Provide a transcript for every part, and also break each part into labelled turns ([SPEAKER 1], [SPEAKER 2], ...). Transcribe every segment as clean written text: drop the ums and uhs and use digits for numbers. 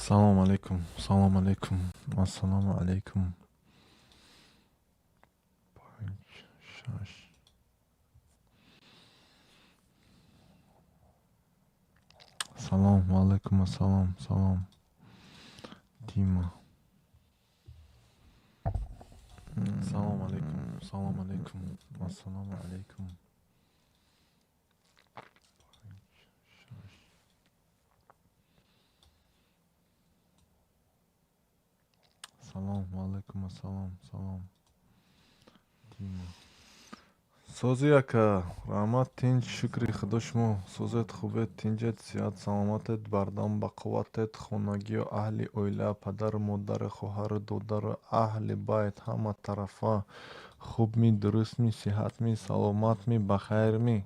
[SPEAKER 1] Салом алейкум, салом алейкум, ассалому алейкум. Панҷ, шаш. Салом, ва алейкум ассалом, салом. Дима. Салом алейкум, салом алейкум, ассалому алейкум. Панҷ, шаш. Салом, ва алейкум ассалом, салом. Дима. Сози, ака, раҳмат, тинҷ, шукри Худо. Шумо созед, хубед, тинҷед, сиҳат, саломатед, бардам, бақувватед, хонагию аҳли оила, падару модару хоҳару додару аҳли байт ҳама тарафа хубми, дурустми, сиҳатми, саломатми, бахайрми?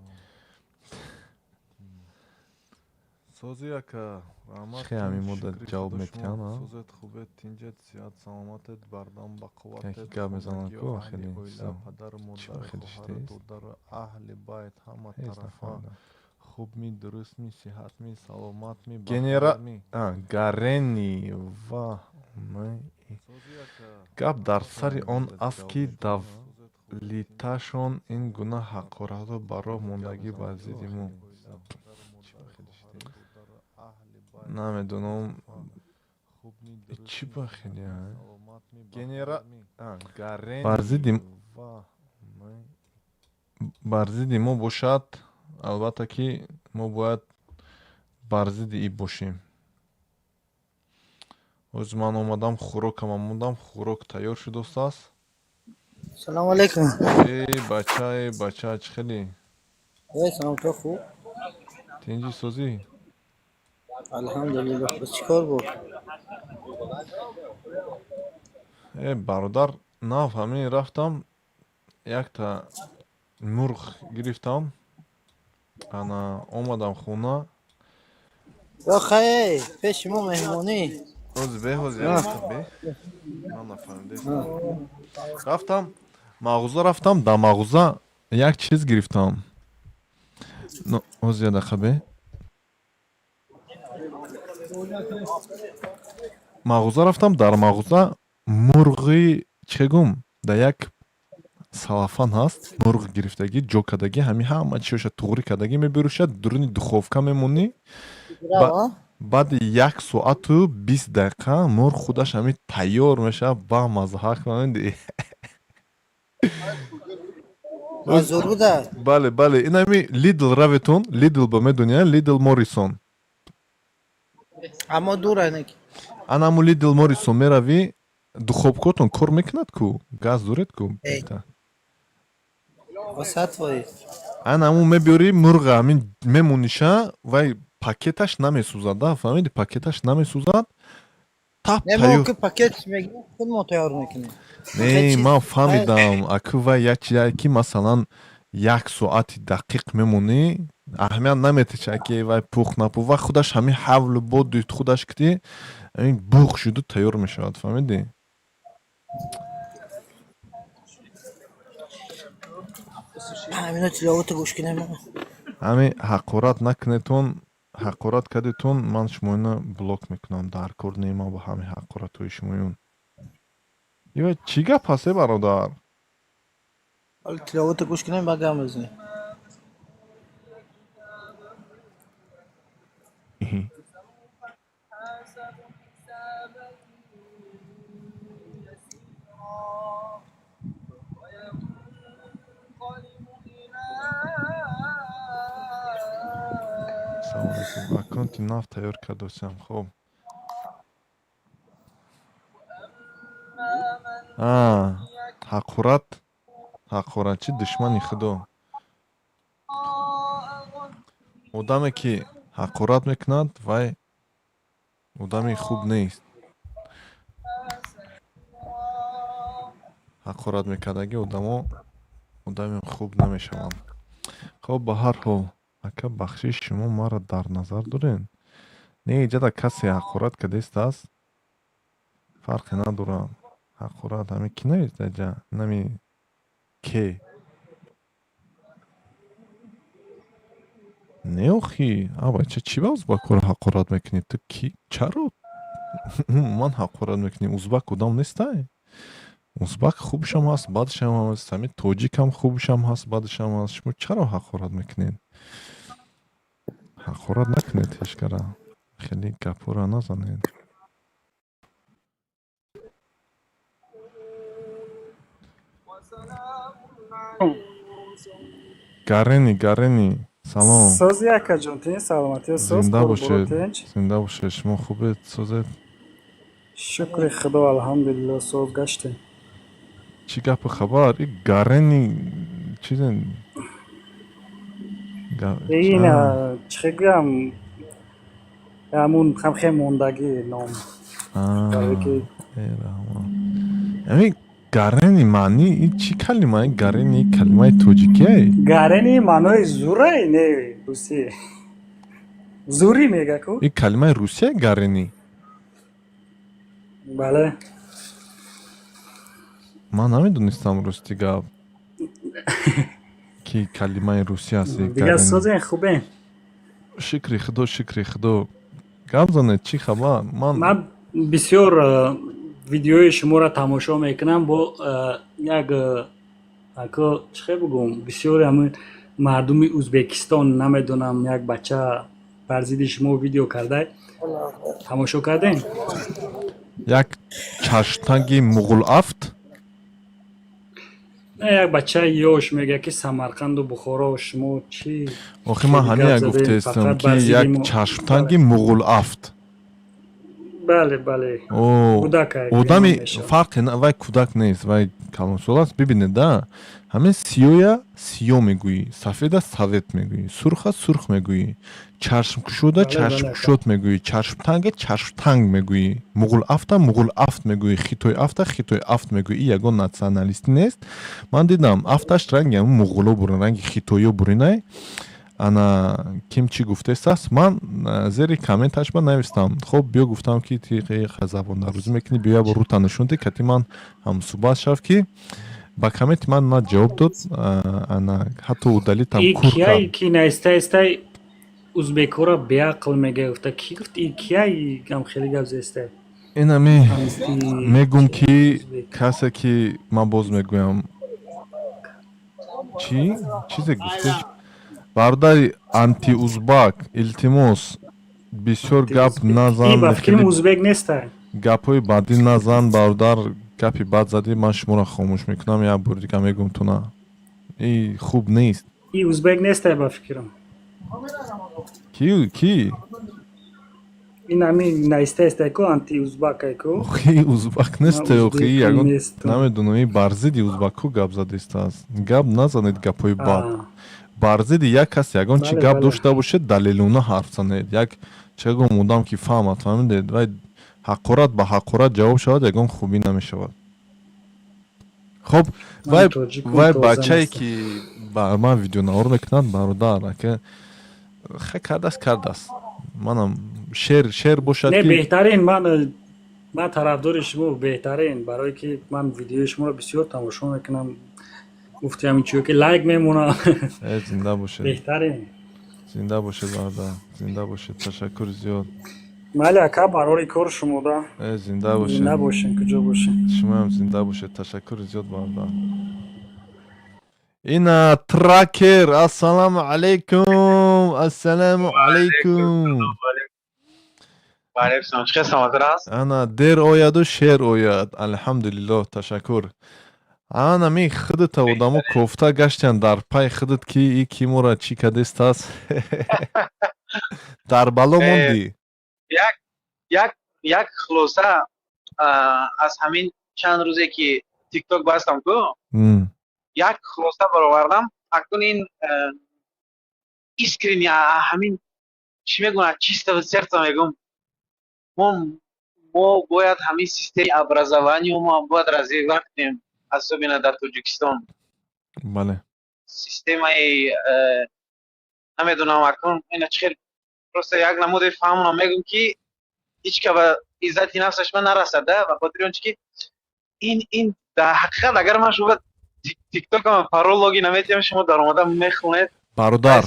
[SPEAKER 1] Сози, ака, раҳмат,
[SPEAKER 2] Хе, ҳамин
[SPEAKER 1] тинҷ,
[SPEAKER 2] муддат
[SPEAKER 1] шукри
[SPEAKER 2] ҷавоб
[SPEAKER 1] Худо. Шумо
[SPEAKER 2] метиҳанд, а?
[SPEAKER 1] созед, хубед, тинҷед, сиҳат, саломатед, бардам,
[SPEAKER 2] Яке
[SPEAKER 1] бақувватед,
[SPEAKER 2] гап мезананд
[SPEAKER 1] хонагию
[SPEAKER 2] ку,
[SPEAKER 1] аҳли
[SPEAKER 2] хеле
[SPEAKER 1] оила,
[SPEAKER 2] чизо.
[SPEAKER 1] падару
[SPEAKER 2] Чӣ
[SPEAKER 1] модару
[SPEAKER 2] хеле
[SPEAKER 1] хоҳару
[SPEAKER 2] шидест?
[SPEAKER 1] додару аҳли байт ҳама
[SPEAKER 2] Ҳеҷ
[SPEAKER 1] тарафа
[SPEAKER 2] нафаҳмидам.
[SPEAKER 1] хубми, дурустми, сиҳатми, саломатми,
[SPEAKER 2] Генера
[SPEAKER 1] бахайрми?
[SPEAKER 2] А, Гарени ва
[SPEAKER 1] Сози, ака,
[SPEAKER 2] Гап дар
[SPEAKER 1] раҳмат,
[SPEAKER 2] сари
[SPEAKER 1] ҳамин
[SPEAKER 2] он
[SPEAKER 1] муддат
[SPEAKER 2] аст,
[SPEAKER 1] ҷавоб
[SPEAKER 2] ки
[SPEAKER 1] метиҳанд, а?
[SPEAKER 2] давлиташон ин гуна ҳақоратҳо ба роҳ
[SPEAKER 1] Гап
[SPEAKER 2] мондагӣ бар
[SPEAKER 1] мезананд ку,
[SPEAKER 2] зидди мо.
[SPEAKER 1] аҳли оила, падару
[SPEAKER 2] Чӣ
[SPEAKER 1] модару
[SPEAKER 2] хеле
[SPEAKER 1] хоҳару
[SPEAKER 2] шидест?
[SPEAKER 1] додару аҳли байт ҳама
[SPEAKER 2] Намедонам.
[SPEAKER 1] тарафа хубми,
[SPEAKER 2] Чӣ
[SPEAKER 1] дурустми,
[SPEAKER 2] ба хеле,
[SPEAKER 1] сиҳатми,
[SPEAKER 2] а?
[SPEAKER 1] саломатми,
[SPEAKER 2] Генера
[SPEAKER 1] бахайрми?
[SPEAKER 2] а,
[SPEAKER 1] Бар
[SPEAKER 2] Гарени
[SPEAKER 1] зидди
[SPEAKER 2] ва бар зидди мо бошад, албатта ки мо бояд бар зидди и бошем. Ҳозир ман омадам, хӯрокама мондам, хӯрок тайёр шудааст.
[SPEAKER 3] Салом алейкум.
[SPEAKER 2] Эй, бача, эй, бача, чӣ хеле?
[SPEAKER 3] Эй, салом, то хуб?
[SPEAKER 2] Тинҷи, созӣ?
[SPEAKER 3] Алҳамдулиллоҳ. Боз чӣ кор буд?
[SPEAKER 2] Э, бародар, нав ҳамин рафтам, якта мурғ гирифтам, ана омадам хона.
[SPEAKER 3] Ё хай, пеши мо меҳмонӣ.
[SPEAKER 2] Ҳозир бе, ҳозир якта бе, ман нафаҳмидаистам. Рафтам мағоза, рафтам, дар мағоза як чиз гирифтам. Но, ҳозир, як дақиқа бе. Мағоза рафтам, дар мағоза мурғи, чӣ гум, дар як салафан ҳаст, мурғ гирифтагӣ, ҷо кардагӣ, ҳамин ҳама чиёша туғрӣ кардагӣ, мебирӯшад, дуруни духовка мемонӣ.
[SPEAKER 3] Браво.
[SPEAKER 2] Баъди 1 соату 20 дақиқа мурғ худаш ҳамин тайёр мешавад, ба маззаҳа кунанди.
[SPEAKER 3] Зур буда.
[SPEAKER 2] Бале, бале, ин ҳами Лидл раветон, Лидл ба медони, Лидл Морисон?
[SPEAKER 3] Аммо дур айнак.
[SPEAKER 2] Ана ҳамун Лидл Морисон меравӣ, духовкотон кор мекунад ку, газ доред ку?
[SPEAKER 3] Эй. 100%.
[SPEAKER 2] Ана ҳамун мебиёрӣ мурға, ҳамин мемониша, вай пакеташ намесӯзад, да, фаҳмиди, пакеташ намесӯзад, тап
[SPEAKER 3] Не, мо
[SPEAKER 2] тайёр.
[SPEAKER 3] ки пакет мегирем, худ мо тайёр мекунем.
[SPEAKER 2] Не, ман фаҳмидам, аку вай як чизе ки, масалан, 1 соати дақиқ мемонӣ, аҳамият наметича ки вай пухт, напухт, вай худаш ҳамин ҳавлу боду худаш кити ҳамин буғ шуду тайёр мешавад, фаҳмидӣ?
[SPEAKER 3] Ҳамино тиловата гӯш кунем.
[SPEAKER 2] Ҳамин ҳақорат накунедтон, ҳақорат кардетон, ман шумоино блок мекунам. Дар кор не ман бо ҳамин ҳақоратҳои шумоён. Ё чӣ гап ҳаст, э, бародар?
[SPEAKER 3] Ҳоли тиловата гӯш кунем, баъд гап мезанем.
[SPEAKER 2] Салому алейкум. Аккаунти нав тайёр кардосиам, хоб. А, ҳақорат, ҳақоратчӣ душмани Худо. Одаме ки ҳақорат мекунад, вай одами хуб нест. Ҳақорат мекардагӣ одамо одами хуб намешаванд. Хоб, ба ҳар ҳол, ака, бахшиш, шумо маро дар назар доред? Не, иҷада касе ҳақорат кардааст, фарқе надорад. Ҳақорат ҳамин ки нависта иҷа? Нами ке? Не, охи, а бача, чӣ ба узбакҳоро ҳақорат мекунӣ? Ту ки, чаро? Умуман ҳақорат мекунӣ. Узбак одам нестай? Узбак хубшам ҳаст, бадшам ҳаст. Ҳамин тоҷикам хубшам ҳаст, бадшам ҳаст. Шумо чаро ҳақорат мекунед? Ҳақорат накунед ҳечкара, хеле гапҳоро назанед. Гарени, Гарени, салом.
[SPEAKER 4] Сози, акаҷон, тинч, саломатӣ, соз?
[SPEAKER 2] Зинда
[SPEAKER 4] Кору
[SPEAKER 2] бошед.
[SPEAKER 4] тинч?
[SPEAKER 2] Зинда бошед. Шумо хубед, созед?
[SPEAKER 4] Шукри Худо, алҳамдулилло, соз гаштем.
[SPEAKER 2] Чӣ гапу хабар? И Гарени чизе?
[SPEAKER 4] Ин чӣ гӯям, ҳамун ҳамхе мондагӣ ном барое ки
[SPEAKER 2] Ами Гарени маъни и чӣ калима? Гарени калимаи тоҷикие?
[SPEAKER 4] Гарени маънои зурай, не русӣ, зурӣ мега ку.
[SPEAKER 2] И калимаи русия Гарени?
[SPEAKER 4] Бале.
[SPEAKER 2] Ман намедонистам, рости гап, ки калимаи русия аст.
[SPEAKER 4] Дигар созен, хубен?
[SPEAKER 2] Шукри Худо, шукри Худо. Гап занед, чӣ хабар? Ман
[SPEAKER 4] Ман бисёр видеои шуморо тамошо мекунам бо як ако чӣ бигӯм, бисёри ҳамин мардуми Ӯзбекистон, намедонам, як бача бар зидди шумо видео карда, тамошо кардем?
[SPEAKER 2] Як чашмтанги муғулафт?
[SPEAKER 4] Як бачаи ёш мега, ки Самарқанду Бухоро шумо чӣ.
[SPEAKER 2] Охи ман ҳамия гуфтаистам, ки як чашмтанги муғулафт.
[SPEAKER 4] Бале.
[SPEAKER 2] Одами фарқе, вай кӯдак нест, вай калонсол аст. Бибинед да, ҳамин сиёя сиё мегӯӣ, сафеда савет мегӯӣ, сурха сурх мегӯӣ, чашмкушода чашмкушод мегӯӣ, чашмтанга чашмтанг мегӯӣ, муғулафта муғулафт мегӯӣ, хитойафта хитойафт мегӯӣ. И ягон националистӣ нест. Ман дидам, афташ ранги ҳамин муғуло бурин, ранги хитоё буринай. Ана ким чӣ гуфтааст, ман зери комменташ ба навистам. Хоб, биё, гуфтам, ки ти забондарӯзӣ мекунӣ, биё як бор рута нишон де, кати ман ҳамсӯҳбат шав, ки ба комменти ман на ҷавоб дод, ана ҳатто удалить ам кур.
[SPEAKER 4] Ки наистаистай узбекҳоро беақл мега, гуфта, ки гуфт, кияй гам хеле гап зестай.
[SPEAKER 2] Инами мегум, ки касе ки ман боз мегӯям, чӣ чизе гуфте, бародари антиузбак, илтимос, бисёр гап назан.
[SPEAKER 4] Узбек нестай.
[SPEAKER 2] Гапҳои бадӣ назан, бародар. Гапи бад задӣ, ман шуморо хомӯш мекунам. Як бори дига мегӯм туна, и хуб нест.
[SPEAKER 4] И узбек нестай, ба фикрам.
[SPEAKER 2] Ки, ки?
[SPEAKER 4] Ин ҳамин наистаистай ку, антиузбакай ку.
[SPEAKER 2] Охи, узбак нестай, охи, ягон намедонам, и бар зидди узбакҳо гап задистааст. Гап назанед гапҳои бад бар зидди як кас. Ягон чӣ гап дошта бошед, далелона ҳарф занед. Як чагом одам ки фаҳмад, фаҳмидед? Вай ҳақорат ба ҳақорат ҷавоб шавад, ягон хубӣ намешавад. Хоб, вай бачае, ки ба ман видеонавор мекунад, бародар, ака, хе кардааст, кардааст. Манам шер, шер бошад.
[SPEAKER 4] Не, беҳтарин. Ман тарафдори шумо, беҳтарин, барое ки ман видеои шуморо бисёр тамошо мекунам. Гуфти ҳамин чиё ки лайк мемонам.
[SPEAKER 2] Зинда бошед.
[SPEAKER 4] Беҳтарин.
[SPEAKER 2] Зинда бошед, бародар, зинда бошед, ташаккур зиёд.
[SPEAKER 4] Майли, ака, барори кор шумода.
[SPEAKER 2] Зинда бошед.
[SPEAKER 4] Зинда бошен, куҷо бошен.
[SPEAKER 2] Шумоам зинда бошед, ташаккур зиёд, бародар. Ина тракер, ассалому алайкум, ассалому алайкум. Ана дер ояду шер ояд, алҳамдулиллоҳ, ташаккур. Ана ми худата одамо кофта гаштиянд дар пай худат, ки и ки мора чӣ кадестааст, дар бало мондӣ.
[SPEAKER 5] Як хулоса аз ҳамин чанд рӯзе ки Тикток бастам ку, як хулоса баровардам. Акнун ин искренне, ҳамин чӣ мегӯянд, чистого сердца мегӯм, мо бояд ҳамин системаи образованию мо бояд развивать кунем, особенно дар Тоҷикистон. Системаи намедонам, акнун ина чӣ хел, просто як намуди фаҳмонам, мегӯм, ки ҳеҷ ка ба иззати нафсаш ма нарасад да, ба хотири он чи ки ин дар ҳақиқат, агар ман шумо Тиктокама парол, логин наметиҳам, шумо даромада мехонед.
[SPEAKER 2] Бародар,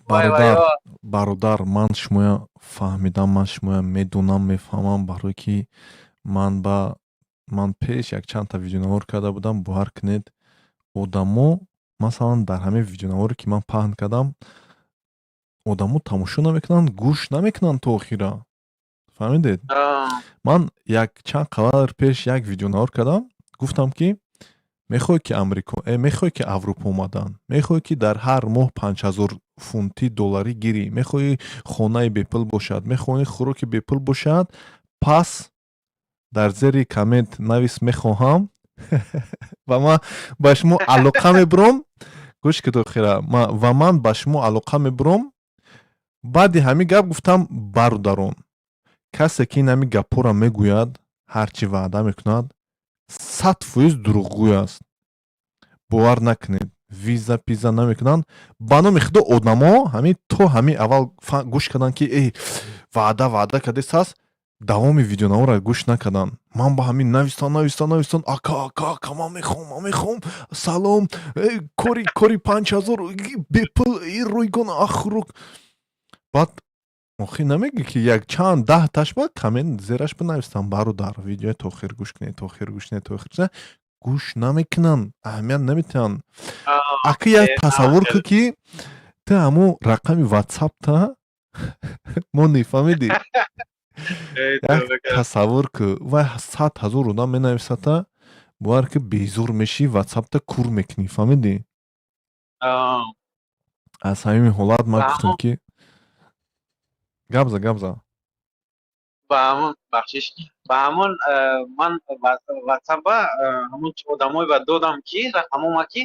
[SPEAKER 2] бародар, бародар, ман шумоя фаҳмидам, ман шумоя медонам, мефаҳмам, барое ки ман ба ман пеш якчандта видеонавор карда будам. Бовар кунед, одамо, масалан, дар ҳамин видеонаворе, ки ман паҳн кардам, одамо тамошо намекунанд, гӯш намекунанд то охира, фаҳмидед? Ман як чанд қадр пеш як видеонавор кардам, гуфтам, ки мехоҳӣ, ки Амрико, мехоҳӣ, ки Аврупо омадан, мехоҳӣ, ки дар ҳар моҳ 5000 фунти долларӣ гирӣ, мехоҳӣ хонаи бепул бошад, мехоҳӣ хӯроки бепул бошад, пас дар зери коммент навис «мехоҳам» ва ман ба шумо алоқа мебурам. Гӯш ки охира, ва ман ба шумо алоқа мебурам. Баъди ҳамин гап гуфтам: бародарон, касе ки ин ҳамин гапҳоро мегӯяд, ҳар чӣ ваъда мекунад, 100% дурӯғгӯй аст, бовар накунед, виза пиза намекунанд. Ба номи Худо, одамо ҳамин то ҳамин аввал гӯш карданд, ки э ваъда, ваъда кардест аст, давоми видеонаворро гӯш накарданд. Ман ба ҳамин навистан, навистан, навистан: «Ака, ака, ака, ман мехоҳам, ман мехоҳам, салом, кори, кори 5000 бепул, ройгон, ахрук». Баъд охир намегӯ, ки як чанд даҳташ ба коммент зераш бинависам: «Бародар, видеои то охир гӯш кунед, то охир гӯш кунед, то охир». Гӯш намекунанд, аҳамият наметиҳанд. Ака, як тасаввур кун, ки ту ҳамун рақами ватсапта монӣ, фаҳмидӣ? Як тасаввур ку, вай 100 000 одам менависата, бовар ки безур мешӣ, ватсапта кур мекунӣ, фаҳмидӣ? Аз ҳамин ҳолат ман гуфтам, ки гап за, гап за.
[SPEAKER 5] Ба ҳамон, бахшиш, ба ҳамон ман ватсапа ҳамон одамое ба додам, ки рақамома, ки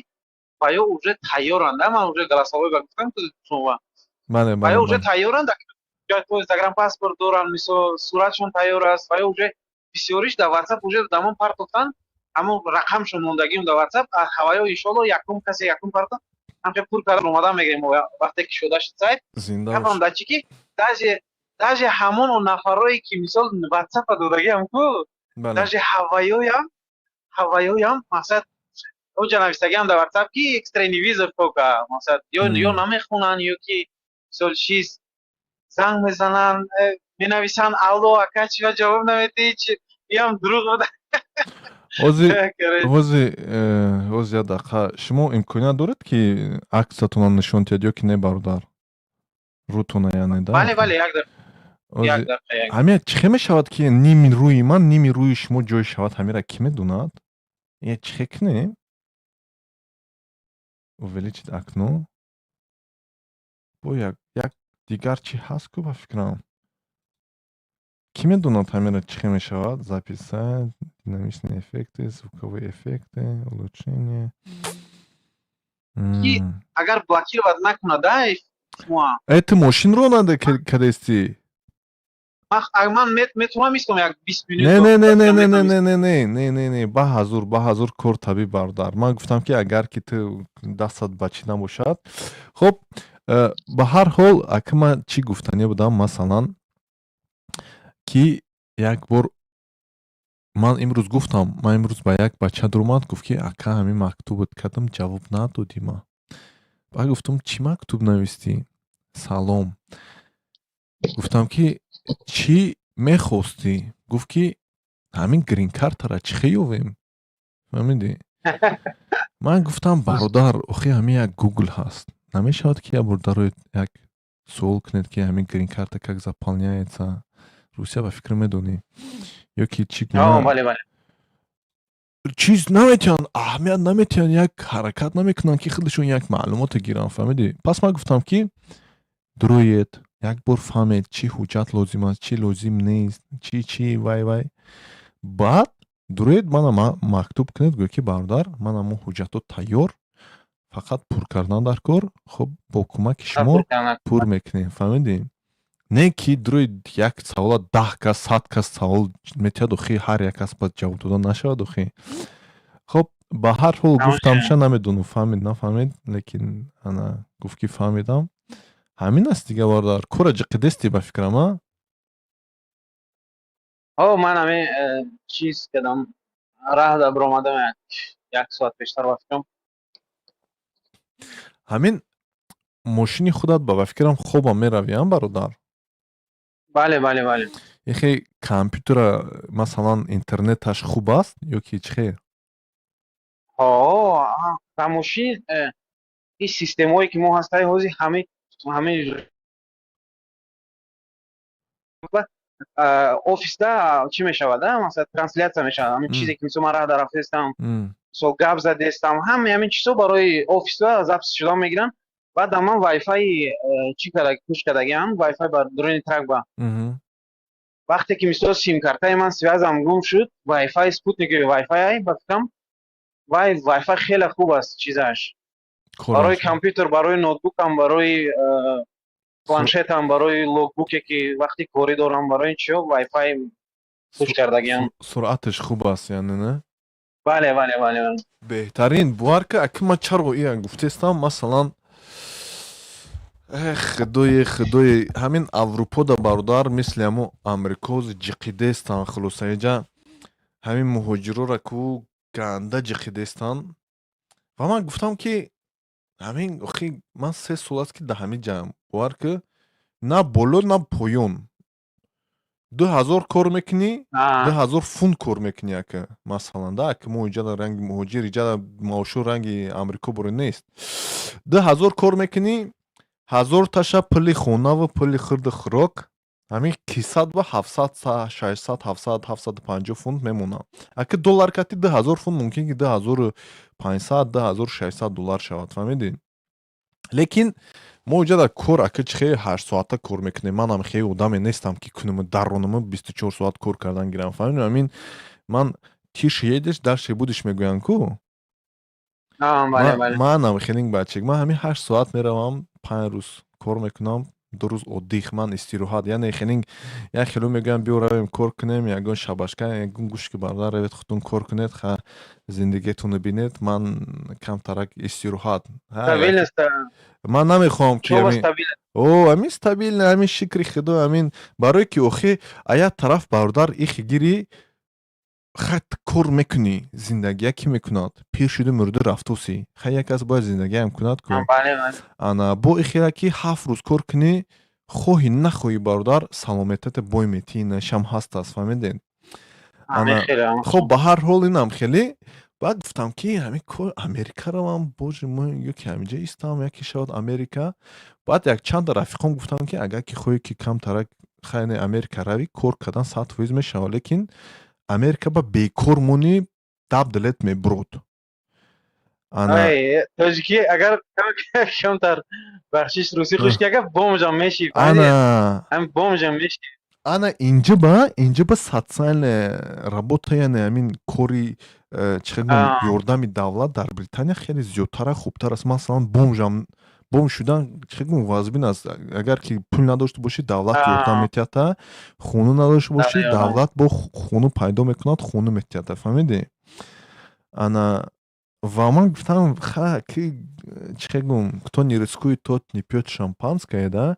[SPEAKER 5] ва ё уже тайёранд. Ман уже голосовой ба гуфтам шумо ва ё уже тайёранд, загранпаспорт доранд, мисол, суратшон тайёр аст. Ва ё уже бисёриш дар ватсап уже дамон партофтанд, ҳамон рақамшон мондагиам дар ватсап. Ҳаваё, иншоалло, якум касе якум партофт, ҳамхе пур кардан омадан мегирем, вақте ки шуда шуд сайт. Гапам дар чи, ки даже ҳамон нафарое, ки мисол ватсапа додагиам ку, даже ҳаваёям, мақсад, онҷа навистагиам дар ватсап, ки экстренный вызов тока, мақсад, ё намехонанд, ё ки мисол чиз занг мезананд, менависанд: «Алло, ака, чива ҷавоб наметиҳӣ?» Иам дурӯғ буда.
[SPEAKER 2] Ҳози як дақиқа, шумо имконият доред, ки аксатонро нишон диҳед ё ки не, бародар? Рӯтона яъне да?
[SPEAKER 5] Бале, як дақиқа.
[SPEAKER 2] Ҳамин чӣ хел мешавад, ки ними рӯи ман, ними рӯи шумо ҷой шавад? Ҳамира кӣ медонад? Е, чӣ хел кунем? Увеличить окно, бо як дигар чӣ ҳаст ку, ба фикрам. Кӣ медонад, ҳамира чӣ хел мешавад? Записать, динамичные эффекты, звуковые эффекты, улучшение.
[SPEAKER 5] Агар блокировать накунад шумо.
[SPEAKER 2] Э, ту мошин ронанда кадестӣ?
[SPEAKER 5] Ман метавонам истом як 20 минут.
[SPEAKER 2] Не, не, не, не, не, не, не, не, не, не, не, не, ба ҳазур, ба ҳазур, кор табиб, бародар. Ман гуфтам, ки агар ки ту дастат ба чӣ набошад. Хуб, ба ҳар ҳол, ака, ман чӣ гуфтанӣ будам? Масалан, ки як бор ман имрӯз гуфтам, ман имрӯз ба як бача дуромад, гуфт, ки ака, ҳамин мактубат кардам, ҷавоб надодӣ. Ма баъд гуфтам: «Чӣ мактуб навистӣ?» «Салом». Гуфтам, ки чӣ мехостӣ? Гуфт, ки ҳамин грин-картара чӣ хел ёвем, фаҳмидӣ? Ман гуфтам: «Бародар, охи ҳамин як Гугл ҳаст, намешавад, ки як бор дароед, як суол кунед, ки ҳамин грин-карта как заполняется?» Русия, ба фикр, медонӣ ё ки чӣ гуна чиз наметиҳанд, аҳамият наметиҳанд, як ҳаракат намекунанд, ки худашон як маълумоте гиранд, фаҳмидӣ? Пас ман гуфтам, ки дуроед, як бор фаҳмед, чӣ ҳуҷҷат лозим аст, чӣ лозим нест, чӣ чӣ, вай вай. Баъд дуроед, мана мактуб кунед, гӯед, ки бародар, ман ҳамон ҳуҷҷатҳо тайёр, фақат пур кардан дар кор. Хуб, бо кӯмаки шумо пур мекунем, фаҳмидӣ? Не ки дурои як савола 10 кас, 100 кас савол метиҳад, охи ҳар як кас бояд ҷавоб дода нашавад, охи. Хуб, ба ҳар ҳол, гуфтамша, намедонам, фаҳмид, нафаҳмид, лекин ана гуфт, ки фаҳмидам. Ҳамин аст дига, бародар, кора ҷиқидести, ба фикрам, а?
[SPEAKER 5] О, ман ҳамин чиз кардам, раҳ да биромадам як соат пештар, ба фикрам.
[SPEAKER 2] Ҳамин. Мошини худат ба фикрам, хобам меравиам, бародар?
[SPEAKER 5] Бале.
[SPEAKER 2] Ихе компютера, масалан, интернеташ хуб аст ё ки чӣ хел?
[SPEAKER 5] Ҳо, дар мошин ин системаое ки мо ҳастаи ҳозир, ҳамаи офисда чӣ мешавад, масалан, трансляция мешавад, ҳамин чизе ки, мисол, ман раҳ дар рафтаистам, мисол, гап задестам, ҳамаи ҳамин чизҳо барои офисда запись шуда мегиранд. Баъд ман вайфайи чӣ карда, пуш кардагиам, вайфай бар дуруни трак ба. Вақте ки, мисол, симкартаи ман, связам гум шуд, вайфай, спутниковый вайфай, ба фикрам, вай вайфай хеле хуб аст, чизаш барои компютер, барои ноутбукам, барои планшетам, барои логбуке ки вақти корӣ дорам, барои чиё вайфай пуш кардагиам.
[SPEAKER 2] Суръаташ хуб аст, яъне, не?
[SPEAKER 5] Бале.
[SPEAKER 2] Беҳтарин. Бовар ка, аки, ман чаро ия гуфтестам, масалан, эх, худои, худои, ҳамин Аврупода, бародар, мисли ҳамо Амрикоз ҷиқидестан. Хулоса, иҷа ҳамин муҳоҷирора ку ганда ҷиқидестан. Ва ман гуфтам, ки ҳамин охи ман 3 сол аст, ки дар ҳамин ҷаям, бовар ки, на боло, на поён. 2000 кор мекунӣ, 2000 фунт кор мекунӣ, ака, масалан, да, ака, мо иҷа ранги муҳоҷир, иҷа маошу ранги Амрико боре нест. 2000 кор мекунӣ, 1000 таша пули хонаву пули хӯрду хӯрок, ҳамин кисат ба 700, 600, 700, 750 фунт мемонад. Ака, доллар кати 2000 фунт мумкин ки 2500, 2600 доллар шавад, фаҳмидӣ? Лекин мо иҷа дар кор, ака, чи хеле 8 соата кор мекунем. Манам хеле одаме нестам, ки кунуму даронуму 24 соат кор кардан гирам, фаҳмидӣ? Ҳамин ман «тише едешь, дальше будешь» мегӯянд ку. Манам хелинг бачек, ман ҳамин 8 соат меравам, 5 рӯз кор мекунам, 2 рӯз отдых, ман истироҳат. Яъне хелинг як хело мегӯям: «Биё, равем, кор кунем ягон шабашка, ягон гӯшки бардар, равед, худтон кор кунед, ха, зиндагиатонро бинед, ман камтарак истироҳат». Ман намехоҳам, ки о ҳамин стабильно, ҳамин, шикри худо, ҳамин. Барое ки охи, а як тараф, бародар, ихи гирӣ, хат кор мекунӣ, зиндагия кӣ мекунад? Пир шуду мурду рафтосӣ, хай, як кас бояд зиндагиам кунад ку. Ана бо ихела ки 7 рӯз кор кунӣ, хоҳӣ нахоҳӣ, бародар, саломатата бой метӣ, нашам ҳаст аст, фаҳмидед? Хоб, ба ҳар ҳол, инам хеле. Баъд гуфтам, ки ҳамин кор Америка равам, боже мой, ё ки ҳаминҷа истам, яке шавад Америка. Баъд якчанда рафиқом гуфтам, ки агар ки хоҳӣ, ки камтарак хайне, Америка равӣ, кор кардан 100% мешавад, лекин Америка ба бекор монӣ, даб дилет мебурод.
[SPEAKER 5] Тоҷикӣ агар камтар, бахшиш, русӣ хушки, агар бомжам меши.
[SPEAKER 2] Ана.
[SPEAKER 5] Бомжам меши.
[SPEAKER 2] Ана инҷа ба социальная работа, яъне ҳамин кори чӣ хел, ёрдами давлат дар Британия хеле зиёдтара, хубтар аст. Масалан, бомжам, бомж шудан чӣ гум вазбин аст. Агар ки пул надошта бошӣ, давлат ёрдам метиҳада, хона надошта бошӣ, давлат бо хона пайдо мекунад, хона метиҳада, фаҳмидӣ? Ана ва ман гуфтам, ха, ки чӣ хел гум, кто не рискует, тот не пьёт шампанское, да.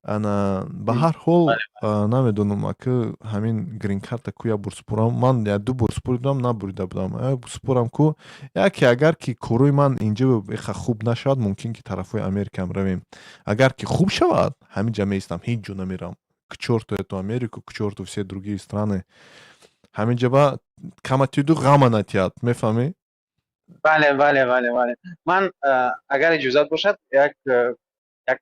[SPEAKER 2] Ана ба ҳар ҳол, намедонам, ака, ҳамин грин-карта ку як бор супорам, ман як ду бор супоридам, набурида будам, супорам ку яке. Агар ки корои ман инҷа иха хуб нашавад, мумкин ки тарафҳои Америкаам равем. Агар ки хуб шавад, ҳамин ҷа меистам, ҳеҷ ҷо намерам. К чёрту эту Америку, к чёрту все другие страны. Ҳамин ҷа ба каматиду ғама натиҳад, мефаҳмӣ?
[SPEAKER 5] Бале. Ман, агар иҷозат бошад, як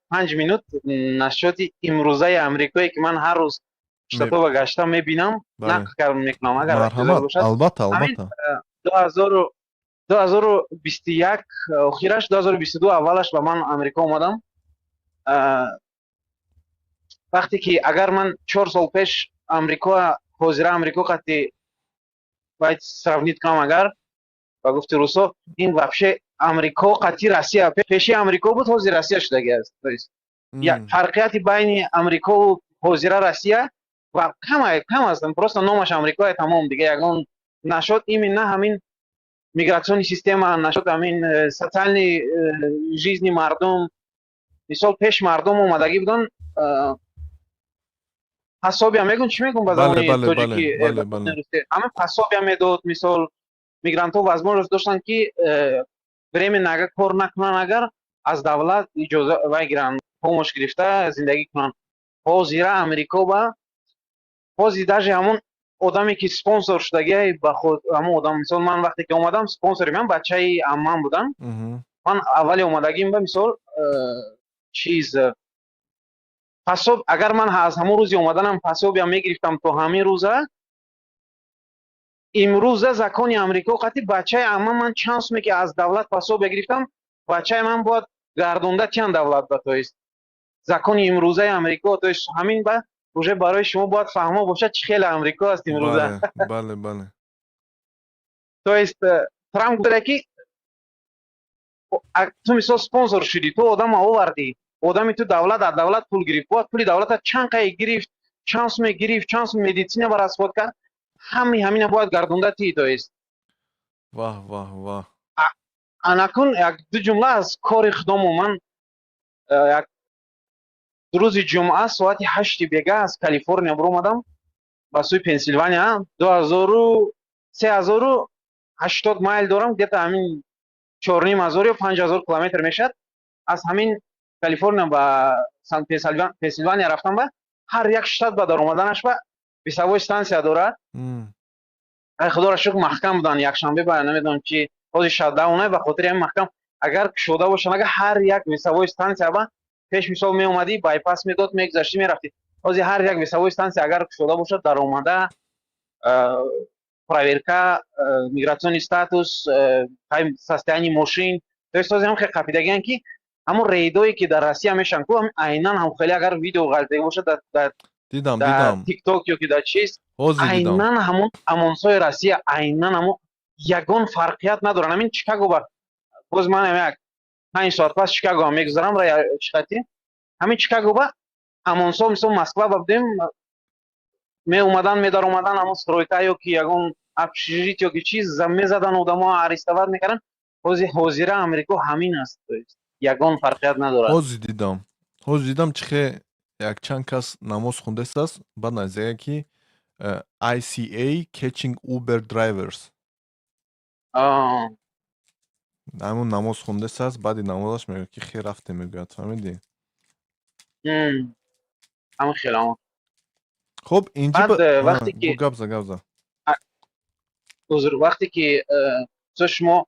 [SPEAKER 5] 5 минут насчёти имрӯзаи Амрикое, ки ман ҳар рӯз штатова гашта мебинам, нақл кар мекунам, агар иҷозат бошад.
[SPEAKER 2] Албатта, албатта.
[SPEAKER 5] 2021 охираш, 2022 аввалаш ба ман Амрико омадам. Вақте ки агар ман 4 сол пеш Амрико, ҳозира Амрико қати бояд сравнить кунам, агар ба гуфти русо, ин вообще Амрико қати Россия, пеши Амрико буд, ҳозир Россия шудаги аст. То есть фарқияти байни Амрикову ҳозира Россия ва кама кам аст, просто номаш Амрикое, тамом, дига ягон нашод. Именно ҳамин миграционный система нашод, ҳамин социальный жизни мардум. Мисол, пеш мардум омадагӣ буданд, пособия мегӯн, чӣ мегӯн ба забони тоҷикӣ, ҳамин пособия медод. Мисол, мигрантҳо возможность доштанд, ки временно агар кор накунанд, агар Аз давлат иҷоза вай гиранд, помощь гирифта зиндагӣ кунанд. Ҳозира Амрико ба ҳозир даже ҳамон одаме, ки спонсор шудагиай ба худ, ҳамон одам, мисол, ман вақте ки омадам, спонсори ман бачаи аммам будам. Ман аввали омадагим ба, мисол, чиз пособ, агар ман аз ҳамон рӯзи омаданам пособиям мегирифтам то ҳамин рӯза, имрӯза закони Амрико қати бачаи амма ман чанд суме ки аз давлат пособия гирифтам, бачаи ман бояд гардонда тиян давлат ба. То есть закони имрӯзаи Амрико, то есть ҳамин ба уже барои шумо бояд фаҳмо бошад, чӣ хеле Амрико аст имрӯза.
[SPEAKER 2] Бале, бале.
[SPEAKER 5] То есть Трамп гуфта, ки ту, мисол, спонсор шудӣ, ту одама овардӣ, одами ту давлат аз давлат пул гирифт, бояд пули давлата чанд қай гирифт, чанд суме гирифт, чанд сум медицина ба расход кард, ҳами ҳамина бояд гардонда тӣ, то есть.
[SPEAKER 2] Ваҳ, ваҳ, ваҳ!
[SPEAKER 5] Анакун як ду ҷумла аз кори худомо. Ман як рӯзи ҷумъа соати 8-и бега аз Калифорния биромадам ба сӯи Пенсилвания. Дуҳазору 3080 майл дорам, где-то ҳамин 4500 ё 5000 километр мешавад. Аз ҳамин Калифорния ба Пенсилвания рафтам, ба ҳар як штат ба даромаданаш ба весовой станция дорад. Ай, худоро шукр, маҳкам буданд якшанбе ба, намедонам чи, ҳозир shutdown ба хотири ҳамин маҳкам. Агар кушода бошанд, агар ҳар як весовой станция ба пеш, мисол, меомадӣ, bypass медод, мегузаштӣ, мерафтӣ. Ҳозир ҳар як весовой станция агар кушода бошад, даромада проверка миграционный статус, состояние мошин. То есть ҳозир ҳам хеле қапидагиан, ки ҳамон рейдое ки дар Россия мешаванд ку, айнан ҳам хеле, агар видео ғалтида бошад дар
[SPEAKER 2] Дидам.
[SPEAKER 5] дар
[SPEAKER 2] Дидам.
[SPEAKER 5] Тикток ё ки дар чиз.
[SPEAKER 2] Ҳозир дидам.
[SPEAKER 5] Айнан ҳамон ОМОНсои Россия, айнан ҳамон, ягон фарқият надоранд. Ҳамин Чикаго ба боз ман як 5 соат пас Чикаго ҳам мегузарам чиқати ҳамин Чикаго ба ОМОНсо, мисол, Москва ба будем, меомадан, медаромадан, ҳамон стройка ё ки ягон общежитие ё ки чиз, мезадан, одамо арестовать мекарданд. Ҳозир, ҳозира Амрико ҳамин аст, то есть ягон фарқият надорад.
[SPEAKER 2] Ҳозир дидам, ҳозир дидам, чӣ хе якчанд кас намоз хондастааст, баъд назия ки ICE catching Uber drivers. Ҳамон намоз хондастааст, баъди намозаш мегӯяд, ки хе рафтем, мегӯяд, фаҳмидӣ?
[SPEAKER 5] Ҳамин хел, ҳамон.
[SPEAKER 2] Хуб, инҷи
[SPEAKER 5] Баъд, вақте ки
[SPEAKER 2] гап за, гап за.
[SPEAKER 5] Узр, вақте ки мисол, шумо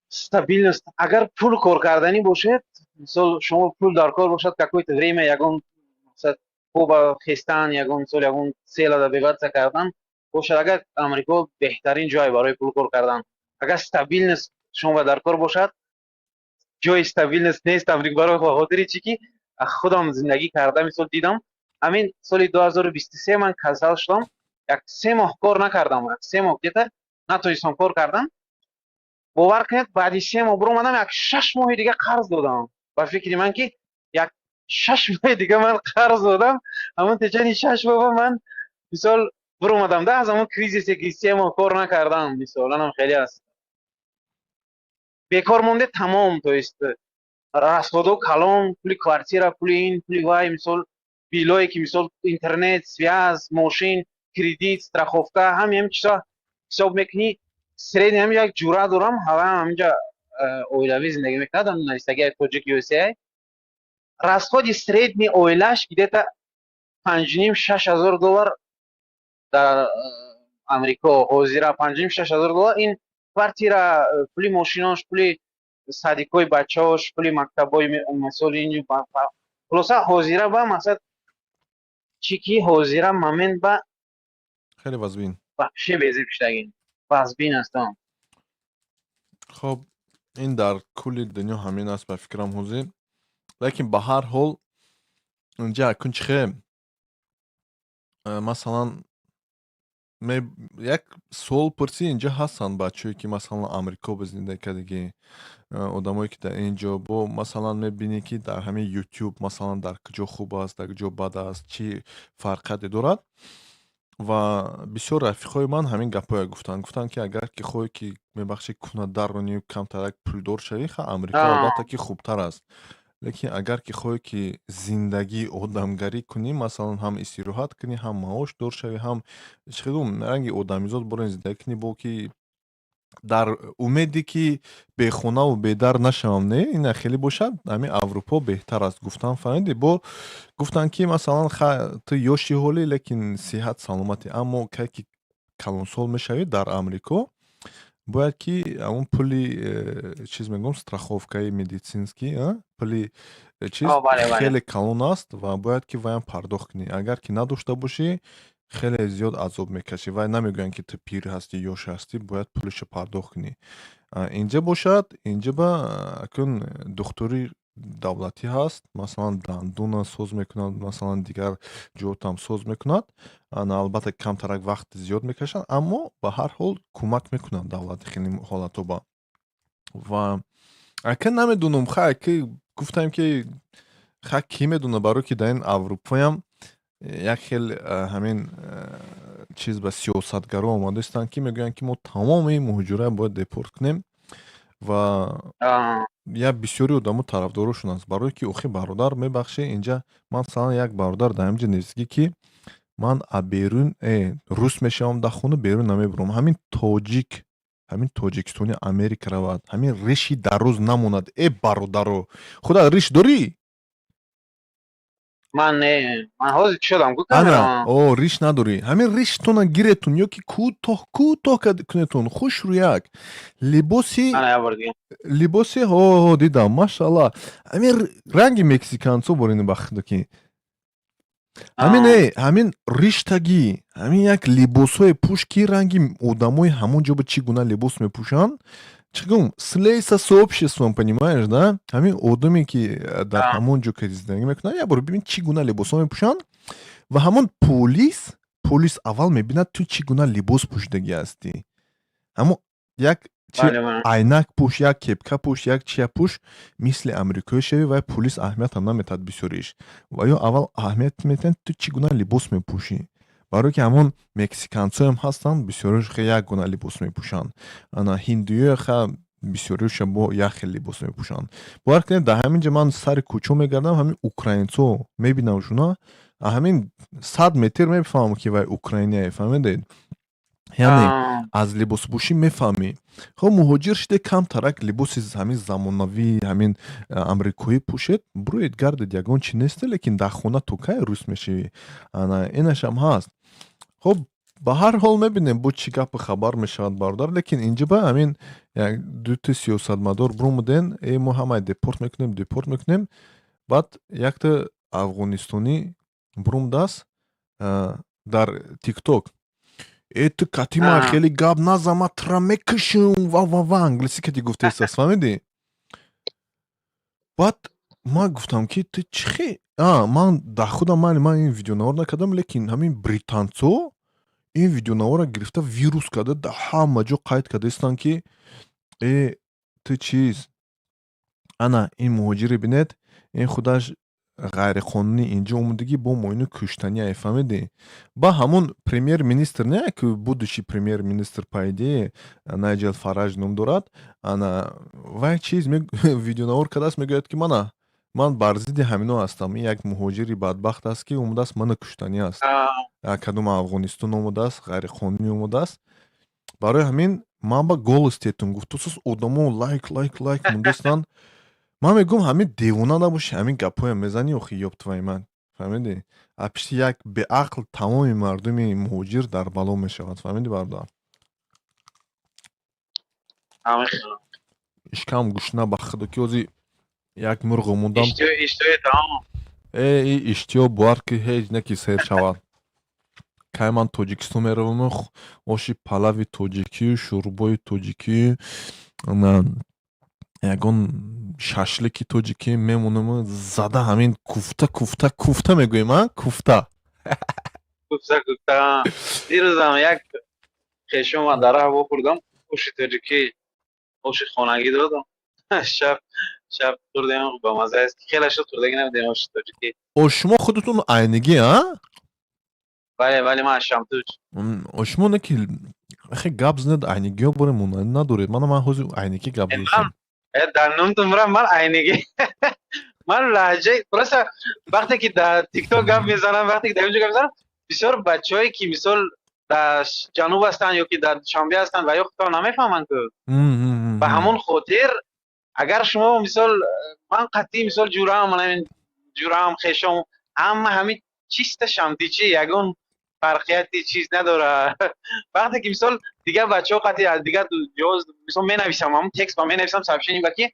[SPEAKER 5] стабильность, агар пул кор карданӣ бошед, мисол, шумо пул дар кор бошад, какое-то время ягон мақсад хуба хестан, ягон, мисол, ягон цела добиваться кардан бошад, агар Амрико беҳтарин ҷой барои пул кор кардан. Агар стабильность шумо дар кор бошад, ҷои стабильность нест Амрико. Барои хотири чӣ ки худам зиндагӣ карда, мисол, дидам, ҳамин соли 2023 ман касал шудам, як 3 моҳ кор накардам, як 3 моҳ где-то натонистам кор кардан. Бовар кунед, баъди 3 моҳ биромадам, як 6 моҳи дига қарз додам. Ба фикри ман, ки як 6 моҳи дига ман қарз додам, ҳамон течение 6 моҳ ман, мисол, биромадам да аз ҳамон кризисе, ки 3 моҳ кор накардам. Мисол, анам хеле аст, бекор монде, тамом. То есть расходо калон, пули квартира, пули ин, пули вай, мисол, биллое ки, мисол, интернет, связь, мошин, кредит, страховка, ҳами ҳамин чизо ҳисоб мекунӣ, средний. Ҳамин як ҷура дорам, ҳава ҳаминҷа оилавӣ зиндагӣ мекунад, навистагии тоҷик USA, расходи средний оилаш где-то 5,5-6 ҳазор доллар дар Амрико ҳозира, 5,5-6 ҳазор доллар. Ин квартира, пули мошинош, пули садикҳои бачаҳош, пули мактабҳои, мисол, ин. Хулоса, ҳозира ба мақсад чӣ ки ҳозира момент ба
[SPEAKER 2] Хеле вазбин.
[SPEAKER 5] Вообще безеб шудагӣ, вазбин аст.
[SPEAKER 2] Хоб, ин дар кулли дунё ҳамин аст, ба фикрам, ҳозир. Лекин ба ҳар ҳол инҷа акун чӣ хе, масалан, як суол пурсӣ, инҷа ҳастанд бачаҳое, ки, масалан, Амрико ба зиндагӣ кардагӣ, одамое, ки дар ин ҷо бо, масалан, мебинӣ, ки дар ҳамин Ютуб, масалан, дар куҷо хуб аст, дар куҷо бад аст, чӣ фарқияте дорад. Ва бисёр рафиқҳои ман ҳамин гапҳоя гуфтанд, гуфтанд, ки агар ки хоҳӣ, ки, мебахшӣ, куна дарронӣ, камтарак пулдор шавӣ, ха, Амрико албатта ки хубтар аст, лекин агар ки хоҳӣ, ки зиндагии одамгарӣ кунӣ, масалан, ҳам истироҳат кунӣ, ҳам маош дор шавӣ, ҳам чӣ гум, ранги одамизод борен зиндагӣ кунӣ, бо ки Дар умеде ки бехонаву бедар нашавам, не, ина хеле бошад, ҳамин Аврупо беҳтар аст, гуфтам, фаҳмидӣ? Бо гуфтанд, ки масалан, ту ёши ҳолӣ, лекин сиҳат саломатӣ, аммо кай ки калонсол мешавӣ, дар Амрико бояд ки ҳамон пули чиз мегӯям, страховкаи медицинский, пули чиз хеле калон аст ва бояд ки ваям пардохт кунӣ. Агар ки надошта бошӣ, хеле зиёд азоб мекашӣ. Вай намегӯянд, ки ту пир ҳастӣ, ёш ҳастӣ, бояд пулашо пардохт кунӣ. Инҷа бошад, инҷа ба акун духтури давлатӣ ҳаст, масалан, дандуна соз мекунад, масалан, дигар ҷоотам соз мекунад. Албатта, камтарак вақт зиёд мекашад, аммо ба ҳар ҳол кӯмак мекунад давлат хеле ҳолатҳо ба. Ва ака, намедонам, хай, ки гуфтам, ки хай, кӣ медонад, барое ки дар ин Аврупоям як хел ҳамин чиз ба сиёсатгаро омодаистанд, ки мегӯянд, ки мо тамоми муҳоҷирро бояд депорт кунем ва як бисёри одамо тарафдорошон аст, барое ки охи, бародар, мебахшӣ, инҷа ман масалан як бародар дар ҳаминҷа нестагӣ, ки ман берун рус мешавам, дар хона берун намебурам. Ҳамин тоҷик, ҳамин тоҷикистони Америка равад, ҳамин риши дароз намонад. Э, бародаро, худа риш дорӣ?
[SPEAKER 5] Ман не, ман ҳозир шудам.
[SPEAKER 2] Ана, о, риш надорӣ. Ҳамин риштона гиретун ё ки кӯтоҳ кӯтоҳ кунетун, хушрӯяк либоси либоси ҳо дидам, машаалло, ҳамин ранги мексиканцо борини, ба худо ки ҳамин ҳамин риштагӣ, ҳамин як либосҳое пӯш, ки ранги одамои ҳамон ҷо ба чӣ гуна либос мепӯшанд, чӣ гум, слейся с обществом, понимаешь, да? Ҳамин одаме, ки дар ҳамон ҷо ки зиндагӣ мекунад, як бор бибин, чӣ гуна либосҳо мепӯшанд ва ҳамон полис аввал мебинад, ту чӣ гуна либос пӯшидагӣ ҳастӣ. Ҳамон як чи айнак пӯш, як кепка пӯш, як чия пӯш, мисли амрикоӣ шавӣ, вай полис аҳамиятам наметаҳад бисёриш. Ва ё аввал аҳамият метиҳанд, ту чӣ гуна либос мепӯшӣ, барое ки ҳамон мексиканцоям ҳастанд, бисёриш як гуна либос мепӯшанд, ана ҳиндиё ха бисёриша бо як хел либос мепӯшанд. Бовар кунед, дар ҳамин ҷо ман сари кӯчо мегардам, ҳамин украинцо мебинам шуна, ҳамин 100 метр мефаҳмам, ки вай украиния, фаҳмидед? Яъне аз либоспӯшӣ мефаҳмӣ. Хоб, муҳоҷир шиде, камтарак либоси ҳамин замонавӣ, ҳамин амрикоӣ пӯшед, буроед, гардед, ягон чи несте, лекин дар хона то кай рӯс мешавӣ? Ана инашам ҳаст. Хоб, ба ҳар ҳол, мебинем, бо чӣ гапу хабар мешавад, бародар. Лекин инҷа ба ҳамин як дута сиёсатмадор бурумуден: «Э, мо ҳамаи депорт мекунем, депорт мекунем». Баъд якта афғонистонӣ бурумудааст дар ТикТок: «Э, ту катима хеле гап назан, ма тура мекушам», ва ва ва, англисӣ кати гуфтаистааст, фаҳмидӣ? Баъд ман гуфтам, ки ту чӣ хе ман дар худам ман ин видеонавор накардам, лекин ҳамин британцо ин видеонаворро гирифта, вирус карда, дар ҳама ҷо қайд кардаистанд, ки э, ту чиз, ана ин муҳоҷире бинед, ин худаш ғайриқонунӣ инҷо омадагӣ, бо моину куштания, фаҳмидӣ? Ба ҳамон премьер-министр, не, ки будущий премьер-министр, по идее, Найҷел Фарадж ном дорад, ана вай чиз видеонавор кардааст, мегӯяд, ки мана ман бар зидди ҳамино ҳастам, ин як муҳоҷири бадбахт аст, ки омадааст, мана куштанӣ аст, кадом Афғонистон омадааст, ғайриқонунӣ омадааст, барои ҳамин ман ба голос тетум гуфтусус. Одамо лайк, лайк, лайк мондастанд. Ман мегӯям, ҳамин девона набошӣ, ҳамин гапҳоям мезанӣ, охи, ёб твою мать, фаҳмидӣ? А пишти як беақл тамоми мардуми муҳоҷир дар бало мешавад, фаҳмидӣ, бародар?
[SPEAKER 5] Ҳамин хел.
[SPEAKER 2] Ишкам гушна, ба худо, ки ҳози як мурғо мондам.
[SPEAKER 5] Иштиҳои таом.
[SPEAKER 2] Э, и иштиҳо бовар ки ҳеҷ не ки сер шавад. Кай ман Тоҷикистон меравам, оши палави тоҷикӣ, шӯрбои тоҷикӣ, ягон шашлики тоҷикӣ мемонам, зада ҳамин куфта, куфта, куфта мегӯем, а, куфта.
[SPEAKER 5] Куфта, куфта. Дирӯзам як хешома дар раҳ вохӯрдам, оши тоҷикӣ, оши хонагӣ додам. Шаб шаб хӯрдем, ба маза аст. Хеле шуд, хӯрдагӣ набудем оши тоҷикӣ.
[SPEAKER 2] О, шумо худатон айнигӣ, а?
[SPEAKER 5] Бале, бале, ман Шамтуч.
[SPEAKER 2] О, шумо не ки хе гап занед, айнигиҳо боре монанд надоред. Мана ман ҳозир айнигӣ гап задем.
[SPEAKER 5] Дар номтон мурам, ман айнигӣ. Ман лаҳҷаи просто вақте ки дар ТикТок гап мезанам, вақте ки дар инҷо гап мезанам, бисёр бачаҳое ки мисол Дар ҷануб ҳастанд ё ки дар Душанбе ҳастанд ва ё худтон намефаҳманд ку. Ба ҳамон хотир агар шумо мисол ман қатъӣ мисол ҷураам, ман ҷураам, хешом, ҳама ҳамин чиста шамтичӣ, ягон фарқияти чиз надорад. Вақте ки мисол дигар бачаҳо қатъи аз дигар ҷо мисол менависам, ҳамон текст ба менависам, сообщение ба ки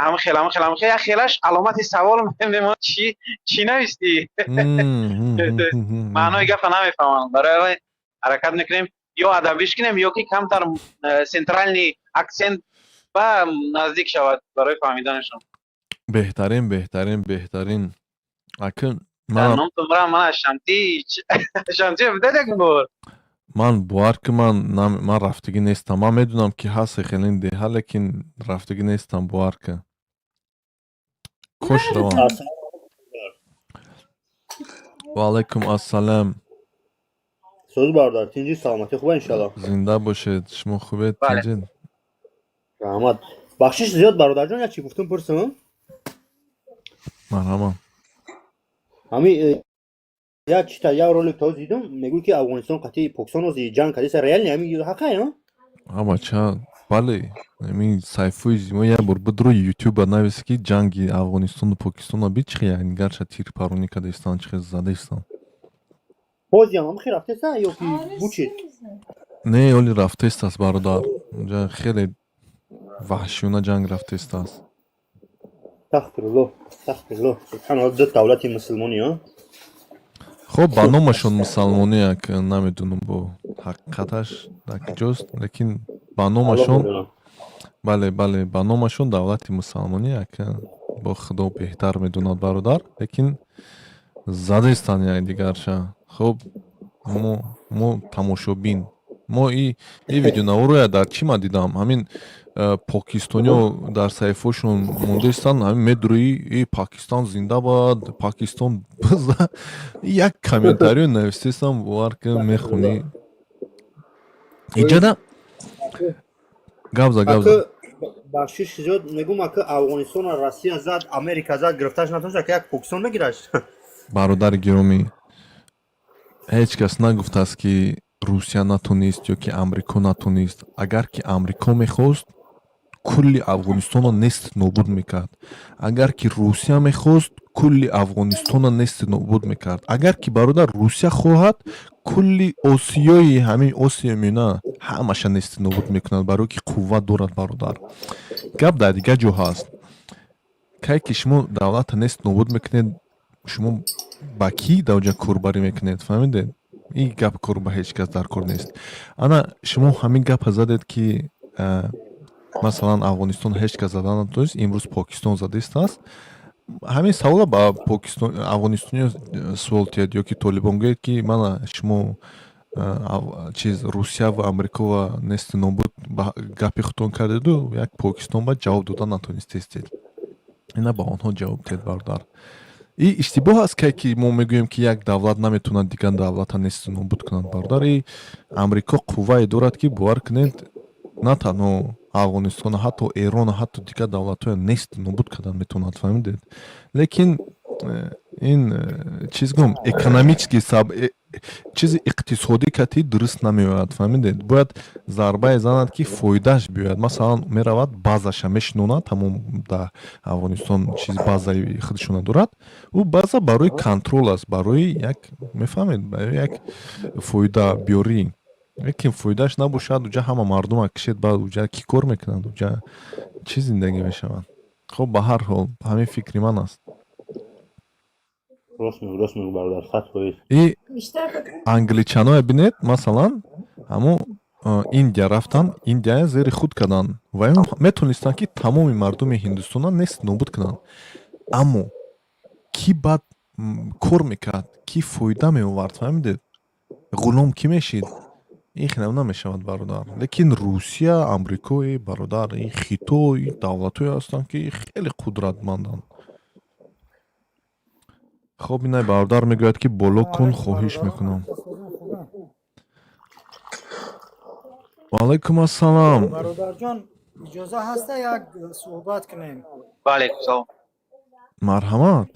[SPEAKER 5] ҳамин хел, ҳамин хел, ҳамин хел, як хелаш аломати савол мемонад: чӣ, чӣ навистӣ? Маънои гапа намефаҳмам. Барои вай ҳаракат мекунем ё адабиш кунем, ё ки камтар центральный акцент ба наздик шавад барои фаҳмиданашон.
[SPEAKER 2] Беҳтарин, беҳтарин, беҳтарин, ака.
[SPEAKER 5] Номтон ман аз Шамти, Шамти бидед як бор.
[SPEAKER 2] Ман бовар ки ман рафтагӣ нестам. Ман медонам, ки ҳаст хеле деҳа, лекин рафтагӣ нестам, бовар ки, кош равам. Ва алайкум ассалам.
[SPEAKER 6] Соз, бародар, тинҷи, саломатӣ хуба, иншалло.
[SPEAKER 2] Зинда бошед, шумо хубед, тинҷед?
[SPEAKER 6] Раҳмат. Бахшиш зиёд, бародарҷон, як чи гуфтум, пурсам.
[SPEAKER 2] Марҳамат.
[SPEAKER 6] Ҳами як чита, як ролик то дидум, мегӯй, ки Афғонистон қатъи Покистон ози ҷанг кардеса. Реально ҳами ҳаққай?
[SPEAKER 2] А бача, бале, ҳамин саҳифаи мо як бор бидро, Ютуба нависи, ки ҷанги Афғонистону Покистона бичихи, гарча тирпаронӣ кардаистанд, чихе задаистанд.
[SPEAKER 6] Ҳозиам ҳамхи рафтеса ё ки бучид?
[SPEAKER 2] Не, оли рафтаистааст, бародар, унҷа хеле ваҳшиёна ҷанг рафтаистааст.
[SPEAKER 6] Астағфируллоҳ, астағфируллоҳ, субҳаналлоҳ, ду давлати мусулмонӣ, а.
[SPEAKER 2] Хоб, ба номашон мусалмонӣ, як намедонам, бо ҳақиқаташ дар куҷост, лекин ба номашон, бале, бале, ба номашон давлати мусалмонӣ, як бо Худо беҳтар медонад, бародар, лекин задаистанд якдигарша. Хоб, мо тамошобин, мо и видеонаворо дар чӣ ман дидам, ҳамин покистониё дар саҳифаошон мондаистанд, ҳамин медурӯи: «И Покистон зинда бод, Покистон». Як комментарио навистаистам, бовар ки, мехонӣ иҷада, гап за, гап за.
[SPEAKER 6] Бахшиш зиёд, мегум, ака, Афғонистона Россия зад, Америка зад, гирифташ натонста, ка як Покистон мегираш.
[SPEAKER 2] Бародари гиромӣ, ҳеҷ кас нагуфтааст, ки Русия натонист ё ки Амрико натонист. Агар ки Амрико мехост, кулли Афғонистонро нест нобуд мекард. Агар ки Русия мехост, кулли Афғонистонро нест нобуд мекард. Агар ки, бародар, Русия хоҳад, кулли Осиёи, ҳамин Осиё Миёна ҳамаша нести нобуд мекунад, барое ки қувват дорад, бародар. Гап дар дигар ҷо ҳаст: кай ки шумо давлата нест нобуд мекунед, шумо ба кӣ дар корбарӣ мекунед? Фаҳмидед? Ин гап кор ба ҳеҷ кас дар кор нест. Ана шумо ҳамин гапа задед, ки масалан Афғонистон ҳеҷ кас зада натонист, имрӯз Покистон задаистааст. Ҳамин савола ба Покистон, афғонистониё суол тиҳед ё ки толибон, гӯед, ки мана шумо чиз, Русия ва Амрико ва нести нобуд ба гапи худтон кардеду, як Покистон ба ҷавоб дода натонистестед. Ина ба онҳо ҷавоб диҳед, бародар. И иштибоҳ аст, ке ки мо мегӯем, ки як давлат наметавонад дигар давлата нести нобуд кунад, бародар. И Амрико қуввае дорад, ки, бовар кунед, на танҳо Афғонистона, ҳатто Эрона, ҳатто дигар давлатҳоя нест нобуд кардан метавонад, фаҳмидед? Лекин ин чиз гум экономический саб чизи иқтисодӣ кати дуруст намеояд, фаҳмидед? Бояд зарбае занад, ки фоидааш биёяд. Масалан, меравад, базаша мешинонад, ҳамон дар Афғонистон чиз базаи худшона дорад. Ӯ база барои контрол аст, барои як, мефаҳмед, барои як фоида биёрӣ. Лекин фоидааш набошад, уҷа ҳама мардума кишед, баъд уҷа кӣ кор мекунанд, уҷа чӣ зиндагӣ мешавад? Хоб, ба ҳар ҳол, ҳамин фикри ман аст.
[SPEAKER 6] Рост мегӯ, рост мегӯ, бародар, 100%.
[SPEAKER 2] И англичаное бинед, масалан, ҳамон Индия рафтан, Индия зери худ карданд ва метонистанд, ки тамоми мардуми Ҳиндустонро нест нобуд кунанд. Аммо кӣ баъд кор мекард, кӣ фоида меовард, фаҳмидед? Ғулом кӣ мешид? Ин хелам намешавад, бародар. Лекин Русия, Амрико, бародар, ин Хитой давлатҳое ҳастанд, ки хеле қудратманданд. Хоб, инай бародар мегӯяд, ки боло кун, хоҳиш мекунам. Ваалайкум ассалам.
[SPEAKER 3] Бародарҷон, иҷоза ҳаста як суҳбат кунем?
[SPEAKER 5] Ваалайкум салом.
[SPEAKER 2] Марҳамат.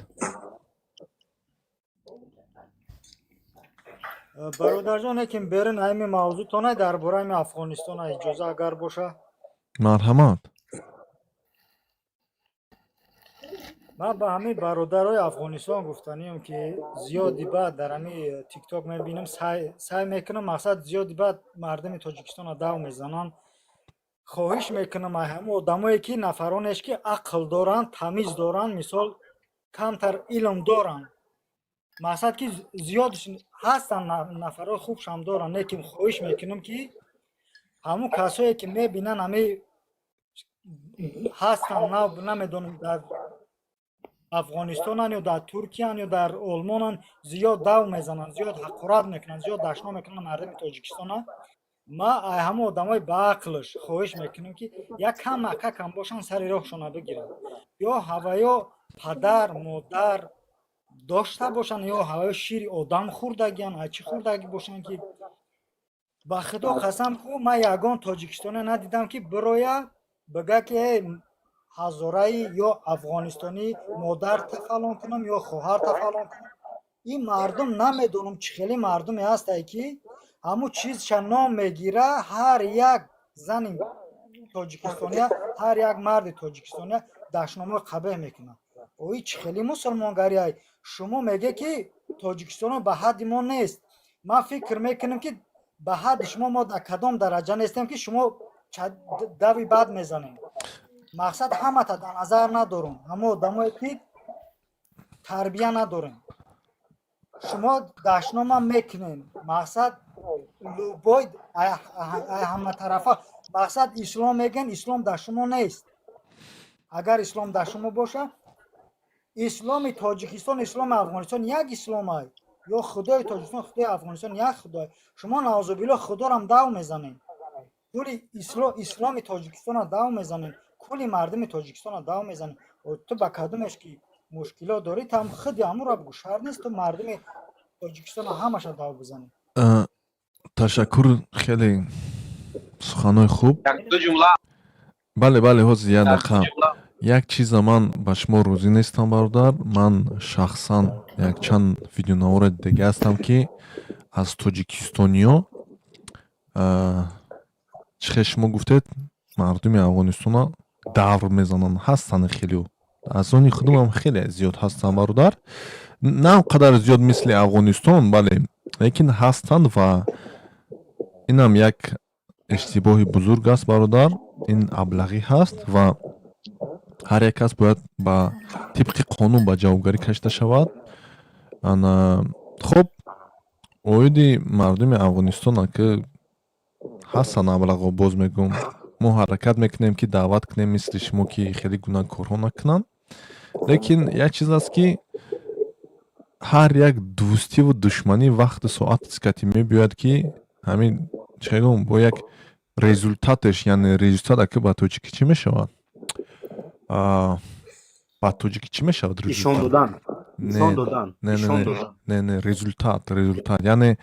[SPEAKER 7] Бародарҷон, лекин берин ҳами мавзӯътона, дар бораи ҳами Афғонистон иҷоза агар боша.
[SPEAKER 2] Марҳамат.
[SPEAKER 7] Ман ба ҳамин бародарои Афғонистон гуфтанием, ки зиёди баъд дар ҳами Тикток мебинам, саъй мекунам, мақсад, зиёди баъд мардуми Тоҷикистонро дав мезананд. Хоҳиш мекунам, ай ҳамон одамое ки, нафаронеш ки ақл доранд, тамиз доранд, мисол, камтар илм доранд, мақсад ки зиёд ҳастанд, нафарои хубшам доранд, лекин хоҳиш мекунам, ки ҳамун касое ки мебинанд, ҳами ҳастанд, намедонам, дар Афғонистонанд ё дар Туркиянд ё дар Олмонанд, зиёд дав мезананд, зиёд ҳақорат мекунанд, зиёд дашном мекунанд мардуми Тоҷикистона. Ма ай ҳамон одамои баақлш хоҳиш мекунам, ки як камакакам бошанд, сари роҳшона бигиранд, ё ҳаваё падар модар дошта бошанд, ё ҳаваё шири одам хӯрдагиан, ай чӣ хӯрдагӣ бошанд, ки ба Худо қасам ку, ман ягон тоҷикистоне надидам, ки бироя бига, ки эй ҳазораи ё афғонистонӣ, модарта фалон кунам ё хоҳарта фалон кунам. Ин мардум, намедонам, чӣ хеле мардуме ҳастае, ки ҳамун чизша ном мегира, ҳар як зани тоҷикистония, ҳар як марди тоҷикистония дашномои қабеҳ мекунад. Ои чӣ хеле мусулмонгариай? Шумо меге, ки тоҷикистоно ба ҳадди мо нест. Ман фикр мекунам, ки ба ҳадди шумо мо дар кадом дараҷа нестем, ки шумо дави бад мезанем. Мақсад, ҳамата дар назар надорум, ҳамо одамое ки тарбия надорем. Шумо дашнома мекунем, мақсад, любой ай ҳаматарафа, мақсад, ислом мегӯен, ислом дар шумо нест. Агар ислом дар шумо боша, исломи Тоҷикистон, исломи Афғонистон як исломай, ё Худои Тоҷикистон, Худои Афғонистон як Худой. Шумо, наузубилло, Худорам дав мезанем, кули исломи Тоҷикистонро дав мезанем, кули мардуми Тоҷикистонро дав мезанем. Ту ба кадомеш ки мушкилот дорӣ, там худи ҳамонро бигӯ, шарт нест ту мардуми Тоҷикистонро ҳамаша дав бизанӣ.
[SPEAKER 2] Ташаккур, хеле суханҳои хуб.
[SPEAKER 5] Як ду ҷумла.
[SPEAKER 2] Бале, ҳозир як
[SPEAKER 5] Як ду
[SPEAKER 2] дақиқа.
[SPEAKER 5] ҷумла.
[SPEAKER 2] Як чиза ман ба шумо розӣ нестам, бародар. Ман шахсан якчанд видеонавори дига ҳастам, ки аз тоҷикистониё, чӣ хел шумо гуфтед, мардуми Афғонистона давр мезананд. Ҳастанд хелео, аз они худумам хеле зиёд ҳастанд, бародар, на он қадар зиёд мисли Афғонистон, бале, лекин ҳастанд ва инам як иштибоҳи бузург аст, бародар. Ин аблағӣ ҳаст ва ҳар як кас бояд ба тибқи қонун ба ҷавобгарӣ кашида шавад. Ана, хуб, оиди мардуми Афғонистона ки ҳастанд аблағо, боз мегӯм, мо ҳаракат мекунем, ки даъват кунем мисли шумо, ки хеле гуна корҳо накунанд, лекин як чиз аст, ки ҳар як дӯстиву душманӣ вақту соат кати мебиёяд, ки ҳамин, чӣ гӯм, бо як результатеш, яъне результат аки ба тоҷикӣ чӣ мешавад? Ба тоҷикӣ чӣ мешавад?
[SPEAKER 6] Ишон
[SPEAKER 2] Результат.
[SPEAKER 6] додан. Ишон
[SPEAKER 2] Не.
[SPEAKER 6] додан.
[SPEAKER 2] Не, не.
[SPEAKER 6] Ишон
[SPEAKER 2] Не.
[SPEAKER 6] додан.
[SPEAKER 2] Не, результат, яъне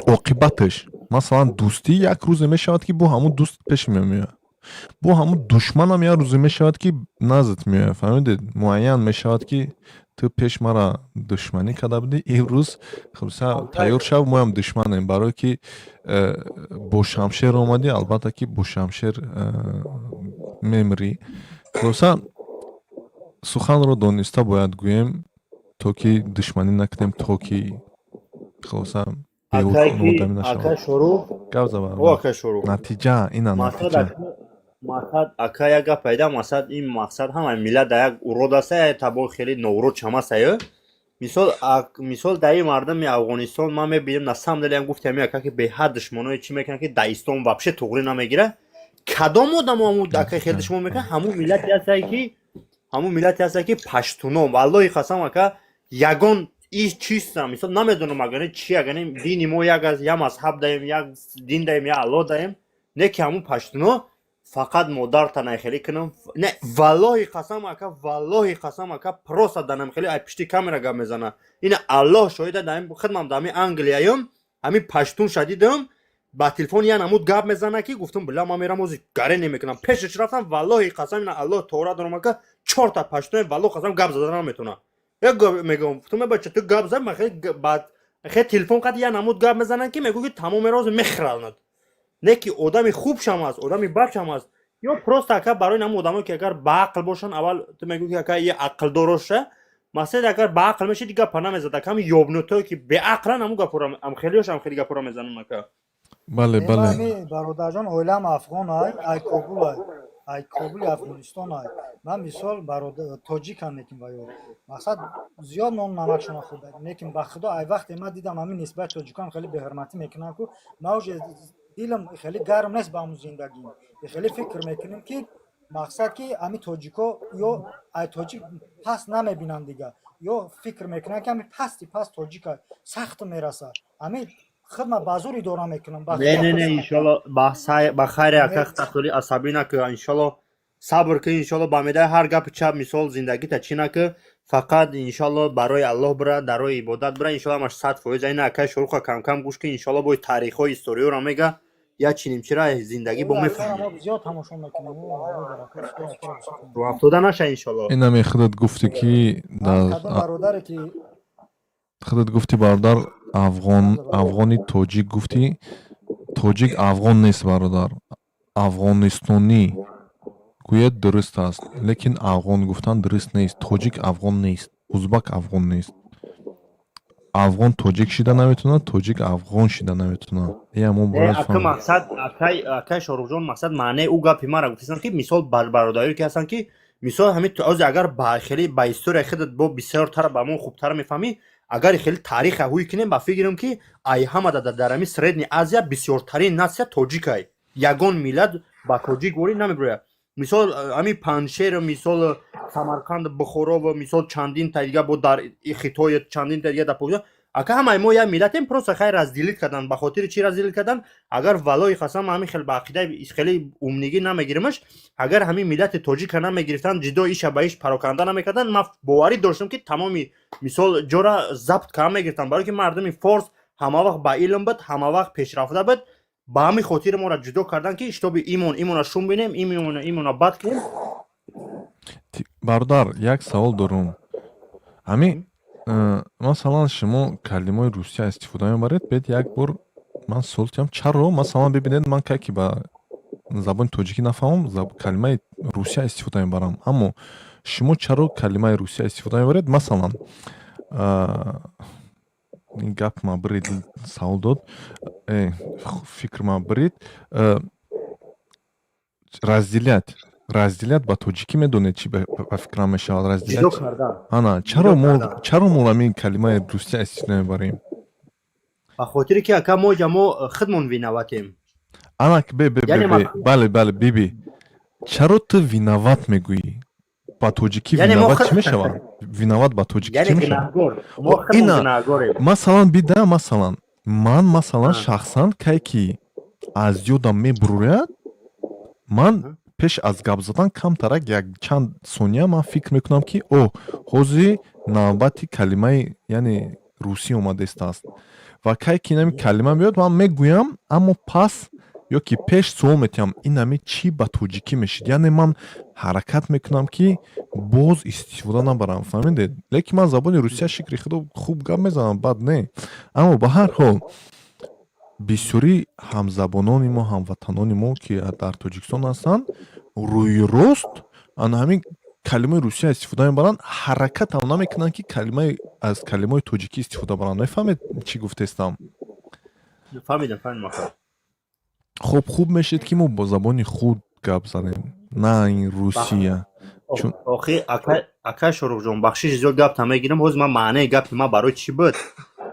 [SPEAKER 2] оқибатеш. Масалан, дӯстӣ як рӯзе мешавад, ки бо ҳамун дӯст пеш меояд, бо ҳамун душманам як рӯзе мешавад, ки наздат меояд. Фаҳмидед? Муайян мешавад, ки ту пеш мара душманӣ карда будӣ, имрӯз хулоса тайёр шав, моям душманем, барое ки бо шамшер омадӣ, албатта ки бо шамшер мемирӣ. Хулоса, суханро дониста бояд гӯем, то ки душманӣ накунем, то ки хулоса
[SPEAKER 6] Акай ки
[SPEAKER 2] одамӣ
[SPEAKER 6] ака
[SPEAKER 2] нашавад.
[SPEAKER 6] Шорух.
[SPEAKER 2] Гап за,
[SPEAKER 6] О.
[SPEAKER 2] бародар.
[SPEAKER 6] Ака Шорух.
[SPEAKER 2] Натиҷа ина.
[SPEAKER 6] Мақсад.
[SPEAKER 2] Натиҷа.
[SPEAKER 6] Мақсад, ака, як гап пайда, мақсад, ин мақсад ҳама миллат да як урод аста, як табор хеле ноурод чамасая. Мисол, мисол, дар ин мардуми Афғонистон ман мебинам, на самом деле ҳам гуфтам, ака, ки беҳад душманое чӣ мекунанд, ки дар ислом вообще туғрӣ намегира. Кадом одамо ҳамун, ака, хеле душмон мекунанд? Ҳамун миллате ҳастае ки, ҳамун миллате ҳастае ки паштуно. Валлоҳи қасам, ака, ягон иш чистам, мисол, намедонам, агар чи, агар дини мо як аст, як мазҳаб даем, як дин даем, як Аллоҳ даем, не ки ҳамун паштуно фақат модарта найхелӣ кунам. Не, валлоҳи қасам, ака, валлоҳи қасам, ака, просто данам хеле ай пишти камера гап мезана. Ина Аллоҳ шоҳида, даим хидмам, дами Англияём, ҳамин паштун шадидам, ба телефон я намуд гап мезана, ки гуфтам: «Била, ман мерам, ози гаре намекунам». Пешаш рафтам, валлоҳи қасам, ина Аллоҳ тора дорам, ака, чорта паштуне, валлоҳ қасам, гап зада наметона. Як гап мегӯям, гуфтам: «Бача, ту гап зад». Ман хеле баъд. Хе, телефон қад я намуд гап мезананд, ки мегӯ, ки тамоми роз мехӯранад. Не ки одами хубшам аст, одами бадшам аст. Ё просто, ака, барои намун одамое, ки агар ба ақл бошанд, аввал ту мегӯ, ки ака, и ақлдороша масалан, агар ба ақл мешид, гапа намезад. Ака, ҳами ёбнутое, ки беақлан, ҳамун гапора, хелиош ҳам хеле гапора мезананд, ака.
[SPEAKER 2] Бале, бале.
[SPEAKER 7] Ами бародарҷон, оилаам афғон ай, ай Кобул ай, ай Кобули Афғонистон ай. Ман, мисол, тоҷикам, лекин ва ё мақсад зиёд нон намакшона хӯрда, лекин ба худо, ай вақте ман дидам, ҳамин нисбати тоҷикон хеле беҳурматӣ мекунанд ку, ман уже дилам хеле гарм нест ба ҳамун зиндагӣ. Хеле фикр мекунем, ки мақсад, ки ҳами тоҷико ё ай тоҷик паст намебинанд дига, ё фикр мекунанд, ки ҳами пасти паст тоҷика сахт мерасад. Ҳами хидма ба зур идора мекунам.
[SPEAKER 6] Не, не, не, иншолло, ба хайре, ака, хатоли асабӣ накӯ, иншолло, сабр кӣ, иншолло, ба медаи ҳар гапи чап, мисол, зиндагита чӣ накӯ, фақат, иншолло, барои Аллоҳ бира, дар роҳи ибодат бира, иншолло, ҳамаш 100%. Ина акай Шоруха камкам гӯш кӣ, иншолло, бои таърихҳои историёро мега, я чиним чира зиндагӣ бо мефаҳмӣ.
[SPEAKER 7] Зиёд тамошо мекунем.
[SPEAKER 6] Рӯафтода наша, иншолло.
[SPEAKER 2] Инаме худат гуфтӣ, ки дар
[SPEAKER 7] бародаре ки
[SPEAKER 2] худат гуфтӣ, бародар, афғон, афғони тоҷик гуфтӣ. Тоҷик афғон нест, бародар. Афғонистонӣ гӯяд, дуруст аст, лекин афғон гуфтан дуруст нест. Тоҷик афғон нест, узбак афғон нест. Афғон тоҷик шида наметавонад, тоҷик афғон шида наметавонад. Иямо бояд.
[SPEAKER 6] Ака, мақсад, акай Шоруҳҷон, мақсад, маънаи ӯ гапи мара гуфтастам, ки мисол, бародарое ки ҳастанд, ки мисол, ҳамин ози агар ба хеле ба история худат бо бисёртар ба мо хубтар мефаҳмӣ, агар хеле тариха ҳуй кунем, ба фикрем, ки ай ҳама дар ҳами Средний Азия бисёртарин нация тоҷикай. Ягон миллат ба тоҷик ворид намебирояд. Мисол, ҳамин Панҷшер, мисол, Самарқанд, Бухоро, мисол, чандин та дига бо дар Хитой, чандин та дига дар Покистон. Ака, ҳамаи мо як миллатем, просто хай разделить кардан. Ба хотири чӣ разделить кардан? Агар, валлоҳи қасам, ҳамин хел ба ақидаи хеле умнигӣ намегиримаш, агар ҳамин миллати тоҷика намегирифтанд, ҷидо иша ба иш пароканда намекарданд, ман боварӣ доштам, ки тамоми, мисол, ҷора забт кам мегирифтанд, барое ки мардуми форс ҳама вақт ба илм буд, ҳама вақт пешрафта буд. Ба ҳамин хотир моро ҷудо кардан, ки чтобы имон имона шум бинем, имона имона бад кунем.
[SPEAKER 2] Бародар, як савол дорум. Ҳамин масалан, шумо калимаи русия истифода мебаред. Бед, як бор ман суол кардам, чаро, масалан, бибинед, ман кай ки ба забони тоҷикӣ нафаҳмам, калимаи русия истифода мебарам, аммо шумо чаро калимаи русия истифода мебаред? Масалан, ин гап ма бирид, савол дод, фикр ма бирид. Разделять, разделять ба тоҷикӣ медонед, чӣ ба фикрам мешавад? Разделять, ана чаро мо, чаро мо ҳамин калимаи русия истифода мебарем?
[SPEAKER 6] Ба хотире ки, ака, мо ҷа мо худмон виноватем.
[SPEAKER 2] Ана бе, бе, бе, бале, бале, биби, чаро ту виноват мегӯӣ? Ба тоҷикӣ виноват чӣ мешавад? Виноват ба тоҷикӣ чӣ мешавад? Ина, масалан, бида, масалан, ман, масалан, шахсан, кай ки аз ёдам мебурояд, ман пеш аз гап задан камтарак як чанд сония ман фикр мекунам, ки о, ҳозир навбати калимаи, яъне, русӣ омадастааст. Ва кай ки инами калима меояд, ман мегӯям, аммо пас ё ки пеш суол метиҳам: инами чӣ ба тоҷикӣ мешид? Яъне ман ҳаракат мекунам, ки боз истифода набарам, фаҳмидед? Лекин ман забони русия, шикри худо, хуб гап мезанам, бад не, аммо ба ҳар ҳол бисёри ҳамзабонони мо, ҳамватанони мо, ки дар Тоҷикистон ҳастанд, рӯи рост ана ҳамин калимаи русия истифода мебаранд, ҳаракатам намекунанд, ки калимаи аз калимаи тоҷикӣ истифода баранд. Мефаҳмед, чӣ гуфтестам?
[SPEAKER 6] Фаҳмидам, фаҳмидам.
[SPEAKER 2] Хуб, хуб мешед, ки мо бо забони худ гап занем, на ин русия.
[SPEAKER 6] Охи, акай Шоруҳҷон, бахшиши зиёд, гапта мегирам. Ҳозир ман маънаи гапи ман барои чӣ буд?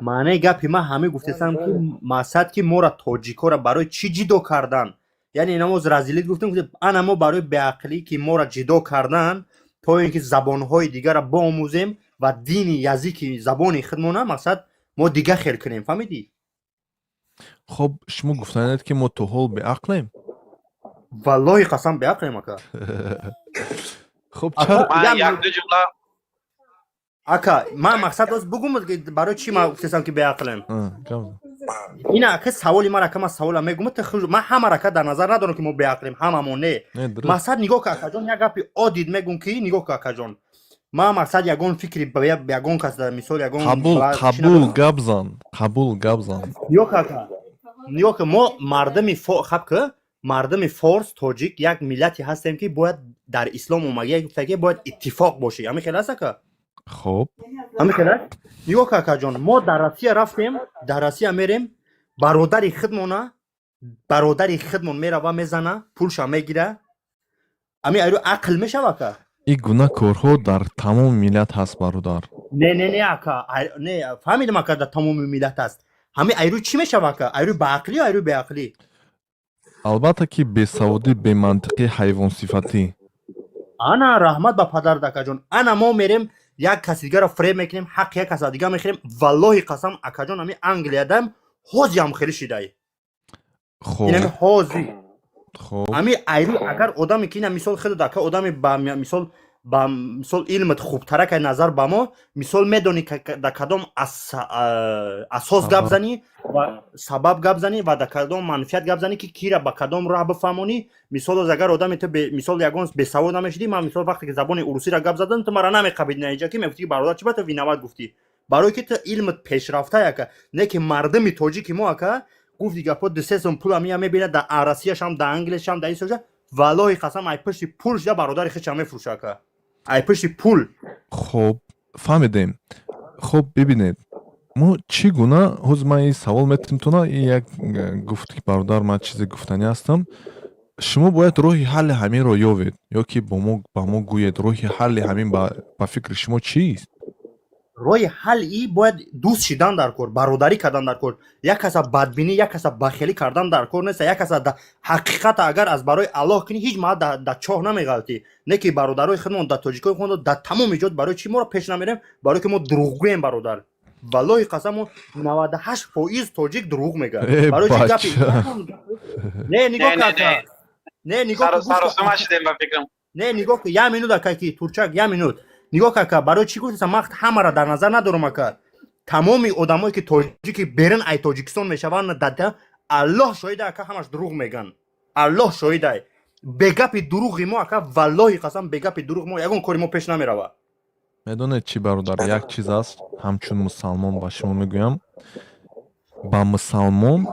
[SPEAKER 6] Маънаи гапи ман ҳамин гуфтестам, ки мақсад, ки моро, тоҷикоро, барои чӣ ҷидо кардан? Яъне ина мо разделить гуфтем, ана мо барои беақлӣ, ки моро ҷидо кардан, то ин ки забонҳои дигарро боомӯзем ва дини, языки, забони худмона, мақсад, мо дига хел кунем, фаҳмидӣ?
[SPEAKER 2] Хоб, шумо гуфтанед, ки мо то ҳол беақлем?
[SPEAKER 6] Валлоҳи қасам, беақлем, ака.
[SPEAKER 2] Хуб.
[SPEAKER 5] Якду ҷумла.
[SPEAKER 6] Ака, ман мақсад оз бугум, барои чӣ ман гуфтестам, ки беақлем. Ина, ака, саволи ман, ака, ман савола мегум. Ман ҳама рака дар назар надорам, ки мо беақлем ҳамамон, не. Мақсад, нигоҳ ка, акаҷон, як гапи оддӣ мегум, ки нигоҳ ка, акаҷон. Ман, мақсад, ягон фикри ба ягон кас, мисол, ягон
[SPEAKER 2] Қабул.
[SPEAKER 6] чӣ
[SPEAKER 2] Қабул.
[SPEAKER 6] надорам.
[SPEAKER 2] Гап зан, қабул, гап зан.
[SPEAKER 6] Нигоҳ, ака, нигоҳ ки мо мардуми хаб ки мардуми форс, тоҷик як миллате ҳастем, ки бояд дар ислом омагия гуфта, ки бояд иттифоқ бошӣ. Ҳамин хел аст, ака?
[SPEAKER 2] Хоб.
[SPEAKER 6] Ҳамин хел аст. Нигоҳ ки, акаҷон, мо дар Россия рафтем, дар Россия мерем, бародари худмона, бародари худмон мерава, мезана, пулша мегира. Ами айрӯ ақл мешава, ака?
[SPEAKER 2] Ин гуна корҳо дар тамоми миллат ҳаст, бародар.
[SPEAKER 6] Не, не, не, ака, не, фаҳмидам, ака, дар тамоми миллат аст. Ҳамин айрӯ чӣ мешава, ака? Айрӯ баақлӣ ё айрӯ беақлӣ?
[SPEAKER 2] Албатта ки бесаводӣ, бемантиқӣ, ҳайвонсифатӣ.
[SPEAKER 6] Ана, раҳмат ба падарат, акаҷон. Ана, мо мерем, як каси дигарро фреб мекунем, ҳаққи як каса дига мехӯрем. Валлоҳи қасам, акаҷон, ҳамин Англиядам ҳозиам хеле шидай. Инами ҳози ҳами айрӯ агар одаме ки ина мисол хеле, ака, одаме ба мисол илмат хубтарак назар ба мо, мисол, медонӣ дар кадом асос гап
[SPEAKER 2] Сабаб.
[SPEAKER 6] занӣ ва сабаб гап занӣ ва дар кадом манфиат гап занӣ, ки кира ба кадом роҳ бифаҳмонӣ. Мисол, оз агар одаме ту мисол ягон бесавод намешудӣ, ман, мисол, вақте ки забони урусиро гап задам, ту мара намеқабидӣ на иҷа, ки мегуфтӣ, ки бародар, чӣ ба ту виноват гуфтӣ, барое ки ту илмат пешрафта, ака. Не ки мардуми тоҷики мо, ака, гуфти гапо, 2-3 сом пула мия мебинад дар Россияшам, дар Англияшам, дар исоҷа, валлоҳи қасам, ай пушти пул шуда бародари худша мефурӯша, ака, ай пушти пул.
[SPEAKER 2] Хоб, фаҳмидем. Хоб, бибинед, мо чӣ гуна ҳозир ман ин савол метим туна и як гуфт ки бародар, ман чизе гуфтанӣ ҳастам. Шумо бояд роҳи ҳалли ҳаминро ёвед ё ки ба мо гӯед, роҳи ҳалли ҳамин ба фикри шумо чист?
[SPEAKER 6] Роҳи ҳал и бояд дӯст шидан дар кор, бародарӣ кардан дар кор. Як каса бадбинӣ, як каса бахелӣ кардан дар кор нест. Як каса ҳақиқата агар аз барои Аллоҳ кунӣ, ҳеҷ маҳал дар чоҳ намеғалтӣ. Не ки бародарои худмон дар тоҷикои худмон дар тамоми ҷо барои чӣ моро пеш намерем? Барое ки мо дурӯғгӯем, бародар. Валлоҳи қасам, мо 98% тоҷик дурӯғ мегӯяд. Барои чӣ гапи не, нигоҳ ака, не, нигоҳ.
[SPEAKER 5] Саросима шудем, ба фикрам.
[SPEAKER 6] Не, нигоҳ, як минут, ака, ки турчак, як минут, нигоҳ, ака. Барои чӣ гуфтам, ман ҳамаро дар назар надорам, ака. Тамоми одамое ки тоҷики берун ай Тоҷикистон мешаванд, дада, Аллоҳ шоҳида, ака, ҳамаш дурӯғ мегӯянд. Аллоҳ шоҳида. Бегапи дурӯғи мо, ака, валлоҳи қасам, бегапи дурӯғ мо ягон кори мо пеш намерава.
[SPEAKER 2] Медонед чӣ, бародар, як чиз аст, ҳамчун мусалмон ба шумо мегӯям: ба мусалмон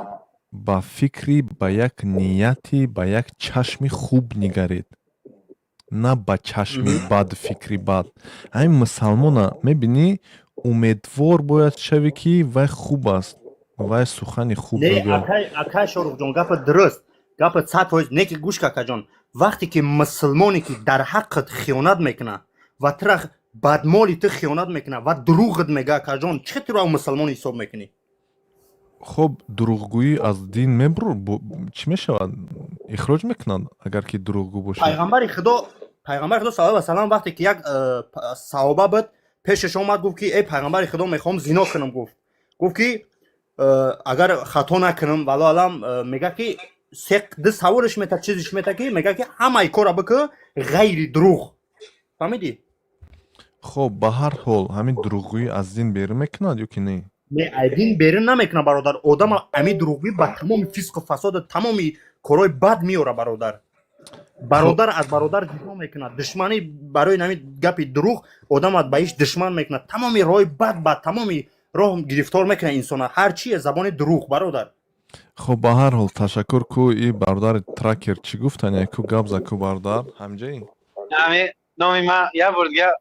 [SPEAKER 2] ба фикри, ба як нияти, ба як чашми хуб нигаред, на ба чашми бад, фикри бад. Ҳамин мусалмона мебинӣ, умедвор бояд шавӣ, ки вай хуб аст, вай сухани хуб мегӯяд.
[SPEAKER 6] Акай Шоруҳҷон, гапа дуруст, гапа 100%. Не ки гӯш, какаҷон, вақте ки мусулмоне ки дар ҳаққат хиёнат мекунад ва тура бадмоли ту хиёнат мекунад ва дурӯғат мега, акаҷон, чӣ туро мусулмон ҳисоб мекунӣ?
[SPEAKER 2] Хоб, дурӯғгӯӣ аз дин мебур, чӣ мешавад, ихроҷ мекунад, агар ки дурӯғгӯ бошад.
[SPEAKER 6] Пайғамбари Худо саллаллоҳу алайҳи васаллам, вақте ки як саҳоба буд, пешаш омад, гуфт ки: «Эй пайғамбари Худо, мехоҳам зино кунам». Гуфт ки агар хато накунам, валлоҳу аълам, мега ки се ду саволаш мета, чизиш мета, ки мега ки ҳамаи кора бикӯ, ғайри дурӯғ. Фаҳмидӣ?
[SPEAKER 2] Хоб, ба ҳар ҳол, ҳамин дурӯғгӯӣ аз дин берун мекунад ё ки не?
[SPEAKER 6] Не, аз дин берун намекунад, бародар. Одама ами дурӯғгӯӣ ба тамоми фисқу фасоду тамоми корҳои бад меора, бародар. Бародар аз бародар ҷудо мекунад, душманӣ барои нами гапи дурӯғ одамат ба иш душман мекунад, тамоми роҳи бад, ба тамоми роҳ гирифтор мекунад инсона. Ҳар чие забони дурӯғ, бародар.
[SPEAKER 2] Хоб, ба ҳар ҳол, ташаккур. Ку и бародари тракер чӣ гуфтан? Ку гап за, ку бародар, ҳамҷаи?
[SPEAKER 5] Ами номи ман як бор дига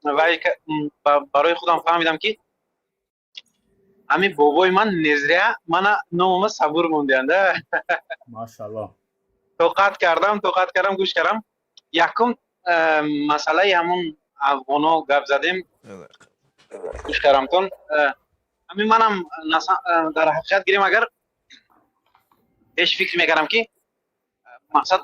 [SPEAKER 5] вай барои худам фаҳмидам, ки ҳамин бобои ман незря мана номама Сабур мондианда.
[SPEAKER 6] Машаллоҳ.
[SPEAKER 5] Тоқат кардам, тоқат кардам, гӯш кардам. Якум масъалаи ҳамон афғоно гап задем, гӯш кардамтон. Ҳамин манам дар ҳақиқат гирем, агар пеш фикр мекардам, ки мақсад,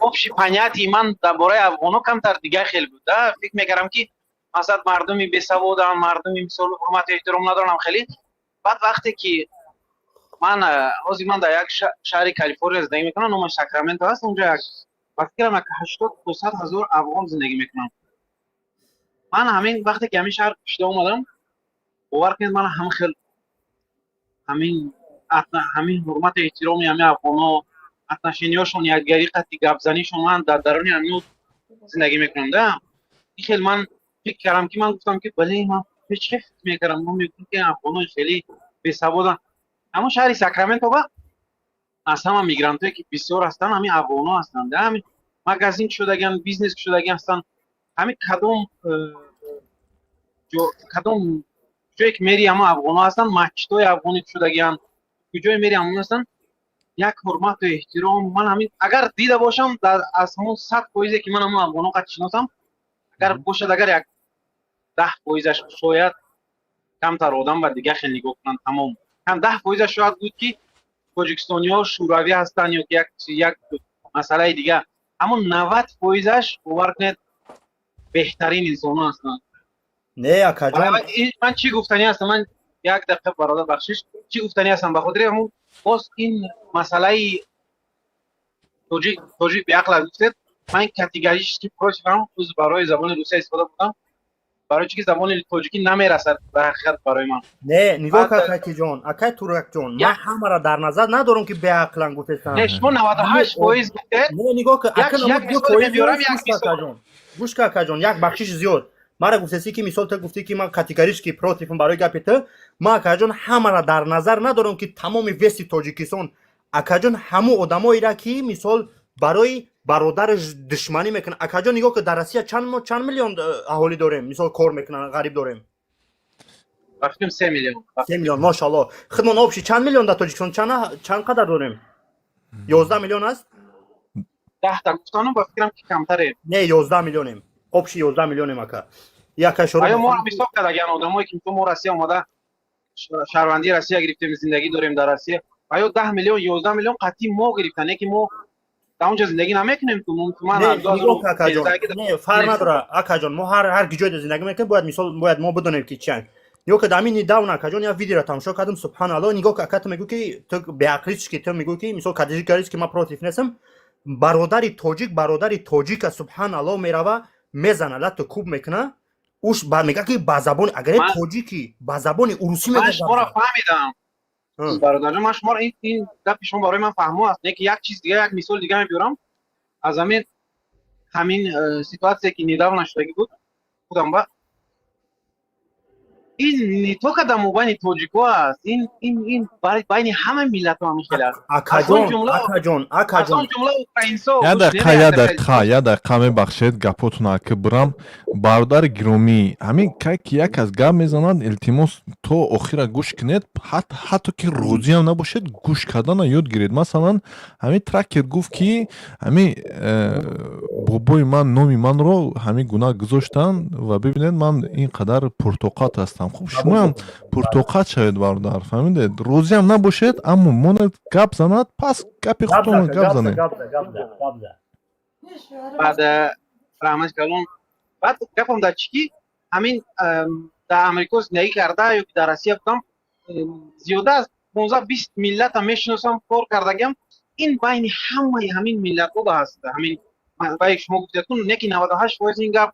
[SPEAKER 5] общий понятие ман дар бораи афғоно камтар дигар хел буд да. Фикр мекардам, ки мақсад, мардуми бесаводам, мардуми, мисол, ҳурмату эҳтиром надорам хеле. Баъд вақте ки ман ҳозир ман дар як шаҳри Калифорния зиндагӣ мекунам, номаш Сакраменто аст. Унҷо як, ба фикрам, як 80 то 100 ҳазор афғон зиндагӣ мекунам. Ман ҳамин вақте ки ҳамин шаҳр кушида омадам, бовар кунед, ман ҳам хел ҳамин ҳурмату эҳтироми ҳамин афғоно, отношения шон, якдигари қатъи гапзанишон, ман дар даруни ҳамин зиндагӣ мекунам да. Ин хел ман фикр кардам, ки ман гуфтам, ки бале, ман ҳеҷ хел фикр мекардам, ман мегуфтам, ки афғонои хеле бесаводанд. Ҳамон шаҳри Сакраменто ба аз ҳама мигрантое, ки бисёр ҳастанд, ҳамин афғоно ҳастанд. Ҳамин магазин шудагиан, бизнес шудагиан ҳастанд. Ҳамин кадом ҷое ки мери, ҳама афғоно ҳастанд, масҷидҳои афғонӣ шудагиан, куҷое мери, ҳамон ҳастанд. Як ҳурмату эҳтиром ман ҳамин агар дида бошам, аз ҳамон 100%-е ки ман ҳамон афғоно қад шиносам, агар бошад, агар як 10%-аш шояд камтар одам ба дигар хел нигоҳ кунанд, тамом. Ҳам 10%-аш шояд буд, ки тоҷикистониҳо шӯравӣ ҳастанд ё ки як масъалаи дигар. Ҳамон 90%-аш, бовар кунед, беҳтарин инсонҳо ҳастанд.
[SPEAKER 6] Не, акаҷон.
[SPEAKER 5] Ман чӣ гуфтанӣ ҳастам? Ман як дақиқа, бародар, бахшиш, чӣ гуфтанӣ ҳастам? Ба хотири ҳамун боз ин масъалаи тоҷик беақл гуфтед, ман категорически против ам. Барои забони русия истифода бурдам, барои чӣ ки забони тоҷикӣ намерасад дар ҳақиқат барои ман.
[SPEAKER 6] Не, нигоҳ кар, акайҷон, акай Туракҷон, ман ҳамаро дар назар надорам, ки беақлан гуфтестам.
[SPEAKER 5] Не, шумо 98% гуфтед.
[SPEAKER 6] Не, нигоҳ кар, гӯш кар, акаҷон, як бахшиши зиёд. Мара гуфтеси, ки мисол ту гуфтӣ, ки ман категорически против ам барои гапи ту. Ман, акаҷон, ҳамаро дар назар надорам, ки тамоми веси Тоҷикистон. Акаҷон, ҳамун одамоера, ки мисол барои бародараш душманӣ мекунад. Акаҷон, нигоҳ ки дар Россия чанд миллион аҳолӣ дорем, мисол кор мекунанд, ғариб дорем?
[SPEAKER 5] Ба фикрам, 3 миллион.
[SPEAKER 6] 3 миллион, мошалло. Худмон общий чанд миллион дар Тоҷикистон, чанд қадар дорем? 11 миллион аст?
[SPEAKER 5] 10-та гуфтану, ба фикрам, ки камтаре.
[SPEAKER 6] Не, 11 миллионем, общий 11 миллионем, ака.
[SPEAKER 5] Аё мо ҳисоб кардагиан одамое, ки мо Россия омада, шаҳрвандии Россия гирифтем, зиндагӣ дорем дар Россия, аё 10 миллион, 11 миллион қатъи мо гирифтан, не ки мо дар онҷо зиндагӣ намекунем.
[SPEAKER 6] Не, фарқ надора, акаҷон, мо ҳар ҷойда зиндагӣ мекунем, бояд мисол бояд мо бидонем, ки чиан. Нигоҳ ки дар ҳамин недавно, акаҷон, як видеоро тамошо кардам, субҳаналло. Нигоҳ ки, ака, ту мегӯ, ки ту беақлӣ, ки ту мегӯ, ки мисол категорически ман против нестам. Бародари тоҷик бародари тоҷика, субҳаналло, мерава, мезана, лату куб мекуна. Уш ба мега, ки ба забони агар тоҷикӣ, ба забони урусӣ.
[SPEAKER 5] Ман шуморо фаҳмидам, бародарҷон, ман шуморо, ин гапи шумо барои ман фаҳмо аст. Не ки як чиз дига, як мисоли дига мебиёрам аз ҳамин ситуация, ки недавно шудагӣ буд худам ба. Ин не только дар мобайни тоҷико аст, ин байни ҳама миллатҳо ҳамин хел аст.
[SPEAKER 6] Акаҷон, акаҷон, акаҷон.
[SPEAKER 5] Ҷумла украинсо.
[SPEAKER 2] Як дақиқа, як дақиқа, як дақиқа, мебахшед, гапотон аки бурам. Бародари гиромӣ, ҳамин кай ки як кас гап мезанад, илтимос, то охира гӯш кунед, ҳатто ки розиам набошед, гӯш кардана ёд гиред. Масалан, ҳамин Тракер гуфт, ки ҳамин бобои ман номи манро ҳамин гуна гузоштанд ва бибинед, ман ин қадар пуртоқат ҳастам. Хуб, шумоам пуртоқат шавед, бародар, фаҳмидед? Розиам набошед, аммо монед гап занад, пас гапи худтонро гап занед.
[SPEAKER 5] Баъд, раҳмати калон. Баъд гапам дар чӣ, ки ҳамин дар Амрико зиндагӣ карда ё ки дар Россия будам, зиёда аз 15-20 миллата мешиносам, кор кардагиам. Ин байни ҳамаи ҳамин миллатҳо ҳаст. Ҳамин баи шумо гуфтед, не ки 98% ин гап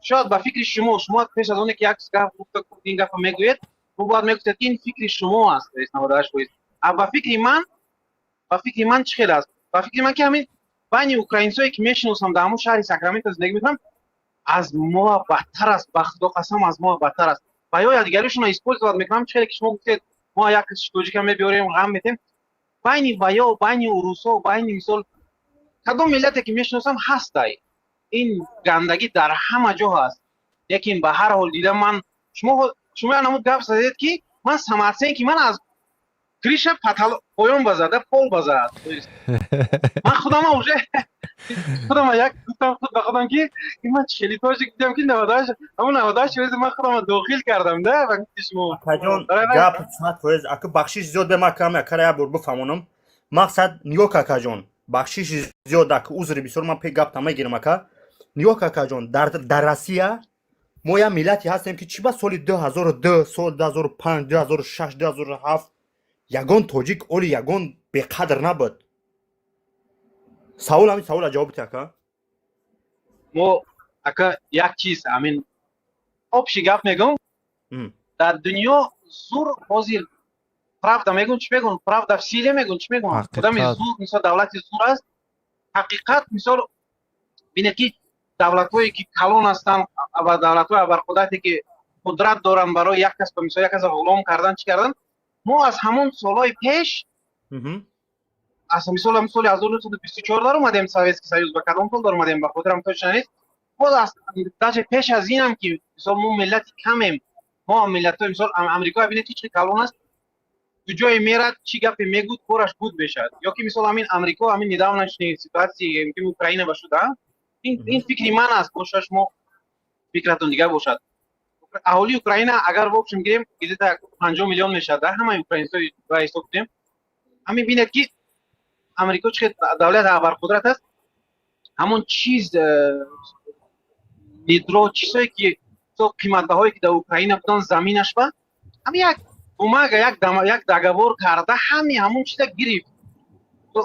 [SPEAKER 5] шояд ба фикри шумо. Шумо пеш аз оне ки як гап гуфта, ин гапа мегӯед, шумо бояд мегуфтед, ки ин фикри шумо аст, 98%. А ба фикри ман чӣ хел аст? Ба фикри ман, ки ҳамин байни украинсое, ки мешиносам, дар ҳамон шаҳри Сакраменто зиндагӣ мекунам, аз мо бадтар аст, ба Худо қасам, аз мо бадтар аст. Ва ё якдигаришонро использовать мекунам. Чӣ хеле ки шумо гуфтед, мо як тоҷика мебиёрем, ғам метем байни ваё, байни урусо, байни мисол кадом миллате ки мешиносам, ҳастай. Ин гандагӣ дар ҳама ҷо ҳаст. Лекин ба ҳар ҳол дида ман, шумо намуд гап задед, ки ман самарсен, ки ман аз крыша поён базада, пол базад. Ман худама уже худама як гуфтам худ ба худам, ки ман хеле тоҷик дидам, ки 98, ҳамон 98% ман худама дохил кардам да ба гуфти шумо.
[SPEAKER 6] Акаҷон, гап 100%. Ака, бахшиш зиёд, бе ман кам акара як бор бифаҳмонам мақсад. Нигоҳ ка, акаҷон, бахшиш зиёд, ака, узри бисёр, ман пе гапта мегирам. Ака, нигоҳ ка, акаҷон, дар Россия мо як миллате ҳастем, ки чӣ ба соли 2002, соли 2005, 2006, 2007 ягон тоҷик оли ягон беқадр набуд. Савол, ҳамин савола ҷавоб бите, ака.
[SPEAKER 5] Мо, ака, як чиз, ҳамин общий гап мегӯм. Дар дунё зур ҳозир, правда мегӯн, чӣ мегӯн, правда в силе мегӯн, чӣ мегӯн, одами зур, мисол, давлати зур аст, ҳақиқат. Мисол, бинед, ки Давлатҳое ки калон ҳастанд ва давлатҳои абарқудрате ки қудрат доранд барои як кас, ба мисол, як каса ғулом кардан, чӣ кардан, мо аз ҳамон солҳои пеш, аз мисол соли 1924 даромадем Советский Союз, ба кадом сол даромадем, ба хотирам точно нест. Боз аз даже пеш аз инам ки, мисол, мо миллати камем, мо миллатҳои, мисол, Амрико бинед, чӣ калон аст, куҷое мерад, чӣ гапе мегӯд, кораш буд мешавад. Ё ки, мисол, ҳамин Амрико, ҳамин недавнашний ситуация ки Украина ба шуда, ин фикри ман аст, бошад, шумо фикратон дигар бошад. Аҳолии Украина, агар в общем гирем, где-то 50 миллион мешавад, ҳамаи украинсо ба ҳисоб кунем. Ҳамин бинед ки Амрико чӣ давлати абарқудрат аст, ҳамон чиз, недра, чизҳое ки қиматбаҳое ки дар Украина буданд, заминаш ба ҳамин як бумага, як договор карда, ҳами ҳамон чиза гирифт.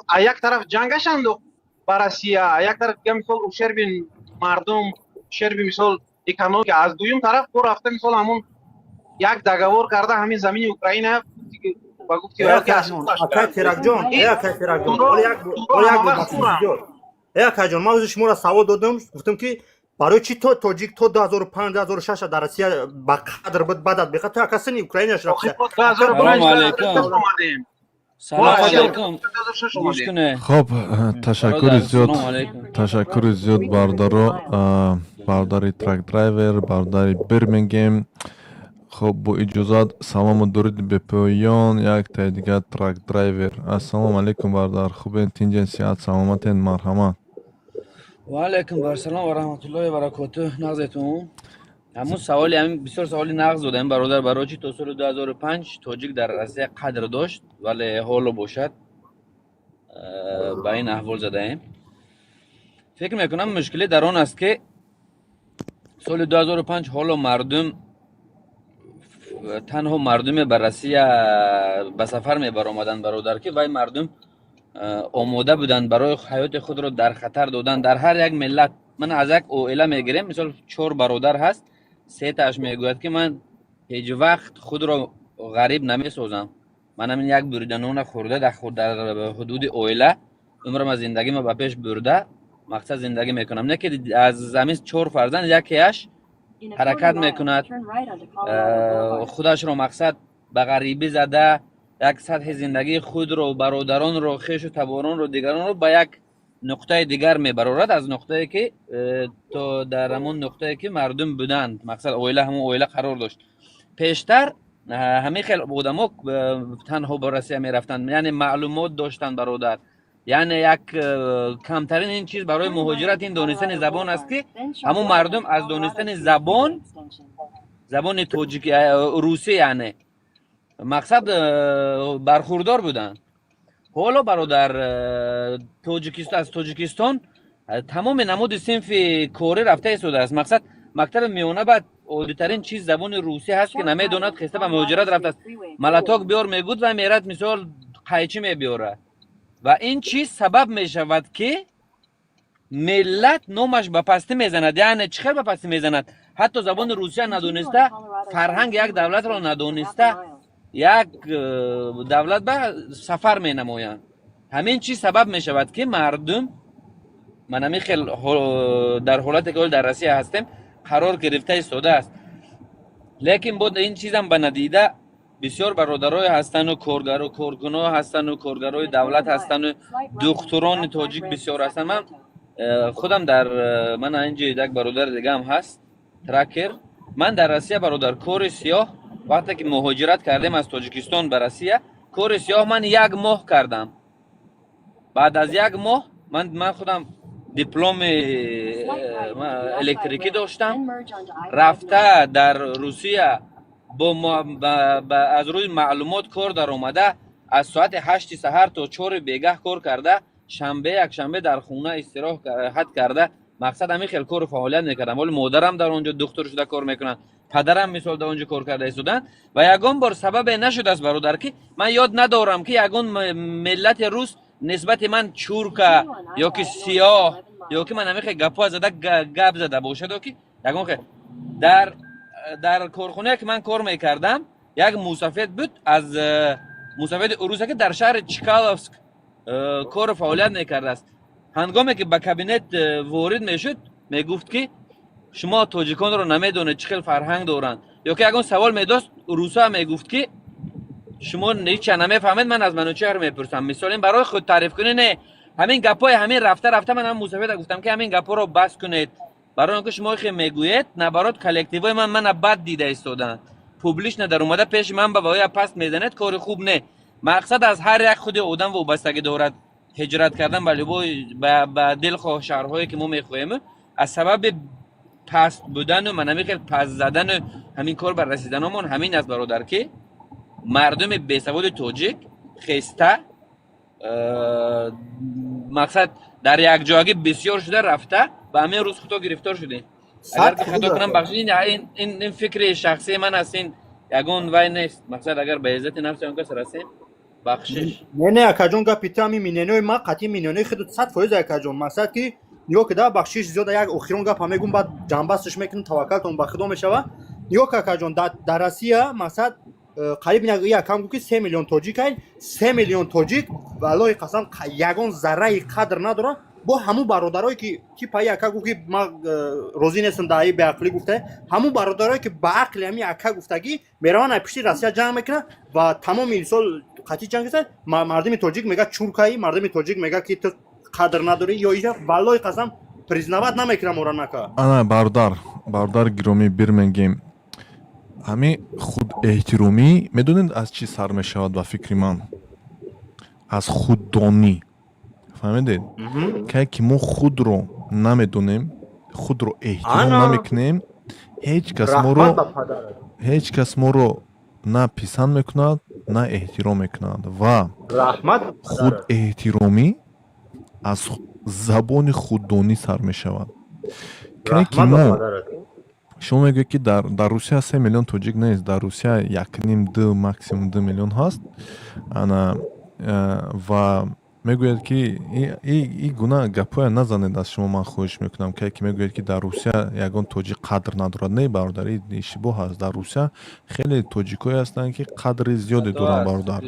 [SPEAKER 5] А як тараф ҷангаш андохт ба Россия, а як тараф дига, мисол, ущерби мардум, ущерби, мисол, экономика, аз дуюм тараф бо рафта, мисол, ҳамон як договор карда, ҳамин замини Украина ба гуфти
[SPEAKER 6] Акай Теракҷон, акай Теракҷон, акайҷон, ман ӯзи шуморо савол додам, гуфтам ки барои чӣ то тоҷик то 2005, 2006 дар Россия ба қадр буд, баъд аз беқа то акасини Украинаш рафта.
[SPEAKER 8] Салом алейкум. Гӯш кунед.
[SPEAKER 2] Хоб, ташаккури зиёд, ташаккури зиёд, бародаро, бародари truck driver, бародари Бирмингем. Хоб, бо иҷозат, салому дуруди бепоён. Яктаи дигар truck driver. Ассалому алайкум, бародар, хубен, тинҷен, сиҳат, саломатен? Марҳамат.
[SPEAKER 8] Ва алайкум вассалом ва раҳматуллоҳи ва баракотуҳ. Нағзетун? Ҳамун саволи, ҳамин бисёр саволи нағз додем, бародар. Барои чӣ то соли 2005 тоҷик дар Россия қадр дошт, вале ҳоло бошад ба ин аҳвол задаем? Фикр мекунам, мушкилӣ дар он аст, ки соли 2005 ҳоло мардум, танҳо мардуме ба Россия ба сафар мебаромаданд, бародар, ки вай мардум омода буданд барои ҳаёти худро дар хатар додан. Дар ҳар як миллат, ман аз як оила мегирем, мисол, чор бародар ҳаст, сетааш мегӯяд, ки ман ҳеҷ вақт худро ғариб намесозам, ман ҳамин як бурида нона хӯрда, дар ҳудуди оила умрам аз зиндагима ба пеш бурда, мақсад зиндагӣ мекунам. Не ки аз ҳамин чор фарзанд якеаш ҳаракат мекунад, худашро, мақсад, ба ғарибӣ зада, як сатҳи зиндагии худро, бародаронро, хешу таборонро, дигаронро ба як нуқтаи дигар мебарорад аз нуқтае ки то дар ҳамон нуқтае ки мардум буданд, мақсад, оила, ҳамон оила қарор дошт. Пештар ҳамин хел одамо танҳо ба Россия мерафтанд, яъне маълумот доштанд, бародар. Яъне як камтарин ин чиз барои муҳоҷират ин донистани забон аст, ки ҳамон мардум аз донистани забон, забони тоҷики, русӣ, яъне мақсад, бархурдор буданд. Ҳоло, бародар, тоҷикистон, аз Тоҷикистон тамоми намуди синфи корӣ рафта истодааст. Мақсад, мактаби миёна баъд оддитарин чиз забони русӣ ҳаст, ки намедонад, хеста ба муҳоҷират рафтааст. Молоток биёр мегӯд ва мерад, мисол, қайчӣ мебиёрад. Ва ин чиз сабаб мешавад, ки миллат номаш ба пастӣ мезанад. Яъне чӣ хел ба пастӣ мезанад? Ҳатто забони русия надониста, фарҳанги як давлатро надониста, як давлат ба сафар менамоянд. Ҳамин чиз сабаб мешавад, ки мардум ман ҳамин хел дар ҳолате ки ҳол дар Россия ҳастем, қарор гирифта истодааст. Лекин бод ин чизам ба надида бисёр бародарое ҳастану коргару коркуно ҳастану коргарои давлат ҳастану духтурони тоҷик бисёр ҳастанд. Ман худам дар ман инҷо як бародари дигаам ҳаст, trucker. Ман дар Россия, бародар, кори сиёҳ, вақте ки муҳоҷират кардем аз Тоҷикистон ба Россия, кори сиёҳ ман як моҳ кардам. Баъд аз як моҳ ман худам дипломи электрикӣ доштам, рафта дар Русия бо аз рӯи маълумот кор даромада, аз соати 8-и саҳар то 4-и бегаҳ кор карда, шанбе, якшанбе дар хона истироҳат карда, мақсад, ҳамин хел кору фаъолият мекардам. Ҳоли модарам дар он ҷо духтур шуда кор мекунанд, падарам, мисол, дар он ҷо кор карда истоданд. Ва ягон бор сабабе нашудааст, бародар, ки ман ёд надорам, ки ягон миллати рус нисбати ман чурка ё ки сиёҳ ё ки ман ҳамин хел гапҳо зада гап зада бошадо, ки ягон хел. Дар корхонае ки ман кор мекардам, як мусафед буд аз мусафеди уруса, ки дар шаҳри Чкаловск кору фаъолият мекардааст. Ҳангоме ки ба кабинет ворид мешуд Мегуфт, ки шумо тоҷиконро намедонед, чӣ хел фарҳанг доранд, ё ки ягон савол медост, русо мегуфт, ки шумо ҳеча намефаҳмед, ман аз Манучеҳр мепурсам. Мисол, ин барои худ таъриф кунӣ не. Ҳамин гапҳои ҳамин рафта рафта ман ҳам мусафеда гуфтам, ки ҳамин гапҳоро бас кунед, барои он ки шумо хе мегӯед, наоборот, коллективҳои ман мана бад дида истоданд. Публично дар омада пеши ман ба воя паст мезанед, кори хуб не. Мақсад аз ҳар як худи одам вобастагӣ дорад. Ҳиҷрат кардан ба любой, ба дилхоҳ шаҳрҳое, ки мо мехоҳем, аз сабаби паст будану ман ҳамин хел паст задану ҳамин кор ба расиданомон ҳамин аст, бародар, ки мардуми бесаводи тоҷик хеста, мақсад, дар якҷоягӣ бисёр шуда рафта ба ҳамин рӯз худо гирифтор шудем. Агар ки хато кунам, бахшид. Ин фикри шахсии ман аст, ин ягон вай нест. Мақсад, агар ба иззати нафси он кас расем, бахшиш.
[SPEAKER 6] Не, не, акаҷон, гапи ту ҳамин мнение и ма қатъи мнение и худу 100%, акаҷон. Мақсад, ки нигоҳ кида, бахшиш зиёда, як охирон гапа мегум, баъд ҷамъбасташ мекунем, таваккалтон ба худо мешава. Нигоҳ ка, акаҷон, дар Россия, мақсад, қариб якам гуфт, ки 3 миллион тоҷик ай, 3 миллион тоҷик, валлоҳи қасам, ягон зарраи қадр надоранд. Бо ҳамун бародарое, ки типа ака гуфт, ки ман розӣ нестам дар ин беақлӣ гуфта, ҳамун бародарое, ки ба ақли ҳамин ака гуфтагӣ мераванд, ай пишти Россия ҷанг мекунанд ва тамоми мисол қатъи ҷанг карданд. Мардуми тоҷик мега чуркаи, мардуми тоҷик мега, ки ту қадр надорӣ ё иҷа, валлоҳи қасам, признавать намекунам ора нака.
[SPEAKER 2] Ана, бародар, бародари гиромӣ, Бирмингем, ҳамин худэҳтиромӣ медонед аз чӣ сар мешавад? Ба фикри ман, аз худдонӣ. Фаҳмидед? Кае ки мо худро намедонем, худро эҳтиром намекунем, ҳеҷ кас моро,
[SPEAKER 6] Раҳмат ба падарат.
[SPEAKER 2] ҳеҷ кас моро на писанд мекунад, на эҳтиром мекунад. Ва
[SPEAKER 6] Раҳмат ба падарат.
[SPEAKER 2] худэҳтиромӣ аз забони худдонӣ сар мешавад. Кае ки
[SPEAKER 6] Раҳмат ба
[SPEAKER 2] мо
[SPEAKER 6] падарат.
[SPEAKER 2] Шумо мегӯед, ки дар Русия 3 миллион тоҷик нест, дар Русия якним, ду, максимум 2 миллион ҳаст. Ана, ва мегӯяд, ки и гуна гапҳоя назанед. Аз шумо ман хоҳиш мекунам, кае ки мегӯяд, ки дар Русия ягон тоҷик қадр надорад, не, бародар, ин иштибоҳ аст. Дар Русия хеле тоҷикое ҳастанд, ки қадри зиёде
[SPEAKER 8] Хато
[SPEAKER 2] доранд,
[SPEAKER 8] аст.
[SPEAKER 2] бародар.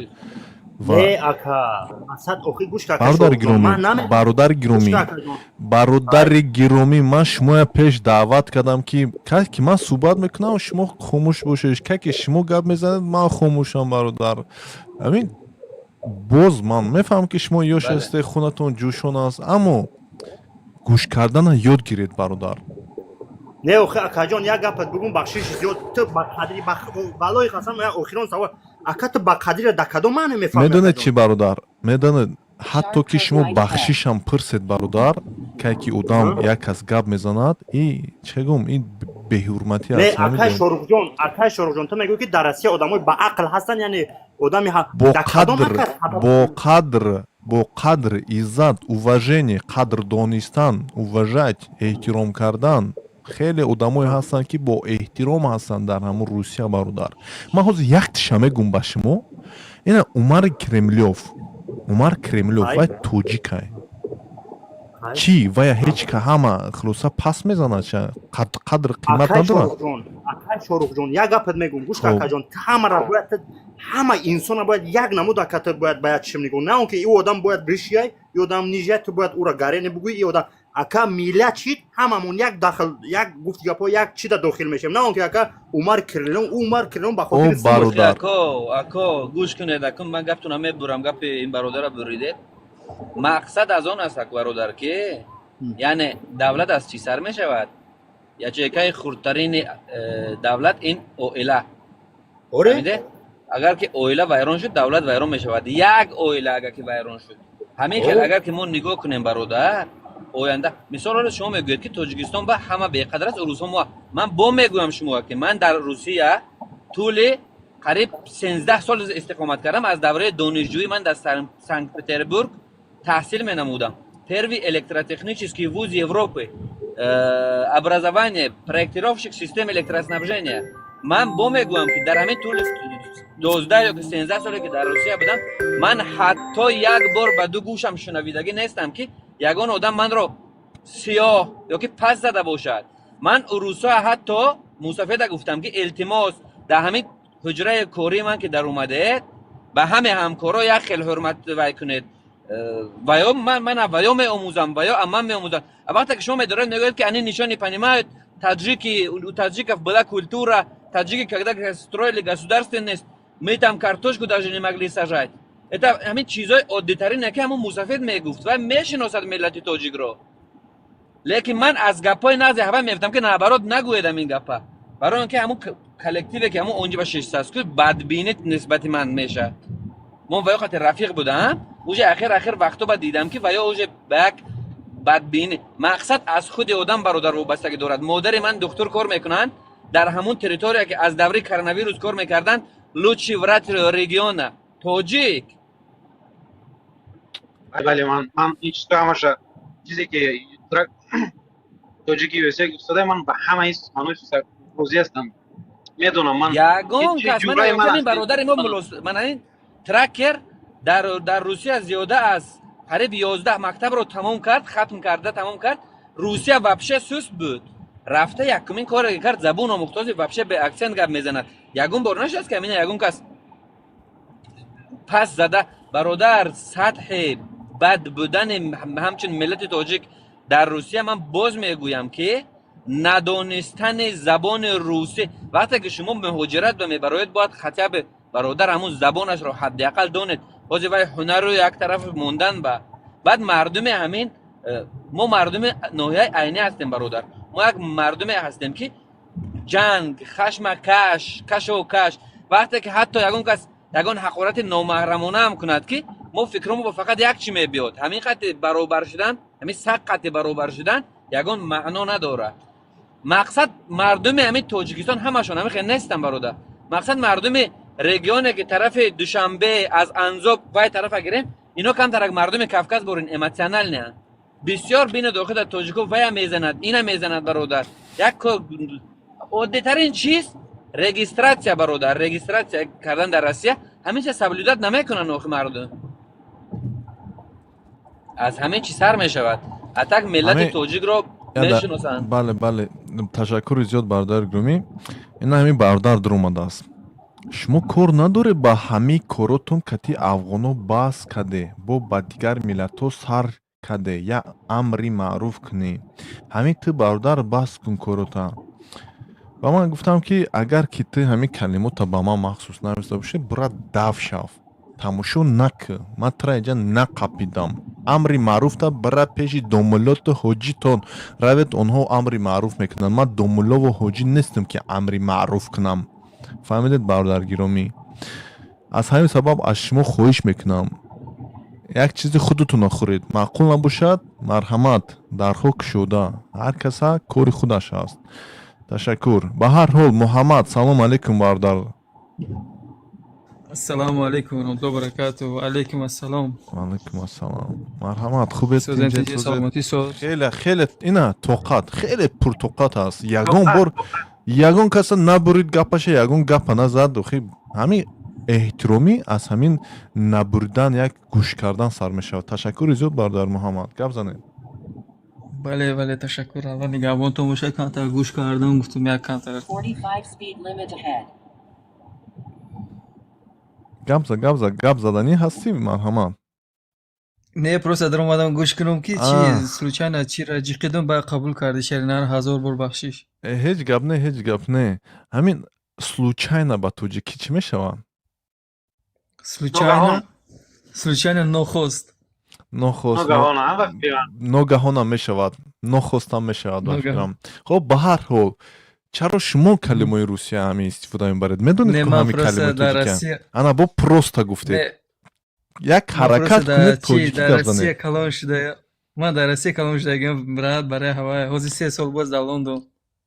[SPEAKER 2] Ва
[SPEAKER 6] Не, ака, мақсад, охи, гӯш ка, ака
[SPEAKER 2] бародари
[SPEAKER 6] Шоҳҷон,
[SPEAKER 2] гиромӣ,
[SPEAKER 6] ман наме
[SPEAKER 2] бародари
[SPEAKER 6] гӯш
[SPEAKER 2] гиромӣ,
[SPEAKER 6] ка, акаҷон.
[SPEAKER 2] Бародари гиромӣ, ман шумоя пеш даъват кардам, ки ки ман суҳбат мекунам, шумо хомӯш бошед. Ка ки шумо гап мезанед, ман хомӯшам. Бародар, ҳамин боз ман мефаҳмам, ки шумо ёш ҳастед, хунатон ҷӯшон аст, аммо гӯш кардана ёд гиред, бародар.
[SPEAKER 6] Не, охи, акаҷон, як гапат бигум, бахшиши зиёд, ту ба қадри, валлоҳи қасам, як охирон савол, ака, ту ба қадрира дар кадом маъне мефаҳмӣ,
[SPEAKER 2] Медонед
[SPEAKER 6] акаҷон?
[SPEAKER 2] чӣ, бародар, медонед, ҳатто ки шумо бахшишам пурсед, бародар, кае ки одам як кас гап мезанад, и чӣ гум, ин беҳурматӣ
[SPEAKER 6] Не,
[SPEAKER 2] аст.
[SPEAKER 6] акай
[SPEAKER 2] Намедонед?
[SPEAKER 6] Шоҳрухҷон, акай Шоҳрухҷон, ту мегӯӣ, ки дар Россия одамои ба ақл ҳастанд, яъне одами
[SPEAKER 2] Бо
[SPEAKER 6] дар кадом
[SPEAKER 2] қадр,
[SPEAKER 6] ака сабаб
[SPEAKER 2] бо қадр, бо қадр, иззат, уважение, қадр донистан, уважать, эҳтиром кардан. Хеле одамое ҳастанд, ки бо эҳтиром ҳастанд дар ҳамун Русия. Бародар, ман ҳозир яктиша мегум ба шумо. Ина Умари Кремлёв, Умар Кремлёв, вай тоҷикай. Чӣ, вая ҳеҷ ка ҳама хулоса пас мезанад, ча қадр қимат
[SPEAKER 6] Акай
[SPEAKER 2] надорад?
[SPEAKER 6] Шоҳрухҷон, акай Шоҳрухҷон, як гапат мегум, гӯш ка.
[SPEAKER 2] Хоб.
[SPEAKER 6] Акаҷон, ту ҳамаро бояд, ту ҳама инсона бояд як намуд, ака, ту бояд ба як чишм нигоҳ, на он ки ӯ одам бояд бишияй, ӣ одам нижай, ту бояд ӯра гарене бугӯӣ, ӣ одам, ака, миллат чид, ҳамамон як дахл, як гуфти гапҳо, як чида дохил мешавем, на он ки ака Умар Кирилон, ӯ Умар Кирилон ба хотири
[SPEAKER 2] О, бародар.
[SPEAKER 8] Ако, ако, гӯш кунед, акун ман гаптона мебурам, гапи ин бародара буридед. Мақсад аз он аст, ак бародар, ки яъне давлат аз чӣ сар мешавад? Ячейкаи хурдтарини давлат ин оила.
[SPEAKER 6] Оре.
[SPEAKER 8] Фаҳмидед? Агар ки оила вайрон шуд, давлат вайрон мешавад. Як оила агар ки вайрон шуд, ҳамин хел. Агар ки мо нигоҳ кунем, бародар, оянда, мисол, ҳоло шумо мегӯед, ки Тоҷикистон ба ҳама беқадр аст, русҳо мо. Ман бо мегӯям шумо, ки ман дар Русия тӯли қариб 13 сол истиқомат кардам. Аз давраи донишҷӯӣ ман дар Санкт Петербург таҳсил менамудам. Первый электротехнический вуз Европы, образование проектировщик систем электроснабжения. Ман бо мегӯям, ки дар ҳамин тӯли 12 ё ки 13 соле, ки дар Русия будам, ман ҳатто як бор ба ду гӯшам шунавидагӣ нестам, ки ягон одам манро сиёҳ ё ки пас зада бошад. Ман урусоя, ҳатто мусафеда гуфтам, ки илтимос, дар ҳамин ҳуҷраи кории ман ки дар омадед, ба ҳаме ҳамкоро як хел ҳурмат вай кунед. Ва ё ман ва ё меомӯзам, ва ё ман меомӯзам. А вақте ки шумо медоред, мегӯед, ки они ничего не понимают, таджики, у таджиков была культура, таджики, когда строили государственность, мы там картошку даже не могли сажать. Это ҳамин чизҳои оддитарине, ки ҳамун мусафид мегуфт ва мешиносад миллати тоҷикро. Лекин ман аз гапҳои назди ҳава мефтам, ки наоборот нагӯед ҳамин гапа, барои он ки ҳамун коллективе, ки ҳамун онҷа ба шиштааст, ку бадбинӣ нисбати ман мешавад. Мо ва ё қати рафиқ будам, уже ахир вақто ба дидам, ки ва ё уже ба як бадбинӣ. Мақсад аз худи одам, бародар, вобастагӣ дорад. Модари ман духтур кор мекунанд дар ҳамун территория, ки аз давраи коронавирус кор мекарданд, лучший врач региона тоҷик.
[SPEAKER 5] Бале, ман ин чизҳо ҳамаша, чизе ки тоҷики юса гуфтада, ман ба ҳамаи суханои розӣ ҳастам, медонам ман.
[SPEAKER 8] Ягон кас ман, бародари мо, ман ин тракер дар Русия зиёда аз қариб 11 мактабро тамом кард, хатм карда тамом кард. Русия вообще суст буд. Рафта якумин коре кард, забон омӯхтози, вообще бе акцент гап мезанад. Ягон бор нашудааст, ки амина ягон кас пас зада. Бародар, сатҳи бад будани ҳамчун миллати тоҷик дар Русия, ман боз мегӯям, ки надонистани забони русӣ. Вақте ки шумо муҳоҷират ба мебароед, бояд хотя бы, бародар, ҳамун забонашро ҳадди ақал донед. Ҳозир вай ҳунару як тараф мондан ба баъд мардуми ҳамин мо мардуми ноҳияи Айнӣ ҳастем, бародар. Мо як мардуме ҳастем, ки ҷанг, хашма каш, кашу каш. Вақте ки ҳатто ягон кас ягон ҳақорати номаҳрамона ҳам кунад, ки мо фикрмо ба фақат як чӣ мебиёд, ҳамин қати баробар шудан, ҳамин сақ қати баробар шудан ягон маъно надорад. Мақсад, мардуми ҳамин Тоҷикистон ҳамашон ҳамин хел нестан, бародар. Мақсад, мардуми регионе, ки тарафи Душанбе, аз Анзоб вай тарафа гирем, ино камтарак мардуми Кавказ борин эмоциональный анд бисёр. Бина, дохил тоҷико вая мезанад, ина мезанад, бародар. Як оддитарин чиз регистрация, бародар, регистрация кардан дар Россия, ҳамин чиз соблюдать намекунанд охи мардум. Аз ҳамин чи сар мешавад. А так миллати тоҷикро мешиносанд.
[SPEAKER 2] Бале, ташаккури зиёд, бародари гиромӣ. Ина ҳамин бародар дуромадааст. Шумо кор надоред ба ҳамаи коротон кати афғоно бас каде, бо ба дигар миллатҳо сар каде, я амри маъруф кунӣ. Ҳамин ту, бародар, бас кун корота. Ба ман гуфтам, ки агар ки ту ҳамин калимота ба ман махсус нависта бошӣ, бура дав шав, тамошо накӣ. Ман тура инҷа нақапидам. Амри маъруфта бира пеши домуллоту ҳоҷитон равед, онҳо амри маъруф мекунанд. Ман домуллову ҳоҷӣ нестам, ки амри маъруф кунам. Фаҳмидед, бародаргиромӣ? Аз ҳамин сабаб аз шумо хоҳиш мекунам, як чизи худатонро хӯред. Маъқул набошад, марҳамат, дарҳо кушода, ҳар каса кори худаш аст. Ташаккур. Ба ҳар ҳол, Муҳаммад, салом алейкум, бародар.
[SPEAKER 9] Ассалому алайкум ва раҳматуллоҳи ва баракатуҳ. Ва алайкум ассалом.
[SPEAKER 2] Ва алайкум ассалом, марҳамат. Хубед?
[SPEAKER 9] Созен, тинҷи, саломатӣ, соз?
[SPEAKER 2] Хеле, хеле ина тоқат, хеле пуртоқат аст. Ягон бор ягон каса набурид гапаша, ягон гапа назад. Охи, ҳамин эҳтиромӣ аз ҳамин набуридан, як гӯш кардан сар мешавад. Ташаккури зиёд, бародар Муҳаммад, гап занед.
[SPEAKER 9] Бале, ташаккур. Алло нигаҳбонтон бошад. Камтар гӯш кардам, гуфтум, як камтар.
[SPEAKER 10] 45 speed limit ahead.
[SPEAKER 2] Гап за, гап за, гап заданӣ ҳастӣ, марҳамат.
[SPEAKER 9] Не, просто даромадам гӯш кунам, ки чи
[SPEAKER 2] А.
[SPEAKER 9] случайно чира ҷиқидум, ба қабул карди шеринар, ҳазор бор бахшиш.
[SPEAKER 2] Ҳеҷ гап не, ҳеҷ гап не. Ҳамин случайно ба тоҷикӣ чӣ мешавад?
[SPEAKER 9] Случайно, случайно, нохост.
[SPEAKER 2] Нохост.
[SPEAKER 5] Ногаҳон, а, ба фикрам.
[SPEAKER 2] Ногаҳонам мешавад, нохостам мешавад, ба
[SPEAKER 9] Ногаҳон.
[SPEAKER 2] фикрам. Хоб, ба ҳар ҳол, чаро шумо калимаи русия ҳамин истифода мебаред? Медонед,
[SPEAKER 9] Не,
[SPEAKER 2] ку
[SPEAKER 9] ман
[SPEAKER 2] ҳамин
[SPEAKER 9] просто
[SPEAKER 2] калимаи
[SPEAKER 9] дар
[SPEAKER 2] тоҷикия?
[SPEAKER 9] Россия
[SPEAKER 2] Ана бо просто гуфтед.
[SPEAKER 9] Не,
[SPEAKER 2] Як
[SPEAKER 9] ман
[SPEAKER 2] ҳаракат
[SPEAKER 9] просто
[SPEAKER 2] кунед,
[SPEAKER 9] дар чи
[SPEAKER 2] тоҷикӣ
[SPEAKER 9] дар
[SPEAKER 2] гап
[SPEAKER 9] Россия
[SPEAKER 2] занед.
[SPEAKER 9] калон шуда, ман дар Россия калон шудагиам, брат, барои ҳавай ҳозир 3 сол боз дар Лондон.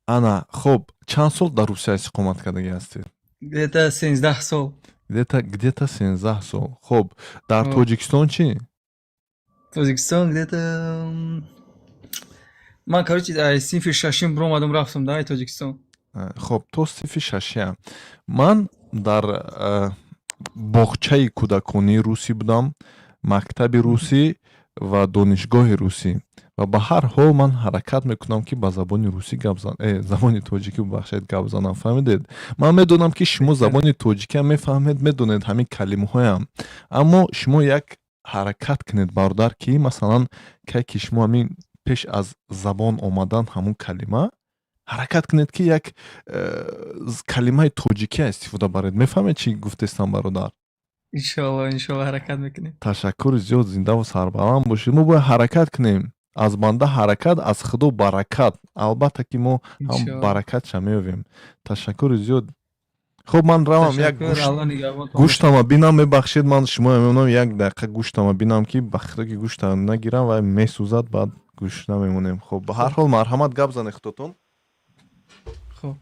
[SPEAKER 2] Ана хоб, чанд сол дар Русия истиқомат кардагӣ ҳастед?
[SPEAKER 9] Где-то 13 сол.
[SPEAKER 2] Где-то 13 сол. Хоб, дар Тоҷикистон чӣ?
[SPEAKER 9] Тоҷикистон где-то ман, короче, аз синфи шашум биромадам, рафтам да Тоҷикистон.
[SPEAKER 2] Хоб, то синфи шашия ман дар боғчаи кӯдаконии русӣ будам, мактаби русӣ ва донишгоҳи русӣ. Ва ба ҳар ҳол ман ҳаракат мекунам, ки ба забони русӣ гап зан, забони тоҷикӣ, бубахшед, гап занам. Фаҳмидед? Ман медонам, ки шумо забони тоҷикиам мефаҳмед, медонед ҳамин калимаҳоям, аммо шумо як Ҳаракат кунед, бародар, ки масалан, кай ки шумо ҳамин пеш аз забон омадан ҳамун калима, ҳаракат кунед, ки як калимаи тоҷикия истифода баред. Мефаҳмед, чӣ гуфтестам, бародар?
[SPEAKER 9] Иншоалло, иншоалло, ҳаракат мекунем.
[SPEAKER 2] Ташаккури зиёд, зиндаву сарбаланд бошед. Мо бояд ҳаракат кунем. Аз банда ҳаракат, аз худо баракат. Албатта, ки мо ҳам баракатша меёбем. Ташаккури зиёд. Хуб, ман равам, як гӯштама бинам. Мебахшед, ман шумо мемонам, як дақиқа гӯштама бинам, ки ба худо, ки гӯштам нагирам ва месӯзад, баъд гӯш намемонем. Хуб, ба ҳар ҳол, марҳамат, гап занед худотон.
[SPEAKER 9] Хуб.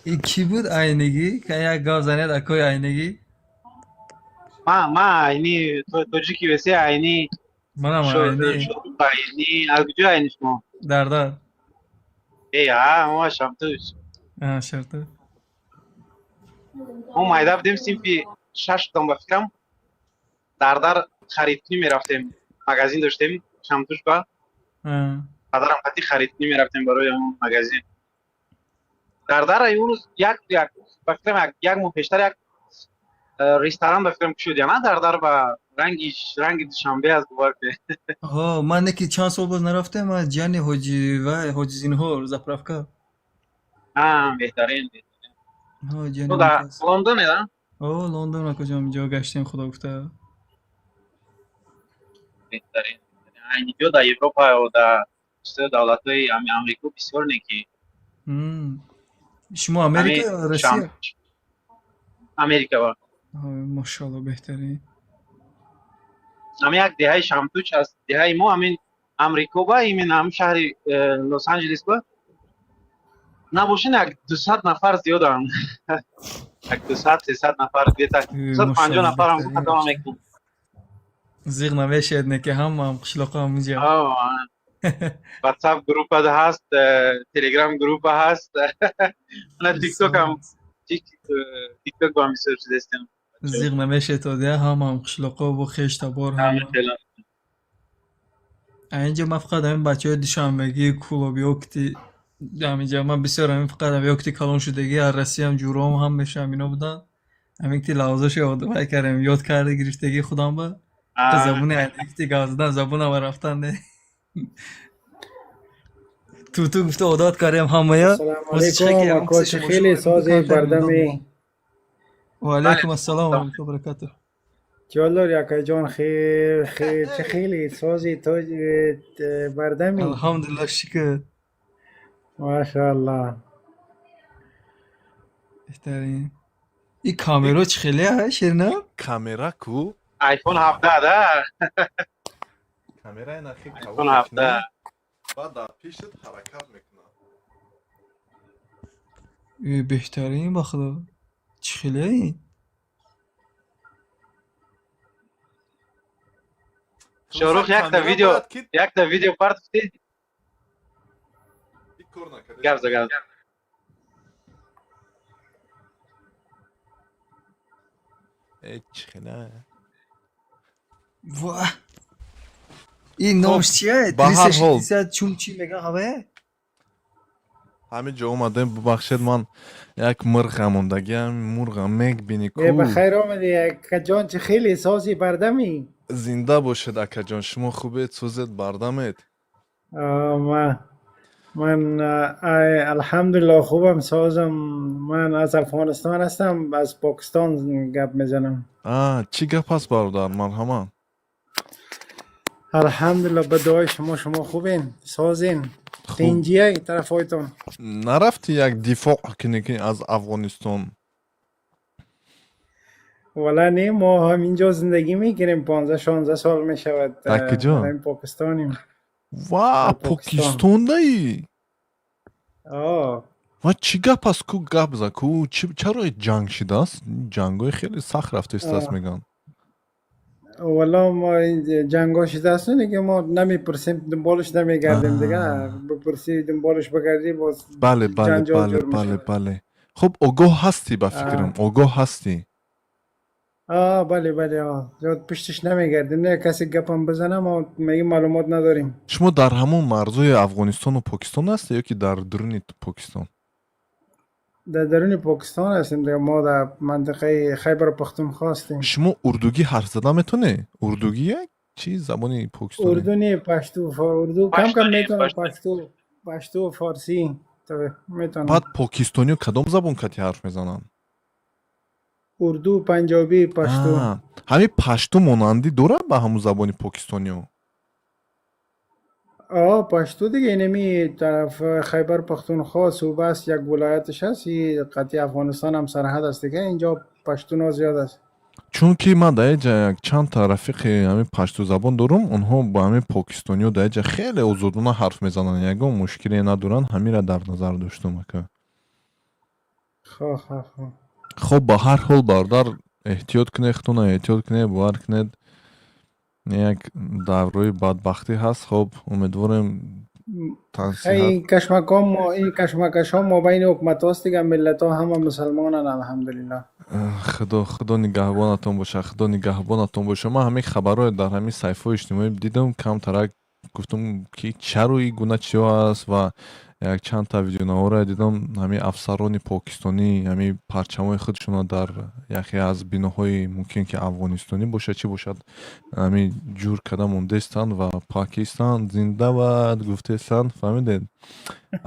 [SPEAKER 9] И кӣ буд айнигӣ? Як гап занед, акои айнигӣ.
[SPEAKER 5] Ма айни тоҷики весе айни.
[SPEAKER 9] Манам айни.
[SPEAKER 5] Айни аз куҷо, айни шумо?
[SPEAKER 9] Дардар.
[SPEAKER 5] Э, а, мо Шамтуш.
[SPEAKER 9] А, Шамтуш.
[SPEAKER 5] Мо майда будем, синфи шаш будам, ба фикрам. Дардар харидкунӣ мерафтем, магазин доштем Шамтуш, ба падарам қати харидкунӣ мерафтем барои ҳамон магазин. Дардар он рӯз як, ба фикрам, як моҳ пештар як ресторан, ба фикрам, кушод, яна Дардар ба ранги Душанбе аст, бовар кунед.
[SPEAKER 9] Ҳо, ман не ки чанд сол боз нарафтем, аз ҷани ҳоҷи вай, ҳоҷи Зинҳор, заправка.
[SPEAKER 5] А, беҳтарин. Ҳо, дар Лондон, а?
[SPEAKER 9] О, Лондон, акоҷон, инҷо гаштем, худо гуфта.
[SPEAKER 5] Беҳтарин. Инҷо дар Европа дар давлатҳои Амрико бисёр не ки.
[SPEAKER 9] Шумо Америка, Россия?
[SPEAKER 5] Америка ба.
[SPEAKER 9] Машоалло, беҳтарин.
[SPEAKER 5] Ҳамин як деҳаи Шамтуч аз деҳаи мо ҳамин Амрико ба, именно ҳамин шаҳри Лос Анҷелес ба набошин, як 200 нафар зиёданд, як 200, 300 нафар, где-то 250 нафарам хато мекунам.
[SPEAKER 9] Зиғ намешед, не ки ҳамаам қишлоқо ҳаминҷа.
[SPEAKER 5] WhatsApp группа ҳаст, Telegram группа ҳаст, на TikTok ҳам, TikTok ба бисёр шудастем.
[SPEAKER 9] Зиғ намешед, одия ҳамаам қишлоқо бо хеш табор ҳама. Инҷа ман фақат ҳамин бачаҳои душанбегӣ, кулобиё кити ҳаминҷа ман бисёр ҳамин фақат ҳам ёкти калон шудагӣ, аз Россиям ҷуром ҳамеша ҳамино буданд. Ҳамин ки лавзашо ёд вай кардем, ёд карда гирифтагӣ худам ба забони айнакти гап задан забонама рафтан не. Туту гуфта одат кардем ҳамая.
[SPEAKER 11] Алейкум, акои, хеле сози бардами.
[SPEAKER 9] Ва алайкум ассалом ва раҳматуллоҳи баракатуҳ.
[SPEAKER 11] Чолор, акаҷон, хел чӣ хеле сози то бардами.
[SPEAKER 9] Алҳамдулиллаҳ, шукр.
[SPEAKER 11] Машааллоҳ.
[SPEAKER 9] Беҳтарин. И камеро чӣ хеле ширина?
[SPEAKER 2] Камера ку?
[SPEAKER 5] iPhone 17 да.
[SPEAKER 2] Камераи нахи.
[SPEAKER 5] iPhone 17.
[SPEAKER 2] Баъд дар пешат ҳаракат мекунад.
[SPEAKER 9] Беҳтарин, ба худо. Чӣ хеле?
[SPEAKER 5] Шорух, якта видео партофтӣ? Гап за, гап.
[SPEAKER 2] Э, чӣ хеле?
[SPEAKER 9] Ва! Ин номш чия?
[SPEAKER 2] Ба ҳар ҳол.
[SPEAKER 9] 360 чум чӣ меган ҳавае?
[SPEAKER 2] Ҳамин ҷо омадем. Бубахшед, ман як мурға мондагиам, мурға мебини ку.
[SPEAKER 11] Э, ба хайр омадӣ, акаҷон, чӣ хеле сози бардами.
[SPEAKER 2] Зинда бошед, акаҷон. Шумо хубед, созед, бардамед?
[SPEAKER 11] Ман алҳамдулиллоҳ, хубам, созам. Ман аз Афғонистон ҳастам, аз Покистон гап мезанам.
[SPEAKER 2] А, чӣ гап аст, бародар? Марҳамат.
[SPEAKER 11] Алҳамдулиллоҳ, ба дуои шумо. Шумо хубен, созен, тинҷия тарафҳоятон?
[SPEAKER 2] Нарафтӣ як дифоъ кунӣ ки аз Афғонистон?
[SPEAKER 11] Валла, не, мо ҳаминҷо зиндагӣ мекунем, 15-16 сол мешавад.
[SPEAKER 2] Дар куҷо?
[SPEAKER 11] Дар Покистонем.
[SPEAKER 2] Ва, Покистондаи? Ва, чӣ гап аст ку? Гап за ку, чаро ҷанг шидааст? Ҷангҳои хеле сахт рафтаистааст, мегӯянд.
[SPEAKER 11] Валло, мо ҷангҳо шидааст, дига мо намепурсем, дунболаш намегардем, дига бипурсӣ, дунболаш бигардӣ, боз
[SPEAKER 2] бале бале
[SPEAKER 11] ҷанҷол
[SPEAKER 2] бале
[SPEAKER 11] ҷур
[SPEAKER 2] бале
[SPEAKER 11] мешавад.
[SPEAKER 2] Бале, хуб, огоҳ ҳастӣ, ба фикрам, огоҳ ҳастӣ.
[SPEAKER 11] А, бале, бале, а. Зиёд пуштиш намегардем. Не, касе гапам бизана, мо мегим маълумот надорем.
[SPEAKER 2] Шумо дар ҳамон марзои Афғонистону Покистон ҳастед ё ки дар дуруни Покистон?
[SPEAKER 11] Дар даруни Покистон ҳастем дига, мо дар мантиқаи Хайбар Пахтунхо ҳастем.
[SPEAKER 2] Шумо урдугӣ ҳарф зада метавонед? Урдугӣ як чи забони покистонӣ?
[SPEAKER 11] Урду не, пашту, урду кам кам
[SPEAKER 5] Пашту не,
[SPEAKER 11] метавонам,
[SPEAKER 5] пашту.
[SPEAKER 11] пашту, пашту, форсӣ метавонам.
[SPEAKER 2] Баъд покистониё кадом забон кати ҳарф мезананд?
[SPEAKER 11] Урду, панҷобӣ, пашту.
[SPEAKER 2] Ҳамин пашту монандӣ дорад ба ҳамун забони покистониё?
[SPEAKER 11] А, пашту дига инами тараф Хайбар Пахтунхо сӯба аст, як вилояташ аст, и қатъи Афғонистон ҳам сарҳад аст дига, инҷо паштуно зиёд аст.
[SPEAKER 2] Чунки ман дар ҷа якчанд та рафиқи ҳамин паштузабон дорум, онҳо ба ҳамин покистониё дар ҷа хеле озодона ҳарф мезананд, ягон мушкиле надоранд, ҳаминра дар назар доштум, ака.
[SPEAKER 11] Хо, хо, хо.
[SPEAKER 2] Хоб, ба ҳар ҳол, бародар, эҳтиёт кунед, худтона эҳтиёт кунед, бовар кунед, як даврои бадбахтӣ ҳаст. Хоб, умедворем тансиҳат.
[SPEAKER 11] Ин кашмаком, ин кашмакашҳо мобайни ҳукуматҳост дига, миллатҳо ҳама мусалмонанд, алҳамдулиллоҳ.
[SPEAKER 2] Худо нигаҳбонатон боша, Худо нигаҳбонатон боша. Ман ҳамин хабарҳое дар ҳамин саҳифаҳои иҷтимоӣ дидам, камтарак гуфтам, ки чаро ин гуна чиҳо аст, ва якчандта видеонаворае дидам, ҳамин афсарони покистонӣ ҳамин парчамҳои худшонро дар яке аз биноҳои, мумкин ки афғонистонӣ бошад, чӣ бошад, ҳамин ҷур карда мондестанд ва «Покистан зинда бад» гуфтестанд, фаҳмидед?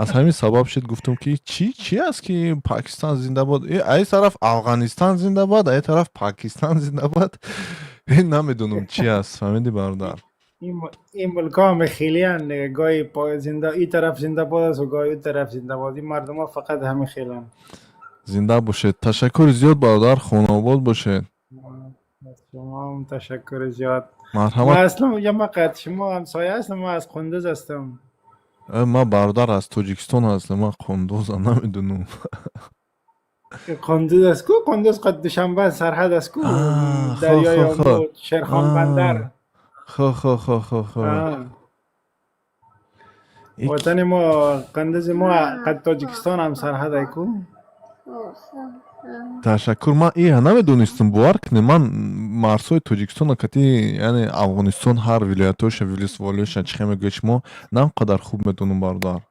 [SPEAKER 2] Аз ҳамин сабаб шуд, гуфтам, ки чӣ чӣ аст, ки Покистан зинда бод, аи тараф Афғонистан зинда бад, аи тараф Покистан зинда бад, намедонам чӣ аст, фаҳмидӣ, бародар?
[SPEAKER 11] Ин мулкҳо ҳам хелиянд дига, гоҳи зинда ин тараф зинда бод аст ва гоҳи он тараф зинда бод. Ин мардумҳо фақат ҳамин хеланд.
[SPEAKER 2] Зинда бошед, ташаккури зиёд, бародар, хонаобод бошед.
[SPEAKER 11] Аз шумо ҳам ташаккури зиёд.
[SPEAKER 2] Марҳамат.
[SPEAKER 11] Ман аслан я ман қад шумо ҳамсоя ҳастам, ман аз Қундуз ҳастам.
[SPEAKER 2] Ман, бародар, аз Тоҷикистон ҳастам, ман Қундуза намедонам.
[SPEAKER 11] Қундуз аст ку, Қундуз қад Душанбе сарҳад аст ку, дарёи Аму, Шерхон бандар.
[SPEAKER 2] Хо, хо, хо, хо, хо.
[SPEAKER 11] Ватани мо Қундузи мо қад Тоҷикистон ҳам сарҳад ай ку.
[SPEAKER 2] Ташаккур, ман ия намедонистам, бовар кунед, ман марзҳои Тоҷикистона кати, яъне Афғонистон, ҳар вилоятҳоша, вилисволиёша, чӣ хел мегӯед шумо, на он қадар хуб медонам, бародар.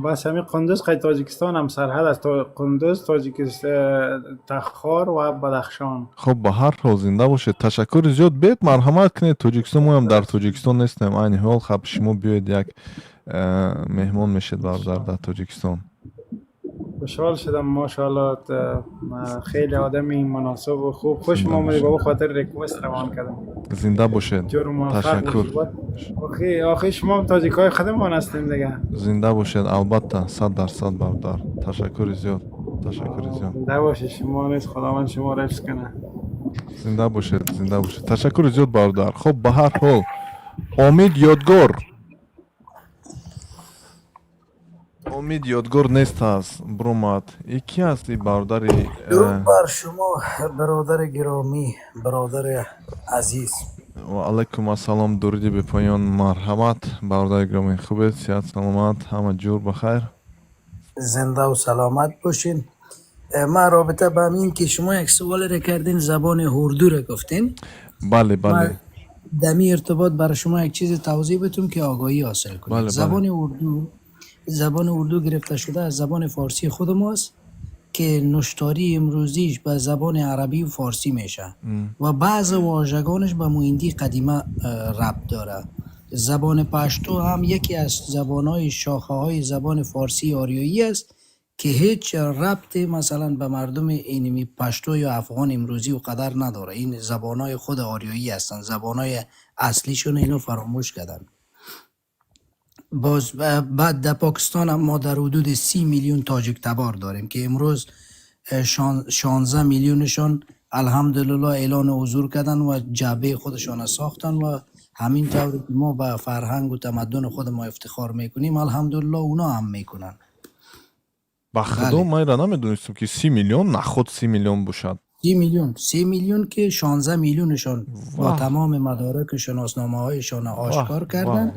[SPEAKER 11] Бас ҳамин Қундуз қай Тоҷикистон ҳам сарҳад аст, Қундуз, Тоҷикистон, Тахор ва Бадахшон.
[SPEAKER 2] Хоб, ба ҳар ҳол, зинда бошед, ташаккури зиёд. Бед, марҳамат кунед Тоҷикистон, моям дар Тоҷикистон нестем айни ҳол. Хаб, шумо биёед, як меҳмон мешед, бародар, дар Тоҷикистон.
[SPEAKER 11] Хушҳол шудам, мошоалло, хеле одами муносиб ва хуб. Хушам омадӣ, ба хотир request равон кардам.
[SPEAKER 2] Зинда бошед.
[SPEAKER 11] Ҷур муваффақ.
[SPEAKER 2] Ташаккур.
[SPEAKER 11] Охи, охи, шумо ҳам тоҷикҳои худамон ҳастем дига.
[SPEAKER 2] Зинда бошед, албатта, 100%, бародар, ташаккури зиёд, ташаккури зиёд.
[SPEAKER 11] Зинда бошед, шумо низ, Худованд шуморо ҳифз кунад.
[SPEAKER 2] Зинда бошед, зинда бошед, ташаккури зиёд, бародар. Хоб, ба ҳар ҳол, Омид Ёдгор, Омид Ёдгор нест аст, биромад. И ки аст и бародари?
[SPEAKER 12] Дуруд бар шумо, бародари гиромӣ, бародари азиз.
[SPEAKER 2] Ва алайкум ассалом, дуруди бепоён, марҳамат, бародари гиромӣ, хубед, сиҳат, саломат, ҳама ҷур ба хайр?
[SPEAKER 12] Зинда ва саломат бошин. Ман робита ба ҳамин ки шумо як суолеро кардин, забони ҳурдуро гуфтин.
[SPEAKER 2] Бале, бале.
[SPEAKER 12] Ман дами иртибот барои шумо як чизи тавзеҳ битум, ки огоҳӣ ҳосил кунед.
[SPEAKER 2] Бале, бале.
[SPEAKER 12] Забони урду гирифта шуда аз забони форсии худи мост, ки нуштори имрӯзиш ба забони арабӣ ва форсӣ меша ва баъзе вожагонаш ба муҳиндии қадима рабт дорад. Забони пашту ҳам яке аз забонҳои шохаҳои забони форсии ориёӣ аст, ки ҳеҷ рабте, масалан, ба мардуми иними пашту ё афғон имрӯзӣ о қадар надорад. Ин забонҳои худ ориёӣ ҳастанд, забонҳои аслишон ино фаромӯш карданд. Боз баъд дар Покистон ҳам мо дар ҳудуди 30 миллион тоҷик табор дорем, ки имрӯз 16 миллионшон, алҳамдулиллоҳ, эълони ҳузур карданд ва ҷабҳаи худашонро сохтанд ва ҳамин тавре ки мо ба фарҳангу тамаддуни худ мо ифтихор мекунем, алҳамдулиллоҳ, اونا ҳам мекунанд.
[SPEAKER 2] Ба худо,
[SPEAKER 12] Бале.
[SPEAKER 2] ман инро намедонистам, ки 30 миллион, наход 30 миллион бошад.
[SPEAKER 12] 30 миллион, 30 миллион, ки 16 миллионшон бо тамоми мадораку шиносномаҳояшон ошкор карданд.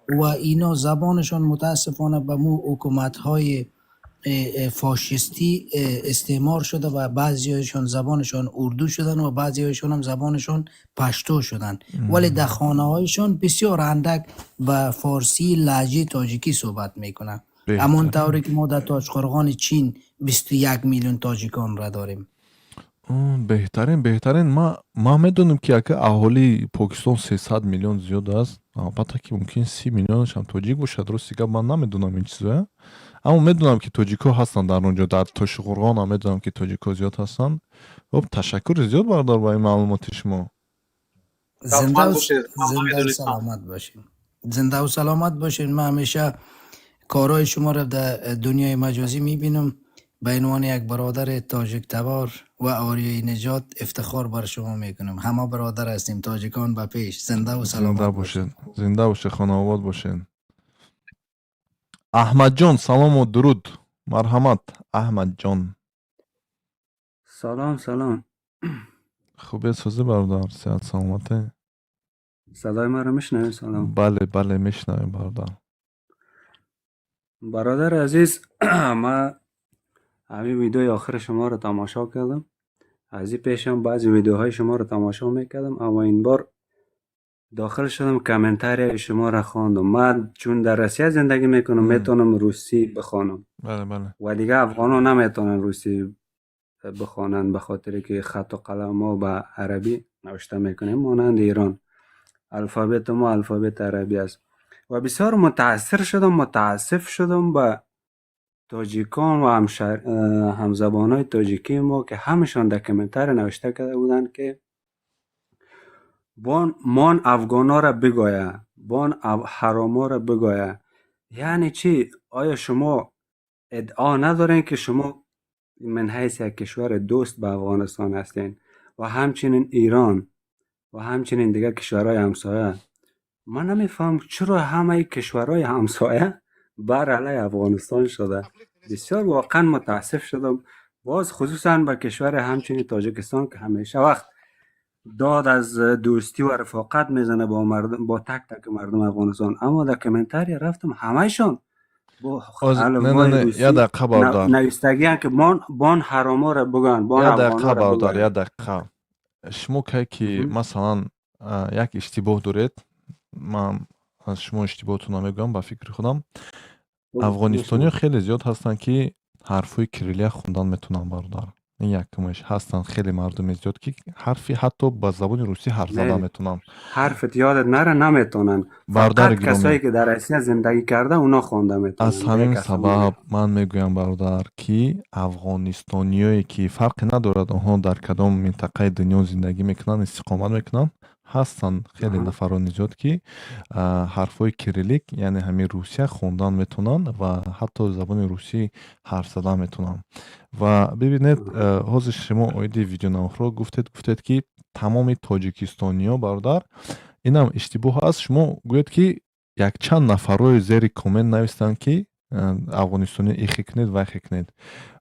[SPEAKER 12] Ва ино забонашон мутаассифона ба мӯ ҳукуматҳои فاشیستی استعمار شده و بعضیشان زبانشان اردو شدن و بعضیشان هم زبانشان پشتو شدن، ولی در خانه هایشان بسیار اندک به فارسی لهجه تاجیکی صحبت میکنن. همان طوری که ما در تاشقرغان چین 21 میلیون تاجیکان را داریم.
[SPEAKER 2] Беҳтарин, беҳтарин. Ман медонам, ки ака, аҳолии Покистон 300 миллион зиёд аст. Албатта, ки мумкин 30 миллионашам тоҷик бошад. Рости гап, ман намедонам ин чизоя, аммо медонам, ки тоҷикҳо ҳастанд дар он ҷо. Дар Тошиқурғонам медонам, ки тоҷикҳо зиёд ҳастанд. Хоб, ташаккури зиёд, бародар, ба ин маълумоти шумо.
[SPEAKER 12] Зинда саломат бошед, зиндаву саломат бошед. Ман ҳамеша корҳои шуморо дар дунёи маҷозӣ мебинам. به عنوان یک برادر تاجیک تبار و آریایی نژاد افتخار بر شما میکنم. همه برادر هستیم. تاجیکان به پیش. زنده و سلامت.
[SPEAKER 2] Зинда бошед, зинда бошед, хонаобод бошед. Аҳмадҷон, салому дуруд, марҳамат, Аҳмадҷон.
[SPEAKER 13] Салом, салом.
[SPEAKER 2] Хубе, созӣ, бародар, сеҳат, саломате?
[SPEAKER 13] Садои маро мешунавед? Салом.
[SPEAKER 2] Бале, бале, мешунавем, бародар.
[SPEAKER 13] Бародари азиз, ман ҳамин видеои охири шуморо тамошо кардам. Аз ин пешам баъзе видеоҳои шуморо тамошо мекардам, аммо ин бор дохил шудам, комментарияи шуморо хондам. Ман чун дар Россия зиндагӣ мекунам, метавонам русӣ бихонам
[SPEAKER 2] бале бале
[SPEAKER 13] ва дигар афғонҳо наметавонанд русӣ бихонанд, ба хотире ки хатту қалам мо ба арабӣ навишта мекунем, монанди Эрон алфабети мо алфабети арабӣ аст. Ва бисёр мутаассир шудам, мутаассиф шудам ба тоҷикон ва ҳамзабонҳои тоҷикии мо, ки ҳамашон дар комментария навишта карда буданд, ки бон мон афғонҳоро бигоя, бон ҳароморо бигоя. Яъне чӣ? Оё шумо иддао надоред, ки шумо من حیث یک کشور دوست به افغانستان هستین و همچنین ایران و همچنین دیگر کشورهای همسایه؟ من نمیفهم چرا همه کشورهای همسایه بر علیه افغانستان شده. بسیار واقعا متاسف شدم، باز خصوصا به کشور همچنین تاجیکستان که همیشه وقت داد از دوستی و رفاقت میزنه با مردم، با تک تک مردم افغانستان، اما در комментария رفتم، همهشان با
[SPEAKER 2] نه نه نه، یه دقیقه برادر.
[SPEAKER 13] نویستگی که بان حراما را بگن، بان
[SPEAKER 2] یه دقیقه برادر، یه دقیقه. شما که مثلا یک اشتباه دارید، من аз шумо иштибоҳтон намегӯям. Ба фикри худам, афғонистониҳо хеле зиёд ҳастанд, ки ҳарфҳои кириллия хондан метавонанд, бародар. Ин якумаш. Ҳастанд хеле мардуми зиёд, ки ҳарфи ҳатто ба забони русӣ ҳарф зада метавонанд.
[SPEAKER 13] Ҳарфат ёдат нара, наметавонанд. Фақат касое ки дар Россия зиндагӣ карда, оно хонда метавонанд.
[SPEAKER 2] Аз ҳамин сабаб ман мегӯям, бародар, ки афғонистониёе ки, фарқе надорад, онҳо дар кадом минтақаи дунё зиндагӣ мекунанд, истиқомат мекунанд, ҳастанд хеле нафарони зиёд, ки ҳарфҳои кириллик, яъне ҳамин русия, хондан метавонанд ва ҳатто забони русӣ ҳарф задан метавонанд. Ва бибинед, ҳозир шумо оиди видеонаворҳо гуфтед, ки тамоми тоҷикистониҳо. Бародар, инам иштибоҳ аст. Шумо гӯед, ки якчанд нафарҳои зери коммент навистанд, ки афғонистониё ихе кунед, вайхе кунед.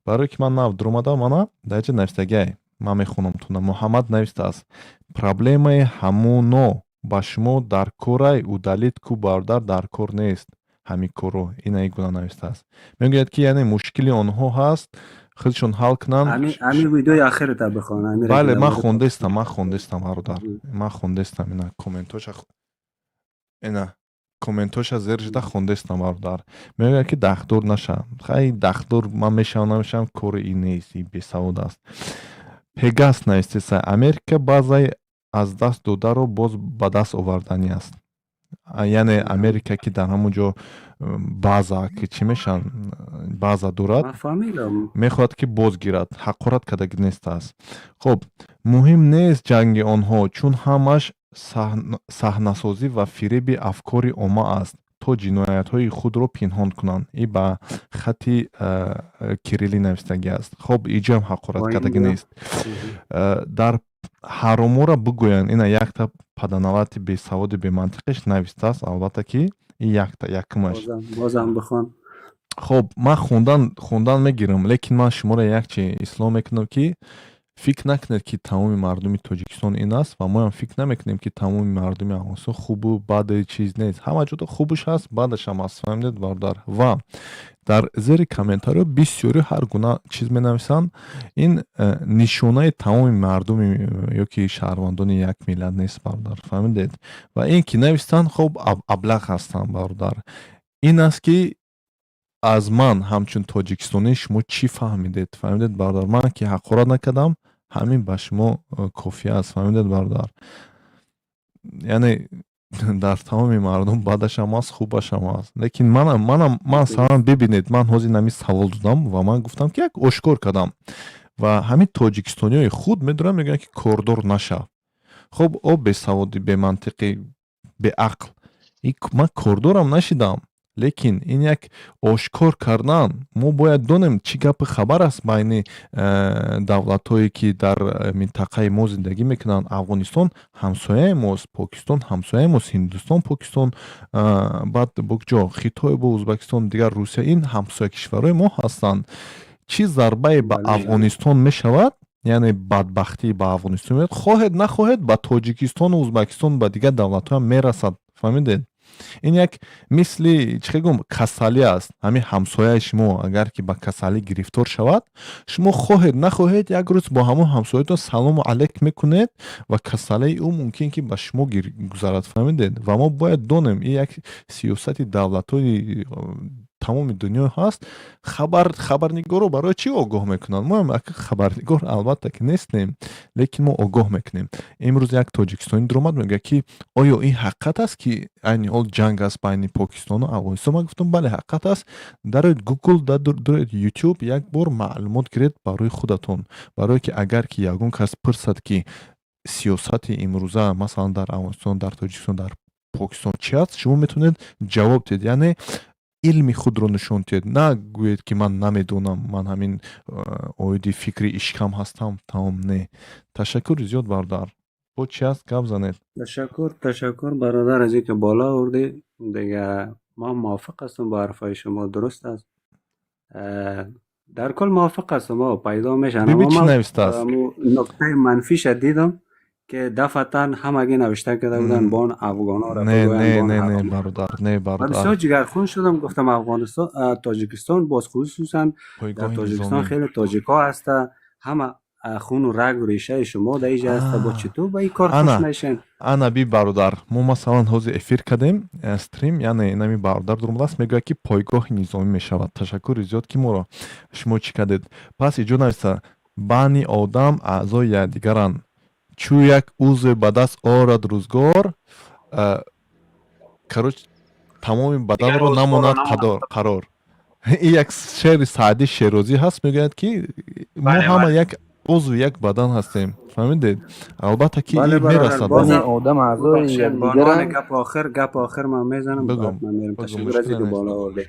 [SPEAKER 2] Барое ки ман нав дуромадам, мана дар ҷа навистагиай, ман мехонам туна. Муҳаммад навистааст: «Проблемаи ҳамуно ба шумо дар корай, удалить ку, бародар, дар кор нест ҳамин корро». Ина, ин гуна навистааст. Мегӯяд, ки яъне мушкили онҳо ҳаст, худшон ҳал кунанд.
[SPEAKER 13] Ҳамин видеои ахирата бихон.
[SPEAKER 2] Бале, ман хондестам, ман хондестам, бародар, ман хондестам. Ина комментоша, ина комментоша зер шуда хондестам, бародар. Мегӯяд, ки дахдор наша. Хай, дахдор ман мешавам, намешавам, кори ин нест, ин бесавод аст. Пегас навистеса: «Америка баъзаи аз даст додаро боз ба даст оварданӣ аст». Яъне Америка, ки дар ҳамон ҷо база, ки чӣ мешаванд, база дорад, мехоҳад, ки боз гирад. Ҳақорат кардаги нестааст. Хуб, муҳим нест ҷанги онҳо, чун ҳамаш саҳнасозӣ ва фиреби афкори омма аст, то ҷиноятҳои худро пинҳон кунанд. И ба хати кириллӣ навистагӣ аст. Хоб, иҷам ҳақорат кардагӣ нест. Дар ҳаромора бигӯянд. Ина якта паданалати бесаводи бемантиқиш навистааст. Албатта, ки и якта якумаш.
[SPEAKER 13] Бозам бихон.
[SPEAKER 2] Хоб, ман хондан мегирам, лекин ман шуморо як чи ислоҳ мекунам, ки Фикр накунед, ки тамоми мардуми Тоҷикистон ин аст, ва моам фикр намекунем, ки тамоми мардуми Афғонистон хубу баде чиз нест. Ҳама ҷода хубуш ҳаст, бадашам ҳаст, фаҳмидед, бародар? Ва дар зери комментариҳо бисёри ҳар гуна чиз менависанд. Ин нишонаи тамоми мардуми ё ки шаҳрвандони як миллат нест, бародар, фаҳмидед? Ва ин ки нависанд, хоб, аблаҳ ҳастанд, бародар. Ин аст, ки аз ман ҳамчун тоҷикистонӣ шумо чӣ фаҳмидед, фаҳмидед, бародар? Ман ки ҳақорат накардам, ҳамин ба шумо кофия аст, фаҳмидед, бародар? Яъне дар тамоми мардум бадашам аст, хубашам аст, лекин манам масалан, бибинед, ман ҳозир нами савол додам ва ман гуфтам, ки як ошкор кардам, ва ҳамин тоҷикистониҳои худ медонанд, мегӯянд, ки кордор нашав. Хуб, о бесаводӣ, бемантиқӣ, беақл, ман кордорам нашидам, лекин ин як ошкор кардан. Мо бояд донем, чӣ гапи хабар аст байни давлатҳое, ки дар минтақаи мо зиндагӣ мекунанд. Афғонистон ҳамсояи мост, Покистон ҳамсояи мост, Ҳиндустон, Покистон, баъд ҷо Хитой бо Ӯзбекистон, дигар Русия, ин ҳамсоя кишварҳои мо ҳастанд. Чӣ зарбае ба Афғонистон мешавад, яъне бадбахтӣ ба Афғонистон меояд, хоҳед нахоҳед, ба Тоҷикистону Ӯзбекистон, ба дигар давлатҳоам мерасад, фаҳмидед? Ин як мисли, чӣ гум, касалӣ аст. Ҳамин ҳамсояи шумо агар ки ба касалӣ гирифтор шавад, шумо хоҳед нахоҳед, як рӯз бо ҳамон ҳамсоятон салому алайк мекунед ва касалии ӯ мумкин ки ба шумо гузарад, фаҳмидед? Ва мо бояд донем, ин як сиёсати давлатҳои тамоми дунё ҳаст. Хабарнигорро барои чӣ огоҳ мекунанд? Моам хабарнигор албатта ки нестем, лекин мо огоҳ мекунем. Имрӯз як тоҷикистонӣ дуромад, мегӯяд, ки оё ин ҳақиқат аст, ки айни ҳол ҷанг аст байни Покистону Афғонистон? Ман гуфтам, бале, ҳақиқат аст. Дароед Гугл, дароед Ютуб, як бор маълумот гиред барои худатон, барое ки агар ки ягон кас пурсад, ки сиёсати имрӯза, масалан, дар Афғонистон, дар Тоҷикистон, дар Покистон чӣ аст, шумо метавонед ҷавоб диҳед, яъне илми худро нишон диҳед. На гӯед, ки ман намедонам, ман ҳамин оиди фикри ишкам ҳастам, тамом. Не, ташаккури зиёд, бародар. Бо чи аст, гап занед.
[SPEAKER 13] Ташаккур, ташаккур, бародар, аз инки боло овардӣ. Дига ман мувофиқ ҳастам бо ҳарфҳои шумо, дуруст аст. Дар кул мувофиқ ҳастам, пайдо мешаванд.
[SPEAKER 2] Биби, чӣ навистааст?
[SPEAKER 13] Нуктаи манфиша дидам, ки дафъатан ҳамагӣ навишта карда буданд, бон афғонҳоро.
[SPEAKER 2] Не, не, не, не, бародар, не, бародар.
[SPEAKER 13] Бисёр ҷигархун шудам, гуфтам Афғонистон, Тоҷикистон, боз хусусан дар Тоҷикистон хеле тоҷикҳо ҳаста, ҳама хуну рагу решаи шумо дар инҷа ҳаста, бо читор ба ин кор хуш мешен?
[SPEAKER 2] Ана би, бародар, мо масалан ҳозир эфир кардем, стрим, яъне инами бародар дуромадааст, мегӯяд, ки пойгоҳи низомӣ мешавад. Ташаккури зиёд, ки моро шумо чӣ кардед. Пас иҷо нависта: бани одам аъзои якдигаранд, чӯ як узве ба даст орад рӯзгор, короче, тамоми баданро намонад қарор. Ин як шеъри Саъди Шерозӣ ҳаст, мегӯяд, ки мо ҳама як узви як бадан ҳастем, фаҳмидед? Албатта ки ин мерасад.
[SPEAKER 8] Одам аъзои якдигаранд.
[SPEAKER 13] Гап охир, гап охир ман мезанам, ман мерем. Ташаккур аз инки боло овардед.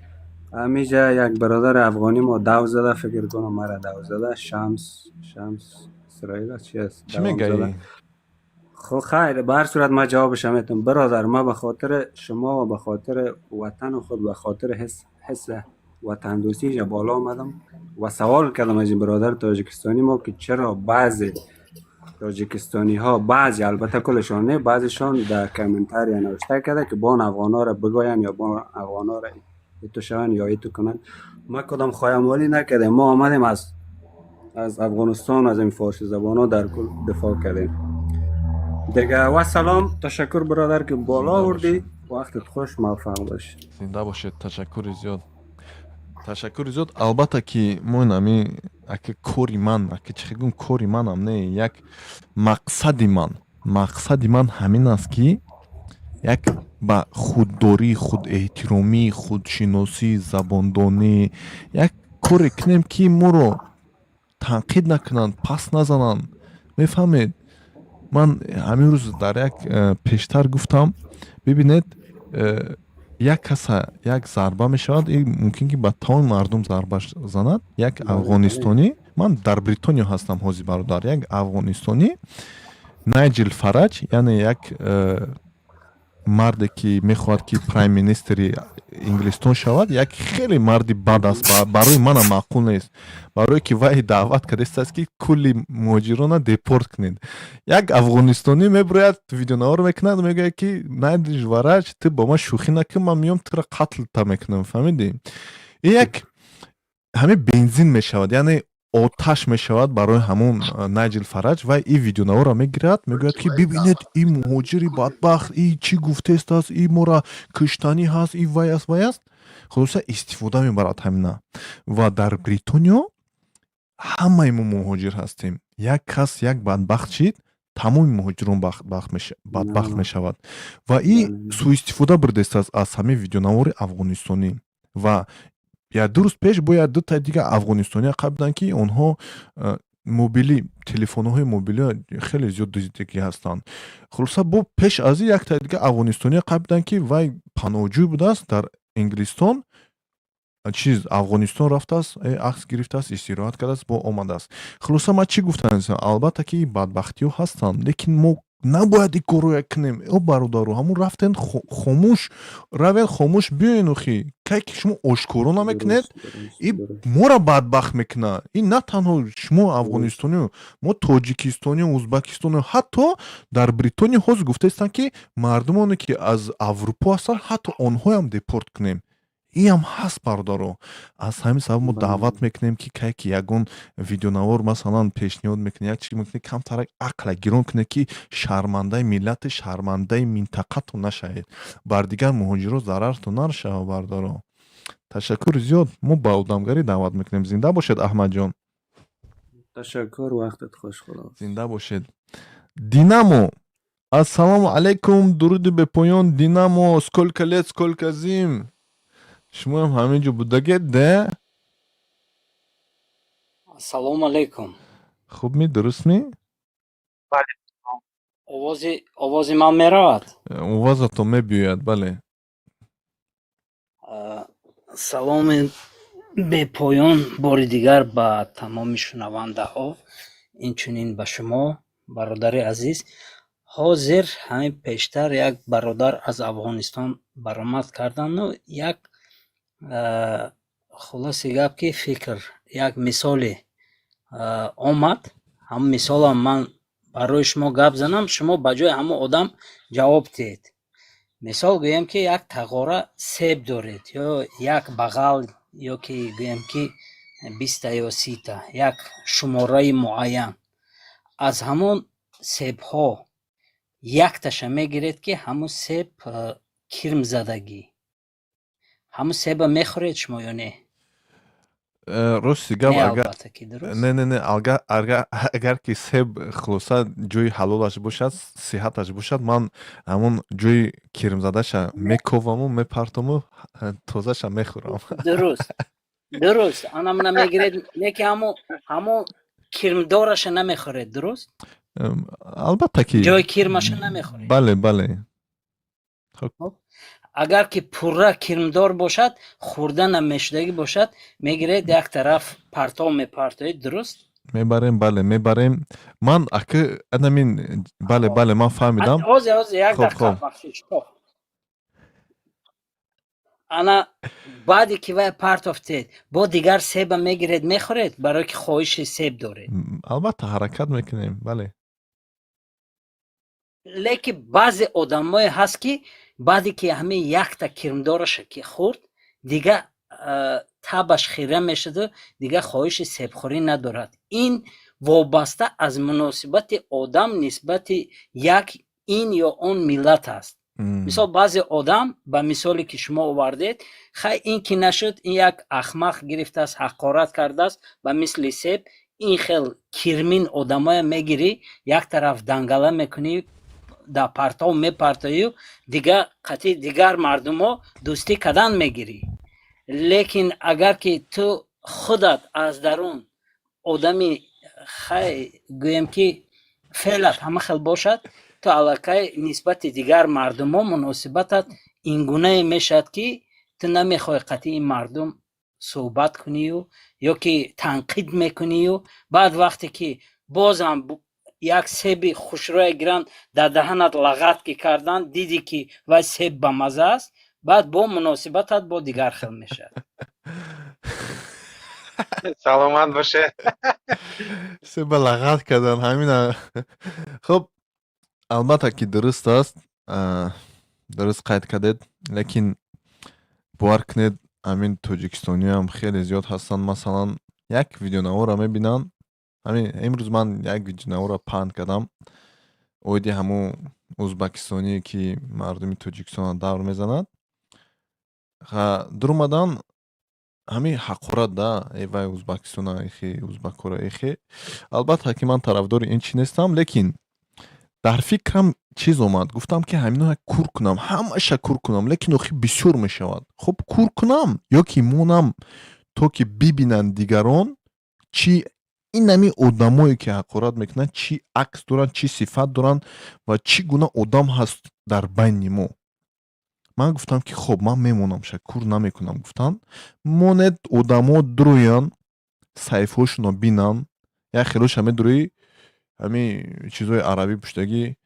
[SPEAKER 13] Ҳамиҷа як бародари афғонӣ мо дав зада, фикр кунам мара дав зада, Шамс, Шамс Исроил аст, чи аст?
[SPEAKER 2] Чӣ мегаӣ?
[SPEAKER 13] خب خیر، به هر صورت من جوابش میتونم. برادر، ما به خاطر شما و به خاطر وطن خود، به خاطر حس وطن دوستی بالا آمدم و سوال کردم از این برادر تاجیکستانی ما که چرا بعضی تاجیکستانی ها، بعضی، البته کلشان نه، بعضیشان در کامنتاری نوشته کرده که بان افغان ها را بگوین یا بان افغان ها را ایتو شون یا ایتو کنن. ما کدام خایمالی نکردیم. ما آمدیم از افغانستان، از این فارسی زبان ها در کل دفاع کردیم دیگه. و سلام، تشکر برادر که بالا آوردی. وقتت خوش، موفق باش.
[SPEAKER 2] Зинда бошед, ташаккури зиёд, ташаккури зиёд. Албатта ки мо нами ака, кори ман, ака, чӣ гум, кори манам не, як мақсади ман ҳамин аст, ки як ба худдорӣ, худэҳтиромӣ, худшиносӣ, забондонӣ як коре кунем, ки моро танқид накунанд, пас назананд, мефаҳмед? Ман ҳамин рӯз дар як пештар гуфтам, бибинед, як каса як зарба мешавад, и мумкин ки ба тамоми мардум зарба занад. Як афғонистонӣ, ман дар Бритониё ҳастам ҳозир, бародар, як афғонистонӣ, Найҷил Фараҷ, яъне як Марде ки мехоҳад ки prime minister и Инглистон шавад, як хеле марди бад аст, барои манам маъқул нест, барое ки вай даъват кардааст, ки кулли муҳоҷирона депорт кунед. Як афғонистонӣ мебирояд, видеонавор мекунад, мегӯяд ки Найҷел Фарадж, ту бо ман шӯхӣ накун, ман меём, тура қатлта мекунам. Фаҳмидӣ? Ин як ҳамин бензин мешавад, яъне оташ мешавад барои ҳамон Найҷел Фарадж. Ва ин видеонаворро мегирад, мегӯяд ки бибинед, ин муҳоҷири бадбахт, и чӣ гуфтест аст, и мора куштанӣ ҳаст, и вай аст, вай аст. Хулоса, истифода мебарад ҳамина. Ва дар Бритониё ҳамаи мо муҳоҷир ҳастем. Як кас як бадбахт шид, тамоми муҳоҷирон бадбахт мешавад. Ва и сӯистифода бурдааст аз ҳамин видеонавори афғонистонӣ. Ва як 2 рӯз пеш бояд дутаи дигар афғонистония қабиданд, ки онҳо мобилӣ, телефонҳои мобилӣ хеле зиёд дуздидагӣ ҳастанд. Хулоса, бо пеш аз ин яктаи дигар афғонистония қабиданд, ки вай паноҳҷӯй будааст дар Инглистон, чиз, Афғонистон рафтааст, акс гирифтааст, истироҳат кардааст, бо омадааст. Хулоса, ман чӣ гуфтам? Албатта ки бадбахтиҳо ҳастанд, лекин мо набояд ин корро кунем. О бародаро, ҳамун рафтен, хомӯш равен, хомӯш биёен. Охи, кай ки шумо ошкоро намекунед, и моро бадбахт мекунад. Ин на танҳо шумо афғонистониё, мо тоҷикистониё, узбакистониё, ҳатто дар Бритониё ҳозир гуфтаистанд, ки мардумоне ки аз Аврупо ҳастанд, ҳатто онҳоям депорт кунем. Иам ҳаст, бародаро. Аз ҳамин сабаб мо даъват мекунем, ки кай ки ягон видеонавор, масалан, пешниҳод мекунед, як чиз мекунед, камтарак ақла гирон кунед, ки шармандаи миллати, шармандаи минтақатон нашавед, бар дигар муҳоҷиро зарартон нарашава. Бародаро, ташаккури зиёд. Мо ба одамгарӣ даъват мекунем. Зинда бошед, Аҳмадҷон.
[SPEAKER 13] Ташаккур, вақтат хуш, худо.
[SPEAKER 2] Зинда бошед. Динамо, ассалому алайкум, дуруди бепоён. Динамо, сколько лет, сколько зим! Шумоам ҳамин ҷо будагед де?
[SPEAKER 14] Ассалому алайкум.
[SPEAKER 2] Хубми, дурустми?
[SPEAKER 14] Овози ман меравад?
[SPEAKER 2] Овозатон мебиёяд, бале.
[SPEAKER 14] Саломи бепоён бори дигар ба тамоми шунавандаҳо, инчунин ба шумо, бародари азиз. Ҳозир ҳамин пештар як бародар аз Афғонистон баромад карданду як хулоси гап ки фикр, як мисоле омад. Ҳамон мисолам ман барои шумо гап занам, шумо ба ҷои ҳамон одам ҷавоб диҳед. Мисол гӯем, ки як тағора себ доред ё як бағал, ё ки гӯем, ки 20-та ё 30-та, як шумораи муайян. Аз ҳамон себҳо якташа мегиред, ки ҳамун себ кирмзадагӣ. Ҳамун себа мехӯред шумо ё не?
[SPEAKER 2] Рости гап,
[SPEAKER 14] Не,
[SPEAKER 2] агар
[SPEAKER 14] албатта ки, дуруст.
[SPEAKER 2] Не, не, не, агар ки себ, хулоса, ҷои ҳалолаш бошад, сиҳаташ бошад, ман ҳамон ҷои кирмзадаша мековаму мепартому, тозаша мехӯрам.
[SPEAKER 14] Дуруст, ана мана мегиред, не ки ҳамо кирмдораша намехӯред, дуруст?
[SPEAKER 2] Албатта ки.
[SPEAKER 14] Ҷои кирмаша намехӯред.
[SPEAKER 2] Бале.
[SPEAKER 14] Агар ки пурра кирмдор бошад, хӯрда намешудагӣ бошад, мегиред, як тараф партов мепартоед, дуруст?
[SPEAKER 2] Мебарем, бале, мебарем. Ман ака анамин, бале, ман фаҳмидам.
[SPEAKER 14] Ҳозир, як
[SPEAKER 2] Хоб,
[SPEAKER 14] дақиқа,
[SPEAKER 2] хоб.
[SPEAKER 14] бахшиш. Хоб. Ана баъде ки вай партофтед, бо дигар себа мегиред, мехӯред, барое ки хоҳиши себ доред?
[SPEAKER 2] Албатта, ҳаракат мекунем, бале.
[SPEAKER 14] Лекин баъзе одамое ҳаст, ки баъде ки ҳамин якта кирмдораша ки хӯрд, дига табаш хира мешаду дига хоҳиши себхӯрӣ надорад. Ин вобаста аз муносибати одам нисбати як ин ё он миллат аст. Мисол, баъзе одам, ба мисоле ки шумо овардед, хай, ин ки нашуд, ин як ахмақ гирифтааст, ҳақорат кардааст, ба мисли себ ин хел кирмин одамоя мегирӣ, як тараф дангала мекунӣ, дар партов мепартою, дига қатъи дигар мардумо дӯстӣ кардан мегирӣ. Лекин агар ки ту худат аз дарун одами, хай, гӯем ки феълат ҳама хел бошад, ту аллакай нисбати дигар мардумо муносибатат ин гунае мешавад, ки ту намехоҳӣ қатъи ин мардум суҳбат кунию ё ки танқид мекунию. Баъд вақте ки бозам Як себи хушрӯя гиранд, дар даҳанат лагат ки карданд, дидӣ ки вай себ бамаза аст, баъд бо муносибатат бо дигар хел мешавад.
[SPEAKER 5] Саломат бошед.
[SPEAKER 2] Себа лагат кардан, ҳамина. Хуб, албатта ки дуруст аст, дуруст қайд кардед, лекин бовар кунед, ҳамин тоҷикистониам хеле зиёд ҳастанд. Масалан, як видеонаворо мебинанд. Ҳамин имрӯз ман як видеонаворо паҳн кардам оиди ҳамун узбакистоние, ки мардуми Тоҷикистонро давр мезанад. Дуромадан, ҳамин ҳақорат да, э вай Узбакистона эхе, узбакора эхе. Албатта ки ман тарафдори ин чӣ нестам, лекин дар фикрам чиз омад, гуфтам ки ҳамино кур кунам, ҳамаша кур кунам, лекин охир бисёр мешавад. Хуб, кур кунам ё ки монам, то ки бибинанд дигарон, чӣ ин ҳамин одамое ки ҳақорат мекунанд, чӣ акс доранд, чӣ сифат доранд ва чӣ гуна одам ҳаст дар байни мо. Ман гуфтам ки хоб, ман мемонам, ша кур намекунам. Гуфтанд, монед, одамо дуроянд, саҳифаҳошонро бинанд. Як хелоша медурӣ, ҳамин чизҳои арабӣ пуштагӣ: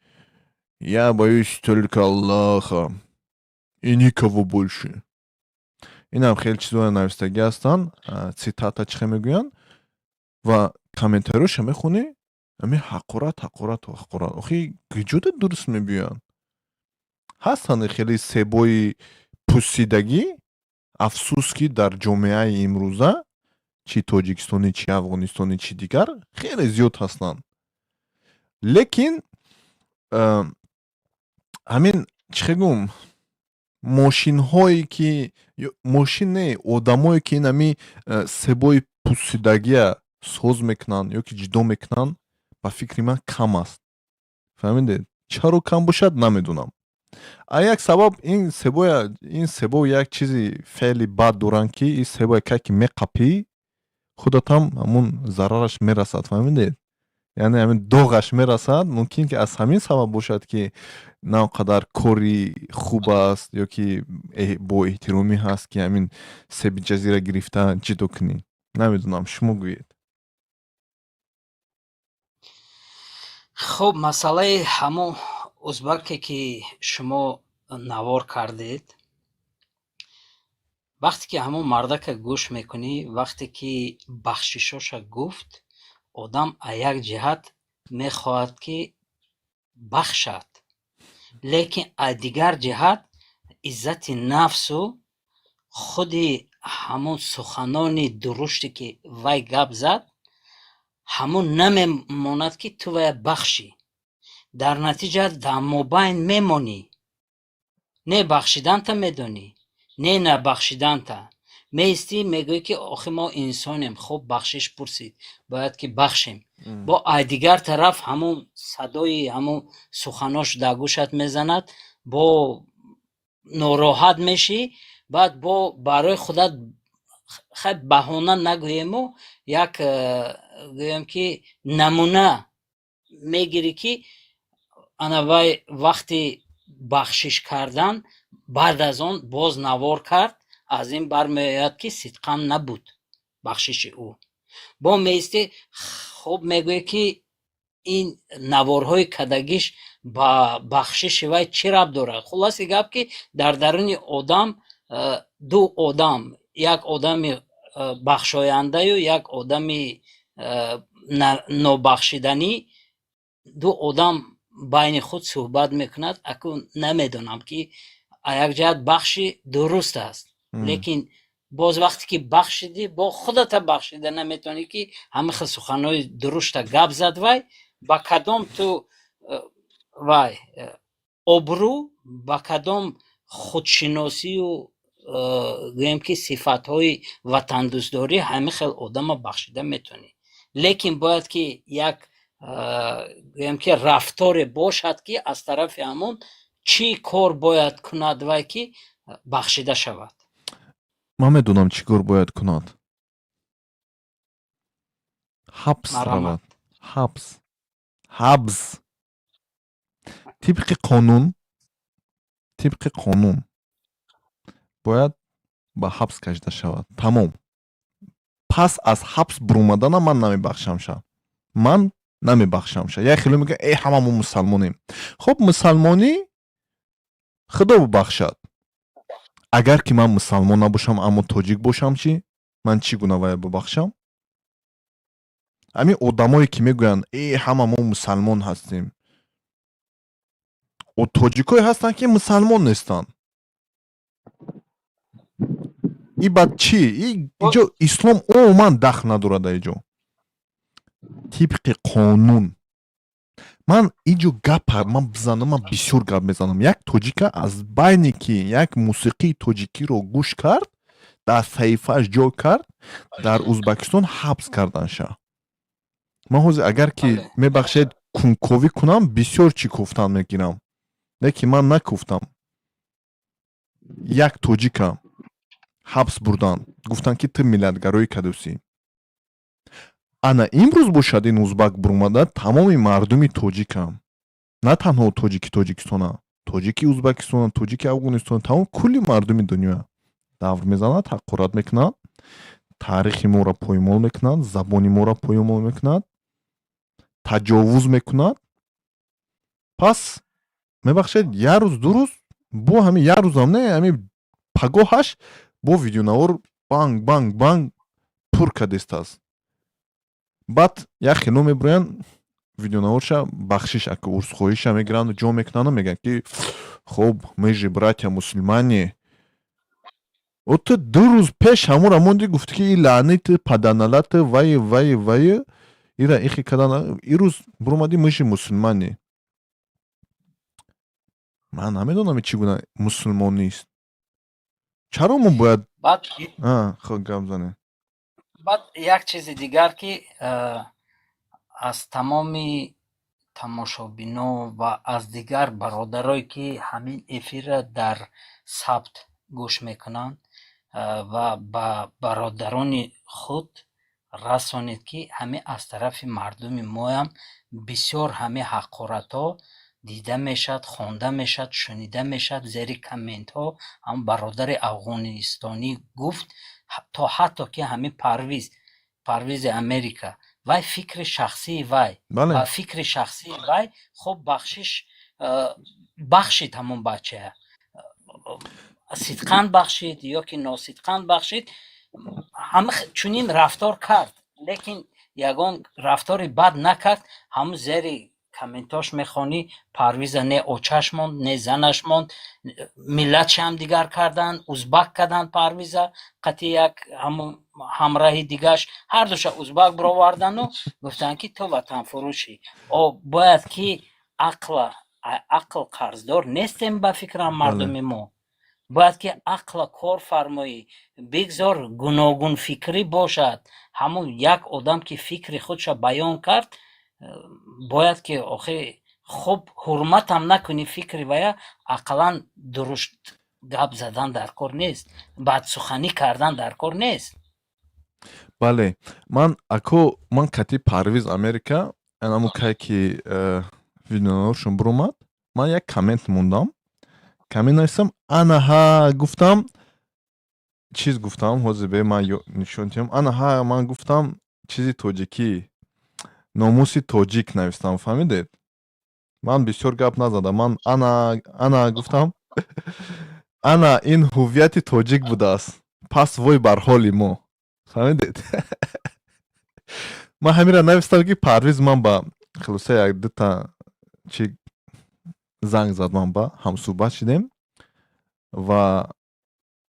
[SPEAKER 2] «Я боюсь только Аллаха и никого больше». Инам хеле чизҳое навистагӣ ҳастанд, цитата чӣ хел мегӯянд, ва комментариёша мехонӣ, ҳамин ҳақорат, ҳақорат, ҳақорат. Охи куҷода дуруст мебиёянд? Ҳастанд хеле себои пусидагӣ. Афсӯс, ки дар ҷомеаи имрӯза, чӣ тоҷикистонӣ, чӣ афғонистонӣ, чӣ дигар, хеле зиёд ҳастанд. Лекин ҳамин, чӣ хел гӯм, мошинҳое ки, мошин не, одамое ки ин ҳами себои пусидагия соз мекунанд ё ки ҷудо мекунанд, ба фикри ман, кам аст. Фаҳмидед? Чаро кам бошад, намедонам. А як сабаб, ин себоя, ин себо як чизи феъли бад доранд, ки ин себоя ка ки меқапӣ, худатам ҳамун зарараш мерасад. Фаҳмидед? Яъне ҳамин доғаш мерасад. Мумкин ки аз ҳамин сабаб бошад, ки на он қадар кори хуб аст ё ки бо эҳтиромӣ ҳаст, ки ҳамин себи ҷазира гирифта ҷудо кунӣ. Намедонам, шумо гӯед.
[SPEAKER 14] Хуб, масъалаи ҳамон узбаке, ки шумо навор кардед, вақте ки ҳамон мардака гӯш мекунӣ, вақте ки бахшишоша гуфт, одам аз як ҷиҳат мехоҳад, ки бахшад, лекин аз дигар ҷиҳат иззати нафсу худи ҳамон суханони дуруште, ки вай гап зад, ҳамон намемонад, ки ту вая бахшӣ. Дар натиҷа дар мобайн мемонӣ, не бахшиданта медонӣ, не набахшиданта. Меистӣ, мегӯӣ, ки охи мо инсонем, хуб, бахшиш пурсид, бояд ки бахшем. Бо ай дигар тараф ҳамон садои ҳамон суханош дар гӯшат мезанад, бо нороҳат мешӣ. Баъд бо барои худат, хай, баҳона нагӯему, як гӯем ки намуна мегирӣ, ки ана вай вақти бахшиш кардан, баъд аз он боз навор кард, аз ин бармеояд, ки сидқан набуд бахшиши ӯ. Бо меистӣ, хуб, мегӯӣ, ки ин наворҳои кадагиш ба бахшиши вай чӣ рабт дорад? Хулоси гап, ки дар даруни одам ду одам: як одами бахшояндаю як одами нобахшиданӣ. Ду одам байни худ суҳбат мекунад. Акун намедонам, ки як ҷиҳат бахши дуруст аст, лекин боз вақте ки бахшидӣ, бо худата бахшида наметавонӣ, ки ҳама хел суханҳои дурушта гап зад вай, ба кадом ту вай обрӯ, ба кадом худшиносию гӯем ки сифатҳои ватандӯстдорӣ ҳама хел одама бахшида метавонӣ? Лекин бояд ки як гӯем ки рафторе бошад, ки аз тарафи ҳамон чӣ кор бояд кунад вай, ки бахшида шавад.
[SPEAKER 2] Ман медонам, чӣ кор бояд кунад. Ҳабс равад, ҳабс, ҳабс. Тибқи қонун, тибқи қонун бояд ба ҳабс кашида шавад, тамом. Пас аз ҳабс буромаданам ман намебахшамша. Ман. Намебахшамша. Як хело мегӯяд, э, ҳама мо мусалмонем. Хуб, мусалмонӣ худо бубахшад. Агар ки ман мусалмон набошам, аммо тоҷик бошам чӣ? Ман чӣ гуна вая бубахшам? Ҳамин одамое ки мегӯянд, э, ҳама мо мусалмон ҳастем, тоҷикое ҳастанд, ки мусалмон нестанд. И баъд чӣ? Иҷо ислом умуман дахл надорад. Иҷо тибқи қонун ман иҷо гапа ман бизанам, ман бисёр гап мезанам. Як тоҷика аз байне ки як мусиқии тоҷикиро гӯш кард, дар саҳифааш ҷой кард, дар Узбакистон ҳабс карданша. Ман ҳозир агар ки, мебахшед, кунковӣ кунам, бисёр чӣ куфтан мегирам, лекин ман накуфтам. Як тоҷика ҳабс бурданд, гуфтанд, ки ту миллатгароӣ кадусӣ. Ана имрӯз бошад, ин узбак бурмада тамоми мардуми тоҷикам, на танҳо тоҷики Тоҷикистона, тоҷики Узбакистона, тоҷики Афғонистона, тамом кулли мардуми дунё давр мезанад, ҳақорат мекунад, таърихи моро поймол мекунад, забони моро поймол мекунад, таҷовуз мекунад. Пас, мебахшед, як рӯз, 2 рӯз бо ҳамин, як рӯзам не, ҳамин пагоҳаш бо видеонавор банг банг банг пур кадистааст. Баъд як хело мебироянд, видеонаворша бахшиш, ака, узрхоҳиша мегиранду ҷо мекунанду мегӯянд, ки хоб, мы же братья мусульмане. О, ту 2 рӯз пеш ҳамура монди, гуфти, ки и лаънити паданалати вай вай вай ира ихи кадан, ирӯз буромадӣ, мы же мусульмане. Ман намедонам, чӣ гуна мусулмонист. Чаро мо бояд
[SPEAKER 14] Баъд
[SPEAKER 2] хоб, гап занем.
[SPEAKER 14] Баъд як чизи дигар, ки аз тамоми тамошобино ва аз дигар бародарое, ки ҳамин эфирра дар сабт гӯш мекунанд, ва ба бародарони худ расонед, ки ҳамин аз тарафи мардуми моям бисёр ҳамин ҳақоратҳо дида мешавад, хонда мешавад, шунида мешавад зери комментҳо. Ҳам бародари афғонистонӣ гуфт, то ҳатто ки ҳамин Парвиз, Парвизи Америка, вай фикри шахсии вай ва фикри шахсии вай, хуб, бахшиш, бахшид ҳамон бачая, сидқан бахшид ё ки носидқан бахшид, ҳама чунин рафтор кард, лекин ягон рафтори бад накард. Ҳамун зери комментош мехонӣ, Парвиза не очаш монд, не занаш монд, миллатшам дигар карданд, узбак карданд. Парвиза қати як ҳамун ҳамраҳи дигаш, ҳардуша узбак бировардану гуфтанд, ки ту ватанфурӯшӣ. О, бояд ки ақла, ақл қарздор нестем, ба фикрам, мардуми мо бояд ки ақла кор фармоӣ. Бигзор гуногунфикрӣ бошад. Ҳамун як одам, ки фикри худша баён кард, бояд ки охи хуб ҳурматам накунӣ фикри вая, ақаллан дурушт гап задан дар кор нест, бадсуханӣ кардан дар кор нест.
[SPEAKER 2] Бале, ман, ако, ман кати Парвиз Америка анамо кай ки видеонаворшон биромад, ман як коммент мондам, коммент нависам, анаҳа гуфтам, чиз гуфтам, ҳозир бе ман нишон диҳам. Анаҳа, ман гуфтам, чизи тоҷикӣ, номуси тоҷик навистам, фаҳмидед? Ман бисёр гап назадам, ман ана ана гуфтам, ана ин ҳуввияти тоҷик будааст, пас вой бар ҳоли мо. Фаҳмидед? Ман ҳаминро навистам, ки Парвиз ман ба хулоса як дута чи занг зад, ман ба ҳамсӯҳбат шидем ва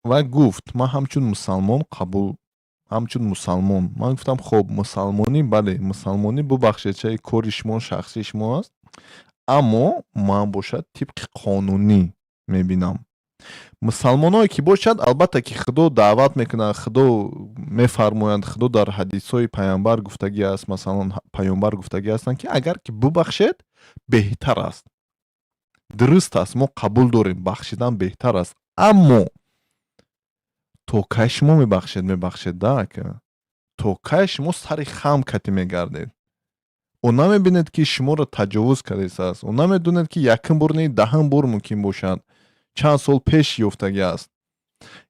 [SPEAKER 2] вай гуфт, ман ҳамчун мусалмон қабул, ҳамчун мусалмон. Ман гуфтам, хоб, мусалмонӣ, бале, мусалмонӣ, бубахшед, чаи кори шумо, шахсии шумо аст, аммо ман бошад тибқи қонунӣ мебинам. Мусалмоное ки бошад, албатта ки Худо даъват мекунад, Худо мефармояд, Худо дар ҳадисҳои паёмбар гуфтагӣ аст, масалан, паёмбар гуфтагӣ ҳастанд, ки агар ки бубахшед, беҳтар аст. Дуруст аст, мо қабул дорем, бахшидан беҳтар аст, аммо то кай шумо мебахшед, мебахшед да, ака? То кай шумо сари хам кати мегардед? Ӯ намебинед, ки шуморо таҷовуз кардааст? Ӯ намедонед, ки якум бор не, даҳум бор мумкин бошад, чанд сол пеш ёфтагӣ аст?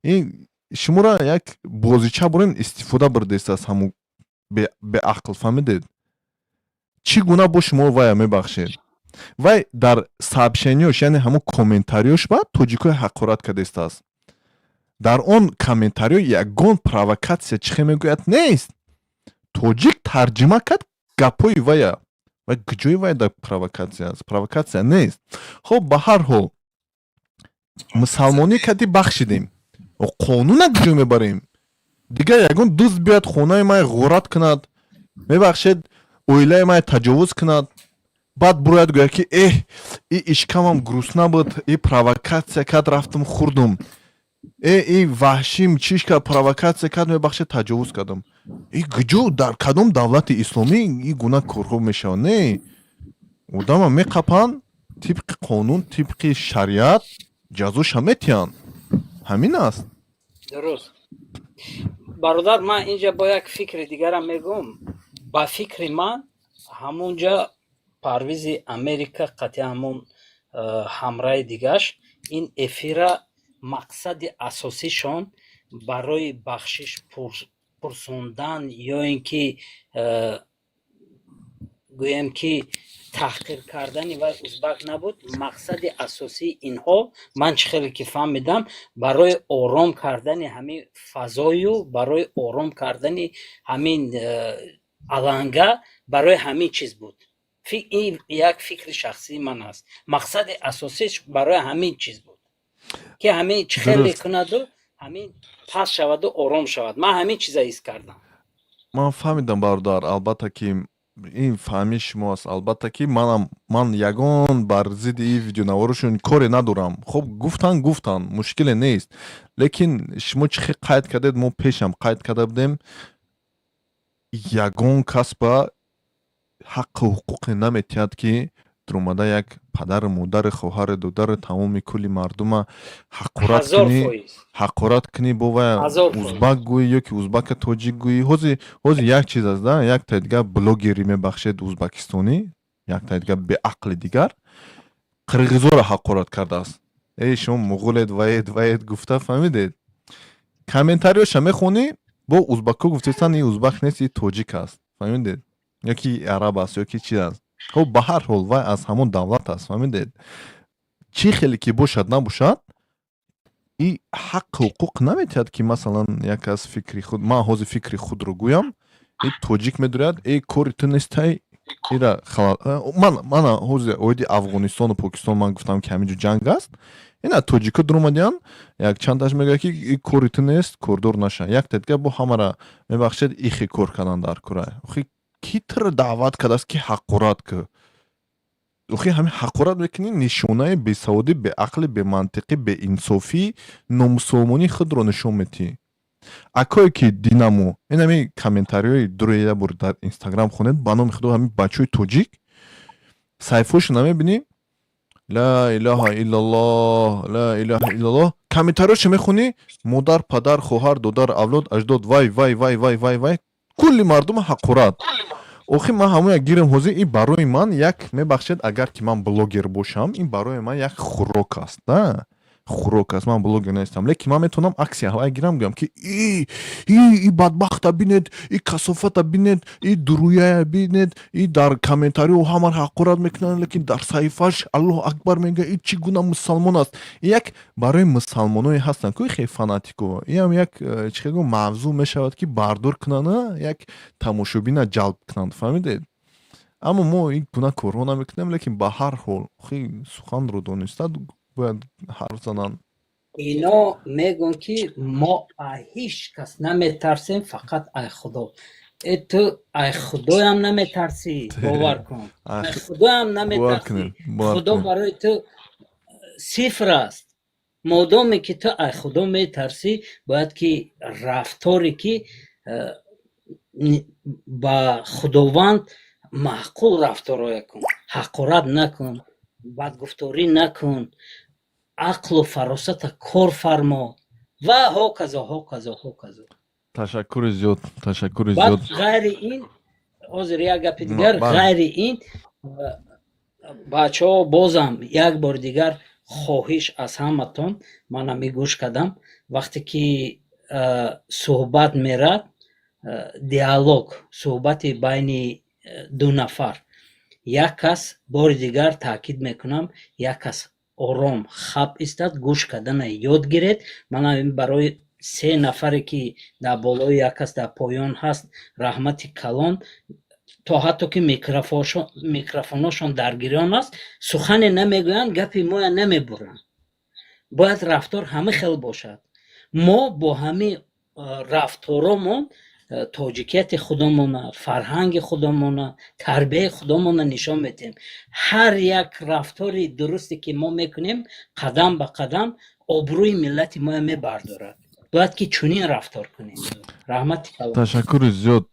[SPEAKER 2] Ин шуморо як бозича бурен истифода бурдааст, ҳамун беақл, фаҳмидед? Чӣ гуна бо шумо вая мебахшед? Вай дар сообщениёш, яъне ҳамон комментариёш ба тоҷикои ҳақорат кардастааст. Дар он комментариё ягон провокатсия, чӣ хел мегӯяд, нест. Тоҷик тарҷима кард гапҳои вая. Вай куҷои вай дар провокатсия аст? Провокатсия нест. Хоб, ба ҳар ҳол, мусалмонӣ кардӣ, бахшидем. Қонуна куҷо мебарем? Дигар ягон дузд биёяд, хонаи май ғорат кунад, мебахшед, оилаи май таҷовуз кунад, баъд бурояд, гӯяд, ки эҳ, и ишкамам грустна буд, и провокатсия кард, рафтам хӯрдум, э, и ваҳшим чиш кард, провокатсия кард, мебахшед, таҷовуз кардам. И куҷо, дар кадом давлати исломӣ и гуна корҳо мешавад? Не, одама меқапанд, тибқи қонун, тибқи шариат ҷазоша метиҳанд, ҳамин аст.
[SPEAKER 14] Дуруст, бародар. Ман инҷа бо як фикри дигарам мегӯм. Ба фикри ман, ҳамунҷа Парвизи Америка қатъи ҳамун ҳамраи дигаш ин эфира мақсади асосишон барои бахшиш пурсондан ё ин ки гӯем ки таҳқир кардани вай узбак набуд. Мақсади асосии инҳо, ман чӣ хеле ки фаҳмидам, барои ором кардани ҳамин фазою барои ором кардани ҳамин аланга, барои ҳамин чиз буд. Ин як фикри шахсии ман аст. Мақсади асосиш барои ҳамин чиз буд, ки ҳамин чӣ хеле кунаду ҳамин пас шаваду ором шавад. Ман ҳамин чиза ҳис кардам.
[SPEAKER 2] Ман фаҳмидам, бародар. Албатта ки ин фаҳмиши шумо аст. Албатта ки манам, ман ягон бар зидди ин видеонаворошон коре надорам. Хоб, гуфтан, гуфтан, мушкиле нест. Лекин шумо чӣ хел қайд кардед, мо пешам қайд карда будем: ягон кас ба ҳаққу ҳуқуқе наметиҳад, ки дуромада як падару модари, хоҳари, додари, тамоми кулли мардума ҳақорат кунӣ, ҳақорат кунӣ, бо вая узбак гӯӣ ё ки узбака тоҷик гӯӣ. Ҳозир як чиз аст да, якта дигар блогери, мебахшед, узбакистонӣ, якта дигар беақли дигар қирғизоро ҳақорат кардааст. Эй, шумо муғулед, ваед, ваед гуфта, фаҳмидед? Комментариёша мехонӣ, бо узбакҳо гуфтестанд, ин узбак нест, ин тоҷик аст, фаҳмидед, ё ки араб аст, ё ки чи аст. Хоб, ба ҳар ҳол, вай аз ҳамон давлат аст, фаҳмидед? Чӣ хеле ки бошад, набошад, и ҳаққу ҳуқуқ наметиҳад, ки масалан як аз фикри худ, ман ҳозир фикри худро гӯям, и тоҷик медуряд, э, кори ту нестай, ира ман мана ҳозир оиди Афғонистону Покистон ман гуфтам, ки ҳамин ҷо ҷанг аст. Ина тоҷико дуромадиян, як чандташ мегӯяд, ки и кори ту нест, кордор наша. Якта дигар бо ҳамара, мебахшед, ихе кор кардан дар кора. Охи, ки туро даъват кардааст, ки ҳақорат ки? Охи, ҳамин ҳақорат мекунӣ, нишонаи бесаводӣ, беақлӣ, бемантиқӣ, беинсофӣ, номусулмонии худро нишон медиҳӣ. Акое ки динамо ин ҳамин комментариҳои дуро як бор дар Инстаграм хонед, ба номи худо, ҳамин бачаҳои тоҷик саҳифаҳошо намебинӣ? Ла илаҳа иллаллоҳ, ла илаҳа иллаллоҳ. Комментариҳошо мехонӣ: модар, падар, хоҳар, додар, авлод, аҷдод, вай, вай, вай, вай, вай, вай, кулли мардума ҳақорат. Охи, ман ҳамон як гирем ҳозир, ин барои ман як, мебахшед, агар ки ман блогер бошам, ин барои ман як хӯрок аст да, хӯрок аст. Ман блогер нестам, лекин ман метавонам акси ҳавай гирам, гӯям, ки и и бадбахта бинед, и касофата бинед, и дуруяя бинед, и дар комментариҳо ҳамаро ҳақорат мекунанд, лекин дар саҳифааш Аллоҳу акбар мегӯяд. И чӣ гуна мусалмон аст? Як барои мусалмоное ҳастанд ку хеле фанатико, иам як чӣ хел гӯям, мавзӯъ мешавад, ки бардор кунанд, як тамошобина ҷалб кунанд, фаҳмидед? Аммо мо ин гуна корҳо намекунем, лекин ба ҳар ҳол, охи, суханро дониста бояд ҳарф зананд.
[SPEAKER 14] Ино мегӯянд, ки мо ай ҳеҷ кас наметарсем, фақат ай Худо. Э, ту ай Худоям наметарсӣ, бовар кун, ай Худоям наметарсӣ. Худо барои ту сифр аст. Модоме ки ту ай Худо метарсӣ, бояд ки рафторе ки ба Худованд маъқул рафторое кун, ҳақорат накун, бадгуфторӣ накун, ақлу фаросата кор фармо ва ҳоказо, ҳоказо, ҳоказо.
[SPEAKER 2] Ташаккури зиёд, ташаккури
[SPEAKER 14] Баъд
[SPEAKER 2] зиёд.
[SPEAKER 14] Ғайри ин, ҳозир як гапи дигар. Ғайри ин, бачаҳо, бозам як бори дигар хоҳиш аз ҳаматон. Ман ҳами гӯш кардам, вақте ки суҳбат мерад, диалог, суҳбати байни ду нафар. Як кас, бори дигар таъкид мекунам, як кас ором хап истад, гӯш кардана ёд гиред. Мана барои се нафаре, ки дар болои, як кас дар поён ҳаст, раҳмати калон. То ҳатто ки микрофоношон дар гирён аст, сухане намегӯянд, гапи моя намебуранд. Бояд рафтор ҳама хел бошад. Мо бо ҳамин рафторомон тоҷикияти худомона, фарҳанги худомона, тарбияи худомона нишон медиҳем. Ҳар як рафтори дурусте, ки мо мекунем, қадам ба қадам обрӯи миллати моя мебардорад. Бояд ки чунин рафтор кунем. Раҳмати калон.
[SPEAKER 2] Ташаккури зиёд,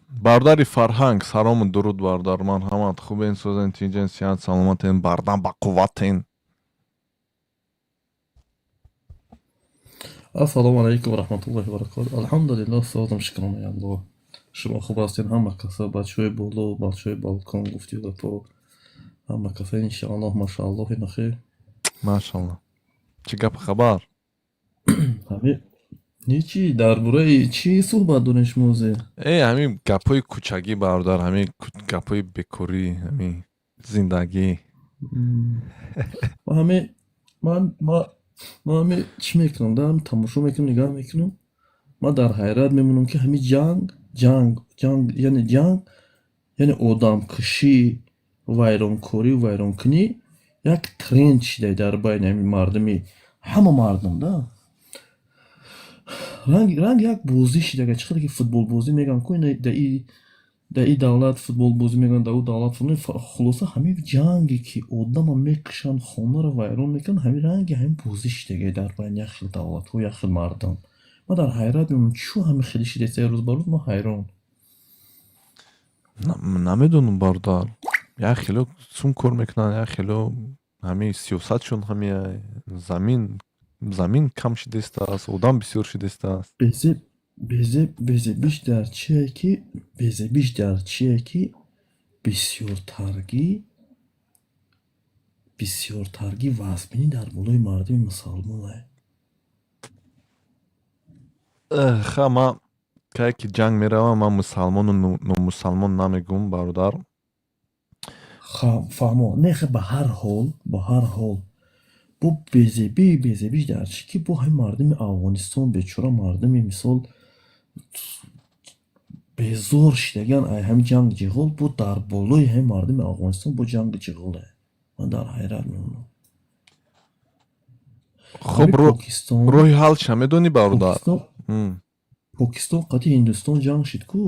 [SPEAKER 2] бародари Фарҳанг. Салому дуруд, бародар, марҳамат. Хубен, созен, тинҷен, сиҳат саломатен, бардам ба қувватен?
[SPEAKER 15] Ассалому алайкум ва раҳматуллоҳи ва баракоту. Алҳамдулиллоҳ, созам, шукронаи Аллоҳ. Шумо хуб ҳастед, ҳама каса, бачаҳои боло, бачаҳои балкон, гуфти гапо, ҳама каса, иншааллоҳ, машааллоҳ, ина хел.
[SPEAKER 2] Машаллоҳ. Чӣ гап, хабар?
[SPEAKER 15] Ҳами нечи, дар бораи чӣ суҳбат дорем шумо ҳозир?
[SPEAKER 2] Э, ҳамин гапҳои кӯчагӣ, бародар, ҳамин гапҳои бекорӣ, ҳамин зиндагӣ.
[SPEAKER 15] Ҳами ман ҳами чӣ мекунам, да, ҳами тамошо мекунам, нигаҳ мекунам, ман дар ҳайрат мемонам, ки ҳами ҷанг, яъне ҷанг, яъне одамкушӣ, вайронкорӣ, вайронкунӣ як тренд шида дар байни ҳами мардуми, ҳама мардум, да. Ранг як бозӣ шида, чӣ қадар ки футболбозӣ мегӯянд ку, ина дар и давлат футболбозӣ мекунанд, дар ӯ давлат, хулоса, ҳамин ҷанге, ки одама мекушанд, хонаро вайрон мекунанд, ҳамин ранги ҳамин бозӣ шидагия дар байни як хел давлатҳо, як хел мардум. Ман дар ҳайрат мемонам, чӯ ҳамин хеле шидаест рӯз ба рӯз, ман ҳайрон.
[SPEAKER 2] Намедонам, бародар, як хело сум кор мекунанд, як хело ҳамин сиёсатшон, ҳами замин кам шидастааст, одам бисёр шидастааст.
[SPEAKER 15] Безебиш дар чие, ки безебиш дар чие, ки бисёртаргӣ вазминӣ дар болои мардуми мусалмонае.
[SPEAKER 2] Ха, ман кае ки ҷанг меравам, ман мусалмону номусалмон намегӯм, бародар.
[SPEAKER 15] Фаҳмо, не, хе, ба ҳар ҳол бо безебиш дар чӣ, ки бо ҳамин мардуми Афғонистон, бечора мардуми, мисол, безор шидагиан ай ҳамин ҷанг ҷиғол, бо дар болои ҳамин мардуми Афғонистон бо ҷанги ҷиғоле. Ман дар ҳайрат мемонам.
[SPEAKER 2] Хуб, роҳи ҳал ча медонӣ, бародар?
[SPEAKER 15] Покистон қати Ҳиндустон ҷанг шид ку.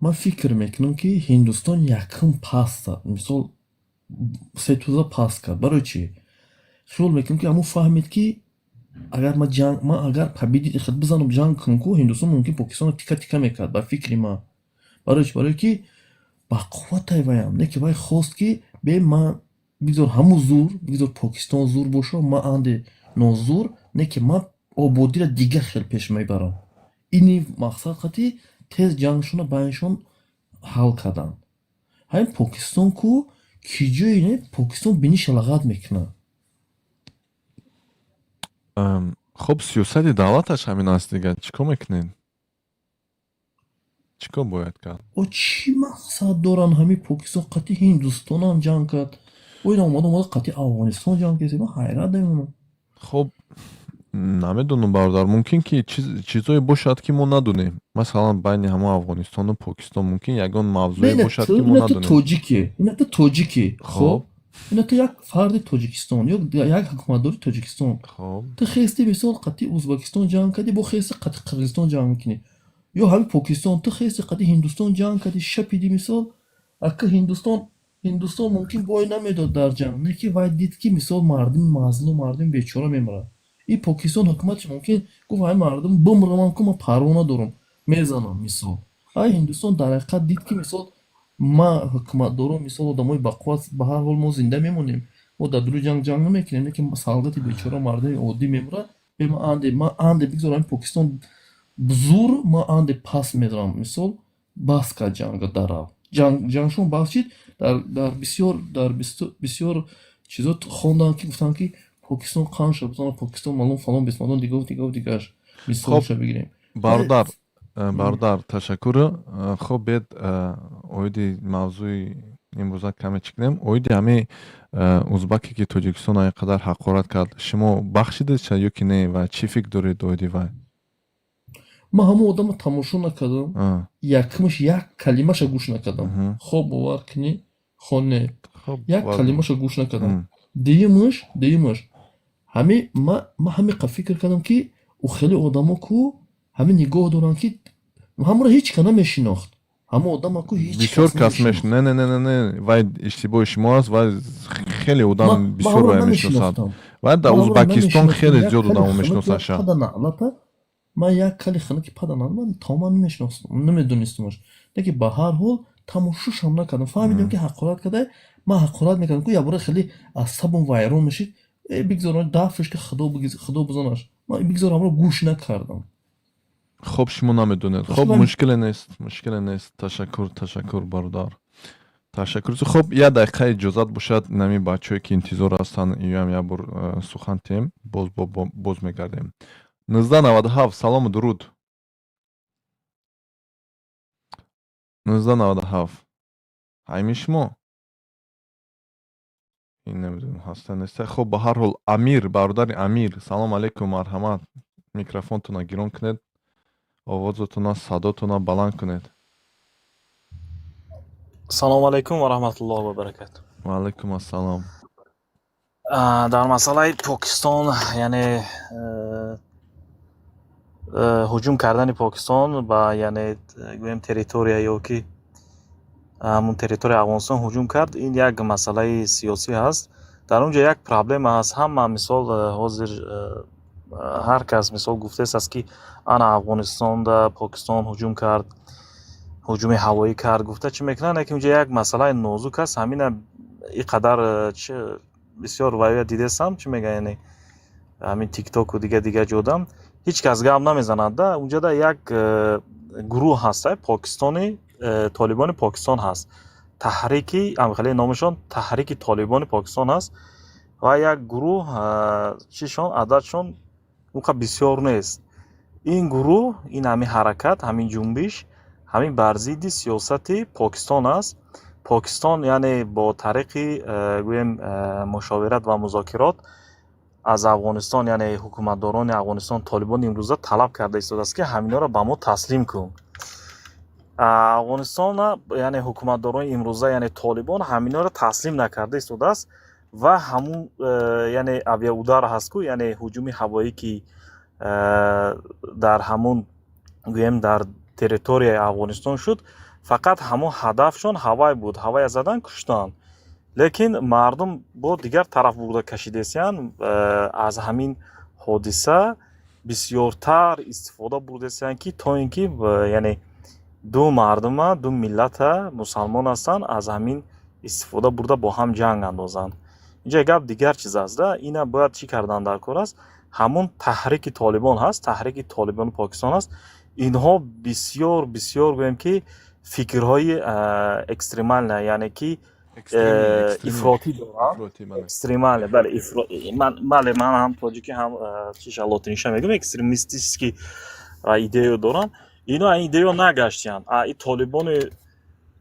[SPEAKER 15] Ман фикр мекунам, ки Ҳиндустон якум пас зад, мисол, сетуза пас кард. Барои чӣ? Хиёл мекунам, ки ҳамун фаҳмид, ки агар ман ҷанг, ман агар победить хел бизанам, ҷанг кунам ку, Ҳиндустон мумкин Покистонро тика тика мекард, ба фикри ман. Барои чӣ? Барое ки ба қувватай ваям, не ки вай хост, ки бе ман бигзор ҳамун зур, бигзор Покистон зур боша, ман анде нозур, не ки ман ободиро дигар хел пеш мебарам. Ини мақсад қати тез ҷангшона байншон ҳал карданд. Ҳамин Покистон ку, ки ҷое не, Покистон биниша лағат мекунад.
[SPEAKER 2] Хуб, сиёсати давлаташ ҳамин аст дигар, чӣ кор мекунед, чӣ кор бояд кард?
[SPEAKER 15] О, чӣ мақсад доранд? Ҳамин Покистон қати Ҳиндустонам ҷанг кард, о ин омада қати Афғонистон ҷанг кардем. Ман ҳайрат мемонам.
[SPEAKER 2] Хуб, намедонам, бародар, мумкин ки чизое бошад, ки мо надонем. Масалан, байни ҳамон Афғонистону Покистон мумкин ягон мавзӯе бошад, ки мо надонем.
[SPEAKER 15] Тоҷике, ина ту тоҷике, хоб, ина ту як фарди Тоҷикистон ё як ҳукуматдори Тоҷикистон, ту хести, мисол, қати Ӯзбекистон ҷанг кардӣ, бо хести қати Қирғизистон ҷанг мекунӣ, ё ҳамин Покистон, ту хести қати Ҳиндустон ҷанг кардӣ, шапиди, мисол, ака Ҳиндустон мумкин бой намедод дар ҷанг, не ки вай дид, ки, мисол, мардуми мазлум, мардуми бечора мемирад. И Покистон ҳукуматш мумкин гуфт: ҳамин мардум бимирамам ку, ман парво надорам, мезанам, мисол. Ай Ҳиндустон дар ҳақиқат дид, ки, мисол, ма ҳукуматдорон, мисол, одамои бақувват, ба ҳар ҳол мо зинда мемонем, мо дар дури ҷанг ҷанг намекунем, не ки солдати бечора, мардуми оддӣ мемирад, ма анде бигзор ҳамин Покистон зур, ма анде пас медорам, мисол, бас кард ҷанга, дарав ҷангшон бас шид. Дар бисёр чизо хондам, ки гуфтанд, ки Покистон қанд шуд, бизонад Покистон малум фалон бисмадон, дигаву дигаву дигараш, мисолша бигирем.
[SPEAKER 2] Бародар. Бародар, ташаккур. Хоб, бед оиди мавзӯи имрӯза каме чӣ кунем. Оиди ҳамин узбаке, ки Тоҷикистон ин қадар ҳақорат кард, шумо бахшидед ша ё ки не ва чӣ фикр доред оиди вай?
[SPEAKER 15] Ман ҳамон одамро тамошо накардам. Якмаш як калимаша гӯш накардам. Хоб бовар кунӣ, хо не, як калимаша гӯш накардам. Дуюмаш, ҳами ма ҳамиқа фикр кардам, ки ӯ хеле одамо ку ҳамин нигоҳ доранд, ки ҳамро ҳеҷ ка намешинохт, ҳамон одама ку ҳеҷ.
[SPEAKER 2] Бисёр кас меш не, не, не, не, не, вай иштибоҳи шумо аст. Вай хеле одам бисёр вай мешиносад. Вай дар Узбакистон хеле зиёд одамо мешиносаша.
[SPEAKER 15] Ман як кали хана ки паданам, ман тамоман намешинохтам, намедонистамаш, лекин ба ҳар ҳол тамошошам накардам. Фаҳмидам, ки ҳақорат карда. Ман ҳақорат мекардам ку, якбора хеле асабам вайрон мешид. Э, бигзор дафш, ки худо бизонаш. Ман бигзор ҳамро гӯш накардам.
[SPEAKER 2] Хоб, шумо намедонед. Хоб, мушкиле нест, мушкиле нест. Ташаккур, ташаккур, бародар, ташаккур. Хоб, як дақиқа иҷозат бошад, нами бачаҳое, ки интизор ҳастанд, иёам як бор сухан тем, боз мегардем. 1997, салому дуруд. 1997, ҳайми шумо ин намедонам ҳаста, неста. Хоб, ба ҳар ҳол, Амир, бародари Амир, салом алейкум, марҳамат, микрофонтона гирон кунед, овозатона, садотона баланд кунед.
[SPEAKER 16] Салому алайкум ва раҳматуллоҳ ва баракату.
[SPEAKER 2] Ва алайкум ассалом.
[SPEAKER 16] Дар масъалаи Покистон, яъне ҳуҷум кардани Покистон ба, яъне гӯем, территория ё ки ҳамун территорияи Афғонистон ҳуҷум кард, ин як масъалаи сиёсӣ ҳаст. Дар он ҷо як проблема ҳаст. Ҳама мисол ҳозир ҳар кас мисол гуфтааст, ки ана Афғонистонда Покистон ҳуҷум кард, ҳуҷуми ҳавоӣ кард гуфта чӣ мекунанд, лекин унҷо як масъалаи нозук аст. Ҳамина ин қадар бисёр вая дидесам, чӣ мегӯянд, яъне ҳамин тиктоку дига дига ҷодам ҳеҷ кас гап намезанад да. Унҷода як гурӯҳ ҳаста, Покистони Толибони Покистон ҳаст, таҳрики хеле номашон Таҳрики Толибони Покистон ҳаст ва як гурӯҳ чишон ададшон он қадр бисёр нест. Ин гурӯҳ, ин ҳамин ҳаракат, ҳамин ҷунбиш ҳамин бар зидди сиёсати Покистон аст. Покистон, яъне бо тариқи гӯем мушовират ва музокирот аз Афғонистон, яъне ҳукуматдорони Афғонистон, Толибони имрӯза талаб карда истодааст, ки ҳаминҳоро ба мо таслим кун. Афғонистона, яъне ҳукуматдорони имрӯза, яъне Толибон ҳаминҳоро таслим накарда истодааст ва ҳамун яъне авиаудар ҳаст ку, яъне ҳуҷуми ҳавоӣ, ки дар ҳамун гӯем дар территорияи Афғонистон шуд, фақат ҳамон ҳадафшон ҳавай буд, ҳавая задан, куштанд, лекин мардум бо дигар тараф бурда кашидесиянд. Аз ҳамин ҳодиса бисёртар истифода бурдесиянд, ки то ин ки яъне ду мардума, ду миллата мусалмон ҳастанд, аз ҳамин истифода бурда бо ҳам ҷанг андозанд. Инҷа гап дигар чиз аст да. Ина бояд чӣ кардан дар кор аст? Ҳамун Таҳрики Толибон ҳаст, Таҳрики Толибони Покистон ҳаст. Инҳо бисёр бисёр гӯем ки фикрҳои экстремальна, яъне ки ифротӣ доранд, экстремальна, бале, бале. Ман ҳам тоҷикӣ, ҳам чиша лотиниша мегӯям, экстремистический идею доранд. Ино ин идеё нагаштиянд. И Толибони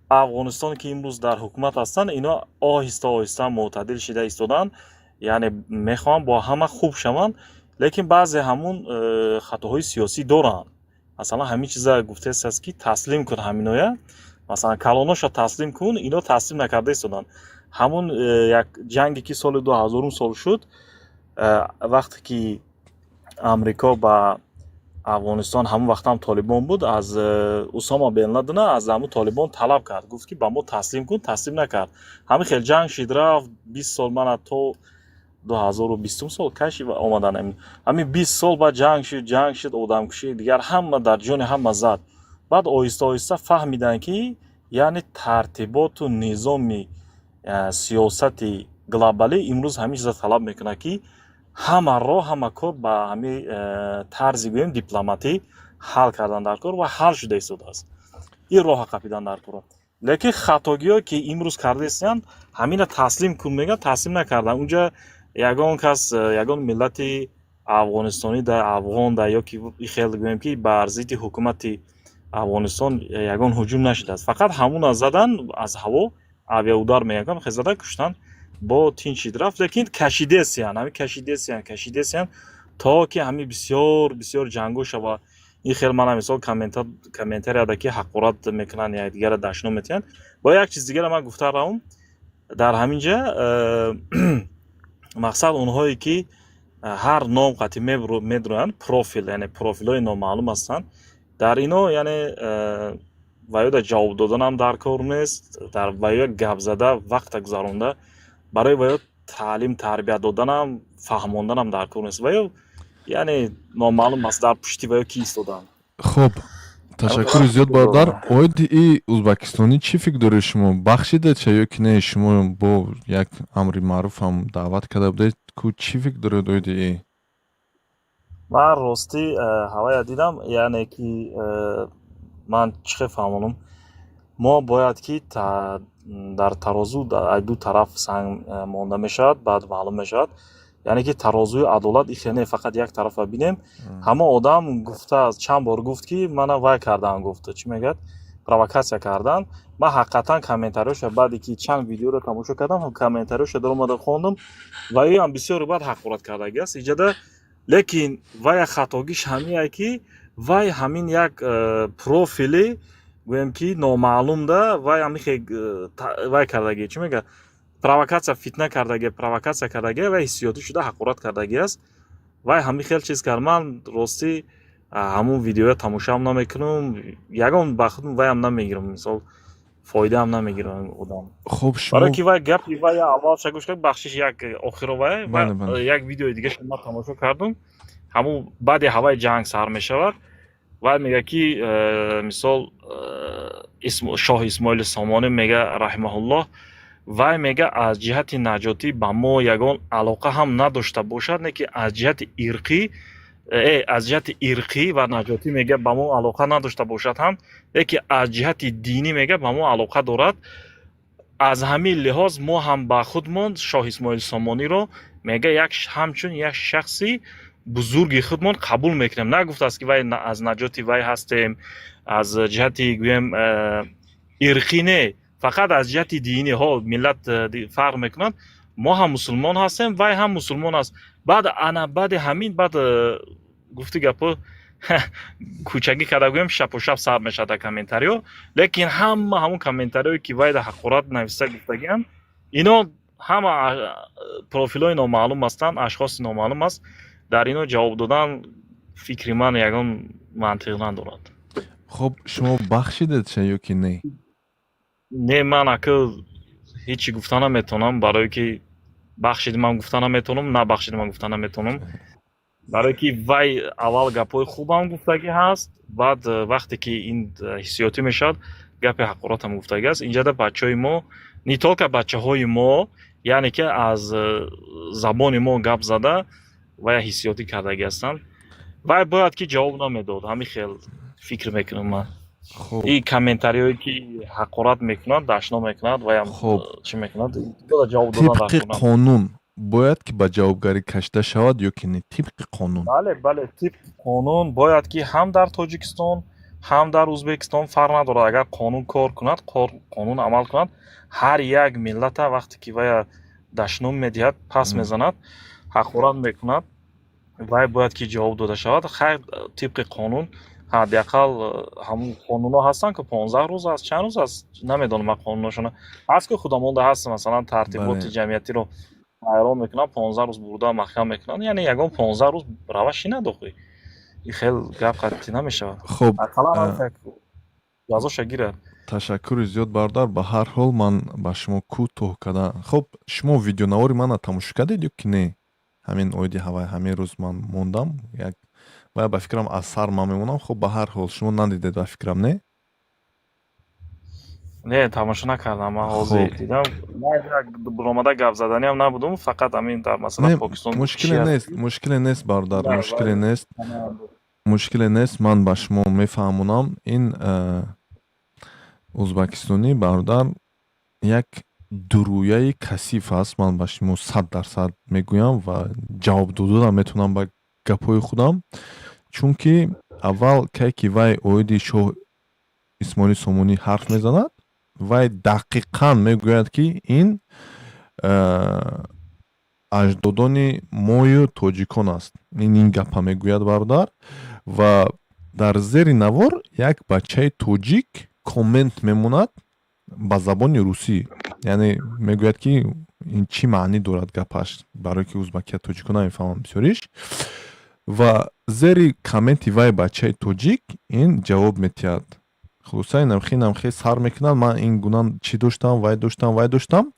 [SPEAKER 16] Афғонистон, ки имрӯз дар ҳукумат ҳастанд, ино оҳиста оҳиста мӯътадил шида истоданд, яъне мехоҳанд бо ҳама хуб шаванд, лекин баъзе ҳамун хатоҳои сиёсӣ доранд. Масалан, ҳамин чиза гуфтааст, ки таслим кун ҳаминоя, масалан, калоноша таслим кун, ино таслим накарда истоданд. Ҳамун як ҷанге, ки соли 2000-ум сол шуд, вақте ки Амрико ба Афғонистон, ҳамон вақтам Толибон буд, аз Усома бен Ладена аз ҳамун Толибон талаб кард, гуфт, ки ба мо таслим кун, таслим накард. Ҳамин хел ҷанг шид, рафт 20 сол, мана то 2020-ум сол каши омадан. Ҳамин 20 сол баъд ҷанг шуд, ҷанг шуд, одамкушӣ, дигар ҳама дар ҷони ҳама зад. Баъд оҳиста оҳиста фаҳмиданд, ки яъне тартиботу низоми сиёсати глобалӣ имрӯз ҳамин чиза талаб мекунад, ки ҳама роҳ, ҳама кор ба ҳамин тарзи гӯем дипломатӣ ҳал кардан дар кор ва ҳал шуда истодааст. Ин роҳа қапидан дар кор, лекин хатогиҳое, ки имрӯз карда истиянд, ҳамина таслим кун мегӯянд, таслим накарданд. Унҷа ягон кас, ягон миллати афғонистонӣ да, афғон да, ё ки хел гӯем, ки бар зидди ҳукумати Афғонистон ягон ҳуҷум нашудааст, фақат ҳамуна задан аз ҳаво, авиаудар мегӯям, хе зада куштан, бо тинчид рафт. Лекин кашидесиян, ҳами кашидесиян, кашидесиян, то ки ҳами бисёр бисёр ҷангҳо шава. Ин хел мана мисол комментарияда ки ҳақорат мекунанд, якдигара дашном метиҳанд. Бо як чиз дигара ман гуфта равам дар ҳамин ҷа. Мақсад, онҳое ки ҳар ном қатӣ медроянд, профил, яъне профилҳои номаълум ҳастанд, дар ино, яъне ваёда ҷавоб доданам дар кор нест. Дар ваё гап зада, вақта гузаронда, барои ваё таълим тарбия доданам, фаҳмонданам дар кор нест. Ваё, яъне, номаълум аст, дар пушти ваё ки истоданд.
[SPEAKER 2] Хуб, ташаккури зиёд, бародар. Оиди и узбакистонӣ чӣ фикр доред шумо? Бахшидед ша ё ки не? Шумо бо як амри маъруфам даъват карда будед ку, чӣ фикр доред оиди и?
[SPEAKER 16] Ман ростӣ ҳавая дидам, яъне ки ман чӣ хел фаҳмонам, мо бояд ки дар тарозу ду тараф санг монда мешавад, баъд маълум мешавад. Яъне ки тарозуи адолат ихе не, фақат як тарафа бинем. Ҳама одам гуфта, чанд бор гуфт ки мана вай кардан, гуфт, чӣ мегӯяд, провокатсия кардан. Ман ҳақиқатан комментариёша, баъде ки чанд видеоро тамошо кардам, комментариёша даромада хондам ва ӯам бисёре баъд ҳақорат кардагӣ аст иҷода. Лекин вая хатогиш ҳамие ки вай ҳамин як профили, гӯем ки, номаълумда вай ҳамихе вай кардагӣ, чӣ мегӯяд, провокатсия, фитна кардагӣ, провокатсия кардагӣ ва ҳиссиётӣ шуда ҳақорат кардагӣ аст. Вай ҳамин хел чиз кард. Ман ростӣ ҳамун видеоя тамошоам намекунам, ягон ба худ вайам намегирам, мисол, фоидаам намегирам одам.
[SPEAKER 2] Хуб,
[SPEAKER 16] барое
[SPEAKER 2] шумо
[SPEAKER 16] ки вай гапи вай аввалша гӯш кард, бахшиш, як охиро вай
[SPEAKER 2] бале бале
[SPEAKER 16] як видеои дигаша ман тамошо кардам. Ҳамун баъди ҳаваи ҷанг сар мешавад, вай мега ки мисол, шоҳ Исмоили Сомонӣ, мега, раҳимаҳуллоҳ, вай мега, аз ҷиҳати наҷотӣ ба мо ягон алоқа ҳам надошта бошад, не ки аз ҷиҳати ирқӣ, аз ҷиҳати ирқӣ ва наҷотӣ, мега, ба мо алоқа надошта бошад ҳам, леки аз ҷиҳати динӣ, мега, ба мо алоқа дорад. Аз ҳамин лиҳоз мо ҳам ба худмон шоҳ Исмоили Сомониро, мега, як ҳамчун як шахси бузурги худмон қабул мекунем. Нагуфтааст ки вай аз наҷоти вай ҳастем, аз ҷиҳати, гӯем, ирқӣ не, фақат аз ҷиҳати динӣ. Ҳо, миллат фарқ мекунанд, мо ҳам мусулмон ҳастем, вай ҳам мусулмон аст. Баъд ана баъди ҳамин баъд гуфти гапо, кӯчагӣ карда гӯем, шапу шап сар мешавад дар комментариҳо. Лекин ҳама ҳамун комментариҳое ки вай дар ҳақорат нависта гуфтагиам, ино ҳама профилҳои номаълум ҳастанд, ашхоси номаълум аст. Дар ино ҷавоб додан, фикри ман, ягон мантиқ надорад.
[SPEAKER 2] Хуб, шумо бахшидед ша ё ки не?
[SPEAKER 16] Не, ман ака ҳечи гуфта наметавонам, барое ки бахшиди ман гуфта наметавонам, набахшиди ман гуфта наметавонам, барое ки вай аввал гапҳои хубам гуфтагӣ ҳаст, баъд вақте ки ин ҳиссиётӣ мешавад, гапи ҳақоратам гуфтагӣ аст. Инҷада бачаҳои мо, не только бачаҳои мо, яъне ки аз забони мо гап зада, вай ҳиссиётӣ кардагӣ ҳастанд. Вай бояд ки ҷавоб намедод, ҳамин хел фикр мекунам ман.
[SPEAKER 2] Хуб.
[SPEAKER 16] И комментариҳое ки ҳақорат мекунад, дашном мекунад, ваям
[SPEAKER 2] Хуб.
[SPEAKER 16] чӣ мекунад, ҷавоб додан
[SPEAKER 2] Тибқи
[SPEAKER 16] дар
[SPEAKER 2] қонун бояд ки ба ҷавобгарӣ кашида шавад ё ки не, тибқи қонун?
[SPEAKER 16] Бале, тибқи қонун бояд ки ҳам дар Тоҷикистон, ҳам дар Ӯзбекистон, фарқ надорад, агар қонун кор кунад, қонун амал кунад, ҳар як миллата вақте ки вая дашном медиҳад, пас мезанад, ҳақорат мекунад, вай бояд ки ҷавоб дода шавад. Хайр, тибқи қонун ҳадди ақал ҳамун қонунҳо ҳастанд, ки 15 рӯз аст, чанд рӯз аст, намедонам ман қонунҳошона, ҳаст ки худамонда ҳаст, масалан, тартиботи ҷамъиятиро вайрон мекунанд, 15 рӯз бурда маҳкам мекунанд. Яъне ягон 15 рӯз раваши надохӣ, ин хел гап қатъӣ намешавад.
[SPEAKER 2] Хуб.
[SPEAKER 16] Ақаллан ҷазоша гирад.
[SPEAKER 2] Ташаккури зиёд, бародар. Ба ҳар ҳол, ман ба шумо кӯтоҳ карда. Хуб, шумо видеонавори мана тамошо кардед ё ки не? Ҳамин оиди ҳавай ҳамин рӯз ман мондам як вая, ба фикрам, аз сар ман мемонам. Хуб, ба ҳар ҳол, шумо надидед, ба фикрам, не?
[SPEAKER 16] Не, тамошо накардам ман, ҳозир дидам. Ман як буромада гап заданиам набудум, фақат ҳамин дар масъалаи
[SPEAKER 2] Не,
[SPEAKER 16] Покистон
[SPEAKER 2] мушкиле
[SPEAKER 16] чи аст?
[SPEAKER 2] нест, мушкиле нест, бародар,
[SPEAKER 16] Да,
[SPEAKER 2] мушкиле
[SPEAKER 16] бале.
[SPEAKER 2] нест, мушкиле нест. Ман ба шумо мефаҳмонам. Ин узбакистонӣ бародар як дурӯяи касиф аст, ман ба шумо 100% мегӯям ва ҷавоб доданам метавонам ба гапҳои худам, чунки аввал кай ки вай оиди шоҳ Исмоили Сомонӣ ҳарф мезанад. Вай дақиқан мегӯяд, ки ин аҷдодони мою тоҷикон аст. Ин гапа мегӯяд, бародар. Ва дар зери навор як бачаи тоҷик коммент мемонад ба забони русӣ, яъне мегӯяд, ки ин чӣ маънӣ дорад гапаш, барое ки узбакия тоҷико намефаҳманд бисёриш. Ва зери комменти вай бачаи тоҷик ин ҷавоб метиҳад. Хулоса, намхе намхе сар мекунад: ман ин гуна чӣ доштам, вай доштам, вай доштам.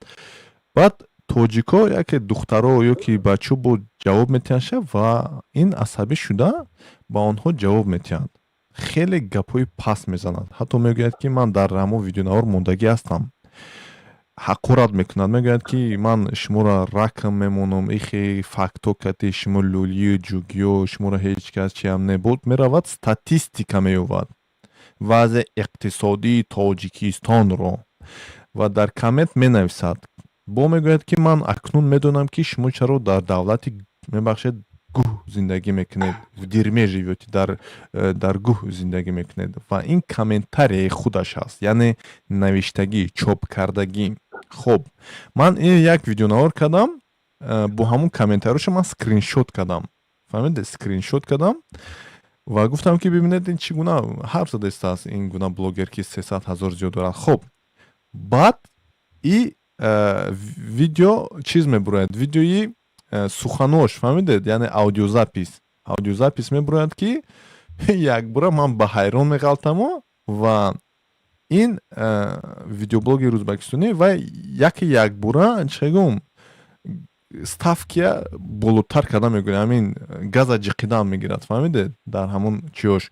[SPEAKER 2] Баъд тоҷико, яке духтаро ё ки бачо бо ҷавоб метиҳанд ва ин асабӣ шуда ба онҳо ҷавоб метиҳанд, хеле гапҳои паст мезанад. Ҳатто мегӯяд, ки ман дар ҳамон видеонавор мондагӣ ҳастам, ҳақорат мекунад, мегӯяд, ки ман шуморо ракм мемонам, ихе факто кати шумо лӯлию ҷугиё, шуморо ҳеҷ кас чиам не. Буд меравад, статистика меёвад вазъи иқтисодии Тоҷикистонро ва дар коммент менависад. Бо мегӯяд, ки ман акнун медонам, ки шумо чаро дар давлати, мебахшед, гӯҳ зиндагӣ мекунед, в дерьме живёте, дар гӯҳ зиндагӣ мекунед. Ва ин комментарияи худаш аст, яъне навиштагӣ, чопкардагӣ. Хоб, ман ин як видеонавор кардам бо ҳамун комментариёша. Ман скриншот кардам, фаҳмиде, скриншот кардам ва гуфтам, ки бибинед, ин чӣ гуна ҳарф задастааст ин гуна блогер, ки 300 000 зиёд дорад. Хоб, баъд и видео чиз мебурояд, видеои суханош, фаҳмидед, яъне аудиозапись мебурояд, ки якбора ман ба ҳайрон меғалтаму. Ва ин видеоблогери узбекистонӣ ва яке якбора, чӣ гум, ставкия болотар карда мегӯяд, ҳамин газа ҷиқидан мегирад, фаҳмидед. Дар ҳамон чиёш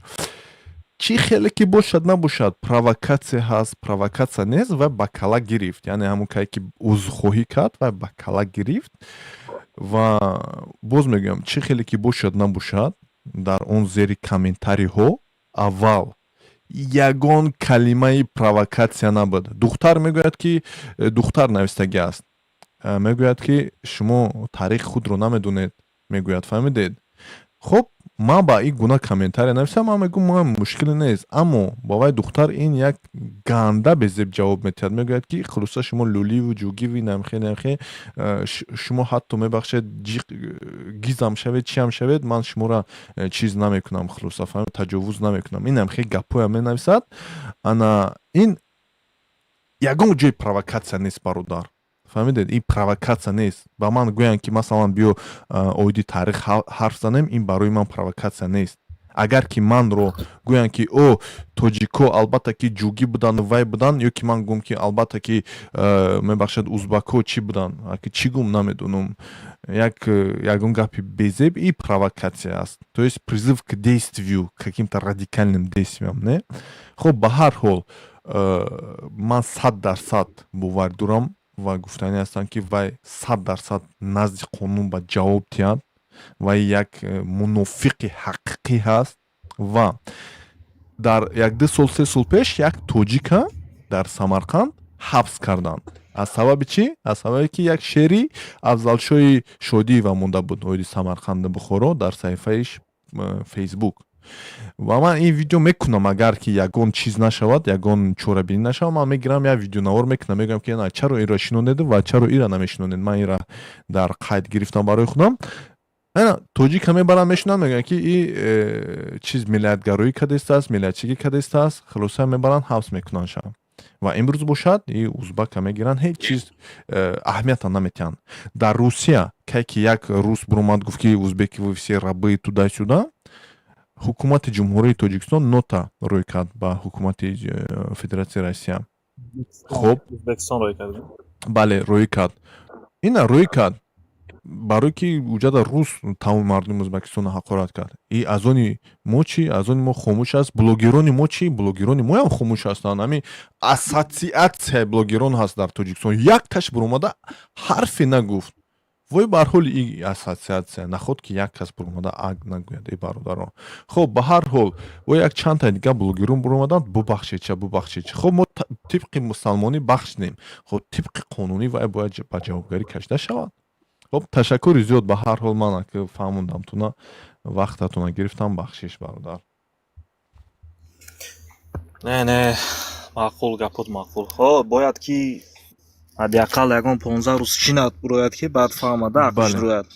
[SPEAKER 2] чӣ хеле ки бошад набошад, провокатсия ҳаст, провокатсия нест, ва ба кала гирифт, яъне ҳамон кае ки узрхоҳӣ кард ва ба кала гирифт. Ва боз мегӯям, чӣ хеле ки бошад набошад, дар он зери комментариҳо аввал ягон калимаи провокатсия набуд. Духтар мегӯяд, ки духтар навистагӣ аст, мегӯяд, ки шумо таърихи худро намедонед, мегӯяд, фаҳмидед. Хуб, ман ба ин гуна комментария нависам, ман мегӯм, ман мушкиле нест, аммо ба вай духтар ин як ганда безеб ҷавоб метиҳад, мегӯяд, ки хулоса, шумо лӯливу ҷугиви, намхе намхе, шумо ҳатто, мебахшед, гизам шавед, чиам шавед, ман шуморо чиз намекунам, хулоса, фаҳмид, таҷовуз намекунам. Ин намхе гапҳоям менависад. Ана ин ягон ҷои провокатсия нест, бародар, фаҳмидед, ин провокатсия нест. Ба ман гӯянд, ки масалан, биё оиди таърих ҳарф занем, ин барои ман провокатсия нест. Агар ки манро гӯянд, ки о, тоҷико албатта ки ҷугӣ буданд, вай буданд, ё ки ман гӯм, ки албатта ки, мебахшед, узбакҳо чӣ буданд, чӣ гум, намедонам, як ягон гапи безеб, и провокатсия аст, то есть призыв к действию, каким-то радикальным действиям, не. Хуб, ба ҳар ҳол, ман 100% бовар дорам ва гуфтанӣ ҳастам, ки вай 100% назди қонун ба ҷавоб диҳад. Вай як мунофиқи ҳақиқӣ ҳаст. Ва дар як ду сол, 3 сол пеш як тоҷика дар Самарқанд ҳабс карданд. Аз сабаби чӣ? Аз сабабе ки як шеъри Афзалшоҳи Шодиева монда буд оиди Самарқанду Бухоро дар саҳифаи Фейсбук. Ва ман ин видео мекунам, агар ки ягон чиз нашавад, ягон чорабинӣ нашавад, ман мегирам, як видеонавор мекунам, мегӯям, ки на, чаро инро шинонеду ва чаро ира намешинонед. Ман ира дар қайд гирифтам барои худам. Тоҷика мебаранд, мешинанд, мегӯянд, ки и чиз миллиятгароӣ кардастааст, миллиятчигӣ кардастааст. Хулоса, мебаранд, ҳабс мекунанд ша. Ва имрӯз бошад, и узбака мегиранд, ҳеҷ чиз аҳамията наметиҳанд. Дар Русия кай ки як рус буромад, гуфт, ки узбеки, вы все рабы, туда-сюда, ҳукумати Ҷумҳурии Тоҷикистон нота рӯй кард ба ҳукумати Федератсияи Россия. Хуб, бале, рӯй кард, ина рӯй кард, барое ки уҷада рус тамоми мардуми Ӯзбекистонро ҳақорат кард. И аз они мо чӣ? Аз они мо хомӯш аст. Блогерони мо чӣ? Блогерони моям хомӯш ҳастанд. Ҳамин ассотсиатсияи блогерон ҳаст дар Тоҷикистон, якташ буромада ҳарфе нагуфт. Вой бар ҳоли и ассотсиатсия, наход ки як кас буромада аг нагӯяд, эй бародарон. Хуб, ба ҳар ҳол, во як чандта дига блогерон буромаданд: бубахшед ча, бубахшед ча. Хуб, мо тибқи мусалмонӣ бахшидем, хуб, тибқи қонунӣ вай бояд ба ҷавобгарӣ кашида шавад. Хуб, ташаккури зиёд. Ба ҳар ҳол, ман ки фаҳмондамтуна, вақтатона гирифтам, бахшиш, бародар.
[SPEAKER 16] Не, не, маъқул гапот, маъқул. Хо, бояд ки ҳадди ақал ягон 15 рӯз шинад, бурояд, ки баъд фаҳмада, ақлш рояд.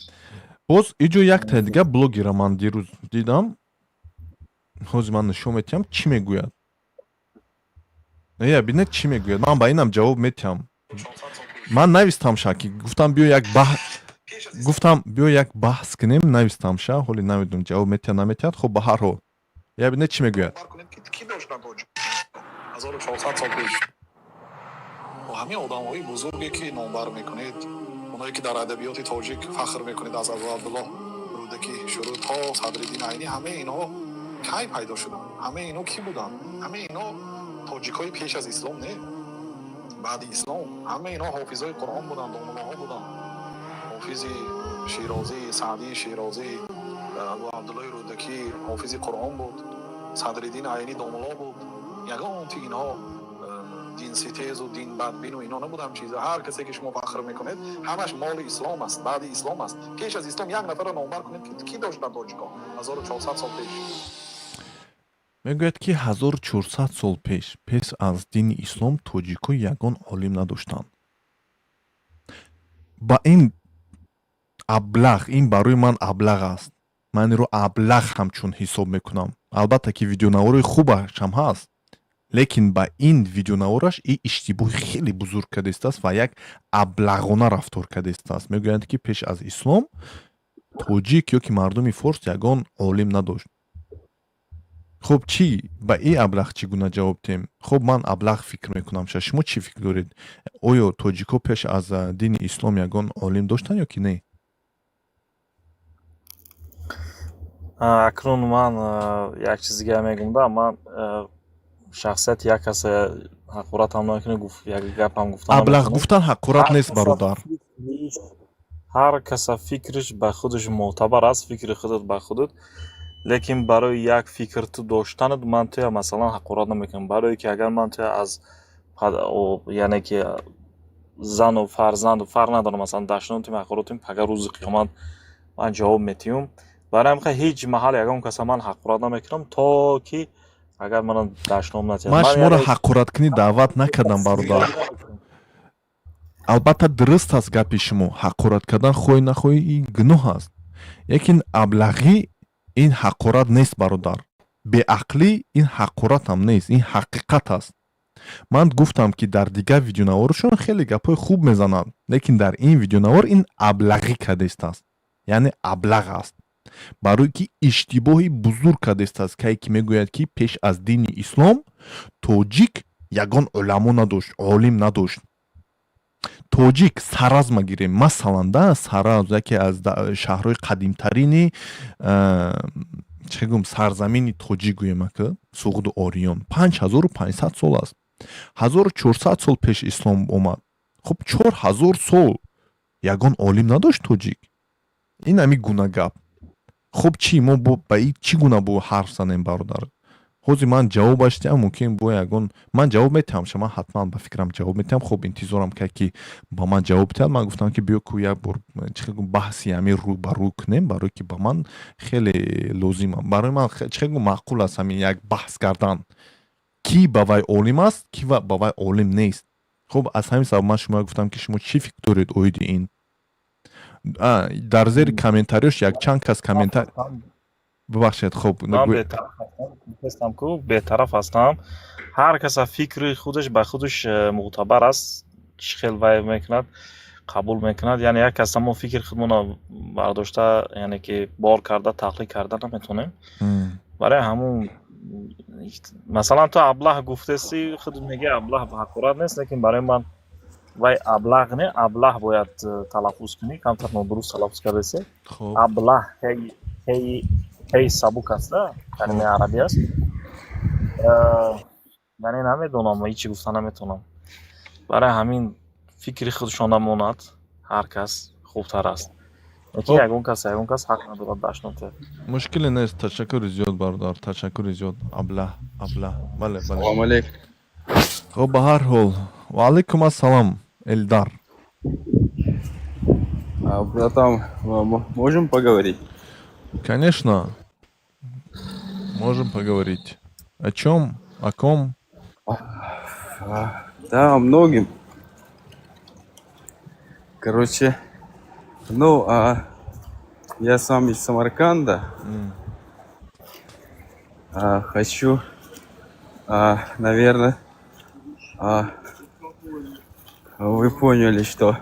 [SPEAKER 2] Боз иҷо якта дига блогера ман дирӯз дидам, ҳозир ман нишон метиҳам, чӣ мегӯяд. Я бинед, чӣ мегӯяд. Ман ба инам ҷавоб метиҳам. Ман навистамша, ки гуфтам, биё як баҳ гуфтам, биё як баҳс кунем, навистамша. Ҳоли намедонам, ҷавоб метиҳад, наметиҳад. Хоб, ба ҳар ҳол, я бинед, чӣ мегӯяд.
[SPEAKER 17] Кӣ доштанд тоҷик 1400 сол пеш? Ҳамин одамҳои бузурге, ки номбар мекунед, оное ки дар адабиёти тоҷик фахр мекунед, аз Абу Абдуллоҳ Рӯдакӣ шурӯъ то Садриддин Айнӣ, ҳамаи инҳо кай пайдо шуданд? Ҳамаи инҳо кӣ буданд? Ҳамаи инҳо тоҷикҳои пеш аз ислом, не, баъди ислом. Ҳамаи инҳо ҳофизои Қуръон буданд, домуллоҳо буданд. Ҳофизи Шерозӣ, Саъдии Шерозӣ, Абу Абдуллоҳи Рӯдакӣ ҳофизи Қуръон буд, Садриддин Айнӣ домулло буд. Ягон ти инҳо динситезу динбадбину ино набудам чиза. Ҳар касе, ки шумо фахр мекунед, ҳамаш моли ислом аст, баъди ислом аст. Пеш аз ислом як нафарро номбар кунед, ки кӣ доштанд тоҷикон 1400 сол пеш?
[SPEAKER 2] Мегӯяд, ки 1400 сол пеш, пеш аз дини ислом, тоҷикҳо ягон олим надоштанд. Ба ин аблағ, ин барои ман аблағ аст, ман инро аблағ ҳамчун ҳисоб мекунам. Албатта, ки видеонаворои хубашам ҳаст, лекин ба ин видеонавораш и иштибоҳи хеле бузург кардастааст ва як аблағона рафтор кардастааст. Мегӯянд, ки пеш аз ислом тоҷик ё ки мардуми форс ягон олим надошт. Хуб, чӣ ба ин аблағ чӣ гуна ҷавоб диҳем? Хуб, ман аблағ фикр мекунам. Ша шумо чӣ фикр доред? Оё тоҷикҳо пеш аз дини ислом ягон олим доштанд ё ки не?
[SPEAKER 16] Акнун ман як чиз дига мегӯм да. Ман шахсияти як касе ҳақоратам намекунӣ, гуфт, як гапам гуфта
[SPEAKER 2] Аблағ
[SPEAKER 16] наметавонам.
[SPEAKER 2] гуфтан ҳақорат
[SPEAKER 16] Ҳар
[SPEAKER 2] нест,
[SPEAKER 16] каса
[SPEAKER 2] бародар.
[SPEAKER 16] Ҳар каса фикриш ба худаш мӯътабар аст, фикри худат ба худат. Лекин барои як фикр ту доштанат ман туя, масалан, ҳақорат намекунам, барое ки агар ман туя аз, яъне ки зану фарзанду фарқ надорам, масалан, дашном тим, ҳақорат тим, пага рӯзи қиёмат ман ҷавоб метиҳум. Барои ҳамин ҳеҷ маҳал ягон каса ман ҳақорат намекунам, то ки агар мана дашном натиҳад.
[SPEAKER 2] Ман
[SPEAKER 16] Ман
[SPEAKER 2] шуморо
[SPEAKER 16] яъне
[SPEAKER 2] ҳақораткунӣ даъват накардам, бародар. Албатта, дуруст аст гапи шумо, ҳақорат кардан, хоҳӣ нахоҳӣ, ин гуноҳ аст, лекин аблағӣ ин ҳақорат нест, бародар. Беақлӣ ин ҳақоратам нест, ин ҳақиқат аст. Ман гуфтам, ки дар дигар видеонаворашон хеле гапҳои хуб мезананд, лекин дар ин видеонавор ин аблағӣ кардастааст, яъне аблағ аст, барое ки иштибоҳи бузург кардастааст, кае ки мегӯяд, ки пеш аз дини ислом тоҷик ягон уламо надошт, олим надошт. Тоҷик Саразма гирем, масалан, да, Саразм яке аз шаҳрҳои қадимтарини, чӣ гӯм, сарзамини тоҷик гӯем, ака, Суғду Ориён, 5500 сол аст. 1400 сол пеш ислом омад. Хуб, 4000 сол ягон олим надошт тоҷик? Ин ҳами гуна гап. Хуб, чӣ мо ба и чӣ гуна бо ҳарф занем, бародар? Ҳозир ман ҷавобаш диҳам, мумкин бо ягон ман ҷавоб метиҳам ша, ман ҳатман, ба фикрам, ҷавоб метиҳам. Хуб, интизорам, ки ба ман ҷавоб диҳад. Ман гуфтам, ки биё ку як бор, чӣ гӯм, баҳси ҳамин рӯ ба рӯ кунем, барое ки ба ман хеле лозим, барои ман, чӣ гӯм, маъқул аст ҳамин як баҳс кардан, кӣ ба вай олим аст, кӣ ба вай олим нест. Хуб, аз ҳамин сабаб ман шумо гуфтам, ки шумо чӣ фикр доред оиди ин? Дар зери комментариёш якчанд кас комментар, бубахшед, хуб.
[SPEAKER 16] Ман бетараф ку, бетараф ҳастам. Ҳар каса фикри худаш ба худаш мӯътабар аст, чӣ хел вай мекунад, қабул мекунад. Яъне як каса мо фикри худмонро бардошта, яъне ки бор карда, тақлид карда наметавонем. Барои ҳамун, масалан, ту аблаҳ гуфтести, худат мегӯи, аблаҳ ҳақорат нест, лекин барои ман вай аблағ не, аблаҳ бояд талаффуз кунӣ, камтар нодуруст талаффуз кардасе. Аблаҳ, ҳей сабук аст, калимаи арабӣ аст. Яъне намедонам, ҳечи гуфта наметавонам. Барои ҳамин фикри худшон намонад ҳар кас, хубтар аст. Лекин ягон кас ҳақ надорад дашном диҳад.
[SPEAKER 2] Мушкиле нест. Ташаккури зиёд, бародар, ташаккури зиёд. Аблаҳ, аблаҳ, бале, бале.
[SPEAKER 18] Салому алейкум.
[SPEAKER 2] Хуб, ба ҳар ҳол, ва алайкум ассалом, Элдар.
[SPEAKER 18] А, братан, можем поговорить?
[SPEAKER 2] Конечно, можем поговорить. О чем? О ком?
[SPEAKER 18] Да, о многим. Короче, ну, я сам из Самарканда. Хочу, наверное, вы поняли, что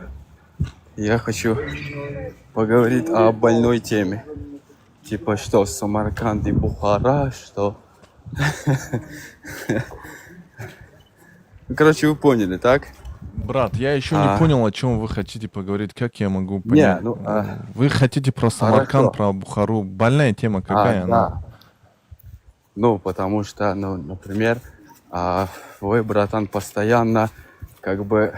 [SPEAKER 18] я хочу поговорить о больной теме. Типа что, Самарканд и Бухара, что... Ну, короче, вы поняли, так?
[SPEAKER 2] Брат, я еще не понял, о чем вы хотите поговорить. Как я могу
[SPEAKER 18] Не,
[SPEAKER 2] понять?
[SPEAKER 18] ну,
[SPEAKER 2] Вы хотите про Самарканд,
[SPEAKER 18] хорошо.
[SPEAKER 2] про Бухару. Больная тема какая она?
[SPEAKER 18] Да. Ну, потому что, ну, например, вы, братан, постоянно, как бы,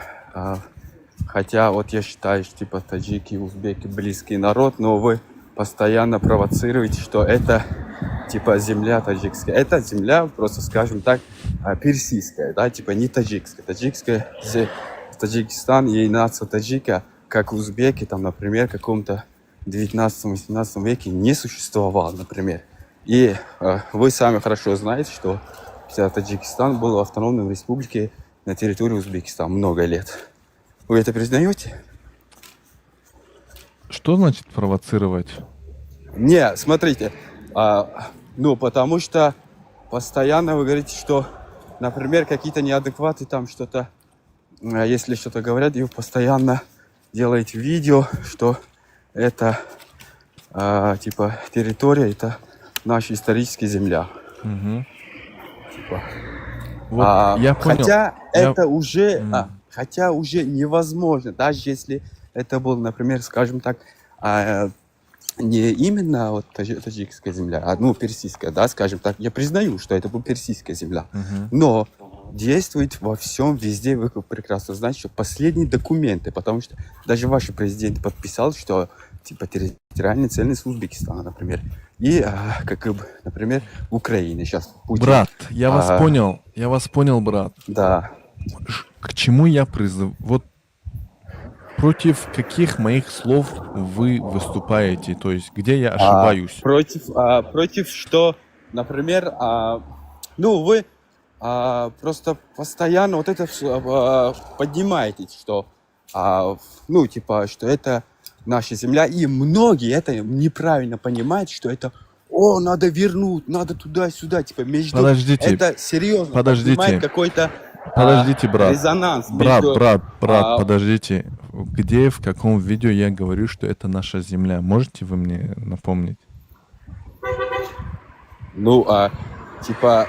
[SPEAKER 18] хотя вот я считаю, что, типа, таджики, узбеки близкий народ, но вы постоянно провоцируете, что это, типа, земля таджикская. Это земля, просто скажем так, персидская, да, типа, не таджикская. Таджикская, Таджикистан и нация таджика, как узбеки, там, например, в каком-то 19-18 веке не существовал, например. И вы сами хорошо знаете, что вся Таджикистан был автономной республикой на территории Узбекистана много лет. Вы это признаете?
[SPEAKER 2] Что значит провоцировать?
[SPEAKER 18] Не, смотрите, ну, потому что постоянно вы говорите, что, например, какие-то неадекваты там что-то, если что-то говорят, и вы постоянно делаете видео, что это, типа, территория, это наша историческая земля.
[SPEAKER 2] Мгм.
[SPEAKER 18] Типа.
[SPEAKER 2] Вот я понял.
[SPEAKER 18] Хотя это уже,
[SPEAKER 2] М.
[SPEAKER 18] хотя уже невозможно, даже если это был, например, скажем так, не именно вот таджикская земля, а, ну, персидская, да, скажем так, я признаю, что это была персидская земля,
[SPEAKER 2] Мгм.
[SPEAKER 18] Но действует во всем, везде, вы прекрасно знаете, что последние документы, потому что даже ваш президент подписал, что типа территориальная цельность Узбекистана, например, и, как бы, например, Украины сейчас Путин.
[SPEAKER 2] Брат, я вас понял, я вас понял, брат.
[SPEAKER 18] Да.
[SPEAKER 2] К чему я призыв? Вот против каких моих слов вы выступаете? То есть где я ошибаюсь?
[SPEAKER 18] Против что, например, ну, вы просто постоянно вот это поднимаете, что, ну, типа, что это наша земля, и многие это неправильно понимают, что это, о, надо вернуть, надо туда-сюда, типа, между...
[SPEAKER 2] Подождите,
[SPEAKER 18] Это серьезно
[SPEAKER 2] подождите.
[SPEAKER 18] поднимает какой-то
[SPEAKER 2] Подождите, брат.
[SPEAKER 18] резонанс
[SPEAKER 2] Брат,
[SPEAKER 18] между,
[SPEAKER 2] брат, брат, подождите. Где, в каком видео я говорю, что это наша земля? Можете вы мне напомнить?
[SPEAKER 18] Ну, типа,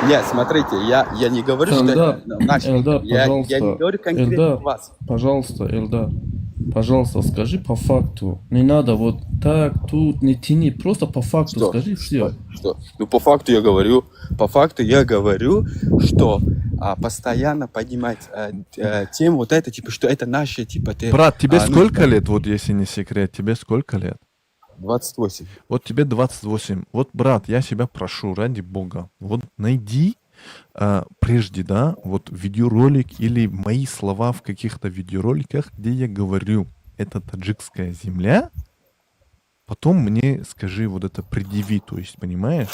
[SPEAKER 18] нет, смотрите, я не говорю, что
[SPEAKER 15] Эльдар,
[SPEAKER 18] это наша,
[SPEAKER 15] Эльдар,
[SPEAKER 18] я не
[SPEAKER 15] пожалуйста,
[SPEAKER 18] говорю конкретно
[SPEAKER 15] Эльдар,
[SPEAKER 18] вас.
[SPEAKER 15] Пожалуйста, Эльдар, пожалуйста, скажи по факту. Не надо вот так, тут, не тяни, просто по факту
[SPEAKER 18] Что?
[SPEAKER 15] скажи все.
[SPEAKER 18] Что? Ну, по факту я говорю, что постоянно поднимать тему вот это, типа, что это наше, типа, ты...
[SPEAKER 2] Брат, тебе
[SPEAKER 18] ну,
[SPEAKER 2] сколько
[SPEAKER 18] типа,
[SPEAKER 2] лет, вот если не секрет, тебе сколько лет?
[SPEAKER 18] 28.
[SPEAKER 2] Вот тебе 28. Вот, брат, я себя прошу, ради бога, вот найди прежде, да, вот видеоролик или мои слова в каких-то видеороликах, где я говорю, это таджикская земля, потом мне скажи вот это предъяви, то есть, понимаешь?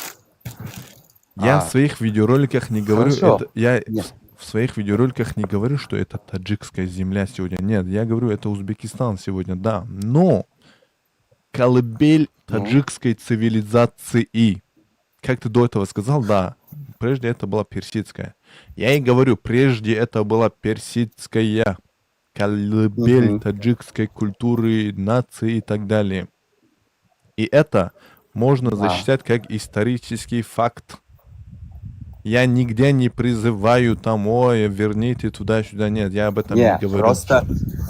[SPEAKER 2] Я в своих видеороликах не говорю,
[SPEAKER 18] Хорошо.
[SPEAKER 2] это, я
[SPEAKER 18] Нет.
[SPEAKER 2] в своих видеороликах не говорю, что это таджикская земля сегодня. Нет, я говорю, это Узбекистан сегодня, да. Но колыбель
[SPEAKER 18] Ну.
[SPEAKER 2] таджикской цивилизации. Как ты до этого сказал, да, прежде это была персидская. Я и говорю, прежде это была персидская колыбель
[SPEAKER 18] Мгм.
[SPEAKER 2] Таджикской культуры, нации и так далее. И это можно засчитать как исторический факт. Я нигде не призываю там, ой, верните туда-сюда. Нет, я об этом не
[SPEAKER 18] Не,
[SPEAKER 2] говорю.
[SPEAKER 18] просто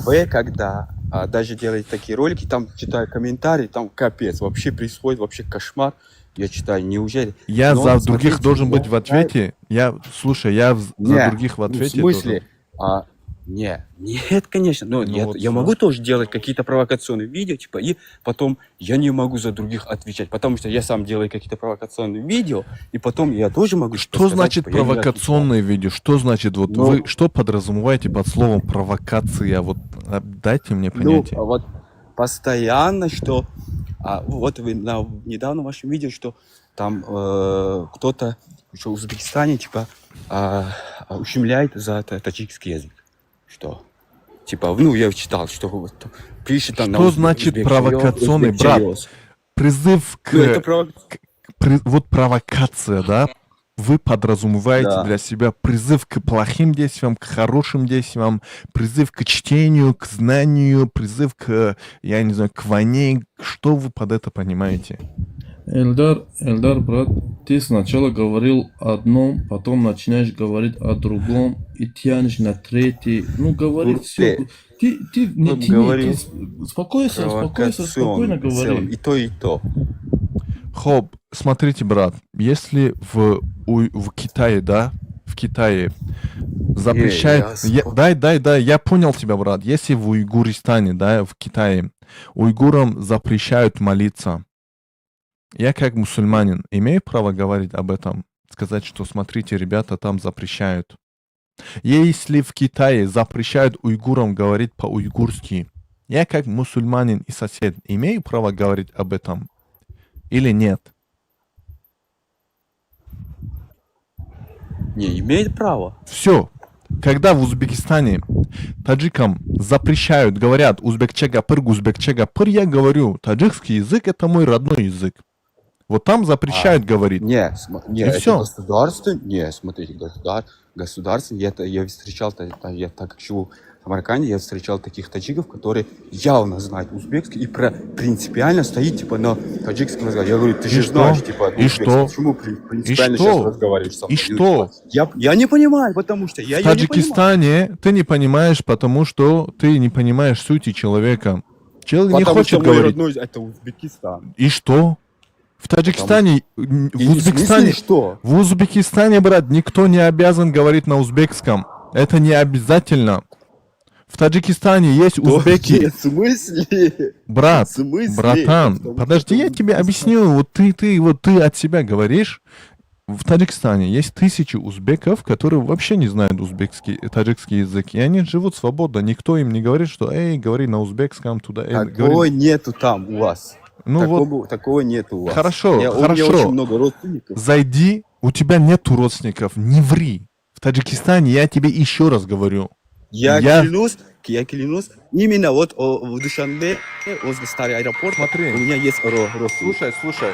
[SPEAKER 18] вы, когда даже делаете такие ролики, там читаю комментарии, там капец, вообще происходит вообще кошмар. Я читаю, неужели?
[SPEAKER 2] Я
[SPEAKER 18] Но
[SPEAKER 2] за других
[SPEAKER 18] смотрите,
[SPEAKER 2] должен
[SPEAKER 18] я
[SPEAKER 2] быть в
[SPEAKER 18] знаю-
[SPEAKER 2] ответе. Я, слушай, я за
[SPEAKER 18] Не,
[SPEAKER 2] других в
[SPEAKER 18] ну, в
[SPEAKER 2] ответе
[SPEAKER 18] смысле?
[SPEAKER 2] должен.
[SPEAKER 18] Не, нет, конечно. Но
[SPEAKER 2] Ну
[SPEAKER 18] я,
[SPEAKER 2] вот
[SPEAKER 18] я
[SPEAKER 2] всё.
[SPEAKER 18] могу тоже делать какие-то провокационные видео, типа, и потом я не могу за других отвечать, потому что я сам делаю какие-то провокационные видео, и потом я тоже могу типа,
[SPEAKER 2] Что
[SPEAKER 18] сказать,
[SPEAKER 2] значит
[SPEAKER 18] типа, я не отвечаю.
[SPEAKER 2] провокационное видео? Что значит, вот
[SPEAKER 18] Ну,
[SPEAKER 2] вы что подразумеваете под словом провокация? Вот дайте мне
[SPEAKER 18] ну,
[SPEAKER 2] понятие.
[SPEAKER 18] вот постоянно, что вот вы на недавно в вашем видео, что там кто-то Что в Узбекистане, типа, ущемляет за таджикский язык. Что? Типа, ну, я читал, что вот пишет там на
[SPEAKER 2] Что значит
[SPEAKER 18] узбекча,
[SPEAKER 2] провокационный, брат?
[SPEAKER 18] Узбекча.
[SPEAKER 2] Призыв к...
[SPEAKER 18] Ну, это
[SPEAKER 2] Вот провокация, да? Вы подразумеваете
[SPEAKER 18] Да.
[SPEAKER 2] для себя призыв к плохим действиям, к хорошим действиям, призыв к чтению, к знанию, призыв к, я не знаю, к войне. Что вы под это понимаете?
[SPEAKER 15] Эльдар, Эльдар, брат, ты сначала говорил о одном, потом начинаешь говорить о другом и тянешь на третий. Ну, говори все.
[SPEAKER 18] Ты,
[SPEAKER 15] Ты не
[SPEAKER 18] он
[SPEAKER 15] тяни,
[SPEAKER 18] говорил
[SPEAKER 15] ты успокойся, успокойся, спокойно
[SPEAKER 18] провокационный в целом.
[SPEAKER 15] говори.
[SPEAKER 18] И то, и то.
[SPEAKER 2] Хоп, смотрите, брат, если в Китае, да, в Китае запрещают...
[SPEAKER 18] Не, я
[SPEAKER 2] Дай, дай, дай, я понял тебя, брат. Если в Уйгуристане, да, в Китае, уйгурам запрещают молиться, я как мусульманин имею право говорить об этом? Сказать, что смотрите, ребята, там запрещают. Если в Китае запрещают уйгурам говорить по-уйгурски, я как мусульманин и сосед имею право говорить об этом или нет?
[SPEAKER 18] Не имеет права.
[SPEAKER 2] Все. Когда в Узбекистане таджикам запрещают, говорят узбекча гапыр, узбекча гапыр, я говорю, таджикский язык это мой родной язык. Вот там запрещают говорить.
[SPEAKER 18] Не, не,
[SPEAKER 2] И
[SPEAKER 18] это
[SPEAKER 2] все.
[SPEAKER 18] государство, не, смотрите, государство, я встречал, я так как живу в Самарканде, я встречал таких таджиков, которые явно знают узбекский и принципиально стоит, типа, на таджикском разговоре. Я говорю, ты
[SPEAKER 2] И
[SPEAKER 18] же
[SPEAKER 2] что?
[SPEAKER 18] знаешь, типа,
[SPEAKER 2] И
[SPEAKER 18] узбекский,
[SPEAKER 2] что?
[SPEAKER 18] почему
[SPEAKER 2] И
[SPEAKER 18] принципиально сейчас
[SPEAKER 2] что?
[SPEAKER 18] разговариваешь со
[SPEAKER 2] И
[SPEAKER 18] мной? Ну,
[SPEAKER 2] что?
[SPEAKER 18] типа, я не понимаю, потому что я
[SPEAKER 2] В
[SPEAKER 18] её не понимаю.
[SPEAKER 2] Таджикистане ты не понимаешь, потому что ты не понимаешь сути человека. Человек не
[SPEAKER 18] Потому
[SPEAKER 2] хочет
[SPEAKER 18] что мой
[SPEAKER 2] говорить.
[SPEAKER 18] родной это Узбекистан.
[SPEAKER 2] И что? В Таджикистане,
[SPEAKER 18] И
[SPEAKER 2] в
[SPEAKER 18] в смысле
[SPEAKER 2] Узбекистане,
[SPEAKER 18] что?
[SPEAKER 2] в Узбекистане, брат, никто не обязан говорить на узбекском. Это не обязательно. В Таджикистане есть
[SPEAKER 18] Что?
[SPEAKER 2] узбеки.
[SPEAKER 18] Нет, в смысле?
[SPEAKER 2] Брат,
[SPEAKER 18] В смысле?
[SPEAKER 2] братан,
[SPEAKER 18] Потому
[SPEAKER 2] подожди,
[SPEAKER 18] что
[SPEAKER 2] я тебе объясню. Вот ты от себя говоришь. В Таджикистане есть тысячи узбеков, которые вообще не знают узбекский, таджикский язык, и они живут свободно. Никто им не говорит, что эй, говори на узбекском туда, эй,
[SPEAKER 18] Такого
[SPEAKER 2] говори.
[SPEAKER 18] нету там у вас.
[SPEAKER 2] Ну вот.
[SPEAKER 18] Такого нету у вас.
[SPEAKER 2] Хорошо,
[SPEAKER 18] У меня
[SPEAKER 2] хорошо.
[SPEAKER 18] очень много родственников.
[SPEAKER 2] Зайди, у тебя нету родственников, не ври. В Таджикистане я тебе еще раз говорю.
[SPEAKER 18] Я
[SPEAKER 2] Я
[SPEAKER 18] клянусь, я клянусь, именно вот в Душанбе, возле старого аэропорта,
[SPEAKER 2] Смотри.
[SPEAKER 18] у меня есть родственники.
[SPEAKER 2] Слушай, слушай.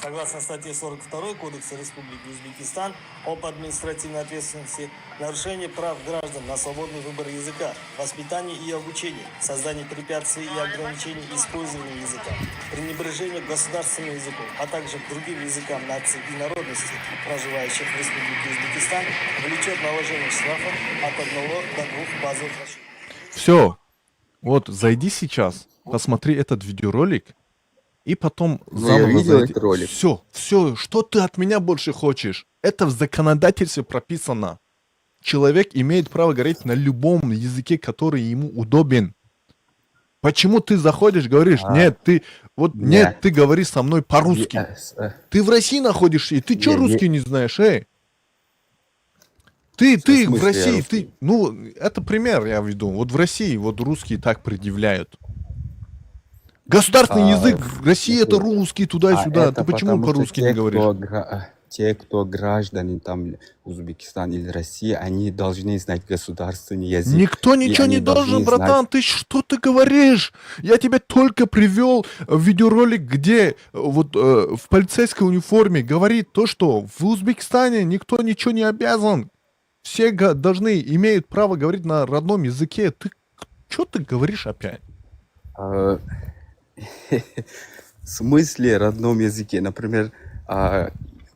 [SPEAKER 19] Согласно статье 42 Кодекса Республики Узбекистан об административной ответственности, нарушение прав граждан на свободный выбор языка, воспитание и обучение, создание препятствий и ограничений использования языка, пренебрежение к государственному языку, а также к другим языкам наций и народностей, проживающих в Республике Узбекистан, влечет наложение штрафа от 1 до 2 базовых расчетов.
[SPEAKER 2] Все. Вот зайди сейчас, посмотри этот видеоролик, и потом
[SPEAKER 18] Ну, я
[SPEAKER 2] заново
[SPEAKER 18] видел
[SPEAKER 2] зайди.
[SPEAKER 18] этот ролик.
[SPEAKER 2] Все, все, что ты от меня больше хочешь? Это в законодательстве прописано. Человек имеет право говорить на любом языке, который ему удобен. Почему ты заходишь, говоришь, нет, ты, вот,
[SPEAKER 18] Не.
[SPEAKER 2] нет, ты говори со мной по-русски. Ты в России находишься, и ты чё
[SPEAKER 18] Не, не.
[SPEAKER 2] русский не знаешь, эй? Ты,
[SPEAKER 18] В
[SPEAKER 2] ты в
[SPEAKER 18] смысле я
[SPEAKER 2] России,
[SPEAKER 18] русский?
[SPEAKER 2] ты, ну, это пример я веду. Вот в России вот русские так предъявляют. Государственный язык в России это русский, туда-сюда.
[SPEAKER 18] А это
[SPEAKER 2] Ты почему
[SPEAKER 18] потому что
[SPEAKER 2] по-русски не
[SPEAKER 18] те,
[SPEAKER 2] говоришь?
[SPEAKER 18] Те, кто граждане там Узбекистан или России, они должны знать государственный язык.
[SPEAKER 2] Никто
[SPEAKER 18] И
[SPEAKER 2] ничего
[SPEAKER 18] они
[SPEAKER 2] не должен,
[SPEAKER 18] должны
[SPEAKER 2] братан.
[SPEAKER 18] знать
[SPEAKER 2] Ты что ты говоришь? Я тебе только привел видеоролик, где вот в полицейской униформе говорит то, что в Узбекистане никто ничего не обязан. Все должны, имеют право говорить на родном языке. Ты что ты говоришь опять?
[SPEAKER 18] В смысле родном языке? Например,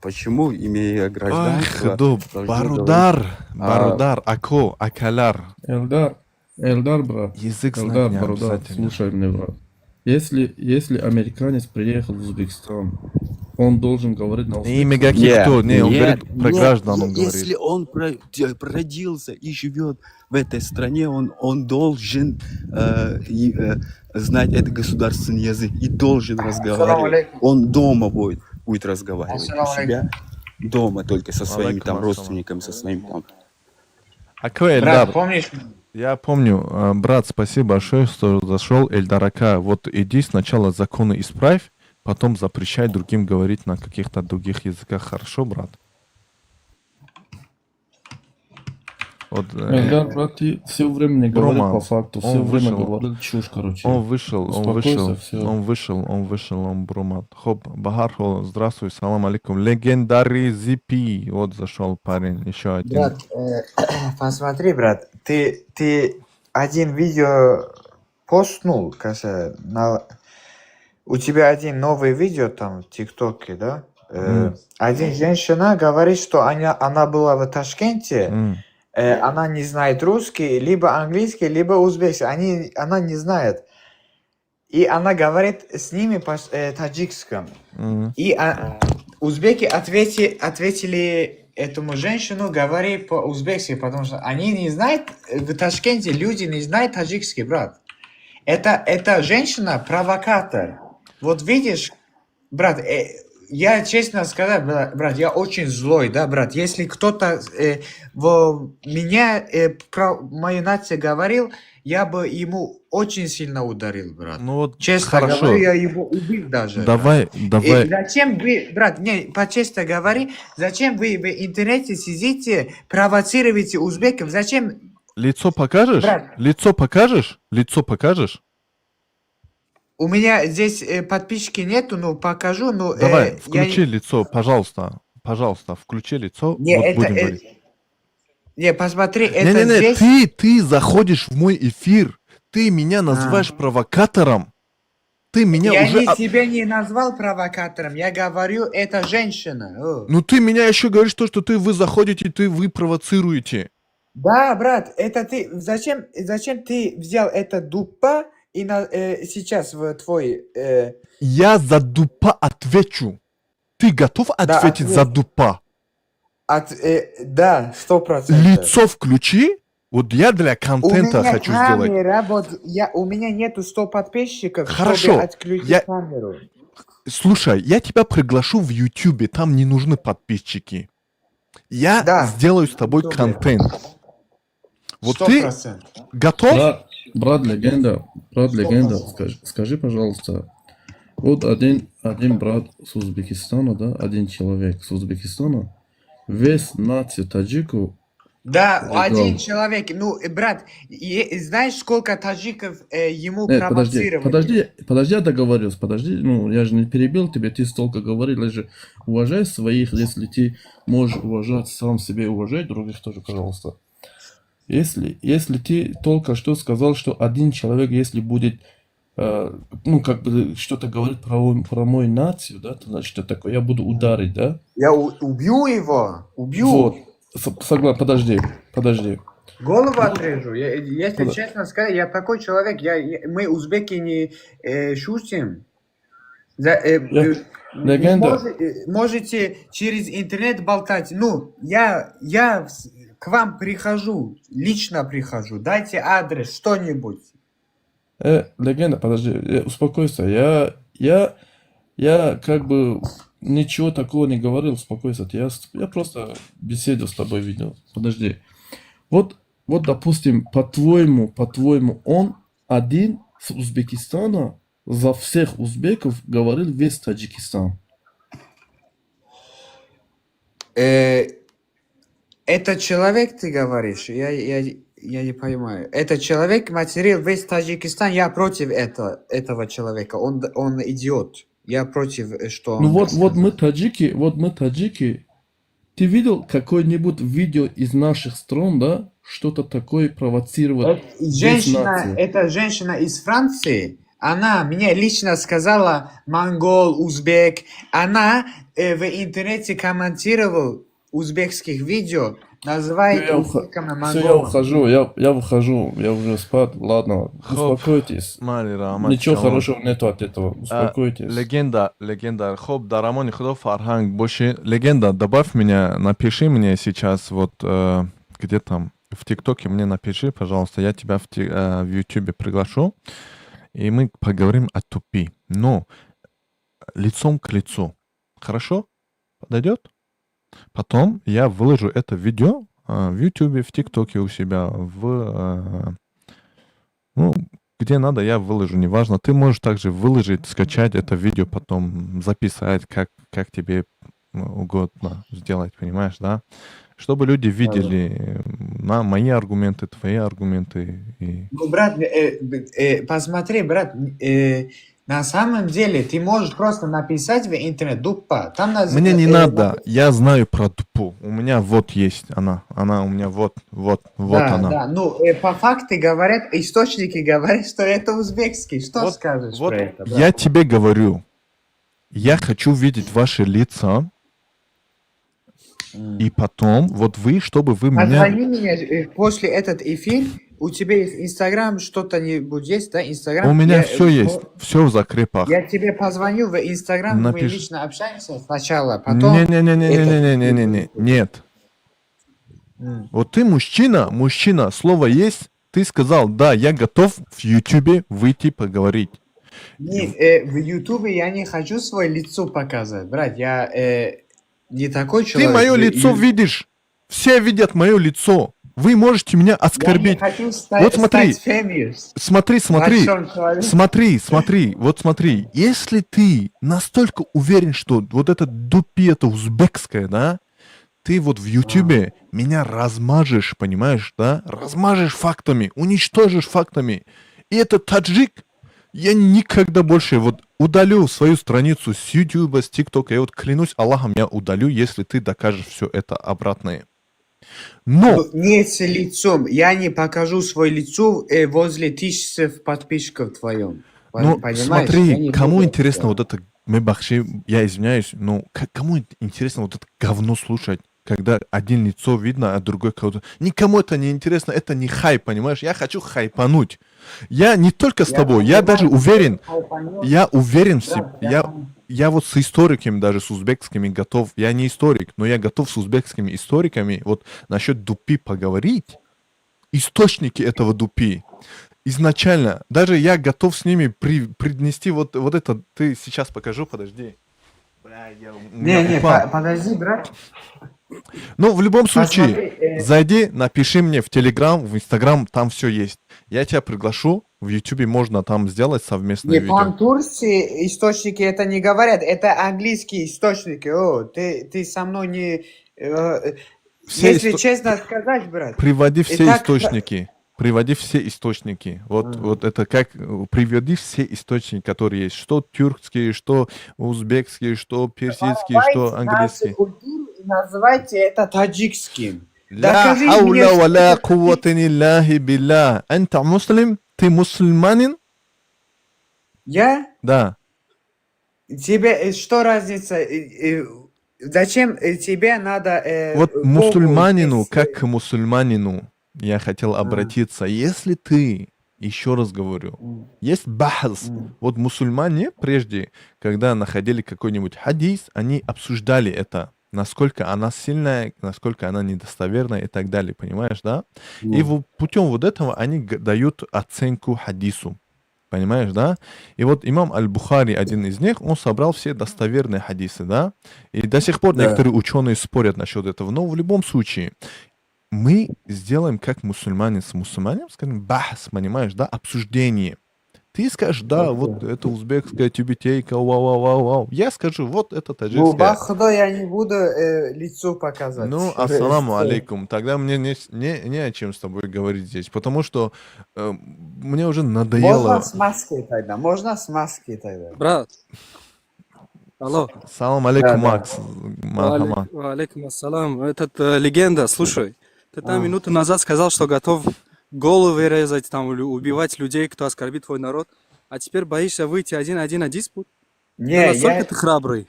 [SPEAKER 18] почему, имея гражданство,
[SPEAKER 2] Ах, доб,
[SPEAKER 18] должны
[SPEAKER 2] бародар,
[SPEAKER 18] говорить,
[SPEAKER 2] бародар, ако, акалар.
[SPEAKER 15] Эльдар, Эльдар, брат,
[SPEAKER 2] Язык знать
[SPEAKER 15] Эльдар,
[SPEAKER 2] не
[SPEAKER 15] бародар,
[SPEAKER 2] обязательно.
[SPEAKER 15] слушай меня, брат. Если американец приехал в Узбекистан, он должен говорить на
[SPEAKER 2] Не,
[SPEAKER 15] узбекском.
[SPEAKER 2] мегаки кто? Не, он
[SPEAKER 18] Нет,
[SPEAKER 2] говорит про
[SPEAKER 18] нет,
[SPEAKER 2] граждан, он говорит.
[SPEAKER 18] если он родился и живет в этой стране, он должен знать этот государственный язык и должен разговаривать.
[SPEAKER 20] Алейкум.
[SPEAKER 18] Он дома будет разговаривать. У
[SPEAKER 20] Ассаламу
[SPEAKER 18] себя
[SPEAKER 20] алейкум.
[SPEAKER 18] дома только со своими
[SPEAKER 2] Алейкум
[SPEAKER 18] там
[SPEAKER 2] ассалам.
[SPEAKER 18] родственниками, со своим там.
[SPEAKER 2] Ако,
[SPEAKER 20] Брат,
[SPEAKER 2] Эльдар,
[SPEAKER 20] помнишь?
[SPEAKER 2] Я помню, брат, спасибо большое, что зашел, Эльдар ака. Вот иди сначала законы исправь, потом запрещай другим говорить на каких-то других языках. Хорошо, брат? Вот,
[SPEAKER 15] Эльдар, брат, ты все время не говорил
[SPEAKER 2] Рома,
[SPEAKER 15] по факту, все
[SPEAKER 2] он
[SPEAKER 15] время
[SPEAKER 2] вышел,
[SPEAKER 15] говорил чушь, короче.
[SPEAKER 2] Он вышел, он
[SPEAKER 15] Успокойся,
[SPEAKER 2] вышел,
[SPEAKER 15] все.
[SPEAKER 2] Он вышел, он вышел, он брумат. Хоп, ба ҳар ҳол, здравствуй, салам алейкум. Легендарий Зипи. Вот зашел парень, еще один.
[SPEAKER 20] Брат, посмотри, брат, ты один видео постнул, кажется, у тебя один новый видео там в ТикТоке, да? Один женщина говорит, что она была в Ташкенте, она не знает русский, либо английский, либо узбекский, она не знает. И она говорит с ними по таджикском. И узбеки ответили этому женщину, говори по-узбекски, потому что они не знают, в Ташкенте люди не знают таджикский, брат. Это женщина провокатор. Вот видишь, брат, я честно сказать, брат, я очень злой, да, брат. Если кто-то во меня про мою нацию говорил, я бы ему очень сильно ударил, брат.
[SPEAKER 2] Ну вот,
[SPEAKER 20] Честно
[SPEAKER 2] хорошо.
[SPEAKER 20] Говорю, я его убил даже, брат.
[SPEAKER 2] Давай,
[SPEAKER 20] И
[SPEAKER 2] давай.
[SPEAKER 20] Зачем вы, брат, не, по-честно говори, зачем вы в интернете сидите, провоцируете узбеков, зачем?
[SPEAKER 2] Лицо покажешь?
[SPEAKER 20] Брат.
[SPEAKER 2] Лицо покажешь? Лицо покажешь?
[SPEAKER 20] У меня здесь подписчики нету, но покажу, но
[SPEAKER 2] Давай,
[SPEAKER 20] я
[SPEAKER 2] включи лицо, пожалуйста. Пожалуйста, включи лицо.
[SPEAKER 20] Не,
[SPEAKER 2] Вот
[SPEAKER 20] это,
[SPEAKER 2] будем говорить.
[SPEAKER 20] Не, посмотри, это
[SPEAKER 2] Не-не-не,
[SPEAKER 20] здесь.
[SPEAKER 2] ты заходишь в мой эфир, ты меня называешь провокатором. Ты меня
[SPEAKER 20] Я
[SPEAKER 2] уже
[SPEAKER 20] не тебя не назвал провокатором, я говорю, это женщина. О.
[SPEAKER 2] Ну ты меня еще говоришь то, что ты вы заходите, ты вы провоцируете.
[SPEAKER 20] Да, брат, это ты. Зачем ты взял это дупа и сейчас в твой.
[SPEAKER 2] Я за дупа отвечу. Ты готов
[SPEAKER 20] Да,
[SPEAKER 2] ответить за
[SPEAKER 20] ответь.
[SPEAKER 2] дупа?
[SPEAKER 20] Да, 100%.
[SPEAKER 2] Лицо включи. Вот я для
[SPEAKER 20] У
[SPEAKER 2] контента
[SPEAKER 20] меня
[SPEAKER 2] хочу сделать.
[SPEAKER 20] камера, вот у меня нету 100 подписчиков, чтобы
[SPEAKER 2] Хорошо.
[SPEAKER 20] отключить камеру.
[SPEAKER 2] Слушай, я тебя приглашу в Ютубе, там не нужны подписчики. Я
[SPEAKER 20] Да,
[SPEAKER 2] сделаю с тобой
[SPEAKER 20] Ютубе.
[SPEAKER 2] Контент. Вот
[SPEAKER 20] Сто
[SPEAKER 2] ты
[SPEAKER 20] процентов.
[SPEAKER 2] готов?
[SPEAKER 15] Брат, брат легенда, брат
[SPEAKER 20] Сто
[SPEAKER 15] легенда,
[SPEAKER 20] процентов.
[SPEAKER 15] скажи, пожалуйста, вот один брат с Узбекистана, да, один человек с Узбекистана, весь нацию таджику
[SPEAKER 20] Да, один
[SPEAKER 15] ругал.
[SPEAKER 20] Человек. Ну, брат, знаешь, сколько таджиков ему
[SPEAKER 15] Нет, подожди,
[SPEAKER 20] провоцировали?
[SPEAKER 15] Подожди, подожди, я договорюсь, подожди, ну, я же не перебил тебя, ты столько говорил, я же уважай своих, если ты можешь уважать сам себе, уважай других тоже, пожалуйста. Если ты только что сказал, что один человек, если будет, ну, как бы что-то говорить про мою нацию, да, то значит, что такое, я буду ударить, да?
[SPEAKER 20] Я убью его, убью.
[SPEAKER 15] Вот, согласен, подожди, подожди.
[SPEAKER 20] Голову отрежу. Я, если честно сказать, я такой человек. Мы, узбеки, не шутим.
[SPEAKER 15] Легенда.
[SPEAKER 20] Можете через интернет болтать. Ну, я к вам прихожу, лично прихожу. Дайте адрес, что-нибудь.
[SPEAKER 15] Легенда, подожди, успокойся. Я как бы ничего такого не говорил, успокойся. Я просто беседу с тобой видел. Подожди. Вот, допустим, по-твоему, он один с Узбекистана за всех узбеков говорил весь Таджикистан.
[SPEAKER 20] Это человек, ты говоришь? Я не понимаю. Этот человек материл весь Таджикистан. Я против этого человека. Он идиот. Я против, что
[SPEAKER 15] Ну
[SPEAKER 20] он
[SPEAKER 15] вот, вот
[SPEAKER 20] сказал.
[SPEAKER 15] мы таджики, вот мы таджики. Ты видел какое-нибудь видео из наших стран, да? Что-то такое провоцировать весь
[SPEAKER 20] Женщина,
[SPEAKER 15] нацию?
[SPEAKER 20] эта женщина из Франции, она мне лично сказала монгол, узбек. Она в интернете комментировала узбекских видео, называет
[SPEAKER 15] Всё, я,
[SPEAKER 20] узбеками
[SPEAKER 15] всё, я
[SPEAKER 20] монголом.
[SPEAKER 15] ухожу, я выхожу, я уже спать, ладно,
[SPEAKER 2] Хоп.
[SPEAKER 15] успокойтесь.
[SPEAKER 2] Майли, раҳмат
[SPEAKER 15] Ничего
[SPEAKER 2] калон.
[SPEAKER 15] хорошего нету от этого, успокойтесь.
[SPEAKER 2] Легенда, легенда. Хоп, дар амони худо, Фарҳанг, боши. Легенда, добавь меня, напиши мне сейчас, вот, где там, в ТикТоке мне напиши, пожалуйста, я тебя в Ютубе приглашу, и мы поговорим о тупи. Но лицом к лицу. Хорошо? Подойдет? Потом я выложу это видео в Ютубе, в ТикТоке у себя, ну, где надо, я выложу, неважно. Ты можешь также выложить, скачать это видео, потом записать, как тебе угодно сделать, понимаешь, да? Чтобы люди видели на мои аргументы, твои аргументы. И...
[SPEAKER 20] Ну, брат, посмотри, брат, на самом деле ты можешь просто написать в интернет «дупа». Там
[SPEAKER 2] Мне не надо, я знаю про дупу. У меня вот есть она. Она у меня вот, вот, вот
[SPEAKER 20] Да,
[SPEAKER 2] она.
[SPEAKER 20] да. Ну, по факту говорят, источники говорят, что это узбекский. Что
[SPEAKER 2] Вот,
[SPEAKER 20] скажешь
[SPEAKER 2] вот
[SPEAKER 20] про это, брат?
[SPEAKER 2] я тебе говорю, я хочу видеть ваши лица, и потом, вот вы, чтобы вы меня...
[SPEAKER 20] Позвони мне после этот эфир, у тебя есть Инстаграм, что-то нибудь есть, да, Инстаграм?
[SPEAKER 2] У меня
[SPEAKER 20] Я,
[SPEAKER 2] все есть, все в закрепах.
[SPEAKER 20] Я тебе позвоню в Инстаграм, мы
[SPEAKER 2] Напиши.
[SPEAKER 20] Лично общаемся сначала, потом этот...
[SPEAKER 2] Не-не-не-не-не-не-не-не, нет. Вот ты мужчина, мужчина, слово есть, ты сказал, да, я готов в Ютубе выйти поговорить.
[SPEAKER 20] Не, в Ютубе я не хочу свое лицо показать, брат, я не такой
[SPEAKER 2] Ты
[SPEAKER 20] человек.
[SPEAKER 2] мое лицо видишь, все видят мое лицо. Вы можете меня
[SPEAKER 20] Я не
[SPEAKER 2] оскорбить.
[SPEAKER 20] хочу
[SPEAKER 2] Вот смотри,
[SPEAKER 20] стать famous.
[SPEAKER 2] смотри, смотри,
[SPEAKER 20] Большим человеком.
[SPEAKER 2] Смотри, смотри, вот смотри. Если ты настолько уверен, что вот это дупи, это узбекское, да, ты вот в Ютубе меня размажешь, понимаешь, да? Размажешь фактами, уничтожишь фактами. И этот таджик, я никогда больше вот удалю свою страницу с Ютуба, с ТикТока. Я вот клянусь Аллахом, я удалю, если ты докажешь все это обратное. Но
[SPEAKER 20] Ну, не с лицом. Я не покажу свое лицо возле тысячи подписчиков твоем.
[SPEAKER 2] Ну,
[SPEAKER 20] Понимаешь? Я
[SPEAKER 2] смотри,
[SPEAKER 20] не
[SPEAKER 2] кому
[SPEAKER 20] буду
[SPEAKER 2] интересно
[SPEAKER 20] это
[SPEAKER 2] вот это, мебахши, я извиняюсь, но кому интересно вот это говно слушать, когда один лицо видно, а другой кого-то... Никому это не интересно, это не хайп, понимаешь? Я хочу хайпануть. Я не только с
[SPEAKER 20] Я
[SPEAKER 2] тобой, я даже
[SPEAKER 20] понимаю,
[SPEAKER 2] уверен,
[SPEAKER 20] хайпанешь.
[SPEAKER 2] я уверен в себе,
[SPEAKER 20] Брат, я
[SPEAKER 2] я вот с историками, даже с узбекскими готов, я не историк, но я готов с узбекскими историками вот насчет дупи поговорить, источники этого дупи. Изначально, даже я готов с ними принести вот это, ты сейчас покажу, подожди. Бля, у меня
[SPEAKER 20] Не, не,
[SPEAKER 2] упал.
[SPEAKER 20] подожди, брат.
[SPEAKER 2] Ну, в любом случае,
[SPEAKER 20] Посмотри,
[SPEAKER 2] зайди, напиши мне в Телеграм, в Инстаграм, там все есть. Я тебя приглашу, в Ютубе можно там сделать совместное
[SPEAKER 20] Не,
[SPEAKER 2] видео.
[SPEAKER 20] по Турции источники это не говорят, это английские источники. О, ты со мной не...
[SPEAKER 2] Все
[SPEAKER 20] если честно сказать, брат,
[SPEAKER 2] Приводи
[SPEAKER 20] и
[SPEAKER 2] все
[SPEAKER 20] так
[SPEAKER 2] источники. Приводи все источники. Вот, вот это как приводи все источники, которые есть. Что тюркские, что узбекские, что персидские, что
[SPEAKER 20] Давайте нашу
[SPEAKER 2] английские.
[SPEAKER 20] культуру и называйте это таджикским.
[SPEAKER 2] لا
[SPEAKER 20] Докажи мне,
[SPEAKER 2] حول
[SPEAKER 20] что
[SPEAKER 2] ولا
[SPEAKER 20] это
[SPEAKER 2] قوة إلا بالله. أنت مسلم? Ты мусульманин?
[SPEAKER 20] Я?
[SPEAKER 2] Да.
[SPEAKER 20] Тебе что разница? Зачем тебе надо
[SPEAKER 2] Вот
[SPEAKER 20] Богу
[SPEAKER 2] мусульманину,
[SPEAKER 20] здесь,
[SPEAKER 2] как к мусульманину, я хотел обратиться. Если ты, еще раз говорю, есть بحث. Вот мусульмане прежде, когда находили какой-нибудь хадис, они обсуждали это, насколько она сильная, насколько она недостоверная и так далее, понимаешь, да? И
[SPEAKER 18] Ну.
[SPEAKER 2] путем вот этого они дают оценку хадису. Понимаешь, да? И вот имам Аль-Бухари, один из них, он собрал все достоверные хадисы, да? И до сих пор некоторые ученые спорят насчет этого. Но в любом случае, мы сделаем как мусульмане с мусульманином, скажем, بحث, понимаешь, да? Обсуждение. Ты скажешь, да, вот это узбекская тюбетейка, вау-вау-вау-вау. Я скажу, вот это
[SPEAKER 20] Ну,
[SPEAKER 2] таджикская.
[SPEAKER 20] Бахудо, я не буду лицо показать.
[SPEAKER 2] Ну, ассаламу алейкум. Тогда мне не о чем с тобой говорить здесь, потому что мне уже надоело.
[SPEAKER 20] Можно с маской тогда, можно с маской тогда.
[SPEAKER 21] Брат, алло.
[SPEAKER 2] Салам алейкум,
[SPEAKER 20] Да, да.
[SPEAKER 2] Макс. Мархама.
[SPEAKER 21] Алейкум ассалам. Этот легенда, слушай, ты там
[SPEAKER 20] А.
[SPEAKER 21] минуту назад сказал, что готов головы резать там или убивать людей, кто оскорбит твой народ, а теперь боишься выйти один-один на диспут?
[SPEAKER 20] Не,
[SPEAKER 21] Да настолько
[SPEAKER 20] я...
[SPEAKER 21] ты храбрый.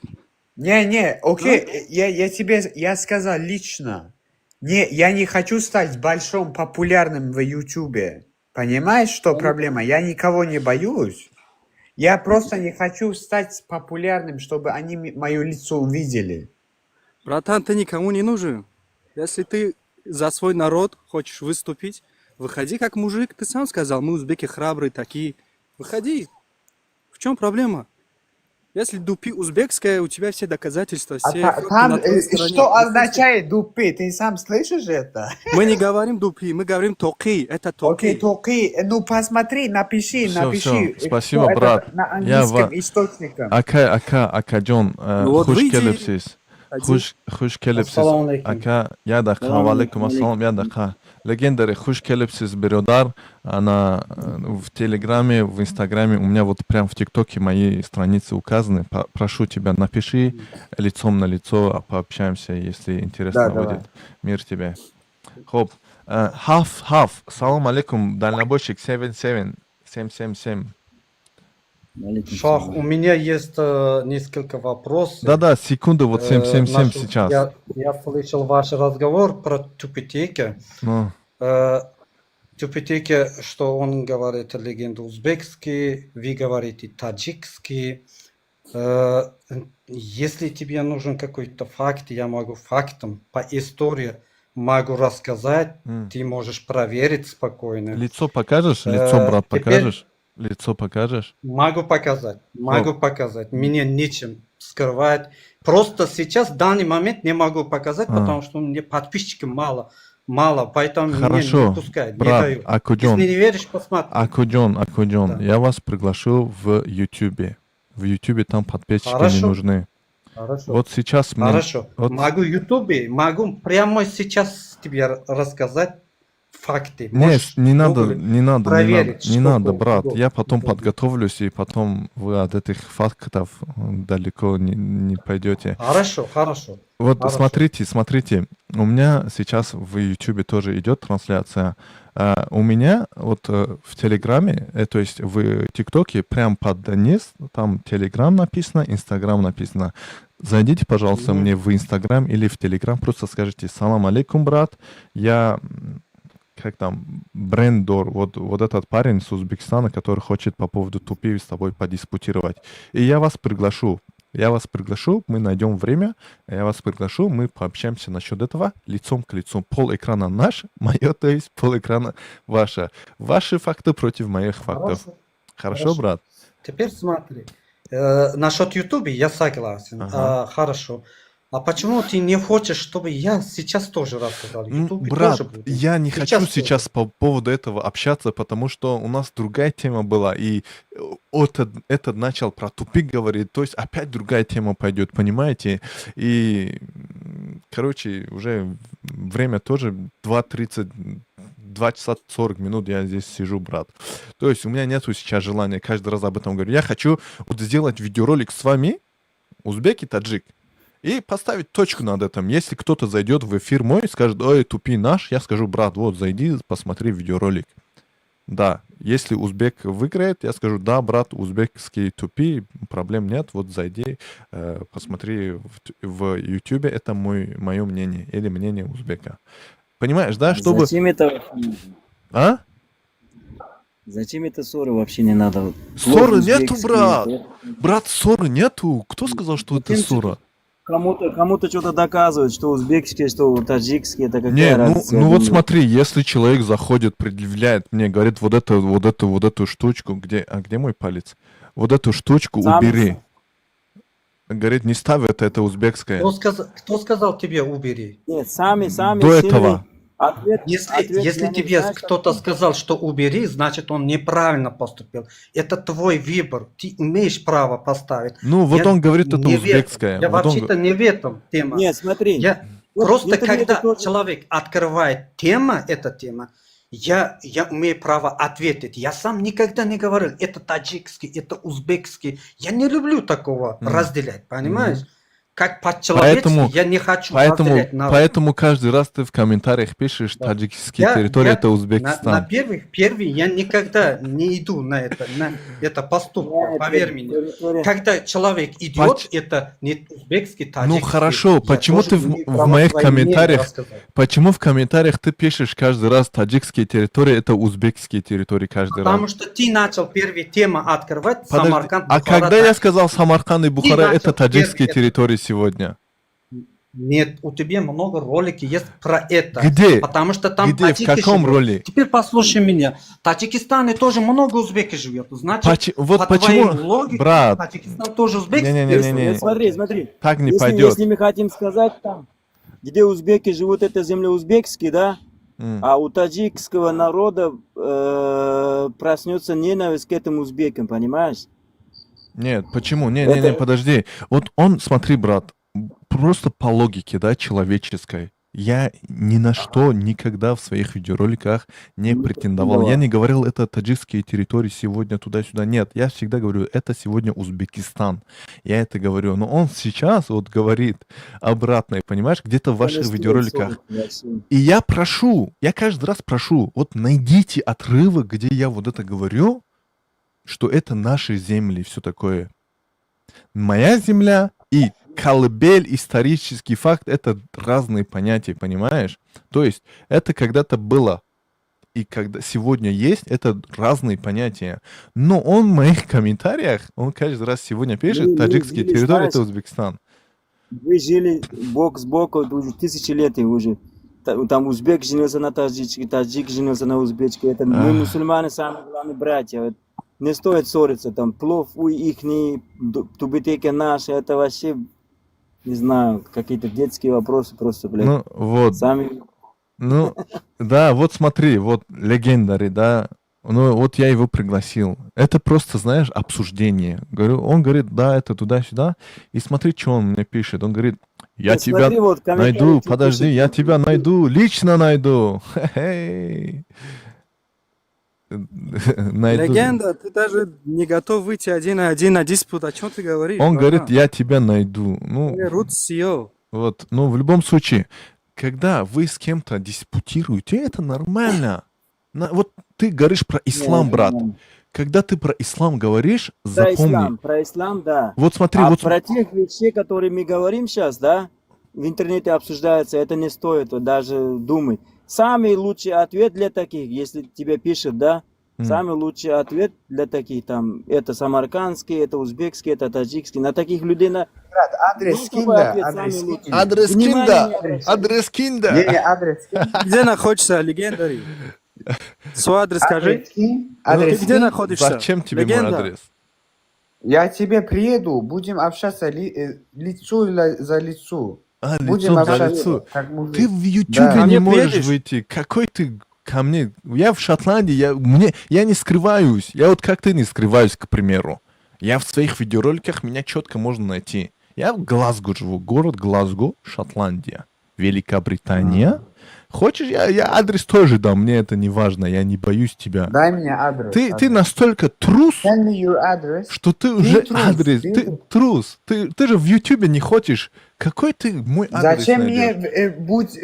[SPEAKER 20] Не, не, окей, я тебе, я сказал лично. Не, я не хочу стать большим популярным в Ютубе. Понимаешь, что проблема? Я никого не боюсь. Я просто не хочу стать популярным, чтобы они мое лицо увидели.
[SPEAKER 21] Братан, ты никому не нужен. Если ты за свой народ хочешь выступить, выходи как мужик. Ты сам сказал, мы узбеки храбрые такие. Выходи. В чем проблема? Если дупи узбекская, у тебя все доказательства,
[SPEAKER 20] А
[SPEAKER 21] все факты
[SPEAKER 20] там,
[SPEAKER 21] на твоей стороне.
[SPEAKER 20] что означает дупи? Ты сам слышишь это?
[SPEAKER 21] Мы не говорим дупи, мы говорим тоқи. Это
[SPEAKER 20] Окей,
[SPEAKER 21] тоқи.
[SPEAKER 20] тоқи. Ну посмотри, напиши,
[SPEAKER 2] Все,
[SPEAKER 20] напиши,
[SPEAKER 2] все, спасибо,
[SPEAKER 20] что это
[SPEAKER 2] брат.
[SPEAKER 20] на
[SPEAKER 2] Я
[SPEAKER 20] английском источником.
[SPEAKER 2] Ака, ака, акаҷон,
[SPEAKER 21] Ну вот
[SPEAKER 2] хуш
[SPEAKER 21] выйди.
[SPEAKER 2] Келипсиз. Хуш хуш келибсиз.
[SPEAKER 1] Ассалому алайкум.
[SPEAKER 2] Ака, як дақиқа.
[SPEAKER 1] Салом
[SPEAKER 2] Ва алайкум
[SPEAKER 1] алайкум.
[SPEAKER 2] ассалом, як дақиқа. Легендари, хуш келибсиз, биродар. Ана в Телеграме, в Инстаграме, у меня вот прям в ТикТоке мои страницы указаны. Прошу тебя, напиши лицом на лицо, а пообщаемся, если интересно
[SPEAKER 20] Да, давай.
[SPEAKER 2] Будет. Мир тебе. Хоп. Хаф, хаф. Салом алейкум, дальнобойщик 77 777.
[SPEAKER 1] Шах, у меня есть несколько вопросов.
[SPEAKER 2] Да-да, секунду, вот 777 сейчас.
[SPEAKER 1] Я слышал ваш разговор про Тупитеки.
[SPEAKER 2] Ну.
[SPEAKER 1] Тупитеки, что он говорит легенду узбекский, вы говорите таджикский. Если тебе нужен какой-то факт, я могу фактом по истории могу рассказать, ты можешь проверить спокойно.
[SPEAKER 2] Лицо покажешь? Лицо, брат,
[SPEAKER 1] Теперь
[SPEAKER 2] покажешь? Лицо покажешь?
[SPEAKER 1] Могу показать, могу
[SPEAKER 2] Хоп.
[SPEAKER 1] Показать. Меня нечем скрывать. Просто сейчас, в данный момент не могу показать,
[SPEAKER 2] А.
[SPEAKER 1] потому что у меня подписчиков мало, мало, поэтому меня не
[SPEAKER 2] Хорошо,
[SPEAKER 1] пускают, не
[SPEAKER 2] брат,
[SPEAKER 1] дают.
[SPEAKER 2] Акуджон.
[SPEAKER 1] Если не веришь, посмотри.
[SPEAKER 2] Акуджон, Акуджон, я вас приглашу в Ютубе. В Ютубе там подписчики не
[SPEAKER 1] Хорошо.
[SPEAKER 2] Нужны.
[SPEAKER 1] Хорошо.
[SPEAKER 2] Вот сейчас мне...
[SPEAKER 1] Хорошо.
[SPEAKER 2] Вот
[SPEAKER 1] Могу Ютубе, могу прямо сейчас тебе рассказать факты.
[SPEAKER 2] Нет,
[SPEAKER 1] Можешь
[SPEAKER 2] не
[SPEAKER 1] в
[SPEAKER 2] надо,
[SPEAKER 1] Гугле
[SPEAKER 2] не надо, не надо,
[SPEAKER 1] проверить,
[SPEAKER 2] не надо,
[SPEAKER 1] сколько
[SPEAKER 2] брат.
[SPEAKER 1] год.
[SPEAKER 2] Я потом подготовлюсь, и потом вы от этих фактов далеко не пойдете.
[SPEAKER 1] Хорошо, хорошо.
[SPEAKER 2] Вот
[SPEAKER 1] Хорошо.
[SPEAKER 2] Смотрите, смотрите, у меня сейчас в YouTube тоже идет трансляция. У меня вот в Телеграме, то есть в ТикТоке, прям под низ, там Телеграм написано, Инстаграм написано. Зайдите, пожалуйста,
[SPEAKER 1] Мгм.
[SPEAKER 2] Мне в Инстаграм или в Телеграм, просто скажите: «Салам алейкум, брат, я, как там, Брендор, вот этот парень с Узбекистана, который хочет по поводу тупи с тобой подиспутировать». И я вас приглашу. Я вас приглашу, мы найдем время, я вас приглашу, мы пообщаемся насчет этого лицом к лицу. Пол экрана наш, мое, то есть пол экрана ваше. Ваши факты против моих фактов.
[SPEAKER 1] Хорошо.
[SPEAKER 2] Хорошо,
[SPEAKER 1] Хорошо.
[SPEAKER 2] Брат?
[SPEAKER 1] Теперь смотри. Насчет Ютуба я согласен.
[SPEAKER 2] Ага.
[SPEAKER 1] А, хорошо. А почему ты не хочешь, чтобы я сейчас тоже рассказал? Ютубе
[SPEAKER 2] Брат,
[SPEAKER 1] тоже буду.
[SPEAKER 2] я не
[SPEAKER 1] Сейчас
[SPEAKER 2] хочу
[SPEAKER 1] тоже.
[SPEAKER 2] Сейчас по поводу этого общаться, потому что у нас другая тема была, и этот начал про тупик говорить, то есть опять другая тема пойдет, понимаете? И, короче, уже время тоже 2:30, 2 часа 40 минут я здесь сижу, брат. То есть у меня нету сейчас желания каждый раз об этом говорить. Я хочу вот сделать видеоролик с вами, узбек и таджик, и поставить точку над этим. Если кто-то зайдет в эфир мой и скажет: «Ой, тупи наш», я скажу: «Брат, вот, зайди, посмотри видеоролик». Да, если узбек выиграет, я скажу: «Да, брат, узбекский тупи, проблем нет, вот зайди, посмотри в YouTube, это мое мнение или мнение узбека». Понимаешь, да, чтобы...
[SPEAKER 22] Зачем это вообще нужно?
[SPEAKER 2] А?
[SPEAKER 22] Зачем это ссоры вообще не надо? Вот
[SPEAKER 2] Ссоры
[SPEAKER 22] плохо
[SPEAKER 2] нету,
[SPEAKER 22] узбекский,
[SPEAKER 2] брат!
[SPEAKER 22] да?
[SPEAKER 2] Брат, ссоры нету! Кто сказал, что это
[SPEAKER 22] Зачем
[SPEAKER 2] ссора?
[SPEAKER 22] Кому-то что-то доказывать, что узбекский, что таджикский, это какая
[SPEAKER 2] Не, ну,
[SPEAKER 22] разница, я
[SPEAKER 2] ну вот
[SPEAKER 22] думаю.
[SPEAKER 2] Смотри, если человек заходит, предъявляет мне, говорит: «Вот эту, вот эту, вот эту штучку, где, а где мой палец? Вот эту штучку убери». Говорит: «Не ставь это, это узбекское».
[SPEAKER 1] Кто сказал тебе убери?
[SPEAKER 22] Нет, сами
[SPEAKER 2] До
[SPEAKER 22] сели.
[SPEAKER 2] этого.
[SPEAKER 22] Ответ,
[SPEAKER 1] Если,
[SPEAKER 22] ответ
[SPEAKER 1] если
[SPEAKER 22] я не
[SPEAKER 1] тебе
[SPEAKER 22] знаю,
[SPEAKER 1] кто-то сказал, что убери, значит, он неправильно поступил. Это твой выбор. Ты имеешь право поставить.
[SPEAKER 2] Ну, вот
[SPEAKER 1] Я
[SPEAKER 2] он говорит, это
[SPEAKER 1] не в этом.
[SPEAKER 2] узбекское.
[SPEAKER 1] Я
[SPEAKER 2] Вот он
[SPEAKER 1] вообще-то не в этом тема.
[SPEAKER 22] Нет, смотри.
[SPEAKER 1] Я
[SPEAKER 22] Вот
[SPEAKER 1] просто
[SPEAKER 22] это мне
[SPEAKER 1] когда
[SPEAKER 22] тоже-
[SPEAKER 1] человек открывает тема, эта тема, я имею право ответить. Я сам никогда не говорил, это таджикский, это узбекский. Я не люблю такого
[SPEAKER 2] Мгм.
[SPEAKER 1] Разделять, понимаешь?
[SPEAKER 2] Мгм.
[SPEAKER 1] Как по-человечески
[SPEAKER 2] Поэтому,
[SPEAKER 1] я не хочу
[SPEAKER 2] поэтому,
[SPEAKER 1] разделять народ.
[SPEAKER 2] Поэтому каждый раз ты в комментариях пишешь: «Таджикские территории, это Узбекистан».
[SPEAKER 1] На первый я никогда не иду на это поступок, поверь мне. Когда человек идет, это не узбекский, таджикский.
[SPEAKER 2] Ну хорошо,
[SPEAKER 1] Я
[SPEAKER 2] почему
[SPEAKER 1] тоже
[SPEAKER 2] ты в,
[SPEAKER 1] имею
[SPEAKER 2] в
[SPEAKER 1] право
[SPEAKER 2] моих
[SPEAKER 1] свое мнение
[SPEAKER 2] комментариях,
[SPEAKER 1] рассказать.
[SPEAKER 2] Почему в комментариях ты пишешь каждый раз: «Таджикские территории, это узбекские территории» каждый
[SPEAKER 1] Потому
[SPEAKER 2] раз?
[SPEAKER 1] что ты начал первый тему открывать,
[SPEAKER 2] Подожди,
[SPEAKER 1] Самарканд,
[SPEAKER 2] а
[SPEAKER 1] Бухара,
[SPEAKER 2] когда я сказал, Самарканд и Бухара
[SPEAKER 1] начал
[SPEAKER 2] это таджикские
[SPEAKER 1] первый
[SPEAKER 2] территории сегодня?
[SPEAKER 1] Нет, у тебя много роликов есть про это.
[SPEAKER 2] Где?
[SPEAKER 1] Потому что там
[SPEAKER 2] Где? В
[SPEAKER 1] таджики
[SPEAKER 2] каком
[SPEAKER 1] живут.
[SPEAKER 2] ролике?
[SPEAKER 1] Теперь послушай меня. В Таджикистане тоже много узбеков живет. Значит,
[SPEAKER 2] Вот
[SPEAKER 1] по
[SPEAKER 2] почему,
[SPEAKER 1] твоей логике,
[SPEAKER 2] брат,
[SPEAKER 1] Таджикистан тоже узбекский.
[SPEAKER 2] Не-не-не-не-не.
[SPEAKER 22] Смотри, смотри.
[SPEAKER 2] Так не
[SPEAKER 22] если,
[SPEAKER 2] пойдет.
[SPEAKER 22] Если мы хотим сказать там, где узбеки живут, это земля узбекские, да? А у таджикского народа проснется ненависть к этим узбекам, понимаешь?
[SPEAKER 2] Нет, почему? Не, не, не, подожди. Вот он, смотри, брат, просто по логике, да, человеческой. Я ни на что никогда в своих видеороликах не претендовал. Я
[SPEAKER 22] Претендовал.
[SPEAKER 2] Не говорил, это таджикские территории сегодня туда-сюда. Нет, я всегда говорю, это сегодня Узбекистан. Я это говорю. Но он сейчас вот говорит обратное, понимаешь, где-то в
[SPEAKER 22] Это не
[SPEAKER 2] ваших
[SPEAKER 22] стоит
[SPEAKER 2] видеороликах.
[SPEAKER 22] ссориться вообще.
[SPEAKER 2] И я прошу, я каждый раз прошу, вот найдите отрывок, где я вот это говорю, что это наши земли, все такое. Моя земля и колыбель, исторический факт — это разные понятия, понимаешь? То есть это когда-то было и когда сегодня есть, это разные понятия. Но он в моих комментариях, он каждый раз сегодня пишет,
[SPEAKER 22] Мы
[SPEAKER 2] таджикские
[SPEAKER 22] жили,
[SPEAKER 2] территории —
[SPEAKER 22] знаешь,
[SPEAKER 2] это Узбекистан.
[SPEAKER 22] вы жили бок с боку уже тысячи лет и уже. Там узбек женился на таджичке, таджик женился на узбечке. Это мы,
[SPEAKER 2] Ах.
[SPEAKER 22] мусульмане, самые главные братья. Вот не стоит ссориться. Там плов у ихний, тубетейка наша. Это вообще, не знаю, какие-то детские вопросы просто, блядь.
[SPEAKER 2] Ну, вот.
[SPEAKER 22] Сами.
[SPEAKER 2] Ну, да, вот смотри, вот легендарий, да, ну, вот я его пригласил. Это просто, знаешь, обсуждение. Говорю, он говорит, да, это туда-сюда. И смотри, что он мне пишет. Он говорит, я
[SPEAKER 22] Ты
[SPEAKER 2] тебя
[SPEAKER 22] смотри, вот комментарии
[SPEAKER 2] найду,
[SPEAKER 22] тебе
[SPEAKER 2] подожди,
[SPEAKER 22] пишут.
[SPEAKER 2] я тебя найду, лично найду. Хе-хей. Найду.
[SPEAKER 21] Легенда, ты даже не готов выйти один на один на диспут. О чем ты говоришь,
[SPEAKER 2] Он говорит,
[SPEAKER 21] братан?
[SPEAKER 2] я тебя найду. Ну,
[SPEAKER 21] Рут CEO.
[SPEAKER 2] вот, ну, в любом случае, когда вы с кем-то диспутируете, это нормально. Вот ты говоришь про
[SPEAKER 22] Не,
[SPEAKER 2] ислам,
[SPEAKER 22] это
[SPEAKER 2] брат.
[SPEAKER 22] нормально.
[SPEAKER 2] Когда ты про ислам говоришь,
[SPEAKER 22] Про
[SPEAKER 2] запомни.
[SPEAKER 22] ислам, про ислам, да.
[SPEAKER 2] Вот смотри,
[SPEAKER 22] А
[SPEAKER 2] вот
[SPEAKER 22] про тех вещей, которые мы говорим сейчас, да, в интернете обсуждаются, это не стоит вот даже думать. Самый лучший ответ для таких, если тебе пишут, да, самый лучший ответ для таких там, это самаркандский, это узбекский, это таджикский, на таких людей на...
[SPEAKER 20] Брат, адрес
[SPEAKER 22] Ну,
[SPEAKER 20] скинь,
[SPEAKER 22] какой
[SPEAKER 20] да,
[SPEAKER 22] ответ
[SPEAKER 20] адрес
[SPEAKER 22] самый
[SPEAKER 20] скинь.
[SPEAKER 22] лучший?
[SPEAKER 2] Адрес
[SPEAKER 22] Внимание
[SPEAKER 2] кинь, да.
[SPEAKER 22] не обращай.
[SPEAKER 2] Адрес кинь, да.
[SPEAKER 20] Не, не, адрес скинь.
[SPEAKER 21] Где находишься, легендарий? Свой адрес скажи.
[SPEAKER 20] Адрес скинь.
[SPEAKER 21] Ты
[SPEAKER 20] Адрес
[SPEAKER 21] где
[SPEAKER 20] скинь.
[SPEAKER 21] находишься?
[SPEAKER 2] Зачем тебе мой
[SPEAKER 21] Легенда.
[SPEAKER 2] адрес?
[SPEAKER 20] Я тебе приеду, будем общаться лицо за лицо.
[SPEAKER 2] А,
[SPEAKER 20] Будем
[SPEAKER 2] лицом за
[SPEAKER 20] общаться,
[SPEAKER 2] лицо.
[SPEAKER 20] как мужик.
[SPEAKER 2] Ты в
[SPEAKER 20] Да.
[SPEAKER 2] Ютубе
[SPEAKER 21] Ко
[SPEAKER 2] не
[SPEAKER 21] мне
[SPEAKER 2] можешь
[SPEAKER 21] приедешь?
[SPEAKER 2] выйти. Какой ты ко мне? Я в Шотландии, я не скрываюсь. Я вот как ты не скрываюсь, к примеру. Я в своих видеороликах, меня четко можно найти. Я в Глазго живу, город Глазго, Шотландия, Великобритания. Хочешь, я адрес тоже дам, мне это не важно, я не боюсь тебя.
[SPEAKER 20] Дай мне адрес.
[SPEAKER 2] Ты
[SPEAKER 20] адрес.
[SPEAKER 2] настолько трус,
[SPEAKER 20] Send me your address.
[SPEAKER 2] что ты
[SPEAKER 20] Ты
[SPEAKER 2] уже
[SPEAKER 20] трус,
[SPEAKER 2] адрес,
[SPEAKER 20] ты
[SPEAKER 2] ты
[SPEAKER 20] трус.
[SPEAKER 2] трус, ты же в Ютубе не хочешь. Какой ты мой адрес
[SPEAKER 20] Зачем мне
[SPEAKER 2] найдешь?
[SPEAKER 20] будь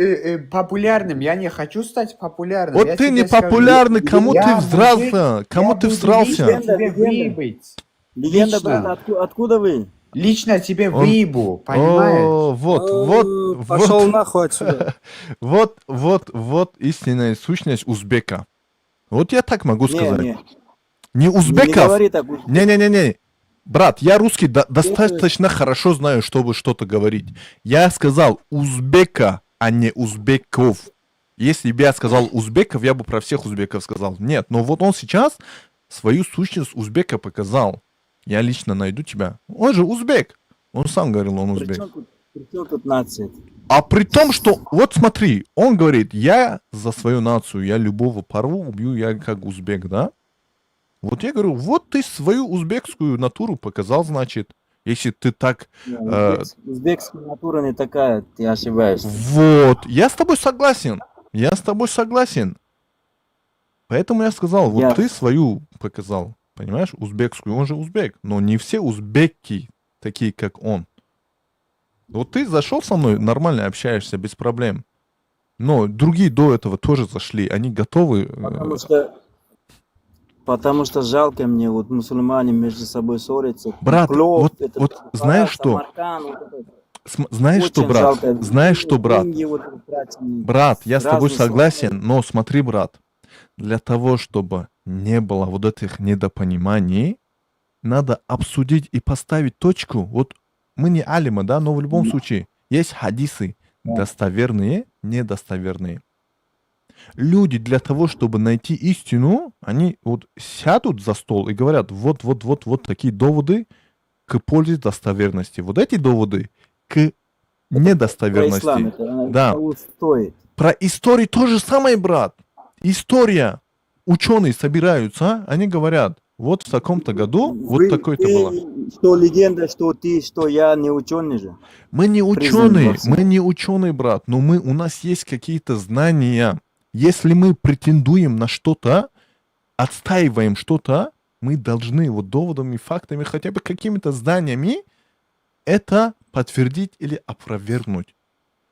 [SPEAKER 20] популярным? Я не хочу стать популярным.
[SPEAKER 2] Вот
[SPEAKER 20] Я
[SPEAKER 2] ты
[SPEAKER 20] тебе
[SPEAKER 2] не
[SPEAKER 20] скажу,
[SPEAKER 2] популярный, кому
[SPEAKER 20] я
[SPEAKER 2] ты
[SPEAKER 20] мужик,
[SPEAKER 2] всрался? Кому
[SPEAKER 20] я
[SPEAKER 2] ты
[SPEAKER 20] буду
[SPEAKER 2] всрался?
[SPEAKER 20] лично
[SPEAKER 22] Легенда,
[SPEAKER 20] тебе
[SPEAKER 22] легенда.
[SPEAKER 20] выебать.
[SPEAKER 22] Легенда, брат,
[SPEAKER 20] Лично.
[SPEAKER 22] откуда вы?
[SPEAKER 20] Лично тебе
[SPEAKER 2] Он...
[SPEAKER 20] выебу, понимаешь?
[SPEAKER 2] О, вот, вот,
[SPEAKER 21] Пошел
[SPEAKER 2] вот,
[SPEAKER 21] нахуй отсюда.
[SPEAKER 2] вот, вот, вот истинная сущность узбека. Вот я так могу
[SPEAKER 22] Не,
[SPEAKER 2] сказать.
[SPEAKER 22] не,
[SPEAKER 2] Не
[SPEAKER 22] не, не
[SPEAKER 2] узбеков.
[SPEAKER 22] говори так.
[SPEAKER 2] Не-не-не-не. Брат, я русский
[SPEAKER 22] Это
[SPEAKER 2] достаточно хорошо знаю, чтобы что-то говорить. Я сказал узбека, а не узбеков. Если бы я сказал узбеков, я бы про всех узбеков сказал. Нет, но вот он сейчас свою сущность узбека показал. Я лично найду тебя. Он же узбек. Он сам говорил, он
[SPEAKER 22] при
[SPEAKER 2] узбек.
[SPEAKER 22] чем тут, при чем тут нация?
[SPEAKER 2] А при том, что, вот смотри, он говорит, я за свою нацию, я любого порву, убью, я как узбек, да? Вот я говорю, вот ты свою узбекскую натуру показал, значит, если ты так...
[SPEAKER 22] Не, узбекская натура не такая, ты ошибаешься.
[SPEAKER 2] Вот, я с тобой согласен, я с тобой согласен. Поэтому я сказал, вот
[SPEAKER 22] Я
[SPEAKER 2] ты свою показал, понимаешь, узбекскую, он же узбек, но не все узбеки такие, как он. Вот ты зашел со мной, нормально общаешься, без проблем. Но другие до этого тоже зашли, они готовы.
[SPEAKER 22] Потому что жалко мне, вот мусульмане между собой ссорятся.
[SPEAKER 2] Брат,
[SPEAKER 22] Плов,
[SPEAKER 2] вот,
[SPEAKER 22] это
[SPEAKER 2] вот
[SPEAKER 22] Бухара,
[SPEAKER 2] знаешь что?
[SPEAKER 22] Самарканд, вот это.
[SPEAKER 2] Знаешь что,
[SPEAKER 22] Очень
[SPEAKER 2] брат?
[SPEAKER 22] жалко.
[SPEAKER 2] Знаешь что, брат?
[SPEAKER 22] Деньги вот это тратим,
[SPEAKER 2] Брат, я с тобой
[SPEAKER 22] разные
[SPEAKER 2] согласен, но смотри, брат, для того, чтобы не было вот этих недопониманий, надо обсудить и поставить точку. Вот мы не алимы, да, но в любом случае есть хадисы достоверные, недостоверные. Люди для того, чтобы найти истину, они вот сядут за стол и говорят, вот, вот, вот, вот такие доводы к пользе достоверности. Вот эти доводы к
[SPEAKER 22] Про
[SPEAKER 2] недостоверности.
[SPEAKER 22] ислам это, она
[SPEAKER 2] Да.
[SPEAKER 22] того стоит.
[SPEAKER 2] Про историю то же самое, брат. История. Ученые собираются, они говорят, Вот в таком-то году вот
[SPEAKER 22] Вы,
[SPEAKER 2] такой-то было.
[SPEAKER 22] ты, что легенда, что ты, что я не ученый же.
[SPEAKER 2] Мы не
[SPEAKER 22] Признан
[SPEAKER 2] ученые,
[SPEAKER 22] во всем.
[SPEAKER 2] Мы не ученые, брат, но у нас есть какие-то знания. Если мы претендуем на что-то, отстаиваем что-то, мы должны вот доводами, фактами, хотя бы какими-то знаниями это подтвердить или опровергнуть.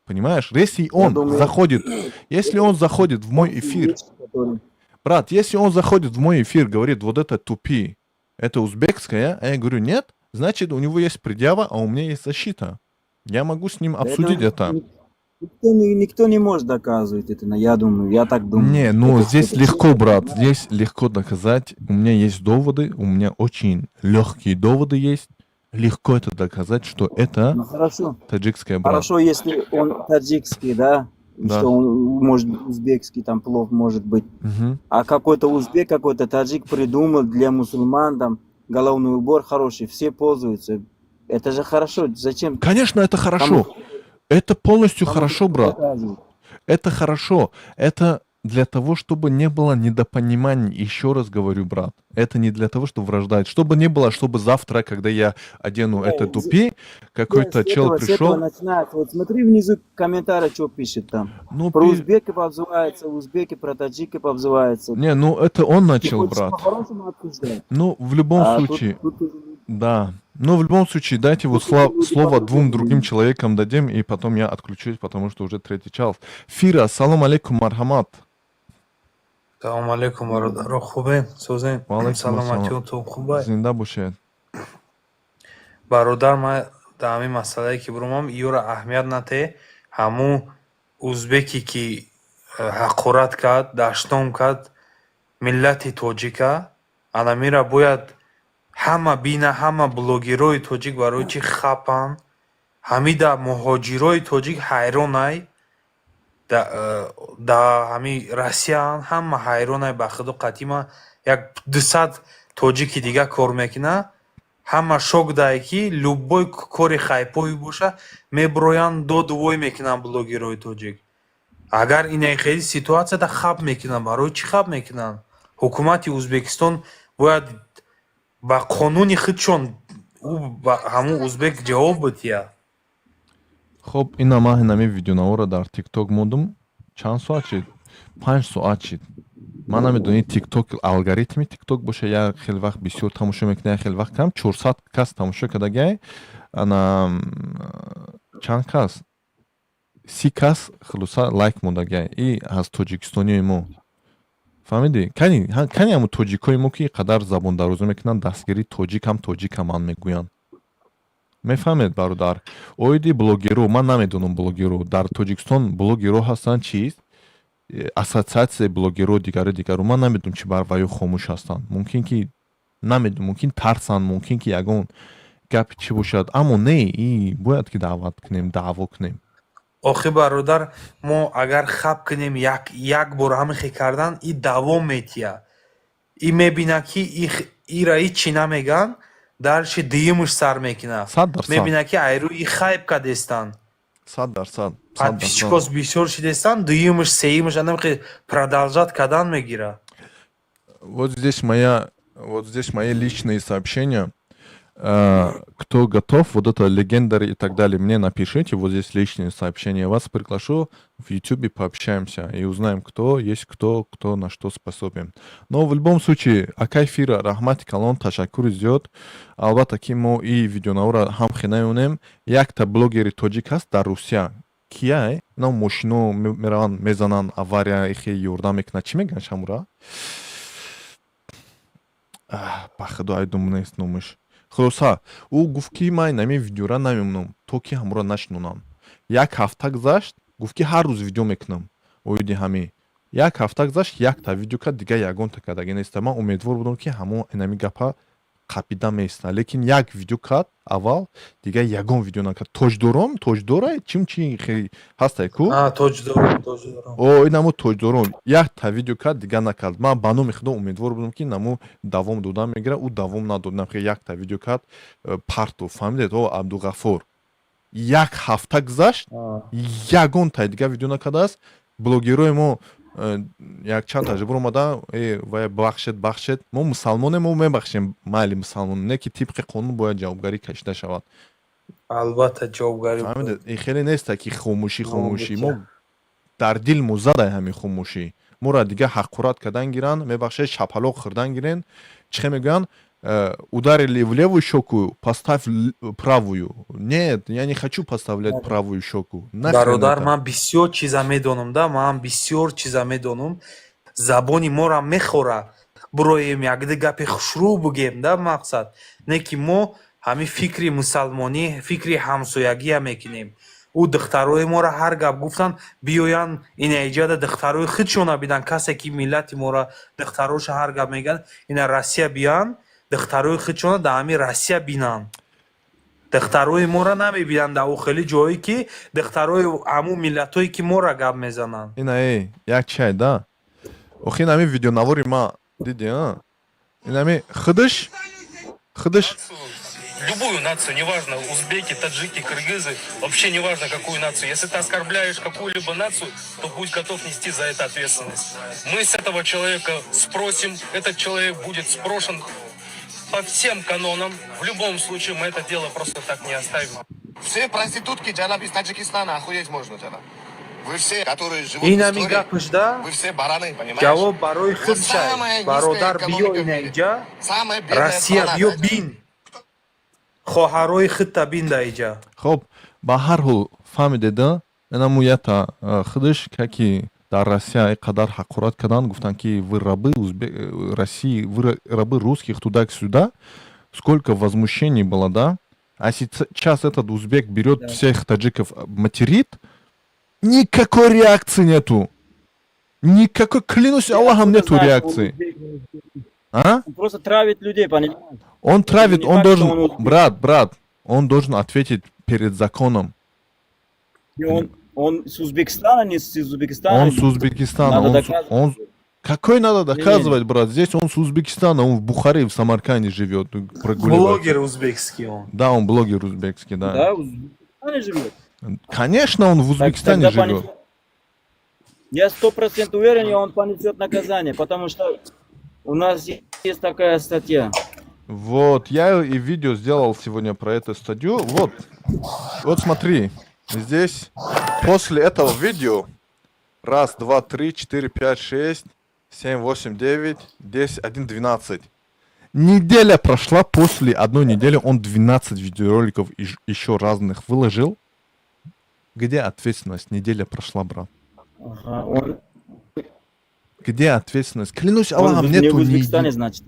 [SPEAKER 2] Понимаешь? Если
[SPEAKER 22] Я
[SPEAKER 2] он
[SPEAKER 22] думаю,
[SPEAKER 2] заходит, если он заходит в мой эфир,
[SPEAKER 22] вещи, которые...
[SPEAKER 2] брат, если он заходит в мой эфир, говорит, вот это тупи, это узбекская, а я говорю, нет, значит, у него есть предъява, а у меня есть защита. Я могу с ним
[SPEAKER 22] Да
[SPEAKER 2] обсудить это.
[SPEAKER 22] Никто не может доказывать это, я думаю, я так думаю.
[SPEAKER 2] Не, ну
[SPEAKER 22] Это,
[SPEAKER 2] здесь
[SPEAKER 22] это
[SPEAKER 2] легко,
[SPEAKER 22] все
[SPEAKER 2] брат, здесь легко доказать. У меня есть доводы, у меня очень легкие доводы есть. Легко это доказать, что это
[SPEAKER 22] Ну хорошо.
[SPEAKER 2] таджикская, брат.
[SPEAKER 22] Хорошо, если он таджикский, да,
[SPEAKER 2] Да.
[SPEAKER 22] что он может узбекский там плов может быть.
[SPEAKER 2] Мгм.
[SPEAKER 22] А какой-то узбек, какой-то таджик придумал для мусульман там головной убор хороший, все пользуются. Это же хорошо. Зачем
[SPEAKER 2] Конечно, это
[SPEAKER 22] кому,
[SPEAKER 2] хорошо. Это полностью
[SPEAKER 22] кому
[SPEAKER 2] хорошо, брат.
[SPEAKER 22] доказывать?
[SPEAKER 2] Это хорошо. Это для того, чтобы не было недопониманий. Еще раз говорю, брат. Это не для того, чтобы враждать. Чтобы не было, чтобы завтра, когда я одену это тупи, какой-то
[SPEAKER 22] С
[SPEAKER 2] чел
[SPEAKER 22] этого, с этого
[SPEAKER 2] пришел.
[SPEAKER 22] Начинается. Вот смотри внизу комментарии, что пишет там.
[SPEAKER 2] Ну,
[SPEAKER 22] Про узбеков обзываются, узбеки про таджиков обзываются.
[SPEAKER 2] Не, ну это он
[SPEAKER 22] Ты
[SPEAKER 2] начал,
[SPEAKER 22] хочешь
[SPEAKER 2] брат.
[SPEAKER 22] по-хорошему обсуждать?
[SPEAKER 2] Ну, в любом
[SPEAKER 22] А тут,
[SPEAKER 2] случае,
[SPEAKER 22] тут уже,
[SPEAKER 2] да. Ну, в любом случае, дайте вот
[SPEAKER 22] тут уже люди
[SPEAKER 2] слово двум
[SPEAKER 22] по-другому
[SPEAKER 2] другим
[SPEAKER 22] думают.
[SPEAKER 2] Человекам дадим, и потом я отключусь, потому что уже третий час. Фира, салом алейкум, марҳамат.
[SPEAKER 3] Салом алейкум, бародаро, хубем, созем?
[SPEAKER 2] Ва алейкум ассалом.
[SPEAKER 3] Саломатиётон хубай?
[SPEAKER 2] Зинда бошед.
[SPEAKER 3] Бародар, ман дар ҳамин масъалае ки бурумам, ёра аҳамият нате. Ҳамун узбеке ки ҳақорат кард, даштом кард миллати тоҷика, анамира бояд ҳама бина, ҳама блогерои тоҷик барои чӣ хапанд. Ҳамида муҳоҷирои тоҷик ҳайронай да ҳами Россияан, ҳама ҳайронай. Ба худо, қатима як 200 тоҷики дига кор мекуна, ҳама шок дае, ки любой кори хайпои боша, меброянд, доду вой мекунанд блогерои тоҷик. Агар инаи хели ситуатсияда хап мекунанд, барои чӣ хап мекунанд? Ҳукумати Ӯзбекистон бояд ба қонуни худшон ӯ ба ҳамун узбек ҷавоб бидиҳад.
[SPEAKER 2] Хоб, ина ман ҳинами видеонаворо дар Тикток мондум. Чанд соат шид? 5 соат шид. Ман намедонам, Тикток, алгоритми Тикток боша, як хел вақт бисёр тамошо мекунад, як хел вақт кам. 400 кас тамошо кардагай. Ана чанд кас, 30 кас хулоса лайк мондагай. И аз тоҷикистониёи мо, фаҳмидӣ? Кани ҳамун тоҷикои мо, ки қадар забондарозӣ мекунанд, дастгирии тоҷикам, тоҷикам ман мегӯянд. Мефаҳмед, бародар? Оиди блогеро ман намедонам, блогеро дар Тоҷикистон блогеро ҳастанд, чист, ассотсиатсияи блогеро, дигару дигару, ман намедонам, чи бар ваё хомӯш ҳастанд. Мумкин ки, намедонам, мумкин тарсанд, мумкин ки ягон гапи чӣ бошад, аммо не, и бояд ки даъват кунем, даъво кунем.
[SPEAKER 3] Охи, бародар, мо агар хаб кунем, як бор ҳамихе кардан, и давом метия, и мебина, ки ира ҳичи намеган, дальше дуюмаш сар мекуна.
[SPEAKER 2] 100%.
[SPEAKER 3] Мебина, ки айрӯ и хайп кадестанд.
[SPEAKER 2] 100%.
[SPEAKER 3] Подписчикос бисёр шидестанд, дуюмаш, сеюмаш анамихе продолжать кардан мегира.
[SPEAKER 2] Вот здесь мои личные сообщения. Кто готов, вот это легендари и так далее, мне напишите, вот здесь личные сообщения. Я вас приглашу в YouTube, пообщаемся и узнаем, кто есть кто, кто на что способен. Но в любом случае, акай Фира, раҳмати калон, ташаккури зиёд. Албатта, ки мо и видеонавора ҳам хенаёнем. Якта блогери тоҷик ҳаст дар Русия. Кияй? На мошино мераванд, мезананд, авария, ихе ёрдам мекунад. Чӣ мегӯянд шамура? Ба худо, айдум нест номаш. Хулоса, ӯ гуфт, ки ман инами видеора намемонам, то ки ҳамуро нашинонам. Як ҳафта гузашт, гуфт, ки ҳар рӯз видео мекунам оиди ҳамин. Як ҳафта гузашт, якта видео кард, дигар ягонта кардаги неста. Ман умедвор будам, ки ҳамон инами гапа қапида меиста, лекин як видео кард аввал, дигар ягон видео накард. Тоҷдорон, тоҷдора, чим чи хеле ҳастай ку?
[SPEAKER 3] Тоҷдорон.
[SPEAKER 2] О, инамо тоҷдорон якта видео кард, дигар накард. Ман ба номи худо умедвор будам, ки намо давом додан мегирад, ӯ давом надод. Нахе якта видео кард, парту, фаҳмидед? О, Абдуғаффор, як ҳафта гузашт, ягонта дигар видео накардааст. Блогерои мо Якчанд таҷриба омада, вай, бахшед, бахшед, мо мусалмонем, мо мебахшем, майли, мусалмон не, ки тибқи қонун бояд ҷавобгарӣ кашида шавад.
[SPEAKER 3] Албатта, ҷавобгарӣ.
[SPEAKER 2] Фаҳмидед, ин хеле неста, ки хомӯшӣ, хомӯшӣ мо дар дил музадай. Ҳамин хомӯшӣ моро дига ҳаққурат кардан гиранд, мебахшед, шапалоқ хӯрдан гирен. Чӣ хел мегӯянд? Ударили в левую щеку, поставь правую. Нет, я не хочу подставлять правую щеку.
[SPEAKER 3] Бародар, ман бисёр чиза медонам, да, ман бисёр чиза медонам. Забони мора мехӯра буроем, якди гапи хушрӯ бугем, да, мақсад не, ки мо ҳамин фикри мусалмонӣ, фикри ҳамсоягия мекунем. Ӯ духтарои моро ҳар гап гуфтанд, биёянд ина иҷада, духтарои худшона бидан. Касе ки миллати моро, духтароша ҳар гап мегӯянд, ина Россия биёянд, духтарои худшона дар ҳамин Россия бинанд. Духтарои моро намебинанд дар охели ҷое, ки духтарои ҳамун миллатҳое, ки моро гап мезананд.
[SPEAKER 2] Ина, э, як чай да, охи, ин ҳамин видеонавори ма диди, а ин ҳамин худаш, худаш.
[SPEAKER 4] Любую нацию, неважно, узбеки, таджики, кыргызы, вообще неважно, какую нацию. Если ты оскорбляешь какую-либо нацию, то будь готов нести за это ответственность. Мы с этого человека спросим, этот человек будет спрошен по всем канонам. В любом случае мы это дело просто так не оставим.
[SPEAKER 7] Все проститутки, джанаб, из Таджикистана, охуеть можно, джанаб. Вы все, которые живут
[SPEAKER 3] Ин
[SPEAKER 7] в
[SPEAKER 3] ҳамин
[SPEAKER 7] истории,
[SPEAKER 3] гапаш, да.
[SPEAKER 7] вы все бараны, понимаешь?
[SPEAKER 3] Ҷавоб барои худшай, бародар, биё ина иҷа, Россия биё, бин, хоҳарои худта бин да иҷа.
[SPEAKER 2] Хоб, ба ҳар ҳол, фаҳмидеда, инамуята худаш, ки дар Россия ин қадар ҳақорат карданд, гуфтанд, ки вы рабы России, вы рабы русских, туда-сюда. Сколько возмущений было, да? А сейчас этот узбек берет, всех таджиков материт, никакой реакции нету. Никакой, клянусь Аллахом, нету
[SPEAKER 22] Знаешь, он
[SPEAKER 2] реакции.
[SPEAKER 22] узбек.
[SPEAKER 2] А?
[SPEAKER 22] Он просто травит людей, понимаешь?
[SPEAKER 2] Он травит,
[SPEAKER 22] Не
[SPEAKER 2] он
[SPEAKER 22] факт, что
[SPEAKER 2] должен,
[SPEAKER 22] он узбек.
[SPEAKER 2] Брат, брат, он должен ответить перед законом.
[SPEAKER 22] И он с Узбекистана, не с Узбекистана.
[SPEAKER 2] Он с Узбекистана.
[SPEAKER 22] Надо
[SPEAKER 2] Он,
[SPEAKER 22] доказывать.
[SPEAKER 2] он. Какой надо
[SPEAKER 22] Не-не.
[SPEAKER 2] доказывать, брат? Здесь он с Узбекистана, он в Бухаре, в Самарканде живет, прогуливается.
[SPEAKER 3] Блогер узбекский он.
[SPEAKER 2] Да, он блогер узбекский, да.
[SPEAKER 22] Да, в Узбекистане живет.
[SPEAKER 2] Конечно, он в Узбекистане
[SPEAKER 22] Тогда
[SPEAKER 2] живет.
[SPEAKER 22] Я 100% уверен, и он понесет наказание, потому что у нас есть такая статья.
[SPEAKER 2] Вот, я и видео сделал сегодня про эту статью. Вот, вот смотри, здесь после этого видео раз, два, три, четыре, пять, шесть, семь, восемь, девять, 10, 1, 12. Неделя прошла, после одной недели он 12 видеороликов еще разных выложил. Где ответственность? Неделя прошла, брат.
[SPEAKER 22] Ага, он,
[SPEAKER 2] Где ответственность? Клянусь
[SPEAKER 22] он
[SPEAKER 2] Аллахом,
[SPEAKER 22] не
[SPEAKER 2] нету
[SPEAKER 22] в
[SPEAKER 2] ни
[SPEAKER 22] Узбекистане, значит.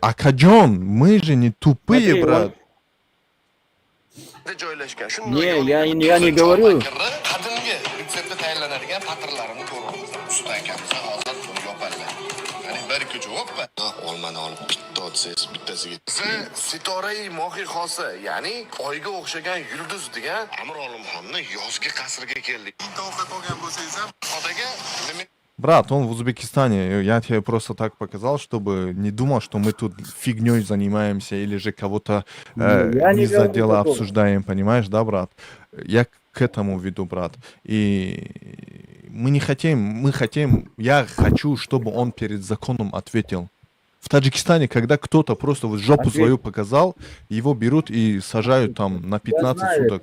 [SPEAKER 2] Акаджон, мы же не тупые,
[SPEAKER 22] Смотри,
[SPEAKER 2] брат.
[SPEAKER 22] Не, я не говорю.
[SPEAKER 7] Qadimgi retseptda tayyorlanadigan patirlarini ko'ryapmiz. Sut akamiz hozir buni yopadilar. Ya'ni bir ikki hoppa. Olmani olib bitta otsangiz, bittasiga. Bizni sitorai mohi xosa, ya'ni oyga o'xshagan yulduz degan Amir Olimxonni yozgi qasriga keldik. Bitta ovqat olgan bo'lsangiz ham, odaga nima
[SPEAKER 2] Брат, он в Узбекистане. Я тебе просто так показал, чтобы не думал, что мы тут фигней занимаемся или же кого-то
[SPEAKER 22] Я не
[SPEAKER 2] не за
[SPEAKER 22] говорю
[SPEAKER 2] дело
[SPEAKER 22] такого.
[SPEAKER 2] Обсуждаем, понимаешь, да, брат? Я к этому веду, брат. И мы не хотим, мы хотим, я хочу, чтобы он перед законом ответил. В Таджикистане, когда кто-то просто вот жопу
[SPEAKER 22] Ответь.
[SPEAKER 2] Свою показал, его берут и сажают там на 15
[SPEAKER 22] Знаю.
[SPEAKER 2] Суток.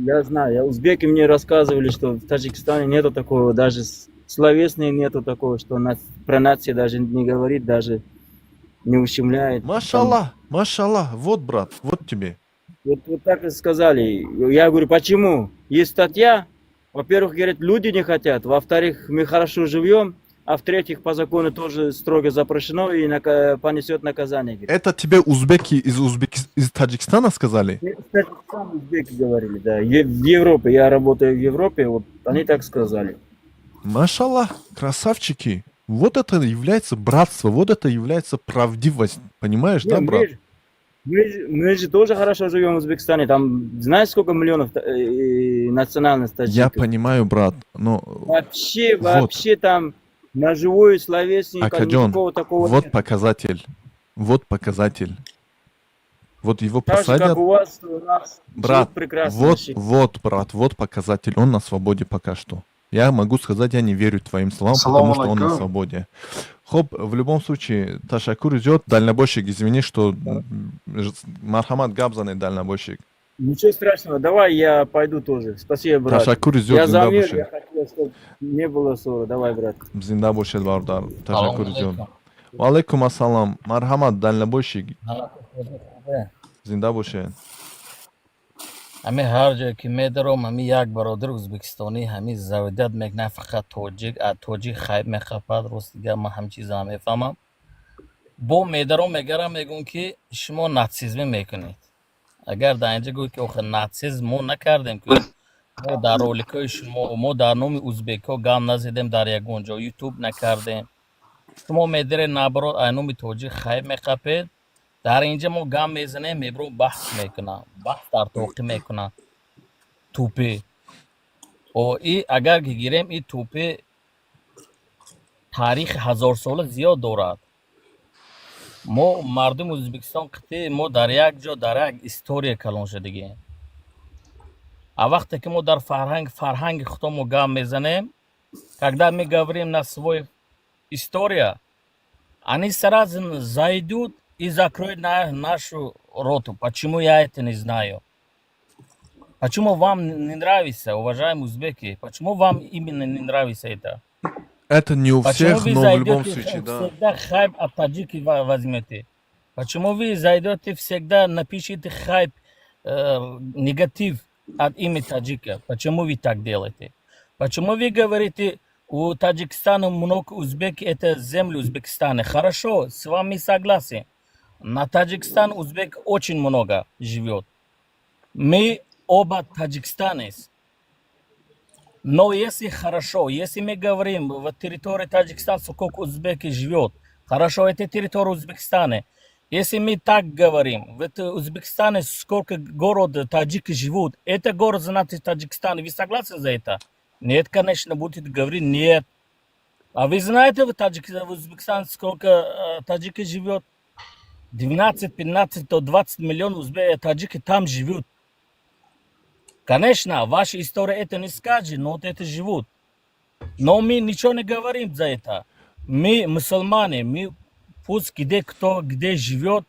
[SPEAKER 22] Я знаю, узбеки мне рассказывали, что в Таджикистане нету такого, даже словесные нету такого, что про нации даже не говорит, даже не ущемляет. Там
[SPEAKER 2] Машаллах, машаллах, вот, брат, вот тебе.
[SPEAKER 22] Вот так и сказали. Я говорю, почему? Есть статья, во-первых, говорят, люди не хотят, во-вторых, мы хорошо живем, а в-третьих, по закону тоже строго запрещено и понесет наказание, говорит.
[SPEAKER 2] Это тебе узбеки из Таджикистана сказали?
[SPEAKER 22] Кстати, сам узбеки говорили, да. В Европе, я работаю в Европе, вот они так сказали.
[SPEAKER 2] Машаллах, красавчики. Вот это является братство, вот это является правдивость. Понимаешь,
[SPEAKER 22] Не,
[SPEAKER 2] да, брат?
[SPEAKER 22] Мы же тоже хорошо живем в Узбекистане. Там знаешь, сколько миллионов национальность
[SPEAKER 2] Я
[SPEAKER 22] таджиков?
[SPEAKER 2] Понимаю, брат, но
[SPEAKER 22] Вообще,
[SPEAKER 2] вот.
[SPEAKER 22] Вообще там на живую словесника
[SPEAKER 2] Акаджон,
[SPEAKER 22] никакого такого
[SPEAKER 2] вот
[SPEAKER 22] нет.
[SPEAKER 2] показатель. Вот показатель. Вот его
[SPEAKER 22] Так же,
[SPEAKER 2] посадят.
[SPEAKER 22] как у вас, у нас
[SPEAKER 2] Брат,
[SPEAKER 22] живут прекрасно
[SPEAKER 2] вот,
[SPEAKER 22] вообще.
[SPEAKER 2] вот, брат, вот показатель. Он на свободе пока что. Я могу сказать, я не верю твоим словам,
[SPEAKER 17] Салом
[SPEAKER 2] потому что он на
[SPEAKER 17] алейкум.
[SPEAKER 2] Свободе. Хоб, в любом случае, ташаккур зиёд. Дальнобойщик, извини, что марҳамат, гап занед, дальнобойщик.
[SPEAKER 22] Ничего страшного, давай я пойду тоже. Спасибо, брат.
[SPEAKER 2] Ташаккур зиёд,
[SPEAKER 22] Я за
[SPEAKER 2] зинда
[SPEAKER 22] мир,
[SPEAKER 2] бошед.
[SPEAKER 22] я хотел, чтобы не было ссоры. Давай, брат.
[SPEAKER 2] Зинда бошед, бародар. Ташаккур зиёд.
[SPEAKER 8] Алейкум.
[SPEAKER 2] Ва алайкум ассалом. Марҳамат, дальнобойщик. Зинда бошед.
[SPEAKER 8] Ҳами ҳар ҷое ки медаром, ҳами як бародари ӯзбекистонӣ ҳами завидат мекунад, фақат тоҷик, а тоҷик хайп мехапад. Рости гап, ман ҳам чиза мефаҳмам. Бо медаром, мегарам, мегӯм, ки шумо нацизмӣ мекунед. Агар дар инҷа гӯед, ки охир нацизм мо накардем, ки мо дар роликҳои шумо мо дар номи узбекҳо гам назедем, дар ягон ҷо ютуб накардем. Шумо медаред, наоборот, ай номи тоҷик хайп меқапед. Дар инҷа мо гам мезанем, мебуром, баҳс мекунам, баҳс дар тоқӣ мекунам. Тупӣ о и агар ки гирем, и тупӣ таърихи ҳазорсола зиёд дорад. Мо мардуми Ӯзбекистон қитъи мо дар як ҷо, дар як история калон шудагием. А вақте ки мо дар фарҳанги худомо гап мезанем, когда мы говорим на свой история, они сразу зайдут и закроют нашу роту. Почему, я это не знаю. Почему вам не нравится, уважаемые узбеки? Почему вам именно не нравится это?
[SPEAKER 2] Это не у
[SPEAKER 8] Почему
[SPEAKER 2] всех,
[SPEAKER 8] вы
[SPEAKER 2] но в любом
[SPEAKER 8] зайдете
[SPEAKER 2] случае, да.
[SPEAKER 8] всегда хайп от таджики возьмете? Почему вы зайдете, всегда напишите хайп, негатив от имени таджика? Почему вы так делаете? Почему вы говорите, у Таджикистана много узбек, это земля Узбекистана? Хорошо, с вами согласен. На Таджикистан узбек очень много живет. Мы оба таджикистанец. Но если хорошо, если мы говорим, в территории Таджикистана сколько узбеки живет, хорошо, это территория Узбекистана. Если мы так говорим, в это Узбекистане сколько город таджики живут, это город знатый Таджикистана, вы согласны за это? Нет, конечно, будете говорить нет. А вы знаете, в Узбекистане сколько таджики живет? 12, 15, то 20 миллионов таджики там живут. Конечно, ваша история это не скажет, но вот это живут. Но мы ничего не говорим за это. Мы мусульмане, мы пусть где кто где живет,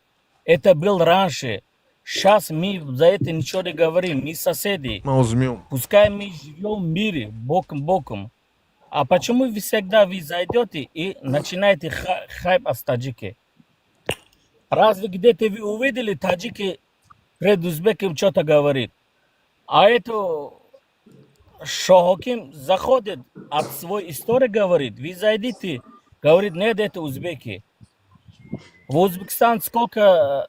[SPEAKER 8] это был раньше. Сейчас мы за это ничего не говорим, мы соседи.
[SPEAKER 2] Мавзумиём.
[SPEAKER 8] Пускай мы живем в мире, боком боком. А почему вы всегда вы зайдете и начинаете хайп от таджики? Разве где-то вы увидели таджики пред узбеком что-то говорит? А это Шохоким заходит, от своей истории говорит. Вы зайдите, говорит, нет, это узбеки. В Узбекистан сколько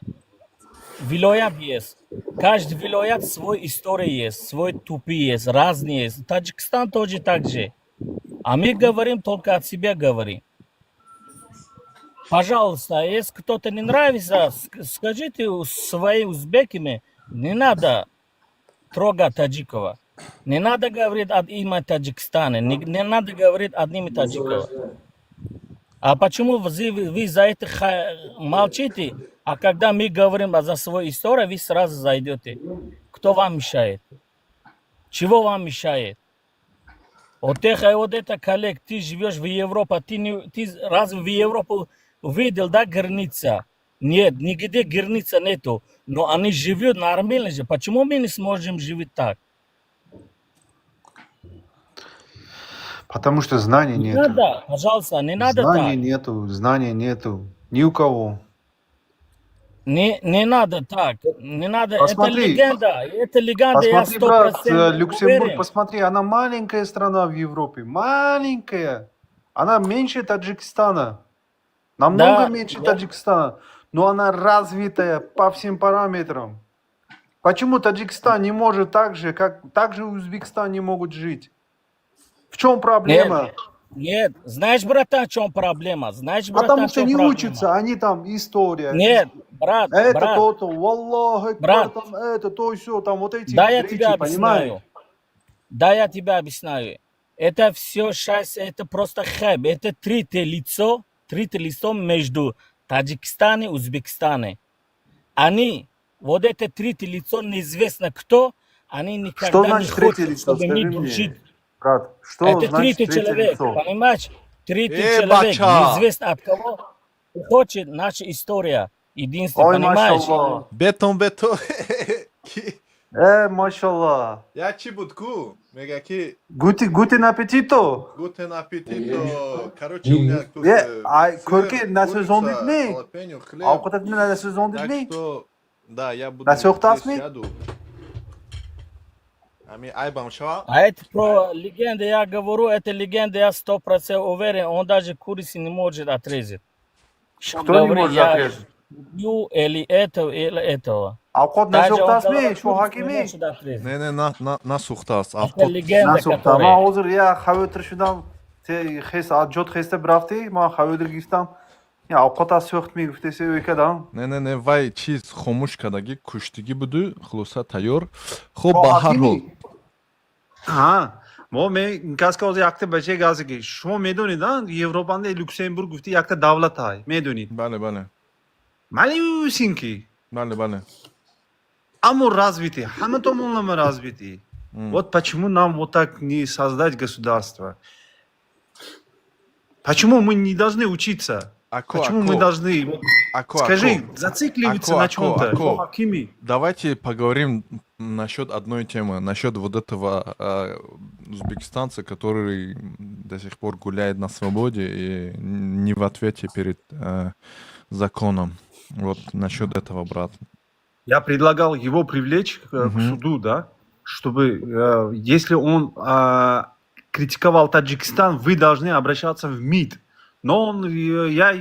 [SPEAKER 8] вилоят есть. Каждый вилоят свой история есть, свой тупи есть, разные есть. Таджикистан тоже так же. А мы говорим, только от себя говорим. Пожалуйста, если кто-то не нравится, скажите своим узбеками, не надо трогать Таджикова. Не надо говорить от имени Таджикистана, не надо говорить от имени Таджикова. А почему вы за это молчите, а когда мы говорим за свою историю, вы сразу зайдете? Кто вам мешает? Чего вам мешает? Вот это, вот это коллег, ты живешь в Европе, ты, не, ты разве в Европу увидел, да, граница? Нет, нигде граница нету. Но они живут нормально же. Почему мы не сможем жить так?
[SPEAKER 6] Потому что знаний
[SPEAKER 8] Не
[SPEAKER 6] нету.
[SPEAKER 8] надо, пожалуйста, не надо
[SPEAKER 6] Знаний
[SPEAKER 8] так.
[SPEAKER 6] нету, знаний нету. Ни у кого.
[SPEAKER 8] Не, не надо так. Не надо. Это
[SPEAKER 6] Посмотри.
[SPEAKER 8] легенда. Это легенда, я
[SPEAKER 6] Посмотри, брат,
[SPEAKER 8] 100%
[SPEAKER 6] Люксембург,
[SPEAKER 8] уверен.
[SPEAKER 6] Посмотри, она маленькая страна в Европе. Маленькая. Она меньше Таджикистана. Намного
[SPEAKER 8] Да,
[SPEAKER 6] меньше
[SPEAKER 8] да.
[SPEAKER 6] Таджикистана. Но она развитая по всем параметрам. Почему Таджикистан не может так же, как так же Узбекистан не могут жить? В чем проблема?
[SPEAKER 8] Нет, нет. Знаешь, братан, в чем проблема? Знаешь, братан,
[SPEAKER 6] Потому
[SPEAKER 8] в
[SPEAKER 6] что
[SPEAKER 8] чем
[SPEAKER 6] не
[SPEAKER 8] проблема?
[SPEAKER 6] учатся, они там история.
[SPEAKER 8] Нет, брат,
[SPEAKER 6] Это
[SPEAKER 8] брат.
[SPEAKER 6] то-то, валлаху акбар,
[SPEAKER 8] Брат.
[SPEAKER 6] там это, то все, там вот эти
[SPEAKER 8] Да, я
[SPEAKER 6] речи,
[SPEAKER 8] тебе
[SPEAKER 6] понимаешь?
[SPEAKER 8] объясняю. Да, я тебе объясняю. Это все сейчас, это просто хайп. Это третье лицо между Таджикистаном и Узбекистаном. Они, вот это третье лицо, неизвестно кто, они никогда
[SPEAKER 6] Что
[SPEAKER 8] не
[SPEAKER 6] значит третье
[SPEAKER 8] хотят,
[SPEAKER 6] лицо?
[SPEAKER 8] чтобы мы
[SPEAKER 6] Скажи мне.
[SPEAKER 8] дружить.
[SPEAKER 6] Брат, что
[SPEAKER 9] Это
[SPEAKER 6] значит
[SPEAKER 9] третий
[SPEAKER 6] третье
[SPEAKER 9] человек,
[SPEAKER 6] лицо?
[SPEAKER 9] Понимаешь? Третий
[SPEAKER 2] Э,
[SPEAKER 9] человек,
[SPEAKER 2] бача!
[SPEAKER 9] Неизвестно от кого хочет наша история. Единственное,
[SPEAKER 6] Ой,
[SPEAKER 9] понимаешь?
[SPEAKER 6] Машалло.
[SPEAKER 2] Бетон, бетон.
[SPEAKER 6] Машалло.
[SPEAKER 2] Я чӣ буд ку? Мега ки
[SPEAKER 6] Guten, guten Appetito.
[SPEAKER 2] Guten Appetito. Короче, у меня тут
[SPEAKER 6] Э, ай,
[SPEAKER 2] сыр,
[SPEAKER 6] кӯрки насӯзондид
[SPEAKER 2] курица,
[SPEAKER 6] ми?
[SPEAKER 2] халапеньо, хлеб.
[SPEAKER 6] Овқататни насӯзондид
[SPEAKER 2] Так
[SPEAKER 6] ми?
[SPEAKER 2] что, да, я буду
[SPEAKER 6] Насӯхтааст
[SPEAKER 2] здесь
[SPEAKER 6] ми?
[SPEAKER 2] сяду. Ами айбам шава.
[SPEAKER 9] А это про легенды я говорю, это легенда, я 100% уверен, он даже курицы не может отрезать. Что
[SPEAKER 6] Кто не
[SPEAKER 9] говорит,
[SPEAKER 6] может
[SPEAKER 9] я
[SPEAKER 6] отрезать?
[SPEAKER 9] Убью или этого, или этого.
[SPEAKER 6] Овқат
[SPEAKER 9] Даже он
[SPEAKER 6] насӯхтааст ми?
[SPEAKER 9] говорит, курицу не
[SPEAKER 6] Шоҳакими?
[SPEAKER 9] может отрезать.
[SPEAKER 2] Не, не, на, на, насӯхтааст.
[SPEAKER 9] Это
[SPEAKER 2] Авқот
[SPEAKER 9] легенда,
[SPEAKER 6] Насӯхта.
[SPEAKER 9] которая.
[SPEAKER 6] Ман ҳозир я хавотир шудам. Те хес ҷот хеста бирафтӣ, ман хавотир гирифтам. Я овқат аз сӯхт мегуфтеси ӯй кадам.
[SPEAKER 2] Не, не, не, вай чиз хомӯш кардагӣ, куштигӣ буду, хулоса тайёр. Хуб, ба ҳар ҳол.
[SPEAKER 6] Ҳа, мо ме кас ки ҳозир якта бачаи газе ки шумо медонед, а Европанда Люксембург гуфти якта давлат ҳай, медонед?
[SPEAKER 2] Бале, бале.
[SPEAKER 6] Малюсенький.
[SPEAKER 2] Бале, бале.
[SPEAKER 6] Аммо развитый, ҳама томонлама развитый. Вот почему нам вот так не создать государство? Почему мы не должны учиться?
[SPEAKER 2] Ако,
[SPEAKER 6] Почему мы
[SPEAKER 2] ако.
[SPEAKER 6] должны, вот,
[SPEAKER 2] Ако,
[SPEAKER 6] скажи,
[SPEAKER 2] ако.
[SPEAKER 6] зацикливаться
[SPEAKER 2] Ако,
[SPEAKER 6] на
[SPEAKER 2] ако,
[SPEAKER 6] чем-то?
[SPEAKER 2] ако.
[SPEAKER 6] Хакими.
[SPEAKER 2] Давайте поговорим насчет одной темы, насчет вот этого узбекистанца, который до сих пор гуляет на свободе и не в ответе перед законом. Вот насчет этого, брат.
[SPEAKER 6] Я предлагал его привлечь к
[SPEAKER 2] Мгм.
[SPEAKER 6] суду, да, чтобы, если он критиковал Таджикистан, вы должны обращаться в МИД. Но он, я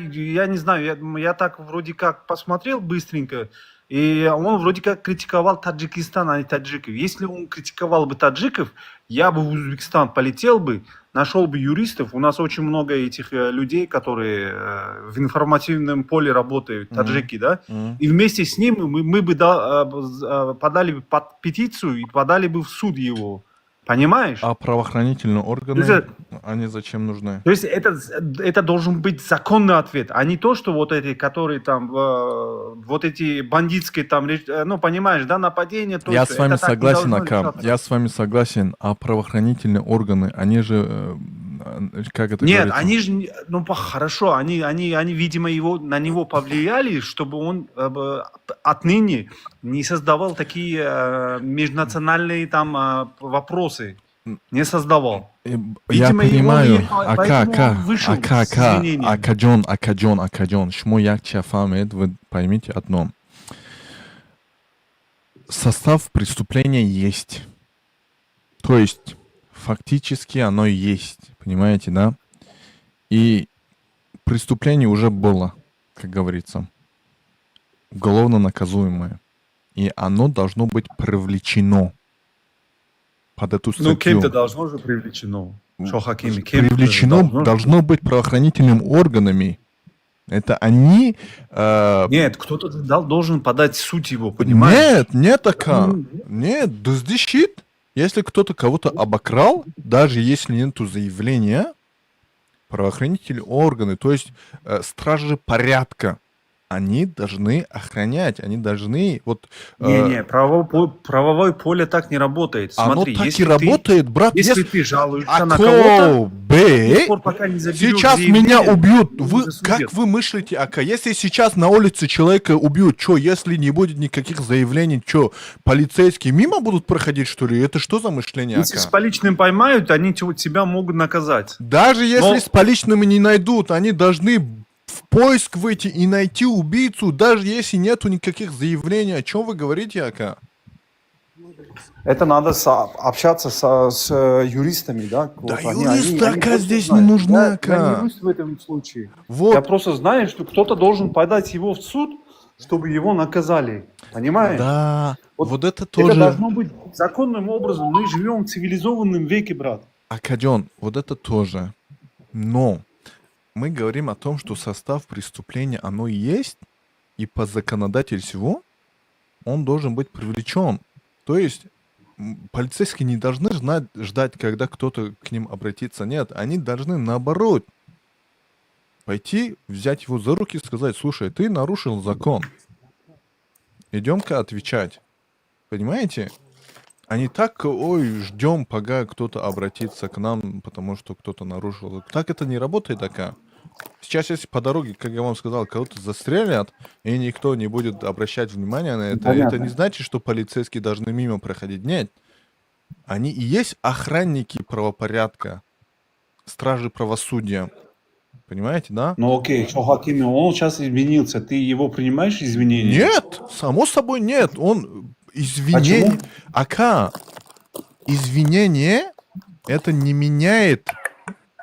[SPEAKER 6] не знаю, я так вроде как посмотрел быстренько, и он вроде как критиковал Таджикистан, а не таджиков. Если он критиковал бы таджиков, я бы в Узбекистан полетел бы, нашел бы юристов. У нас очень много этих людей, которые в информативном поле работают,
[SPEAKER 2] Мгм.
[SPEAKER 6] Таджики, да?
[SPEAKER 2] Мгм.
[SPEAKER 6] И вместе с ним мы бы подали бы под петицию и подали бы в суд его. Понимаешь?
[SPEAKER 2] А правоохранительные органы,
[SPEAKER 6] То есть,
[SPEAKER 2] они зачем нужны?
[SPEAKER 6] То есть это должен быть законный ответ, а не то, что вот эти, которые там, вот эти бандитские там, ну, понимаешь, да, нападения. То
[SPEAKER 2] Я
[SPEAKER 6] всё.
[SPEAKER 2] с вами
[SPEAKER 6] Это так не
[SPEAKER 2] согласен,
[SPEAKER 6] должно
[SPEAKER 2] Ака.
[SPEAKER 6] решаться.
[SPEAKER 2] Я с вами согласен. А правоохранительные органы, они же, как это
[SPEAKER 6] Нет,
[SPEAKER 2] говорится?
[SPEAKER 6] они же, ну, хорошо, они, видимо, на него повлияли, чтобы он отныне не создавал такие межнациональные там вопросы, не создавал.
[SPEAKER 2] Я
[SPEAKER 6] Видимо, его
[SPEAKER 2] понимаю,
[SPEAKER 6] и
[SPEAKER 2] ака,
[SPEAKER 6] поэтому
[SPEAKER 2] ака,
[SPEAKER 6] он вышел
[SPEAKER 2] ака,
[SPEAKER 6] с
[SPEAKER 2] ака,
[SPEAKER 6] извинениями.
[SPEAKER 2] Акаҷон, акаҷон, акаҷон, шумо як чия фаҳмед, вы поймите одно. Состав преступления есть. То есть, фактически оно есть, понимаете, да? И преступление уже было, как говорится, уголовно наказуемое. И оно должно быть привлечено под эту
[SPEAKER 6] Ну,
[SPEAKER 2] статью.
[SPEAKER 6] кем-то должно же привлечено. Шо Хакими, кем-то же
[SPEAKER 2] Привлечено
[SPEAKER 6] должно.
[SPEAKER 2] Должно быть правоохранительными органами. Это они...
[SPEAKER 6] Нет, кто-то должен подать в суд его, понимаешь?
[SPEAKER 2] Нет, нет, ака. Нет, дуздӣ шид. Если кто-то кого-то обокрал, даже если нету заявления, правоохранительные органы, то есть стражи порядка, они должны охранять, они должны вот...
[SPEAKER 6] Не-не, правовое поле так не работает.
[SPEAKER 2] Оно
[SPEAKER 6] Смотри,
[SPEAKER 2] так
[SPEAKER 6] если
[SPEAKER 2] и работает, брат.
[SPEAKER 6] Если
[SPEAKER 2] Если
[SPEAKER 6] ты жалуешься на
[SPEAKER 2] Ако,
[SPEAKER 6] кого-то,
[SPEAKER 2] Б,
[SPEAKER 6] до тех пор, пока не заберешь
[SPEAKER 2] сейчас меня
[SPEAKER 6] заявление,
[SPEAKER 2] убьют.
[SPEAKER 6] не
[SPEAKER 2] Вы,
[SPEAKER 6] засудят.
[SPEAKER 2] как вы мыслите, Ака? Если сейчас на улице человека убьют, что, если не будет никаких заявлений, что, полицейские мимо будут проходить, что ли? Это что за мышление,
[SPEAKER 6] Если
[SPEAKER 2] Ака?
[SPEAKER 6] с поличным поймают, они тебя могут наказать.
[SPEAKER 2] Даже если
[SPEAKER 6] Но
[SPEAKER 2] с поличными не найдут, они должны в поиск выйти и найти убийцу, даже если нету никаких заявлений. О чем вы говорите, Ака?
[SPEAKER 6] Это надо общаться с юристами, да?
[SPEAKER 2] Да
[SPEAKER 6] Вот
[SPEAKER 2] юристы,
[SPEAKER 6] они
[SPEAKER 2] ака,
[SPEAKER 6] больше
[SPEAKER 2] здесь не
[SPEAKER 6] знают.
[SPEAKER 2] нужны,
[SPEAKER 6] Я
[SPEAKER 2] ака.
[SPEAKER 6] не юрист в этом случае.
[SPEAKER 2] Вот.
[SPEAKER 6] Я просто знаю, что кто-то должен подать его в суд, чтобы его наказали. Понимаешь?
[SPEAKER 2] Да, вот это
[SPEAKER 6] Это
[SPEAKER 2] тоже...
[SPEAKER 6] должно быть законным образом. Мы живем в цивилизованном веке, брат.
[SPEAKER 2] Акаҷон, вот это тоже. Но мы говорим о том, что состав преступления, оно есть, и по законодательству он должен быть привлечен. То есть полицейские не должны знать, ждать, когда кто-то к ним обратится. Нет, они должны наоборот пойти, взять его за руки и сказать: «Слушай, ты нарушил закон. Идем-ка отвечать». Понимаете? А не так, ой, ждем, пока кто-то обратится к нам, потому что кто-то нарушил. Так это не работает, ака. Сейчас, если по дороге, как я вам сказал, кого-то застрелят, и никто не будет обращать внимание на это
[SPEAKER 6] Понятно.
[SPEAKER 2] Не значит, что полицейские должны мимо проходить. Нет. Они и есть охранники правопорядка, стражи правосудия. Понимаете, да?
[SPEAKER 6] Ну окей, Шохакими, он сейчас изменился. Ты его принимаешь извинения?
[SPEAKER 2] Нет, само собой нет. Он извинение...
[SPEAKER 6] Почему?
[SPEAKER 2] Ака, извинение это не меняет,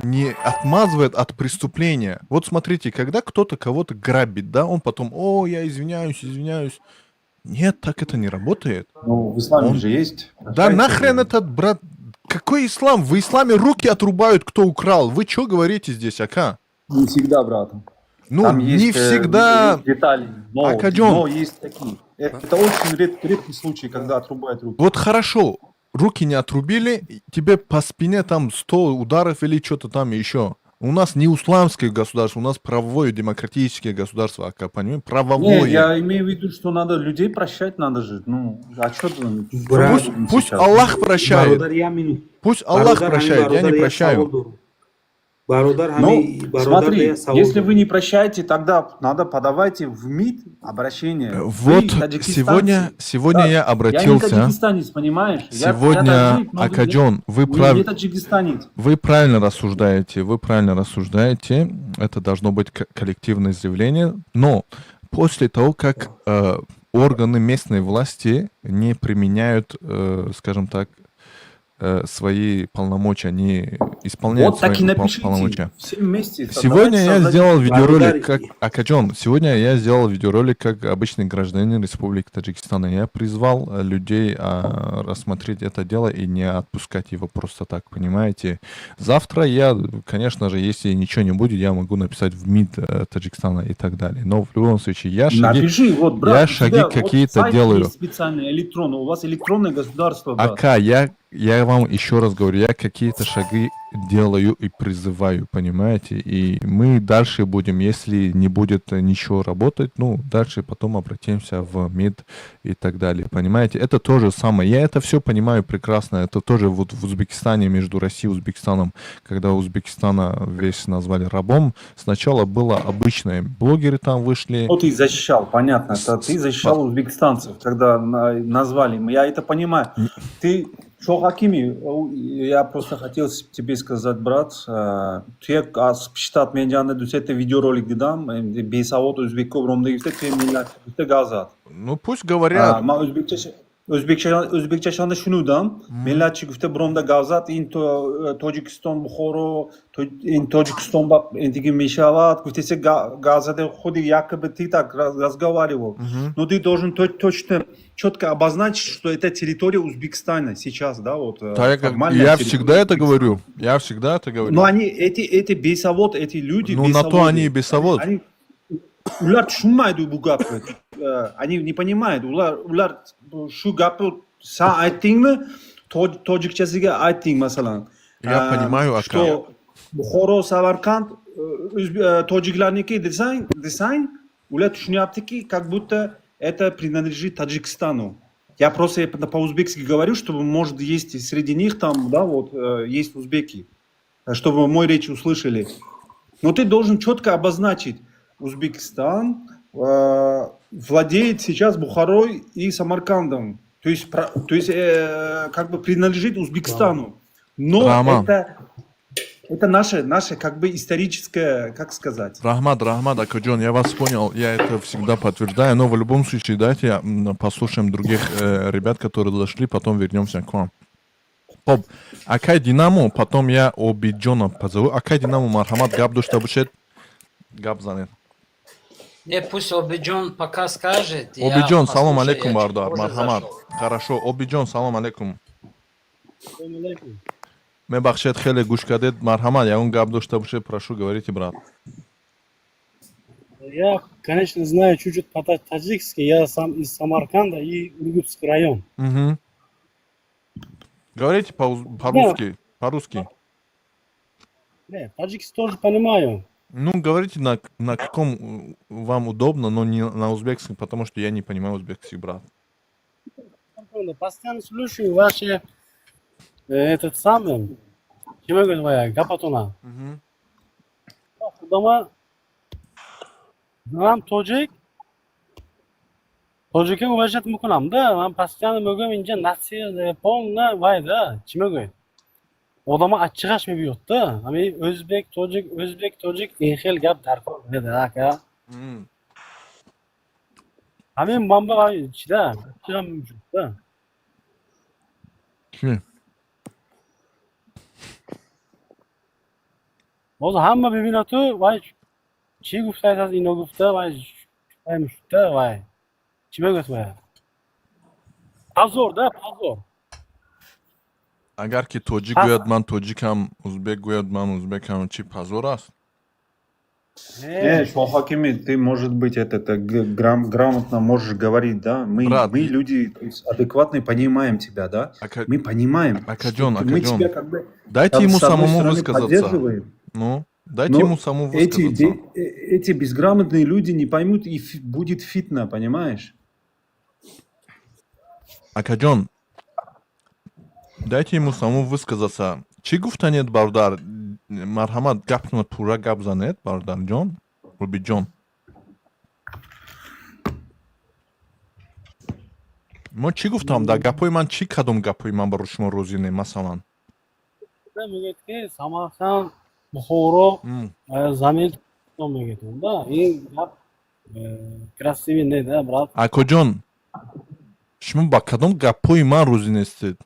[SPEAKER 2] не отмазывает от преступления. Вот смотрите, когда кто-то кого-то грабит, да, он потом: «О, я извиняюсь, извиняюсь». Нет, так это не работает.
[SPEAKER 6] Ну, в исламе же есть.
[SPEAKER 2] Да
[SPEAKER 6] Прощайте.
[SPEAKER 2] Нахрен этот, брат, какой ислам? В исламе руки отрубают, кто украл. Вы что говорите здесь, ака?
[SPEAKER 6] Не всегда, брат.
[SPEAKER 2] Ну,
[SPEAKER 6] Там
[SPEAKER 2] не
[SPEAKER 6] есть,
[SPEAKER 2] всегда.
[SPEAKER 6] есть детали, но,
[SPEAKER 2] Акаджон.
[SPEAKER 6] Но есть такие. Это очень редкий случай, когда отрубают руки.
[SPEAKER 2] Вот хорошо, руки не отрубили, тебе по спине там 100 ударов или что-то там еще. У нас не исламское государство, у нас правовое демократическое государство, ака, понимаешь? Правовое.
[SPEAKER 6] Не, я имею в виду, что надо людей прощать надо же. Ну, а что ты?
[SPEAKER 2] Пусть, пусть Аллах прощает.
[SPEAKER 10] Бародар, я минут.
[SPEAKER 2] Пусть Аллах
[SPEAKER 10] Бародар,
[SPEAKER 2] прощает, я не
[SPEAKER 10] бародар, я
[SPEAKER 2] прощаю.
[SPEAKER 10] савол дорам. Бародар,
[SPEAKER 6] Ну,
[SPEAKER 10] ҳами бародар,
[SPEAKER 6] смотри,
[SPEAKER 10] я савол
[SPEAKER 6] если
[SPEAKER 10] дорам.
[SPEAKER 6] Вы не прощаете, тогда надо подавайте в МИД обращение. Вы
[SPEAKER 2] Вот
[SPEAKER 6] таджикистанцы.
[SPEAKER 2] сегодня
[SPEAKER 6] Да,
[SPEAKER 2] я
[SPEAKER 6] я не
[SPEAKER 2] обратился.
[SPEAKER 6] таджикистанец, понимаешь? Я
[SPEAKER 2] Сегодня,
[SPEAKER 6] таджик, но
[SPEAKER 2] Акаджон, вы,
[SPEAKER 6] не, не таджикистанец.
[SPEAKER 2] вы правильно рассуждаете, вы правильно рассуждаете. Это должно быть коллективное заявление. Но после того, как органы местной власти не применяют, скажем так, свои полномочия, не исполняют
[SPEAKER 6] Вот так
[SPEAKER 2] свои
[SPEAKER 6] и напишите.
[SPEAKER 2] полномочия.
[SPEAKER 6] Все вместе.
[SPEAKER 2] Сегодня
[SPEAKER 6] Давайте
[SPEAKER 2] я
[SPEAKER 6] создадим-
[SPEAKER 2] сделал видеоролик, как Акаджон, сегодня я сделал видеоролик как обычный гражданин Республики Таджикистан. И я призвал людей рассмотреть это дело и не отпускать его просто так, понимаете? Завтра я, конечно же, если ничего не будет, я могу написать в МИД Таджикистана и так далее. Но в любом случае я шаги,
[SPEAKER 6] Напиши, вот, брат,
[SPEAKER 2] я
[SPEAKER 6] у
[SPEAKER 2] шаги
[SPEAKER 6] тебя вот
[SPEAKER 2] какие-то
[SPEAKER 6] сайт
[SPEAKER 2] делаю.
[SPEAKER 6] есть специальный, электронный. У вас электронное государство, брат.
[SPEAKER 2] Ака, я вам еще раз говорю, я какие-то шаги делаю и призываю, понимаете? И мы дальше будем, если не будет ничего работать, ну, дальше потом обратимся в МИД и так далее, понимаете? Это то же самое. Я это все понимаю прекрасно. Это тоже вот в Узбекистане, между Россией и Узбекистаном, когда Узбекистана весь назвали рабом, сначала было обычное. Блогеры там вышли.
[SPEAKER 6] Ну, ты защищал, понятно. Это ты защищал узбекистанцев, когда назвали. Я это понимаю. Ты, Шохакими, я просто хотел тебе сказать, брат, ту аз пиштат менҷанда ду-сета видеоролик дидам, бесавод ӯзбекҳо ромда гирифта, туя миллат гуфта гап зад.
[SPEAKER 2] Ну, пусть говорят.
[SPEAKER 6] Ман ӯзбекча ӯзбекчашонда шунудам, миллатчи гуфта биромда гап зад, ин Тоҷикистон, Бухоро, ин Тоҷикистон ба интиги мешавад, гуфтеси гап заде худи якобы ты так разговаривал. Но ты должен точно, четко обозначить, что это территория Узбекистана сейчас, да, вот.
[SPEAKER 2] Да, я,
[SPEAKER 6] формальная
[SPEAKER 2] я
[SPEAKER 6] территория
[SPEAKER 2] всегда это говорю. Я всегда это говорю.
[SPEAKER 6] Но они, эти бесовод, эти люди,
[SPEAKER 2] Ну, на то
[SPEAKER 6] бесоводы,
[SPEAKER 2] они и бесовод.
[SPEAKER 6] Они, ular tushunmaydi bu gapni. Они не понимают. Ular shu gapni san aytdingmi, tojikchasiga aytding masalan.
[SPEAKER 2] Я понимаю, ака.
[SPEAKER 6] Что Buxoro, Samarqand tojiklarniki desang, ular tushunyaptiki, как будто это принадлежит Таджикистану. Я просто по-узбекски говорю, чтобы, может, есть и среди них там, да, вот, есть узбеки, чтобы мой речь услышали. Но ты должен четко обозначить: Узбекистан владеет сейчас Бухарой и Самаркандом. То есть как бы принадлежит Узбекистану. Но
[SPEAKER 2] Роман.
[SPEAKER 6] это наше как бы историческое, как сказать.
[SPEAKER 2] Раҳмат, раҳмат, Акаджон, я вас понял, я это всегда подтверждаю, но в любом случае дайте послушаем других ребят, которые дошли, потом вернемся к вам. Хоб, Акай Динамо, потом я Обиджона позову. Акай Динамо, марҳамат, гап дошта бошед, гап занед.
[SPEAKER 14] Не, пусть Обиджон пока скажет. Я
[SPEAKER 2] Обиджон, салом
[SPEAKER 14] послушаю,
[SPEAKER 2] алейкум,
[SPEAKER 14] я чуть
[SPEAKER 2] бародар,
[SPEAKER 14] позже
[SPEAKER 2] марҳамат.
[SPEAKER 14] зашел.
[SPEAKER 2] Хорошо, Обиджон, салом алейкум. Мебахшед, хеле гӯш кардед, марҳамат, ягон гап дошта бошед, прошу, говорите, брат.
[SPEAKER 11] Я, конечно, знаю чуть-чуть по-таджикски. Я сам из Самарканда и Ургутский район.
[SPEAKER 2] Мгм. Говорите по-русски, по-русски.
[SPEAKER 11] Не, таджикский тоже понимаю.
[SPEAKER 2] Ну, говорите на каком вам удобно, но не на узбекском, потому что я не понимаю узбекский, брат.
[SPEAKER 11] Секунду, постоянно слушаю ваши этот самый, чӣ мегӯяд вая, гапатона. Худома ман тоҷик, тоҷикӣ уважать мекунам, да, ман постоянно мегӯям, инҷа нация полна вай, да, чӣ мегӯяд? Одама achchig'ash мебиёд, да, ҳами o'zbek, тоҷик, o'zбек, тоҷик, ин хел гап дар кор неда, ака. Ҳамин ман ба чида, achchig'am да.
[SPEAKER 2] Чӣ?
[SPEAKER 11] Ҳозир ҳама бибинату вай чӣ гуфтааст, ино гуфта, вай вай мушта, вай чӣ мегӯяд вай? Позор, да, позор.
[SPEAKER 2] Агар ки тоҷик гӯяд ман тоҷикам, узбек гӯяд ман узбекам, чӣ позор аст?
[SPEAKER 6] Не, Шохакими, ты, может быть, это, грамотно можешь говорить, да? Мы,
[SPEAKER 2] Брат,
[SPEAKER 6] мы люди, то есть, адекватные, понимаем тебя, да?
[SPEAKER 2] Ака,
[SPEAKER 6] Мы понимаем,
[SPEAKER 2] Акаҷон,
[SPEAKER 6] что мы
[SPEAKER 2] Акаҷон,
[SPEAKER 6] тебя как бы
[SPEAKER 2] дайте ему
[SPEAKER 6] с одной
[SPEAKER 2] самому
[SPEAKER 6] стороны
[SPEAKER 2] высказаться.
[SPEAKER 6] поддерживаем,
[SPEAKER 2] Ну, дайте
[SPEAKER 6] но
[SPEAKER 2] ему самому
[SPEAKER 6] эти,
[SPEAKER 2] высказаться.
[SPEAKER 6] эти безграмотные люди не поймут, и будет фитна, понимаешь?
[SPEAKER 2] Акаҷон, дайте ему самому высказаться. Чӣ гуфтанед, бародар? Марҳамат, гаптона пурра гап занед, бародарҷон, Рубиҷон. Мо чӣ гуфтам? Дар гапҳои ман чӣ, кадом гапҳои ман барои шумо розӣ не, масалан?
[SPEAKER 11] Мегӯяд ки Самарқанд, Бухоро замин мегӯяд, да, ин гап красивый не, да, брат.
[SPEAKER 2] Акоҷон, шумо ба кадом гапҳои ман розӣ нестед?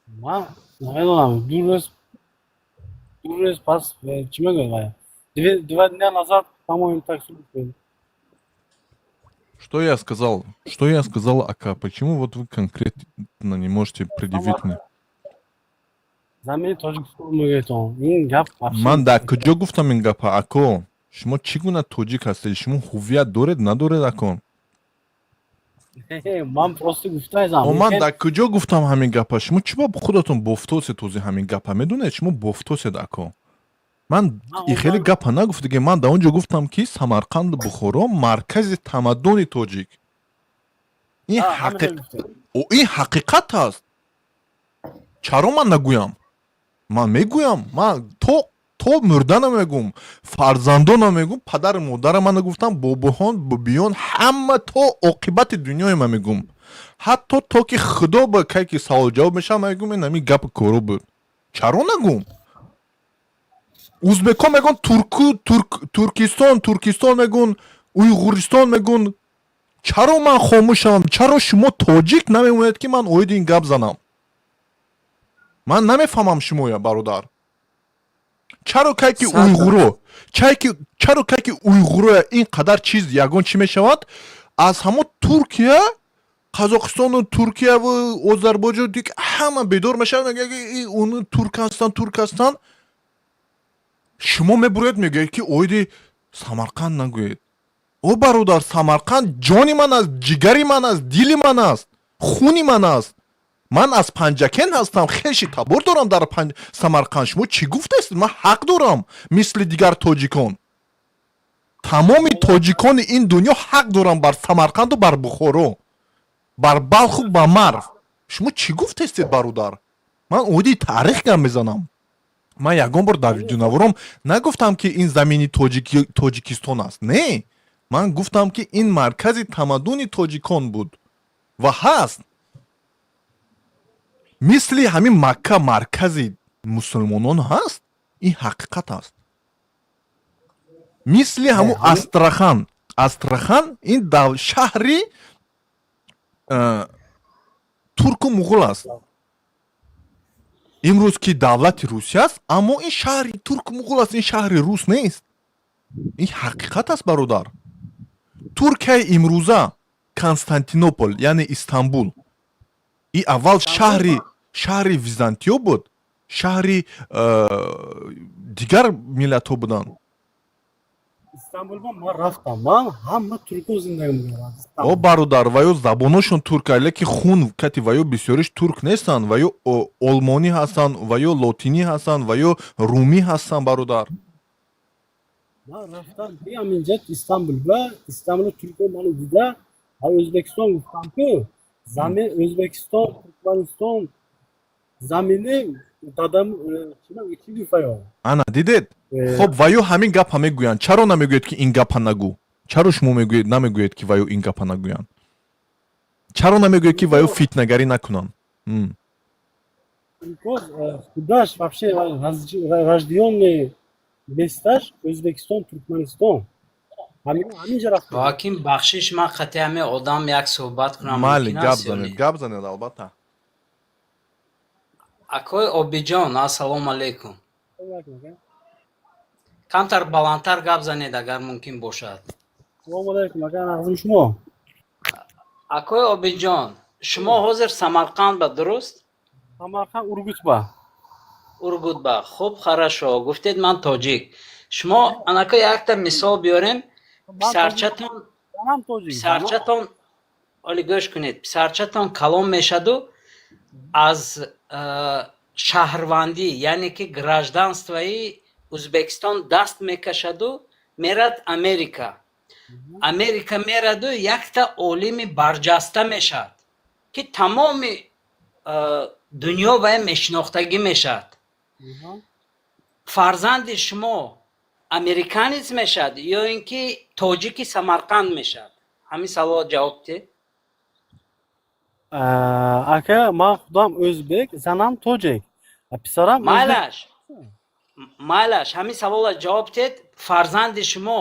[SPEAKER 11] Ман намедонам, 2 рӯз пас чӣ мегӯяд вай, 2 дня назад, по-моему, так слушаю.
[SPEAKER 2] Что я сказал? Что я сказал, ака? Почему вот вы конкретно не можете предъявить мне?
[SPEAKER 11] Замини Тоҷикистон мегӯяд, ин гап вообще.
[SPEAKER 2] Ман дар куҷо гуфтам ин гапа, ако? Шумо чӣ гуна тоҷик ҳастед? Шумо ҳуввият доред, надоред, ако?
[SPEAKER 11] Ман просто гуфтаам.
[SPEAKER 2] О, ман дар куҷо гуфтам ҳамин гапа? Шумо чӣ ба худатон бофтосед този ҳамин гапа, медонед? Шумо бофтосед, ако. Ман и хеле гапа нагуфтаги. Ман дар он ҷо гуфтам, ки Самарқанду Бухоро маркази тамаддуни тоҷик. Ин О, ин ҳақиқат аст. Чаро ман нагӯям? Ман мегӯям, ман то мурданам мегӯм, фарзандонам мегӯм, падару модарам ман гуфтам, бобоҳон, бибиён, ҳама, то оқибати дунёи ман мегӯм. Ҳатто то ки худо ба кай ки савол ҷавоб мешавам, ман мегӯм, ин ҳамин гапи коро буд. Чаро нагӯм? Узбекҳо мегӯн турку, турк, Туркистон, Туркистон мегӯн, Уйғуристон мегӯн. Чаро ман хомӯшам? Чаро шумо тоҷик намемонед, ки ман оиди ин гап занам? Ман намефаҳмам шумоя, бародар. Чаро кай ки уйғуро, чайки, чаро кай ки уйғуроя ин қадар чиз ягон чӣ мешавад, аз ҳамон Туркия, Қазоқистону Туркияву Озарбойҷон дик ҳама бедор мешавад, мегӯяд, ки он турк ҳастанд, турк ҳастанд. Шумо мебуроед, мегӯед, ки оиди Самарқанд нагӯед. О бародар, Самарқанд ҷони ман аст, ҷигари ман аст, дили ман аст, хуни ман аст. Ман аз Панҷакен ҳастам, хеши табор дорам дар Самарқанд. Шумо чӣ гуфтаестед? Ман ҳақ дорам мисли дигар тоҷикон. Тамоми тоҷикони ин дунё ҳақ дорам бар Самарқанду бар Бухоро, бар Балху, ба Марв. Шумо чӣ гуфтаестед, бародар? Ман оиди таърих гап мезанам. Ман ягон бор дар видеонавором нагуфтам, ки ин замини Тоҷикистон аст. Не, ман гуфтам, ки ин маркази тамаддуни тоҷикон буд ва ҳаст, мисли ҳамин Макка маркази мусулмонон ҳаст. Ин ҳақиқат аст. Мисли ҳамун Астрахан. Астрахан ин шаҳри турку муғул аст. Имрӯз ки давлати Русия аст, аммо ин шаҳри турку муғул аст, ин шаҳри рус нест. Ин ҳақиқат аст, бародар. Туркияи имрӯза, Константинопол, яъне Истанбул, и аввал шаҳри византиё буд, шаҳри дигар миллатҳо буданд.
[SPEAKER 11] Истанбулба ман рафтам, ман ҳама турко зиндагӣ мекарданд.
[SPEAKER 2] О бародар, ва ё забоношон турк, леки хун кати ва ё бисёриш турк нестанд, ва ё олмонӣ ҳастанд, ва ё лотинӣ ҳастанд, ва ё румӣ ҳастанд, бародар.
[SPEAKER 11] Ман рафтам дигам инҷа Истанбулба, Истанбул турко ману дида, Ӯзбекистон гуфтам ку. Замин Ӯзбекистон, Туркманистон замини дадам чӣ гуфтаё?
[SPEAKER 2] Ана, дидед? Хоб, ваё ҳамин гапа мегӯянд. Чаро намегӯед, ки ин гапа нагӯ? Чаро шумо мегӯед, намегӯед, ки ваё ин гапа нагӯянд? Чаро намегӯед, ки ваё фитнагарӣ накунанд?
[SPEAKER 11] Худаш вообще рождённый месташ Ӯзбекистон, Туркманистон, ҳаминҷа рафт.
[SPEAKER 14] Ҳоким, бахшиш, ман қатъи ҳамин одам як суҳбат кунам.
[SPEAKER 2] Майли,
[SPEAKER 14] мумкин
[SPEAKER 2] гап
[SPEAKER 14] аст ё
[SPEAKER 2] занед.
[SPEAKER 14] не?
[SPEAKER 2] Гап занед, албатта.
[SPEAKER 14] Акои Обиҷон, ассалому алайкум. Камтар баландтар гап занед, агар мумкин бошад.
[SPEAKER 11] Салому алайкум, ака, нағзим шумо?
[SPEAKER 14] Акои Обиҷон, шумо ҳозир Самарқанд ба, дуруст?
[SPEAKER 11] Самарқанд, Ургутба.
[SPEAKER 14] Ургутба. Хуб, хорошо. Гуфтед, ман тоҷик. Шумо анака якта мисол биёрем. Писарчатон, писарчатон, оли гӯш кунед, писарчатон калон мешаду аз шаҳрвандӣ, яъне ки гражданствои Ӯзбекистон даст мекашаду мерад Америка. Америка мераду якта олими барҷаста мешавад, ки тамоми дунё вай мешинохтагӣ мешавад. Фарзанди шумо американец мешавад ё ин ки тоҷики Самарқанд мешавад? Ҳамин савол ҷавоб диҳед.
[SPEAKER 11] Ака, ман худам ӯзбек, занам тоҷик, писарам ӯзбек.
[SPEAKER 14] Майлаш, майлаш, ҳамин савола ҷавоб диҳед. Фарзанди шумо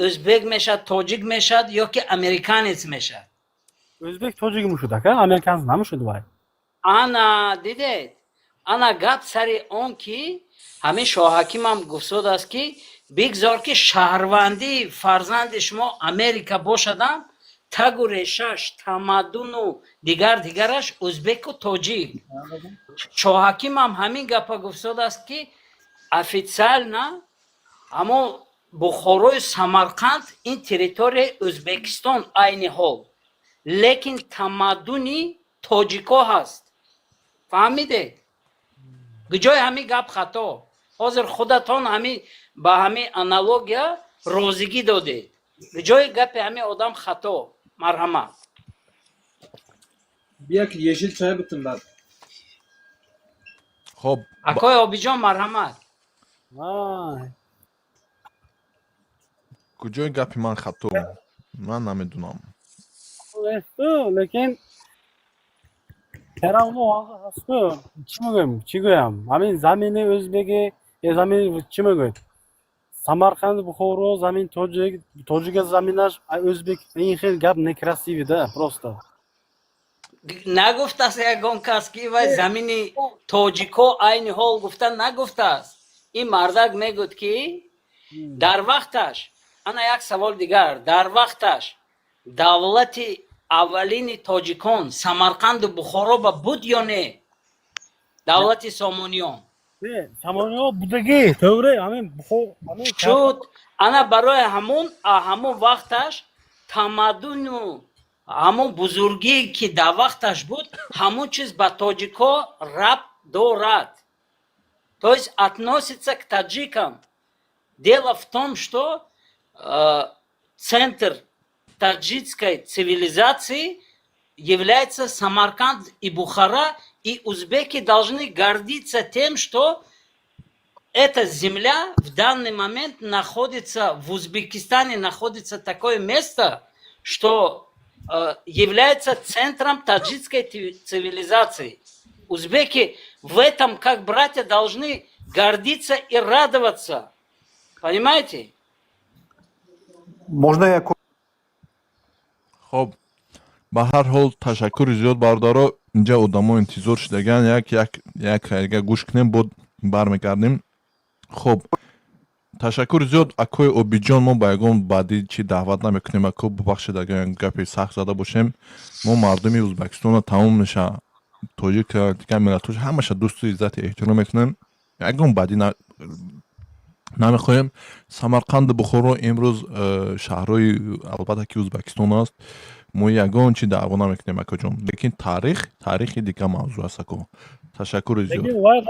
[SPEAKER 14] ӯзбек мешавад, тоҷик мешавад ё ки американец мешавад?
[SPEAKER 11] Ӯзбек, тоҷик мешуд, ака, американец намешуд вай.
[SPEAKER 14] Ана, дидед, ана гап сари он ки ҳамин Шоҳакимам гуфтодааст, ки бигзор ки шаҳрвандии фарзанди шумо Америка бошадам, тагу решаш, тамаддуну дигар дигараш ӯзбеку тоҷик. Шоҳакимам ҳамин гапа гуфтодааст, ки официально ҳамон Бухорои Самарқанд ин территорияи Ӯзбекистон айни ҳол, лекин тамаддуни тоҷико ҳаст. Фаҳмидед, куҷои ҳамин гап хато? Ҳозир худатон ҳамин ба ҳамин аналогия розигӣ додед. Куҷои гапи ҳамин одам хато? Марҳамат.
[SPEAKER 12] Бия ки ешил чай бутун бад.
[SPEAKER 2] Хоб.
[SPEAKER 14] Акои Обиҷон, марҳамат.
[SPEAKER 11] Вай.
[SPEAKER 2] Куҷои гапи ман хато? Ман намедунам.
[SPEAKER 11] Есту, лекин все равно ҳасту, чӣ мегӯем, чӣ гӯям, ҳамин замини ӯзбеки э, замин чӣ мегӯед, Самарқанд, Бухоро замин тоҷик, тоҷика заминаш ӯзбек, ин хел гап некрасивый да просто.
[SPEAKER 14] Нагуфтааст ягон кас, ки вай замини тоҷико айни ҳол гуфта нагуфтааст. Ин мардак мегӯд, ки дар вақташ, ана як савол дигар, дар вақташ давлати аввалини тоҷикон Самарқанду Бухоро ба буд ё не, давлати Сомониён?
[SPEAKER 11] Не, Сомониё будагӣ, тӯғри, ҳамин ҳамин.
[SPEAKER 14] Шуд. Ана барои ҳамун ҳамун вақташ тамаддуну ҳамун бузургие, ки дар вақташ буд, ҳамун чиз ба тоҷико рабт дорад, то есть относится к таджикам. Дело в том, что центр таджикской цивилизации является Самарканд и Бухара, и узбеки должны гордиться тем, что эта земля в данный момент находится в Узбекистане, находится такое место, что является центром таджикской цивилизации. Узбеки в этом, как братья, должны гордиться и радоваться. Понимаете?
[SPEAKER 6] Можно я
[SPEAKER 2] Хоб, ба ҳар ҳол, ташаккури зиёд, бародаро. Инҷа одамо интизор шудаган. Як як як га гӯш кунем, бод бармегардем. Хоб, ташаккури зиёд, акои Обиҷон. Мо ба ягон баъдӣ чӣ даъват намекунем, ако. Бубахшед, агар ягон гапи сахт зада бошем. Мо мардуми Ӯзбекистона тамомаша, тоҷик, дигар миллатҳош, ҳамаша дӯсту иззати эҳтиром мекунем. Ягон бадӣ намехоҳем. Самарқанду Бухоро имрӯз шаҳрҳои, албатта, ки Ӯзбекистон аст. Мо ягон чи даъво намекунем, акоҷон, лекин таърих, таърихи дигар мавзӯъ аст, ако. Ташаккури зиёд.
[SPEAKER 11] Лекин вай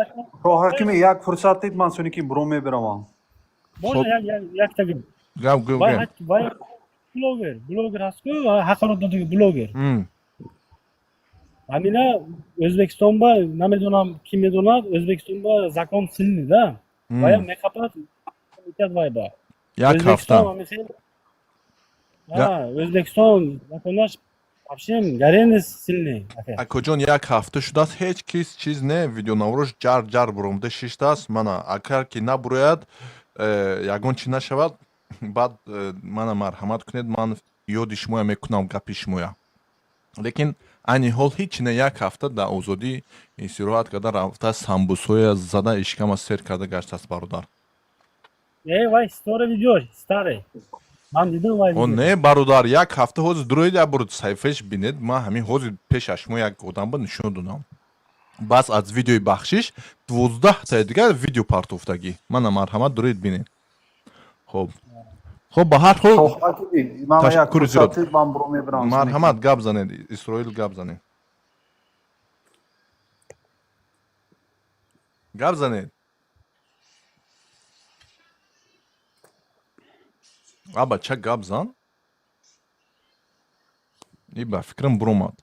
[SPEAKER 6] Шоҳакими, як фурсат дид, ман сони ки буро мебиравам.
[SPEAKER 11] Можно якта гап?
[SPEAKER 2] Гап гӯ.
[SPEAKER 11] Вай
[SPEAKER 2] Гап.
[SPEAKER 11] Вай блогер ҳаст ку, ҳақорат додагӣ блогер. Ҳамина Ӯзбекистон ба намедонам, ки медонад, Ӯзбекистон ба закон сильный да. Вая меқапад, метиҳад вай ба.
[SPEAKER 2] Як ҳафта.
[SPEAKER 11] Ӯзбекистон ҳамин хел. Ӯзбекистон законаш вообще гарени сильный. Ака.
[SPEAKER 2] Акоҷон, як ҳафта шудааст, ҳеҷ кис чиз не, видеонавораш ҷар ҷар буромада шиштааст. Мана, агар ки набурояд, ягон чи нашавад, баъд мана, марҳамат кунед, ман ёди шумоя мекунам, гапи шумоя. Лекин айни ҳол ҳеҷ не, як ҳафта дар озодӣ истироҳат карда рафта, самбусҳоя зада, ишкама сер карда гаштааст бародар.
[SPEAKER 11] Э, вай старый видео, старый. Ман дидам вай
[SPEAKER 2] О
[SPEAKER 11] видео.
[SPEAKER 2] Не, бародар, як ҳафта ҳозир дуроид, як бор саҳифааш бинед. Ман ҳамин ҳозир пеш аз шумо як одам ба нишон додам. Бас аз видеои бахшиш 12-таи дигар видео партофтагӣ. Мана, марҳамат, дуроид, бинед. Хуб, ба ҳар ҳол,
[SPEAKER 6] Ман як
[SPEAKER 2] ташаккури зиёд.
[SPEAKER 6] фурсати ман буро мебарам.
[SPEAKER 2] Марҳамат, гап занед, Исроил, гап занед, гап занед. А бача, гап зан. И ба фикрам буромад.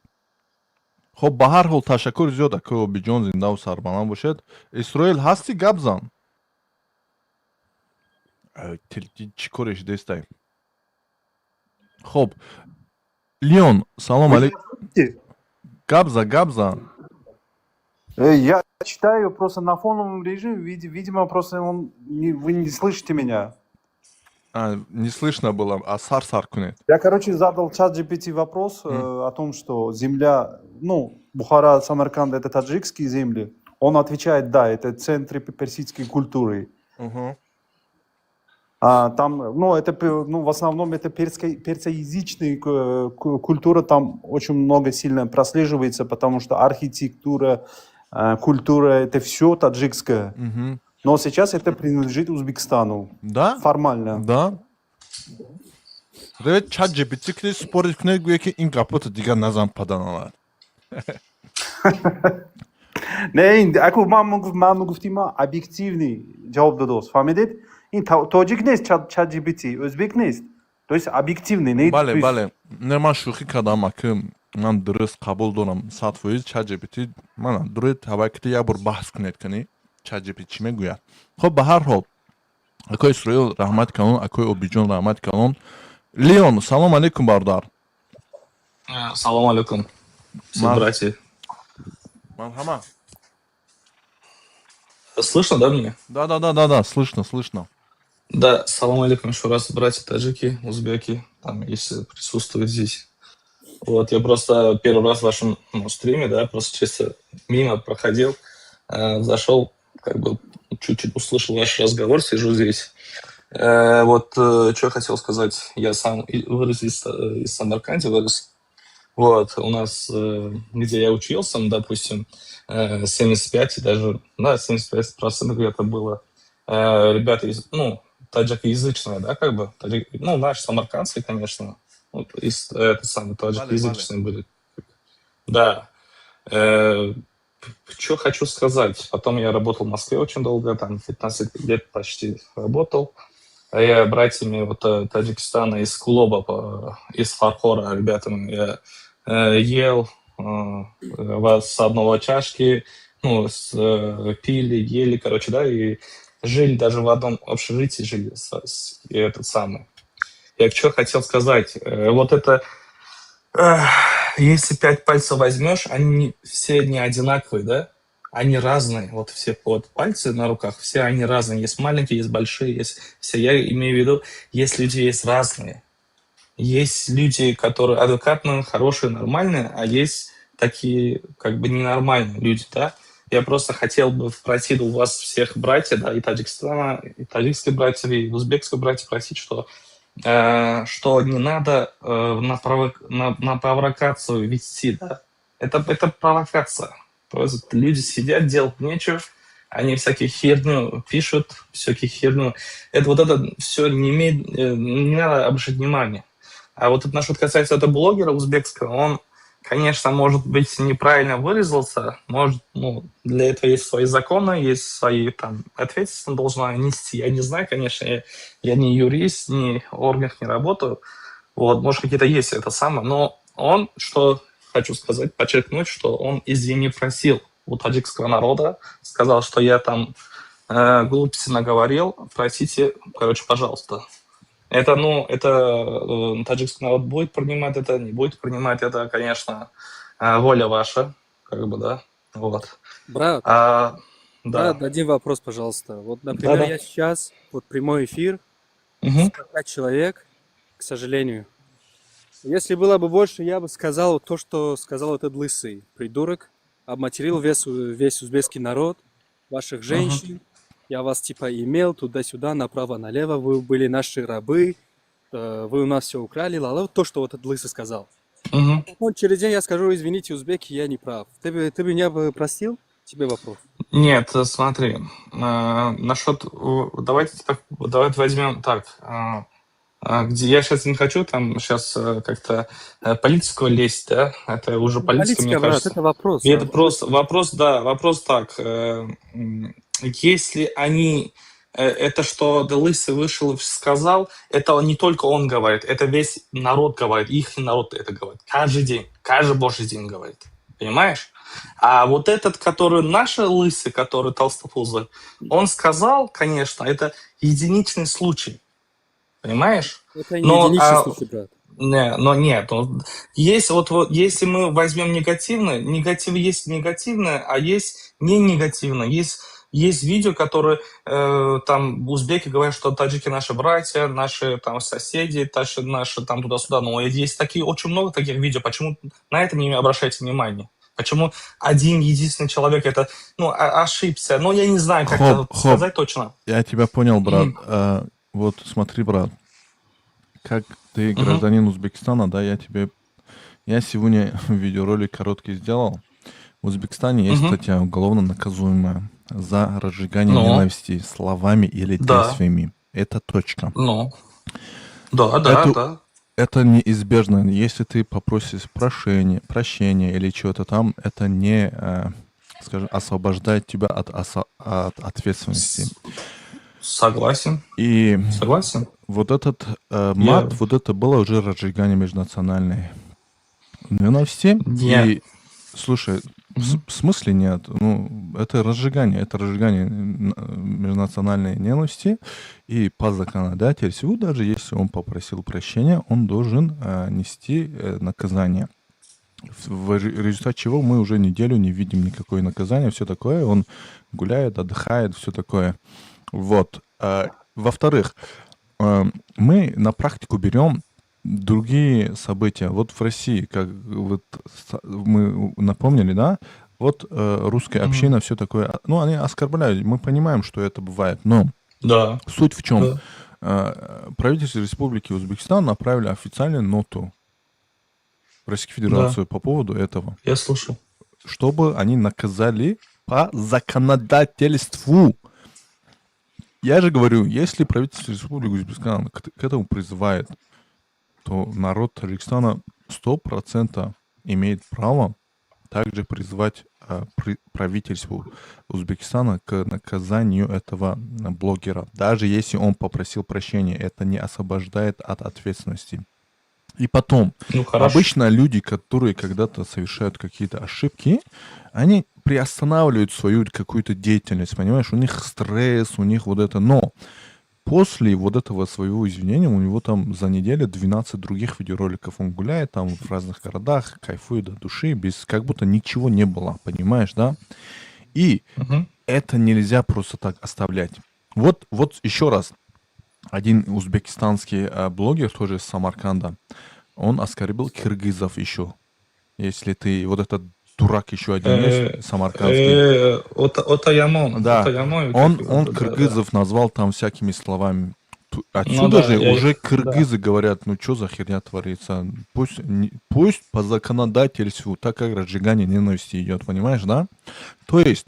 [SPEAKER 2] Хуб, ба ҳар ҳол, ташаккури зиёд, акои Обиҷон, зиндаву сарбаланд бошед. Исроил, ҳастӣ? Гап зан. Чӣ коре шудестай? Хуб, Леон, салом алейкум, гап за, гап зан.
[SPEAKER 6] Я читаю просто на фоновом режиме, видимо, просто он не, вы не слышите меня.
[SPEAKER 2] А, не слышно было, а сар сар кунед.
[SPEAKER 6] Я, короче, задал чат GPT вопрос о том, что земля, ну, Бухара, Самарканд — это таджикские земли. Он отвечает, да, это центры персидской культуры. А, там, ну, это, ну, в основном это персоязычная культура там очень много сильно прослеживается, потому что архитектура, культура, это все таджикское. Но сейчас это принадлежит Узбекистану.
[SPEAKER 2] Да?
[SPEAKER 6] Формально.
[SPEAKER 2] Да. Ревед, чат GPT кунед, спорить кунед, гӯе ки ин гапото дигар назан, паданалад.
[SPEAKER 6] Не, ин аку ман мегуфтим, ма объективный ҷавоб додост, фаҳмидед? Ин тоҷик нест, чат GPT, ӯзбек нест. То есть объективный, не?
[SPEAKER 2] Бале.
[SPEAKER 6] То есть
[SPEAKER 2] Бале, не, ман шӯхӣ кардам, аки, ман дуруст қабул дорам 100% чат GPT. Мана, дуруст, ҳавай кити як бор баҳс кунед, кани чат GPT чӣ мегӯяд. Хуб, ба ҳар ҳол, акои Исроил, раҳмати калон, акои Обиҷон, раҳмати калон. Леон, салом алейкум, бародар.
[SPEAKER 5] Салом алейкум, все братья.
[SPEAKER 2] Марҳамат.
[SPEAKER 5] Слышно, да, меня?
[SPEAKER 2] Да, слышно, слышно.
[SPEAKER 5] Да, салам алейкум еще раз, братья таджики, узбеки, там, если присутствуют здесь. Вот, я просто первый раз в вашем, ну, стриме, да, просто чисто мимо проходил, зашел, как бы чуть-чуть услышал ваш разговор, сижу здесь. Вот, что я хотел сказать, я сам вырос из Самарканде, вырос. Вот, у нас, где я учился, ну, допустим, 75 и даже, да, 75% где-то было ребята из, ну, таджикоязычные, да, как бы, ну, наши самаркандцы, конечно, вот, из, это самое,
[SPEAKER 2] Бале, бале.
[SPEAKER 5] Таджикоязычные были. Да. Что хочу сказать. Потом я работал в Москве очень долго, там 15 лет почти работал. А я братьями вот Таджикистана из клуба, из Фархора, ребятами я ел вас с одного чашки, ну, пили, ели, короче, да, и жили даже в одном общежитии, жили этот самый. Я что хотел сказать, вот это, эх, если пять пальцев возьмешь, они все не одинаковые, да? Они разные. Вот все вот пальцы на руках, все они разные. Есть маленькие, есть большие, есть все. Я имею в виду, есть люди, есть разные. Есть люди, которые адекватные, хорошие, нормальные, а есть такие как бы ненормальные люди, да? Я просто хотел бы просить у вас всех братьев, да, и Таджикистана, и таджикских братьев, и узбекских братьев просить, что не надо на провокацию вести, да. Это провокация. Просто люди сидят, делать нечего, они всякие херню пишут, всякие херню. Это вот это все не имеет, не надо обращать внимание. А вот это насчет касается этого блогера узбекского, он, конечно, может быть, неправильно выразился, может, ну, для этого есть свои законы, есть свои там ответственность он должен нести. Я не знаю, конечно, я не юрист, не в органах не работаю, вот, может, какие-то есть это самое, но он, что хочу сказать, подчеркнуть, что он извини просил у таджикского народа, сказал, что я там глупости наговорил, простите, короче, пожалуйста. Это, ну, это таджикский народ будет принимать это, не будет принимать это, конечно, воля ваша, как бы, да, вот.
[SPEAKER 21] Брат,
[SPEAKER 5] А, да.
[SPEAKER 21] брат, один вопрос, пожалуйста. Вот, например,
[SPEAKER 5] Да-да.
[SPEAKER 21] я сейчас, вот прямой эфир,
[SPEAKER 5] Мгм.
[SPEAKER 21] 45 человек, к сожалению. Если было бы больше, я бы сказал то, что сказал этот лысый придурок, обматерил весь узбекский народ, ваших женщин. Я вас типа имел туда-сюда, направо-налево, вы были наши рабы, вы у нас все украли, ла-ла, то, что вот этот лысый сказал.
[SPEAKER 5] Мгм.
[SPEAKER 21] Потом через день я скажу: извините, узбеки, я не прав. Ты бы меня бы простил? Тебе вопрос.
[SPEAKER 5] Нет, смотри, насчет, давайте так, давайте возьмем так, где я сейчас не хочу там сейчас как-то политику лезть, да, это уже
[SPEAKER 21] Не
[SPEAKER 5] политика, мне
[SPEAKER 21] политика, брат,
[SPEAKER 5] кажется.
[SPEAKER 21] это вопрос.
[SPEAKER 5] И это просто вопрос, да, вопрос так, если они, это что The Лысый вышел и сказал, это не только он говорит, это весь народ говорит, их народ это говорит, каждый день, каждый божий день говорит, понимаешь? А вот этот, который наш лысый, который толстопузый, он сказал, конечно, это единичный случай, понимаешь?
[SPEAKER 21] Это не
[SPEAKER 5] Но,
[SPEAKER 21] единичный
[SPEAKER 5] а,
[SPEAKER 21] случай, брат.
[SPEAKER 5] Не, но нет, ну, есть вот, если мы возьмем негативное, негатив есть негативное, а есть не негативное. Есть видео, которые там узбеки говорят, что таджики наши братья, наши там соседи, наши там туда-сюда. Но есть такие, очень много таких видео. Почему на это не обращаете внимание? Почему один единственный человек это, ну, ошибся? Ну, я не знаю, как это
[SPEAKER 2] Хоб, хоб,
[SPEAKER 5] сказать точно.
[SPEAKER 2] Я тебя понял, брат.
[SPEAKER 5] Мгм.
[SPEAKER 2] Вот смотри, брат, как ты
[SPEAKER 5] Мгм.
[SPEAKER 2] Гражданин Узбекистана, да, я сегодня видеоролик короткий сделал. В Узбекистане есть
[SPEAKER 5] Мгм.
[SPEAKER 2] Статья уголовно наказуемая за разжигание
[SPEAKER 5] Ну.
[SPEAKER 2] ненависти словами или действиями. Это точка.
[SPEAKER 5] Ну. Да, да.
[SPEAKER 2] Это неизбежно. Если ты попросишь прощения или чего-то там, это не, скажем, освобождает тебя от ответственности.
[SPEAKER 5] Согласен.
[SPEAKER 2] И
[SPEAKER 5] Согласен.
[SPEAKER 2] Вот этот мат, вот это было уже разжигание межнациональной ненависти.
[SPEAKER 5] Нет.
[SPEAKER 2] И, слушай, в смысле нет? Ну, это разжигание межнациональной ненависти. И по законодательству, даже если он попросил прощения, он должен нести наказание. В результате чего мы уже неделю не видим никакое наказание, все такое. Он гуляет, отдыхает, все такое. Вот. Во-вторых, мы на практику берем другие события. Вот в России, как вот мы напомнили, да, вот русская
[SPEAKER 5] Мгм.
[SPEAKER 2] Община, все такое. Ну, они оскорбляют, мы понимаем, что это бывает, но суть в чем? Правительство Республики Узбекистан направили официальную ноту в Российскую Федерацию по поводу этого.
[SPEAKER 5] Я слушаю.
[SPEAKER 2] Чтобы они наказали по законодательству. Я же говорю, если правительство Республики Узбекистан к этому призывает, то народ Таджикистана 100% имеет право также призвать правительству Узбекистана к наказанию этого блогера. Даже если он попросил прощения, это не освобождает от ответственности. И потом,
[SPEAKER 5] Ну, хорошо.
[SPEAKER 2] Обычно люди, которые когда-то совершают какие-то ошибки, они приостанавливают свою какую-то деятельность, понимаешь? У них стресс, у них вот это. Но после вот этого своего извинения у него там за неделю 12 других видеороликов. Он гуляет там в разных городах, кайфует от души, без, как будто ничего не было, понимаешь, да? И
[SPEAKER 5] Мгм.
[SPEAKER 2] Это нельзя просто так оставлять. Вот еще раз. Один узбекистанский блогер, тоже из Самарканда, он оскорбил киргизов еще. Если ты, вот этот дурак еще один есть, самаркандский.
[SPEAKER 5] Отаямон.
[SPEAKER 2] Да,
[SPEAKER 5] Отаямон, как его,
[SPEAKER 2] он
[SPEAKER 5] да.
[SPEAKER 2] кыргызов назвал там всякими словами.
[SPEAKER 5] Ну
[SPEAKER 2] Отсюда
[SPEAKER 5] да,
[SPEAKER 2] же уже кыргызы говорят: ну что за херня творится? Пусть, пусть по законодательству, так как разжигание ненависти идет, понимаешь, да? То есть,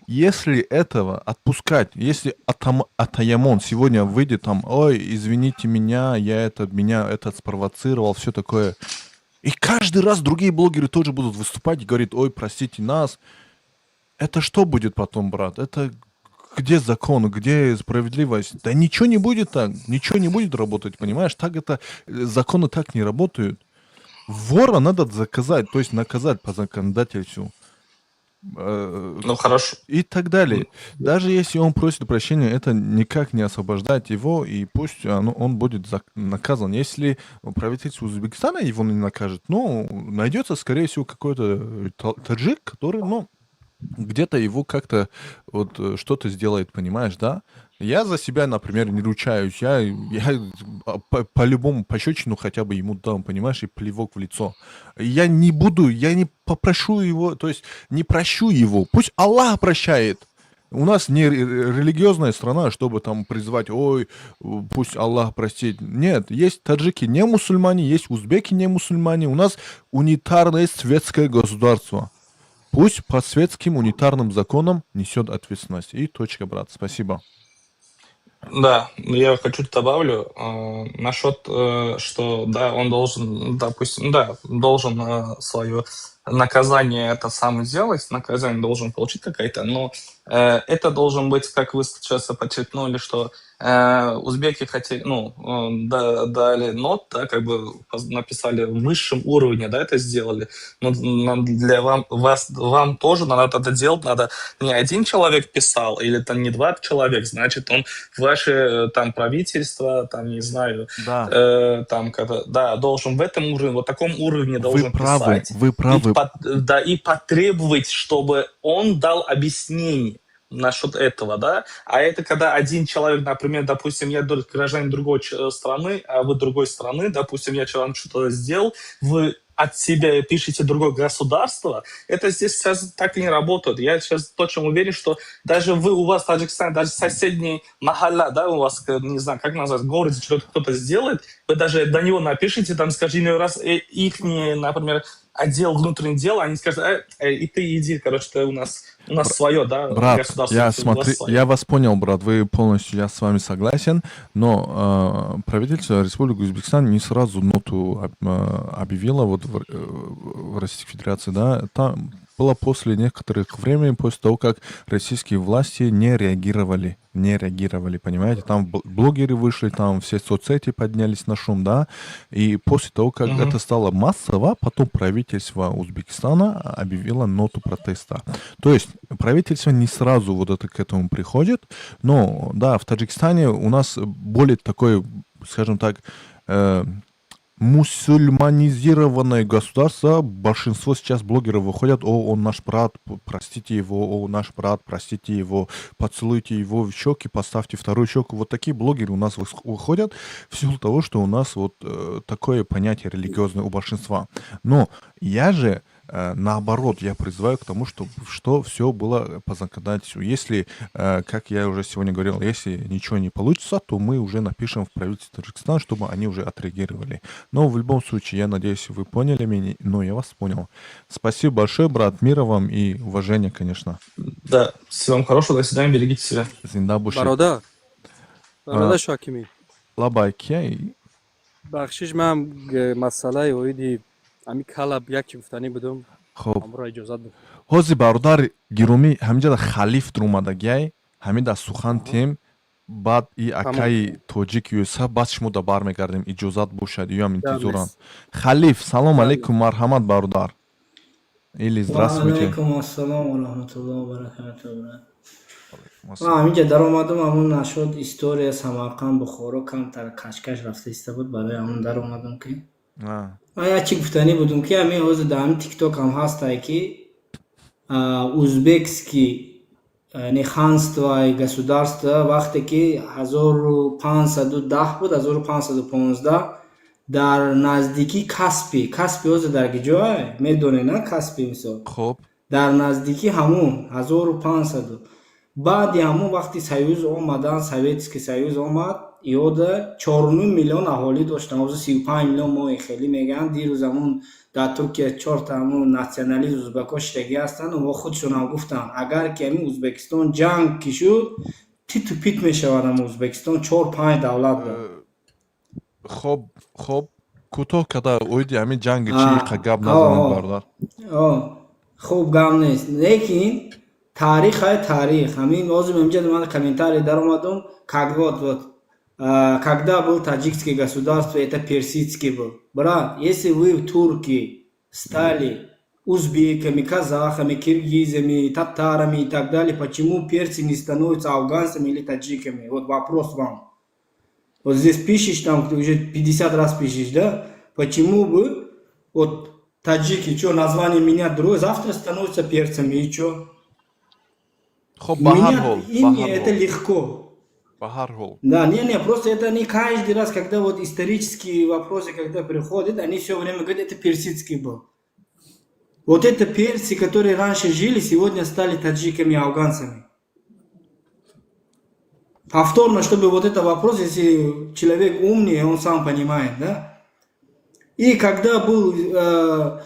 [SPEAKER 2] если этого отпускать, если Атаямон сегодня выйдет там: ой, извините меня, меня этот спровоцировал, все такое. И каждый раз другие блогеры тоже будут выступать и говорить: ой, простите нас. Это что будет потом, брат? Это где закон, где справедливость? Да ничего не будет так, ничего не будет работать, понимаешь? Так это, законы так не работают. Вора надо заказать, то есть наказать по законодательству.
[SPEAKER 5] Ну, хорошо.
[SPEAKER 2] И так далее. Даже если он просит прощения, это никак не освобождает его, и пусть он будет наказан. Если правительство Узбекистана его не накажет, ну, найдется, скорее всего, какой-то таджик, который, ну, где-то его как-то вот что-то сделает, понимаешь, да? Я за себя, например, не ручаюсь. Я по-любому пощечину хотя бы ему дам, понимаешь, и плевок в лицо. Я не буду, я не попрошу его, то есть не прощу его. Пусть Аллах прощает. У нас не религиозная страна, чтобы там призвать, ой, пусть Аллах простит. Нет, есть таджики не мусульмане, есть узбеки не мусульмане. У нас унитарное светское государство. Пусть по светским унитарным законам несет ответственность. И точка, брат. Спасибо.
[SPEAKER 5] Да, я хочу добавлю насчет, что да, он должен, допустим, да, должен свое наказание это сам сделать, наказание должен получить какое-то, но это должен быть, как вы сейчас подчеркнули, что узбеки хотели, ну, дали нот, да, как бы написали в высшем уровне, да, это сделали, но для вам, вас, вам тоже надо это делать, надо не один человек писал, или там не два человека, значит, он ваше там правительство, там, не знаю, там, когда, да, должен в этом уровне, вот таком уровне
[SPEAKER 2] Вы
[SPEAKER 5] должен
[SPEAKER 2] правы,
[SPEAKER 5] писать.
[SPEAKER 2] Вы правы.
[SPEAKER 5] И, да, и потребовать, чтобы он дал объяснение насчет этого, да. А это когда один человек, например, допустим, я гражданин другой страны, а вы другой страны, допустим, я вам что-то сделал, вы от себя пишете другое государство, это здесь сейчас так и не работает. Я сейчас точно уверен, что даже вы, у вас в Таджикистане, даже соседний махалла, да, у вас, не знаю, как назвать, городе что-то кто-то сделает, вы даже до него напишите, там, скажите, ну, раз их, например, отдел внутренних дел, они скажут: и ты иди, короче, ты у нас свое, да,
[SPEAKER 2] Брат,
[SPEAKER 5] государство,
[SPEAKER 2] я
[SPEAKER 5] у вас
[SPEAKER 2] смотри,
[SPEAKER 5] свое.
[SPEAKER 2] Я вас понял, брат, вы полностью, я с вами согласен, но правительство Республики Узбекистан не сразу ноту объявило вот в Российской Федерации, да, там было после некоторых времени, после того, как российские власти не реагировали, не реагировали, понимаете, там блогеры вышли, там все соцсети поднялись на шум, да, и после того, как
[SPEAKER 5] Мгм.
[SPEAKER 2] Это стало массово, потом правительство Узбекистана объявило ноту протеста. То есть правительство не сразу вот это к этому приходит, но да, в Таджикистане у нас более такое, скажем так, мусульманизированное государство, большинство сейчас блогеров выходят: о, он наш брат, простите его, о, наш брат, простите его, поцелуйте его в щеки, поставьте вторую щеку. Вот такие блогеры у нас выходят в силу того, что у нас вот такое понятие религиозное у большинства. Но я же наоборот, я призываю к тому, чтобы что все было по законодательству. Если, как я уже сегодня говорил, если ничего не получится, то мы уже напишем в правительство Таджикистана, чтобы они уже отреагировали. Но в любом случае, я надеюсь, вы поняли меня, но я вас понял. Спасибо большое, брат, мира вам и уважения, конечно.
[SPEAKER 5] Да, всего вам хорошего, до свидания, берегите себя.
[SPEAKER 2] Зинда бошед.
[SPEAKER 21] Бародар, бародар Шокимӣ.
[SPEAKER 2] Лаббай, кияй?
[SPEAKER 21] Бахшиш, ман масъалаи оиди ҳами калаб яке гуфтанӣ будум.
[SPEAKER 2] Хоб.
[SPEAKER 21] Ҳамро иҷозат буд.
[SPEAKER 2] Ҳозир, бародар гиромӣ, ҳаминҷода халиф дуромадагиай, ҳамин дар сухан тем, баъд и акаи тоҷик Юсаф, баъд шумо да бармегардем, иҷозат бошад, юам интизоранд. Халиф, салом алейкум, марҳамат, бародар, или здравствуйте.
[SPEAKER 13] Алейкум ассалом ва раҳматуллоҳи ва баракатуҳ, брат. Ман ҳаминҷа даромадам, ҳамун нашуд история Самарқанд, Бухоро камтар кашкаш рафта иста буд, барои ҳамун даромадам, ки ман як чӣ гуфтанӣ будум, ки ҳамин ҳозир дар ҳамин тикток ҳам ҳастае, ки узбекский, яъне ханство и государство, вақте ки 1510 буд, 1515, дар наздикии Каспий. Каспий ҳозир дар киҷое, медонед, на, Каспий, мисол?
[SPEAKER 2] Хоб.
[SPEAKER 13] Дар наздикии ҳамун 1500, баъди ҳамун вақти союз омадан, Советский Союз омад, ёда 4,5 миллион аҳолӣ доштан, ҳозир 35 миллион мои хеле мегӯянд. Дирӯз ҳамун дар Туркия чорта ҳамун националист узбекҳо шидагӣ ҳастанд, онҳо худшонам гуфтанд, агар ки ҳамин Узбекистон ҷанг ки шуд, титу пит мешавад ҳамун Узбекистон чор панҷ давлат буд.
[SPEAKER 2] Хоб, кӯтоҳ када, оиди ҳамин ҷанги чи қа гап назанед, бародар.
[SPEAKER 13] Хуб, гап нест, лекин таърих ҳай таърих. Ҳамин ҳозир инҷа ман комментарий даромадум, как вот. Когда был таджикское государство, это персидский был. Брат, если вы турки стали узбеками, казахами, киргизами, татарами и так далее, почему персы не становятся афганцами или таджиками? Вот вопрос вам. Вот здесь пишешь, там ты уже 50 раз пишешь, да? Почему бы вот таджики, что, название менять другое, завтра становятся перцами, и что?
[SPEAKER 2] Хоб, ба ҳар
[SPEAKER 13] Менять
[SPEAKER 2] ҳол, ба
[SPEAKER 13] имя
[SPEAKER 2] ҳар
[SPEAKER 13] это
[SPEAKER 2] ҳол.
[SPEAKER 13] легко.
[SPEAKER 2] Ба ҳар ҳол.
[SPEAKER 13] Да, не, просто это не каждый раз, когда вот исторические вопросы, когда приходят, они все время говорят, это персидский был. Вот это персы, которые раньше жили, сегодня стали таджиками и афганцами. Повторно, чтобы вот это вопрос, если человек умный, он сам понимает, да? И когда был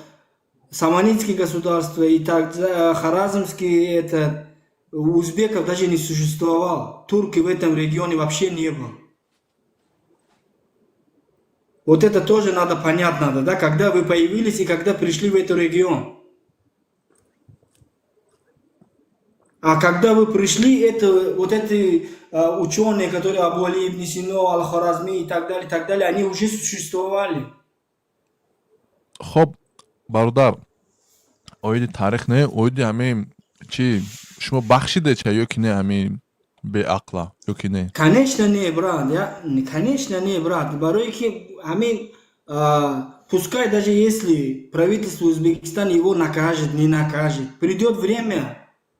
[SPEAKER 13] Саманидское государство и так Харазмский, это узбеков даже не существовало. Турки в этом регионе вообще не было. Вот это тоже надо понять надо, да, когда вы появились и когда пришли в этот регион. А когда вы пришли, это, вот эти ученые, которые Абу Али ибн Сино, Аль-Харазми и так далее, они уже существовали.
[SPEAKER 2] Хоб, бародар, оиди таърих не, оиди ҳамин чи шумо бахшиде ча ё ки не ҳамин беақла ё ки не?
[SPEAKER 13] Конечно, не, брат, я, конечно, не, брат. Барои ки ҳамин, пускай даже если правительство Узбекистана его накажет, не накажет, придет время,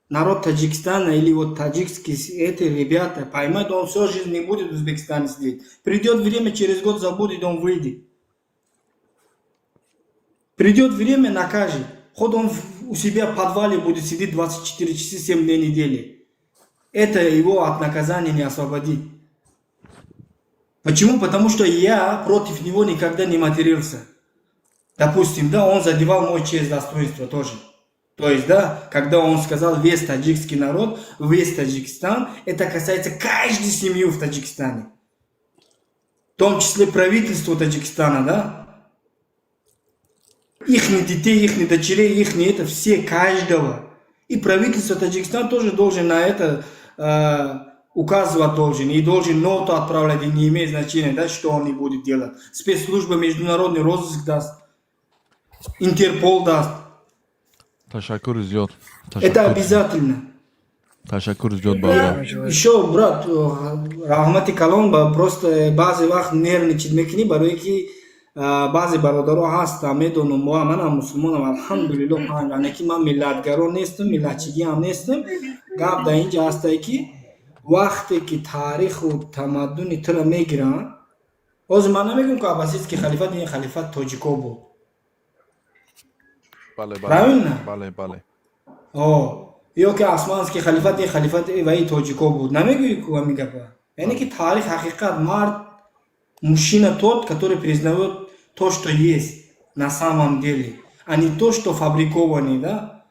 [SPEAKER 13] народ Таджикистана или вот таджикские эти ребята поймают, он всю жизнь не будет в Узбекистане сидеть. Придет время, через год забудет, он выйдет. Придет время, накажет. Хоть он у себя в подвале будет сидеть 24 часа 7 дней недели. Это его от наказания не освободит. Почему? Потому что я против него никогда не матерился. Допустим, да, он задевал мой честь, достоинство тоже. То есть, да, когда он сказал весь таджикский народ, весь Таджикистан, это касается каждой семьи в Таджикистане. В том числе правительство Таджикистана, да. Их детей, их дочерей, их это все, каждого. И правительство Таджикистана тоже должен на это указывать должен. И должен ноту отправлять, и не имеет значения, да, что он не будет делать. Спецслужба, международный розыск даст, Интерпол даст.
[SPEAKER 2] Ташаккури зиёд.
[SPEAKER 13] Это обязательно.
[SPEAKER 2] Ташаккури зиёд, бародар.
[SPEAKER 13] Еще, брат, раҳмати калон, просто баъзе вақт нервничать мекунӣ, барое ки баъзе бародаро ҳастам, медонам, мо манам мусулмонам, алҳамдулилло, панҷ ки ман миллатгаро нестам, миллатчигиам нестам. Гап дар инҷа ҳастае, ки вақте ки таъриху тамаддуни туро мегиранд, ҳозир ман намегӯям, ки аббасидский халифат ин халифат тоҷико буд. Правильно?
[SPEAKER 2] Бале.
[SPEAKER 13] Ё ки османский халифат ин халифат ваи тоҷико буд, намегӯӣ ку ҳамин гапа. Яъне ки таърих ҳақиқат, мард, мужчина тот, который признает то, что есть на самом деле, а не то, что фабрикованный, да.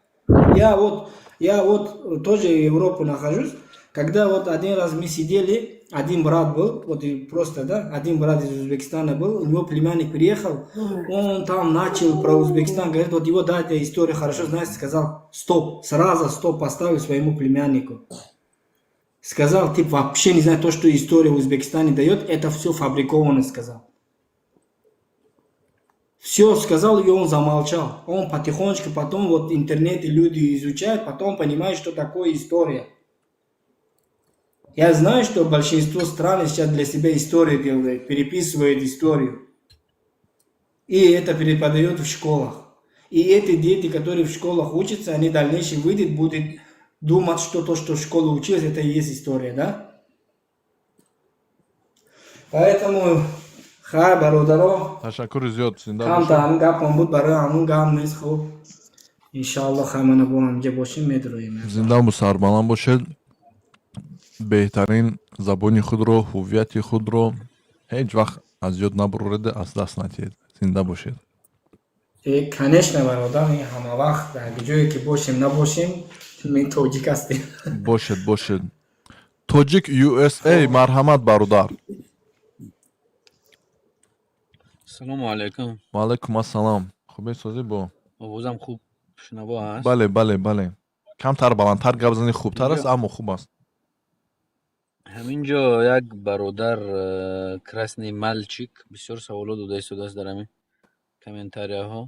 [SPEAKER 13] Я вот тоже в Европе нахожусь, когда вот один раз мы сидели, один брат был, вот и просто, да, один брат из Узбекистана был, у него племянник приехал, он там начал про Узбекистан, говорит, вот его дядя историю хорошо знает, сказал, стоп, сразу стоп поставил своему племяннику. Сказал, ты вообще не знаешь то, что история в Узбекистане дает, это все фабриковано, сказал. Все сказал, и он замолчал. Он потихонечку потом вот интернет и люди изучают, потом понимают, что такое история. Я знаю, что большинство стран сейчас для себя историю делает, переписывает историю. И это преподает в школах. И эти дети, которые в школах учатся, они в дальнейшем выйдут, будут думать, что то, что в школе учились, это и есть история, да? Поэтому, хай, бародаро,
[SPEAKER 2] Ташаккури зиёд, зинда
[SPEAKER 13] камта
[SPEAKER 2] бошед.
[SPEAKER 13] Ҳамин гапам буд, барои ҳамун гап нест, хуб. Иншаалло, хай, мана бо ҳамҷа бошем, медроем.
[SPEAKER 2] Зиндаву сарбаланд бошед. Беҳтарин, забони худро, ҳуввияти худро ҳеҷ вақт аз ёд набурреду аз даст надиҳед. Зинда бошед.
[SPEAKER 13] Конечно, бародар, ин ҳама вақт дар ҷое ки бошем, набошем, мо тоҷик ҳастем.
[SPEAKER 2] Бошед, бошед. Тоҷик USA, марҳамат, бародар.
[SPEAKER 8] Салому алайкум.
[SPEAKER 2] Ваалайкум ассалом, хубе, созӣ бо?
[SPEAKER 8] Овозам хуб шунаво аст?
[SPEAKER 2] Бале, бале, бале, камтар баландтар гап занӣ хубтар аст, аммо хуб аст.
[SPEAKER 8] Ҳамин ҷо як бародар Красный мальчик бисёр саволот дода истодааст дар ҳамин комментарияҳо.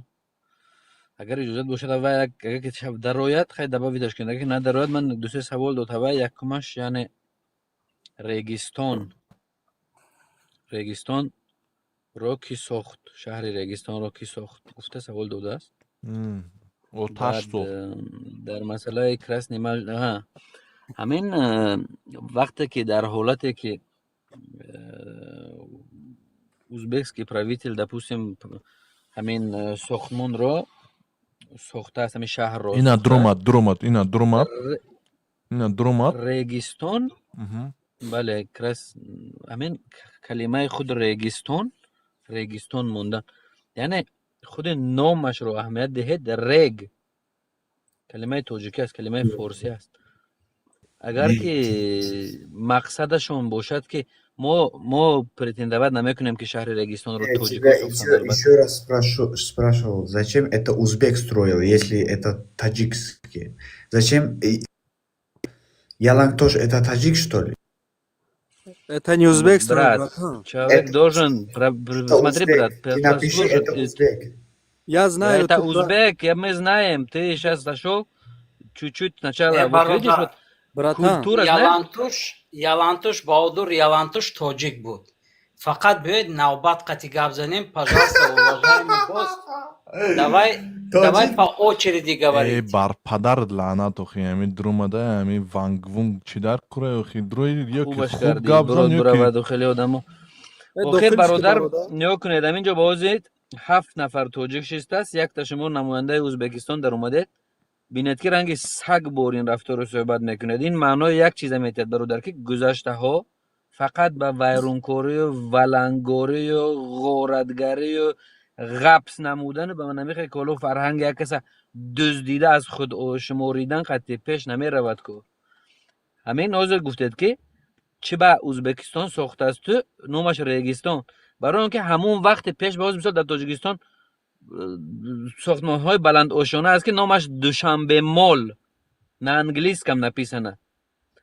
[SPEAKER 8] Агар иҷозат бошад, аввал як, агар ки шаб дарояд, хай, добавить аш кунед, агар ки надарояд, ман дусе савол дод. Аввал якумаш, яъне Регистонро кӣ сохт, шаҳри Регистонро кӣ сохт, гуфта савол додааст.
[SPEAKER 2] Оташ
[SPEAKER 8] Баъд
[SPEAKER 2] сохт.
[SPEAKER 8] Дар масъалаи Красный мал, ҳамин вақте ки дар ҳолате ки узбекский правитель, допустим, ҳамин сохтмонро сохтааст, ҳамин шаҳрро
[SPEAKER 2] Ина
[SPEAKER 8] сохтааст.
[SPEAKER 2] Дуромад, дуромад, ина дуромад, ина дуромад.
[SPEAKER 8] Регистон. Бале, крас ҳамин калимаи худ Регистон, Регистон мондан, яъне худи номашро аҳамият диҳед. Рег калимаи тоҷикӣ аст, калимаи форсӣ аст. Агар ки мақсадашон бошад, ки мо претендовать намекунем, ки шаҳри Регистонро
[SPEAKER 20] Я
[SPEAKER 8] тоҷико
[SPEAKER 20] тебя
[SPEAKER 8] сохтанд,
[SPEAKER 20] еще,
[SPEAKER 8] албатта.
[SPEAKER 20] еще раз спрашивал, зачем это узбек строил, если это таджикский? Зачем? Ялангтош это таджик, что ли?
[SPEAKER 21] Это не узбек строил,
[SPEAKER 8] Брат,
[SPEAKER 21] братан.
[SPEAKER 8] человек
[SPEAKER 20] Это,
[SPEAKER 8] должен
[SPEAKER 20] это
[SPEAKER 8] смотри,
[SPEAKER 20] узбек.
[SPEAKER 8] брат,
[SPEAKER 20] Ты напиши,
[SPEAKER 8] послушай,
[SPEAKER 20] это узбек.
[SPEAKER 21] Я знаю,
[SPEAKER 8] Это
[SPEAKER 21] ты прав.
[SPEAKER 8] узбек, мы знаем. Ты сейчас зашел чуть-чуть сначала.
[SPEAKER 14] Э,
[SPEAKER 8] Вот видишь, вот
[SPEAKER 14] бародар,
[SPEAKER 21] Братан,
[SPEAKER 8] культура, знаешь?
[SPEAKER 14] Ялантуш, Ялантуш Баҳодур, Ялантуш тоҷик буд. Фақат биёед, навбат қати гап занем, пожалуйста, уважаемый гость. Давай, давай
[SPEAKER 20] Тоҷик
[SPEAKER 14] по очереди
[SPEAKER 2] Э,
[SPEAKER 14] говорить.
[SPEAKER 2] Бар падар лаънат, охи, ҳамин дуромада, ҳамин вангвунг чӣ дар кура, охи, дурои ё ки
[SPEAKER 8] Хубаш
[SPEAKER 2] хуб
[SPEAKER 8] кардӣ,
[SPEAKER 2] гап зан
[SPEAKER 8] брод
[SPEAKER 2] ё ки
[SPEAKER 8] бираваду хеле одамо.
[SPEAKER 21] Э,
[SPEAKER 8] Охир
[SPEAKER 21] дохил шуди,
[SPEAKER 8] бародар,
[SPEAKER 21] бародар.
[SPEAKER 8] нигоҳ кунед, ҳамин ҷо бозед ҳафт нафар тоҷик шистааст, якта шумо намояндаи Ӯзбекистон дар омадед. Бинед, ки ранги саг бор ин рафтору суҳбат мекунед. Ин маънои як чиза метиҳад, бародар, ки гузаштаҳо фақат ба вайронкорию валангорию ғоратгарию ғабс намудану ба намехе ки ҳоло фарҳанги як каса дуздида аз худ шуморидан қатъи пеш намеравад ку. Ҳамин ҳозир гуфтед, ки чӣ ба Ӯзбекистон сохтааст, ту номаш Регистон, барои он ки ҳамон вақти пеш боз, мисол, дар Тоҷикистон сохтмонҳои баландошёна аст, ки номаш Душанбе Мол на английском написано,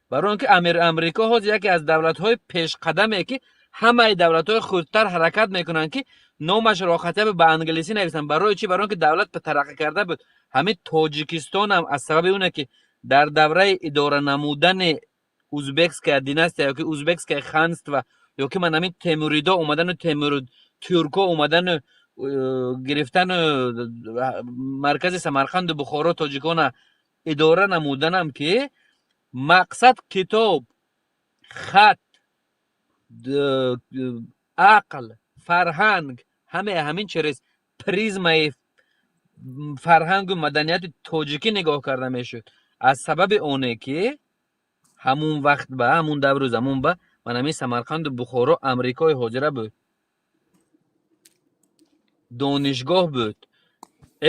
[SPEAKER 8] барои он ки Амрико ҳозир яке аз давлатҳои пешқадаме, ки ҳамаи давлатҳои хурдтар ҳаракат мекунанд, ки номашро хотя бы ба англисӣ нависанд. Барои чӣ? Барои он ки давлат тараққӣ карда буд. Ҳамин Тоҷикистонам аз сабаби оне ки дар давраи идора намудани узбекская династия ёки узбекское ханство, ёки ман ҳамин темуридо омадану темур тюрко омадану гирифтану маркази Самарқанду Бухоро тоҷикона идора намуданам, ки мақсад китоб, хат, ақл, фарҳанг, ҳаме ҳамин через призмаи фарҳангу маданияти тоҷикӣ нигоҳ карда мешуд. Аз сабаби оне ки ҳамун вақт ба ҳамун давру замон ба ман ҳамин Самарқанду Бухоро Амрикои ҳозира буд, донишгоҳ буд,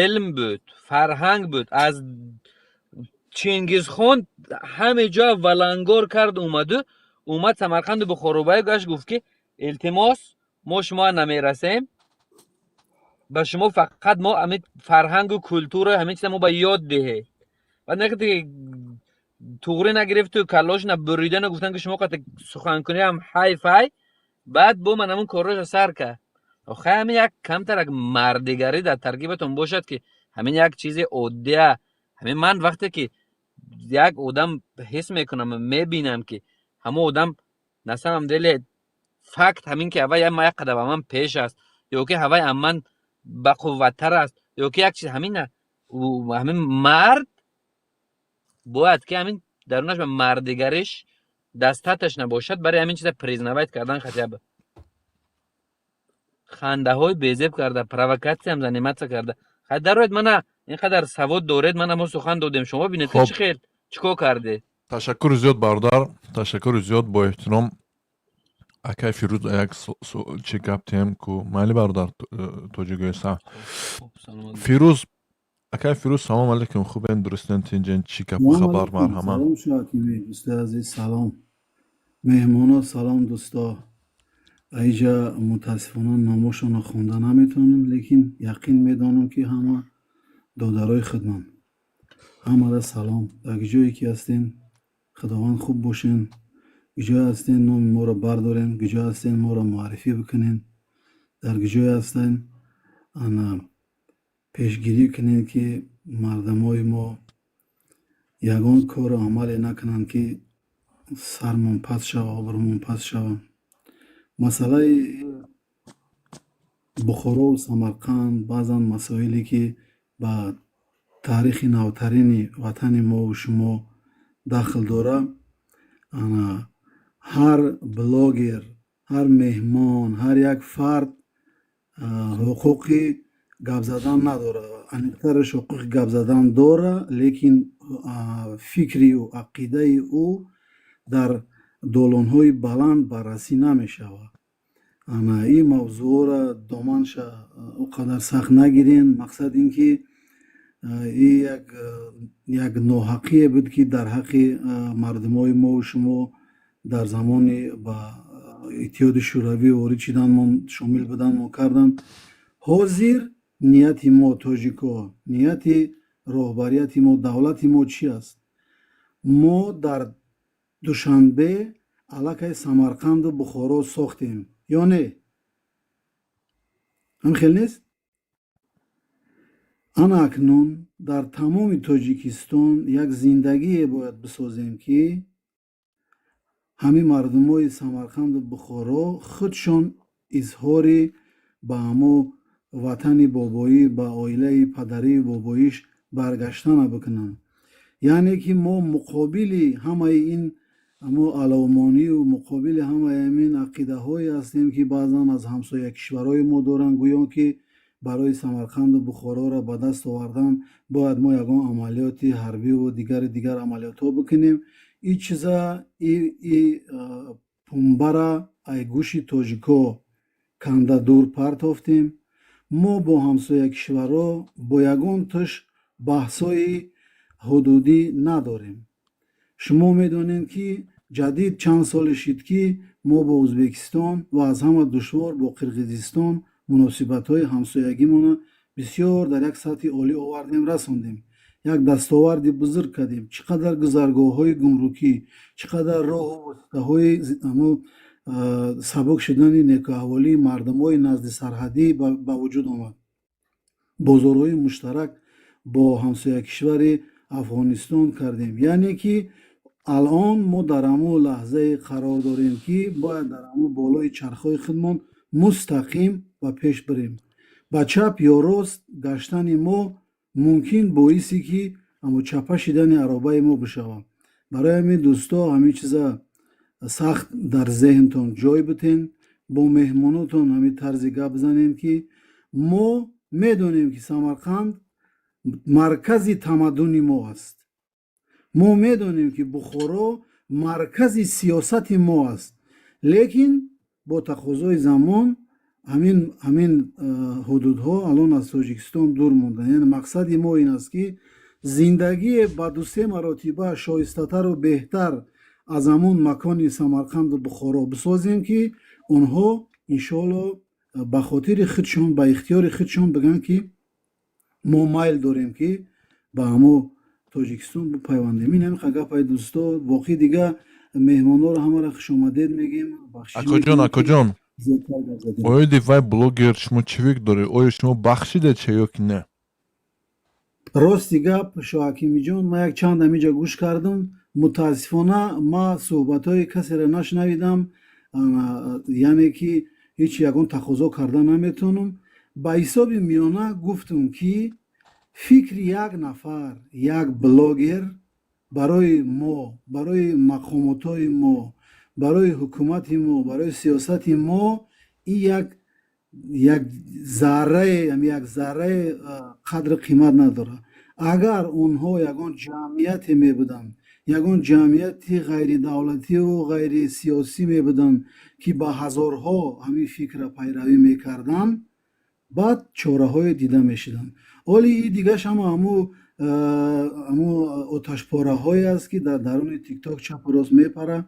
[SPEAKER 8] илм буд, фарҳанг буд. Аз Чингизхон ҳаме ҷо валангор кард, омаду омад Самарқанду Бухоро, баё гашт, гуфт, ки илтимос, мо шумо намерасем, ба шумо фақат мо ҳамин фарҳангу культура, ҳамин чиза мо ба ёд диҳед. Баъд накард, туғрӣ нагирифту каллошна буридану гуфтан, ки шумо қати суханкунӣ ҳам ҳайф ҳай. Баъд бо ман ҳамун корроша сар кард. Охай, ҳамин як камтарак мардигарӣ дар таркибатон бошад, ки ҳамин як чизи оддия. Ҳамин ман вақте ки як одам ҳис мекунам, мебинам, ки ҳамон одам на самом деле факт ҳамин ки ҳавай як қадам ба ман пеш аст, ё ки ҳавай аз ман бақувваттар аст, ё ки як чиз, ҳамина ҳамин мард бояд ки ҳамин дарунаш ба мардигариш дастаташ набошад барои ҳамин чиза признавать кардан. Хотя бы хандаҳои безеб карда, провокатсиям заниматься карда. Хай, дароед, мана ин қадар савод доред, мана мо сухан додем, шумо бинед, ки чӣ хел чӣ кор кардед.
[SPEAKER 2] Ташаккури зиёд, бародар, ташаккури зиёд, бо эҳтиром, акай Фирӯз. Як чӣ гап тиҳем ку, майли, бародар тоҷикоиса Фирӯз, акай Фирӯз, салом алейкум, хубен, дурустен, тинҷен, чӣ гапу хабар, марҳамат.
[SPEAKER 16] Салом, Шоҳакими дӯстои азиз, салом меҳмоно, салом дӯсто. Аиҷа мутаассифона номошонро хонда наметавонам, лекин яқин медонам, ки ҳама додарои худманд. Ҳамада салом, дар ҷое ки ҳастен, Худованд хуб бошен. Куҷо ҳастен, номи моро бардорен, куҷо ҳастен, моро муаррифӣ бикунен, дар куҷое ҳастен, ана пешгирӣ кунед, ки мардумои мо ягон кору амале накунанд, ки сармон паст шава, обрӯмон паст шава. Масъалаи Бухорову Самарқанд, баъзан масоиле, ки ба таърихи навтарини ватани мову шумо дахл дора, ана ҳар блогер, ҳар меҳмон, ҳар як фард ҳуқуқи гап задан надорад. Аниқтараш, ҳуқуқи гап задан дора, лекин фикри ӯ, ақидаи ӯ дар долонҳои баланд баррасӣ намешавад. Ана ин мавзӯъро доманша о қадар сахт нагирен. Мақсад ин ки ин як ноҳақие буд, ки дар ҳаққи мардумои мову шумо дар замони ба Иттиҳоди Шӯравӣ ворид шиданмон, шомил буданмон карданд. Ҳозир нияти мо, тоҷико, нияти роҳбарияти мо, давлати мо чӣ аст? Мо дар Душанбе аллакай Самарқанду Бухоро сохтем ё не? Ҳам хел нест? Ана акнун дар тамоми Тоҷикистон як зиндагие бояд бисозем, ки ҳамин мардумои Самарқанду Бухоро худшон изҳори ба ҳамо ватани бобоӣ, ба оилаи падарию бобоиш баргаштана бикунанд. Яъне ки мо муқобили ҳамаи ин ҳамо аловмонию муқобили ҳамаи ҳамин ақидаҳое ҳастем, ки баъзан аз ҳамсоя кишварҳои мо доранд, гӯён ки барои Самарқанду Бухороро ба даст овардан бояд мо ягон амалиёти ҳарбиву дигари дигар амалиётҳо бикунем. Ин чиза, и пумбара ай гӯши тоҷико канда дур партофтем. Мо бо ҳамсоя кишварҳо бо ягон туш баҳсҳои ҳудудӣ надорем. Шумо медонед, ки ҷадид чанд соле шид, ки мо бо Ӯзбекистон ва аз ҳама душвор бо Қирғизистон муносибатҳои ҳамсоягимонро бисёр дар як сатҳи олӣ овардем, расондем, як дастоварди бузург кардем. Чӣ қадар гузаргоҳҳои гумрукӣ, чӣ қадар роҳу воситаҳои сабук шудани некуаҳволии мардумҳои назди сарҳадӣ ба вуҷуд омад. Бозорҳои муштарак бо ҳамсоя кишвари Афғонистон кардем. Яъне ки алон мо дар ҳамун лаҳзае қарор дорем, ки бояд дар ҳамун болои чархҳои худмон мустақим ба пеш бирем. Ба чап ё рост гаштани мо мумкин боисе ки ҳамо чапа шидани аробаи мо бишавад. Барои ҳамин, дӯсто, ҳамин чиза сахт дар зеҳнтон ҷой битен, бо меҳмонотон ҳамин тарзи гап занем, ки мо медонем, ки Самарқанд маркази тамаддуни мо аст, мо медонем, ки Бухоро маркази сиёсати мо аст, лекин бо тақозои замон ҳамин ҳудудҳо алон аз Тоҷикистон дур монданд. Яъне мақсади мо ин аст, ки зиндагие ба дусе маротиба шоистатару беҳтар аз ҳамун макони Самарқанду Бухоро бисозем, ки онҳо иншоалло ба хотири худшон, ба ихтиёри худшон бигӯянд, ки мо майл дорем, ки ба ҳамо Тоҷикистон бипайвандем. Ин ҳамин гапаи, дӯсто. Боқӣ дига меҳмонҳоро ҳамаро хушомадед мегӯем.
[SPEAKER 2] Акоҷон, акоҷон, оиди вай блогер шумо чӣ фикр доред? Оё шумо бахшидед ча ё ки не?
[SPEAKER 16] Рости гап, Шоҳакимиҷон, ман як чанд ҳамиҷа гӯш кардам. Мутаассифона, ман суҳбатҳои касеро нашунавидам, яъне ки ҳеҷ ягон тақозо карда наметавонам. Ба ҳисоби миёна гуфтам, ки фикри як нафар, як блогер барои мо, барои мақомотҳои мо, барои ҳукумати мо, барои сиёсати мо ин як заррае, як заррае қадру қимат надорад. Агар онҳо ягон ҷамъияте мебуданд, ягон ҷамъияти ғайридавлативу ғайрисиёсӣ мебуданд, ки ба ҳазорҳо ҳамин фикрро пайравӣ мекарданд, баъд чораҳое дида мешуданд. Оли и дигаш ҳама ҳаму оташпораҳое аст, ки дар даруни Тикток чапу рост мепара.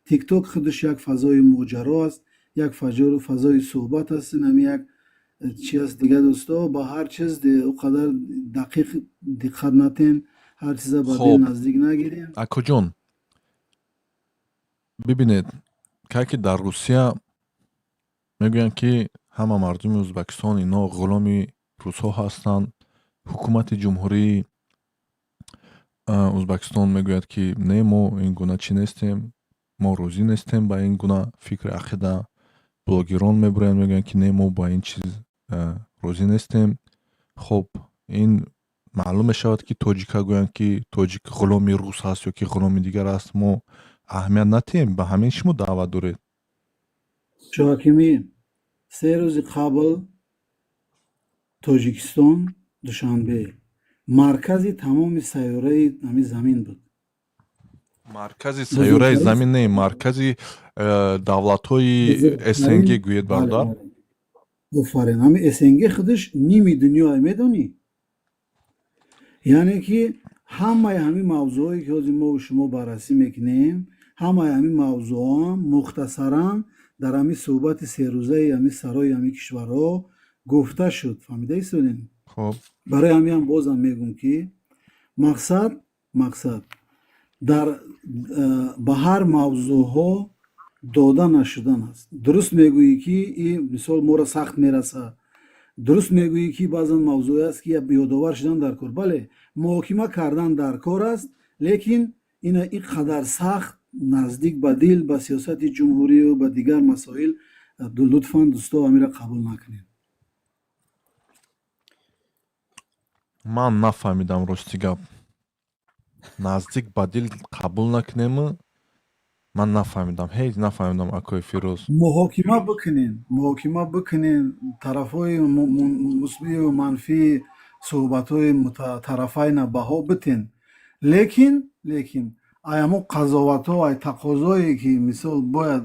[SPEAKER 16] Тикток худаш як фазои моҷаро аст, як фазои суҳбат аст. Ин ҳами як чи аст дига, дӯсто, ба ҳар чиз о қадар дақиқ диққат натен, ҳар чиза ба дил наздик нагирем.
[SPEAKER 2] Акоҷон. Бибинед, ка ки дар Русия мегӯянд, ки ҳама мардуми Ӯзбекистон ино ғуломи русҳо ҳастанд. Ҳукумати Ҷумҳурии Ӯзбекистон мегӯяд, ки не, мо ин гуна чӣ нестем, мо розӣ нестем ба ин гуна фикри ақида. Блогерон мебуранд, мегӯянд, ки не, мо ба ин чиз розӣ нестем. Хоб, ин маълум мешавад, ки тоҷика гӯянд, ки тоҷик ғуломи рус аст ё ки ғуломи дигар аст, мо аҳамият натиҳем. Ба ҳамин шумо даъват доред?
[SPEAKER 16] Шоҳакимӣ, 3 рӯзи қабл Тоҷикистон, Душанбе маркази тамоми сайёраи ҳамин замин буд.
[SPEAKER 2] Маркази сайёраи замин не, маркази давлатҳои СНГ гӯед, бародар.
[SPEAKER 16] Офарин. Ҳамин СНГ худаш ними дунёе, медонӣ? Яъне ки ҳамаи ҳамин мавзӯъое, ки ҳозир мо шумо баррасӣ мекунем, ҳамаи ҳамин мавзӯъҳоам мухтасаран дар ҳамин суҳбати серӯзаи ҳамин сарои ҳамин кишварҳо гуфта шуд. Фаҳмида истодем?
[SPEAKER 2] Хоб.
[SPEAKER 16] Барои ҳамин бозам мегӯм, ки мақсад дар ба ҳар мавзӯъҳо дода нашудан аст. Дуруст мегӯӣ, ки и мисол моро сахт мерасад. Дуруст мегӯӣ, ки баъзан мавзӯе аст, ки ёдовар шудан дар кор, бале, муҳокима кардан дар кор аст, лекин ина ин қадар сахт наздик ба дил, ба сиёсати ҷумҳурию ба дигар масоил, лутфан, дӯсто, амира қабул накунед.
[SPEAKER 2] Ман нафаҳмидам, рости гап. Наздик ба дил қабул накунему, ман нафаҳмидам, ҳеҷ нафаҳмидам, акои Фирӯз.
[SPEAKER 16] Муҳокима бикунем, муҳокима бикунем, тарафҳои мусбию манфии суҳбатҳои тарафайна баҳо битен, лекин ай ҳамон қазоватҳо, ай тақозое, ки мисол бояд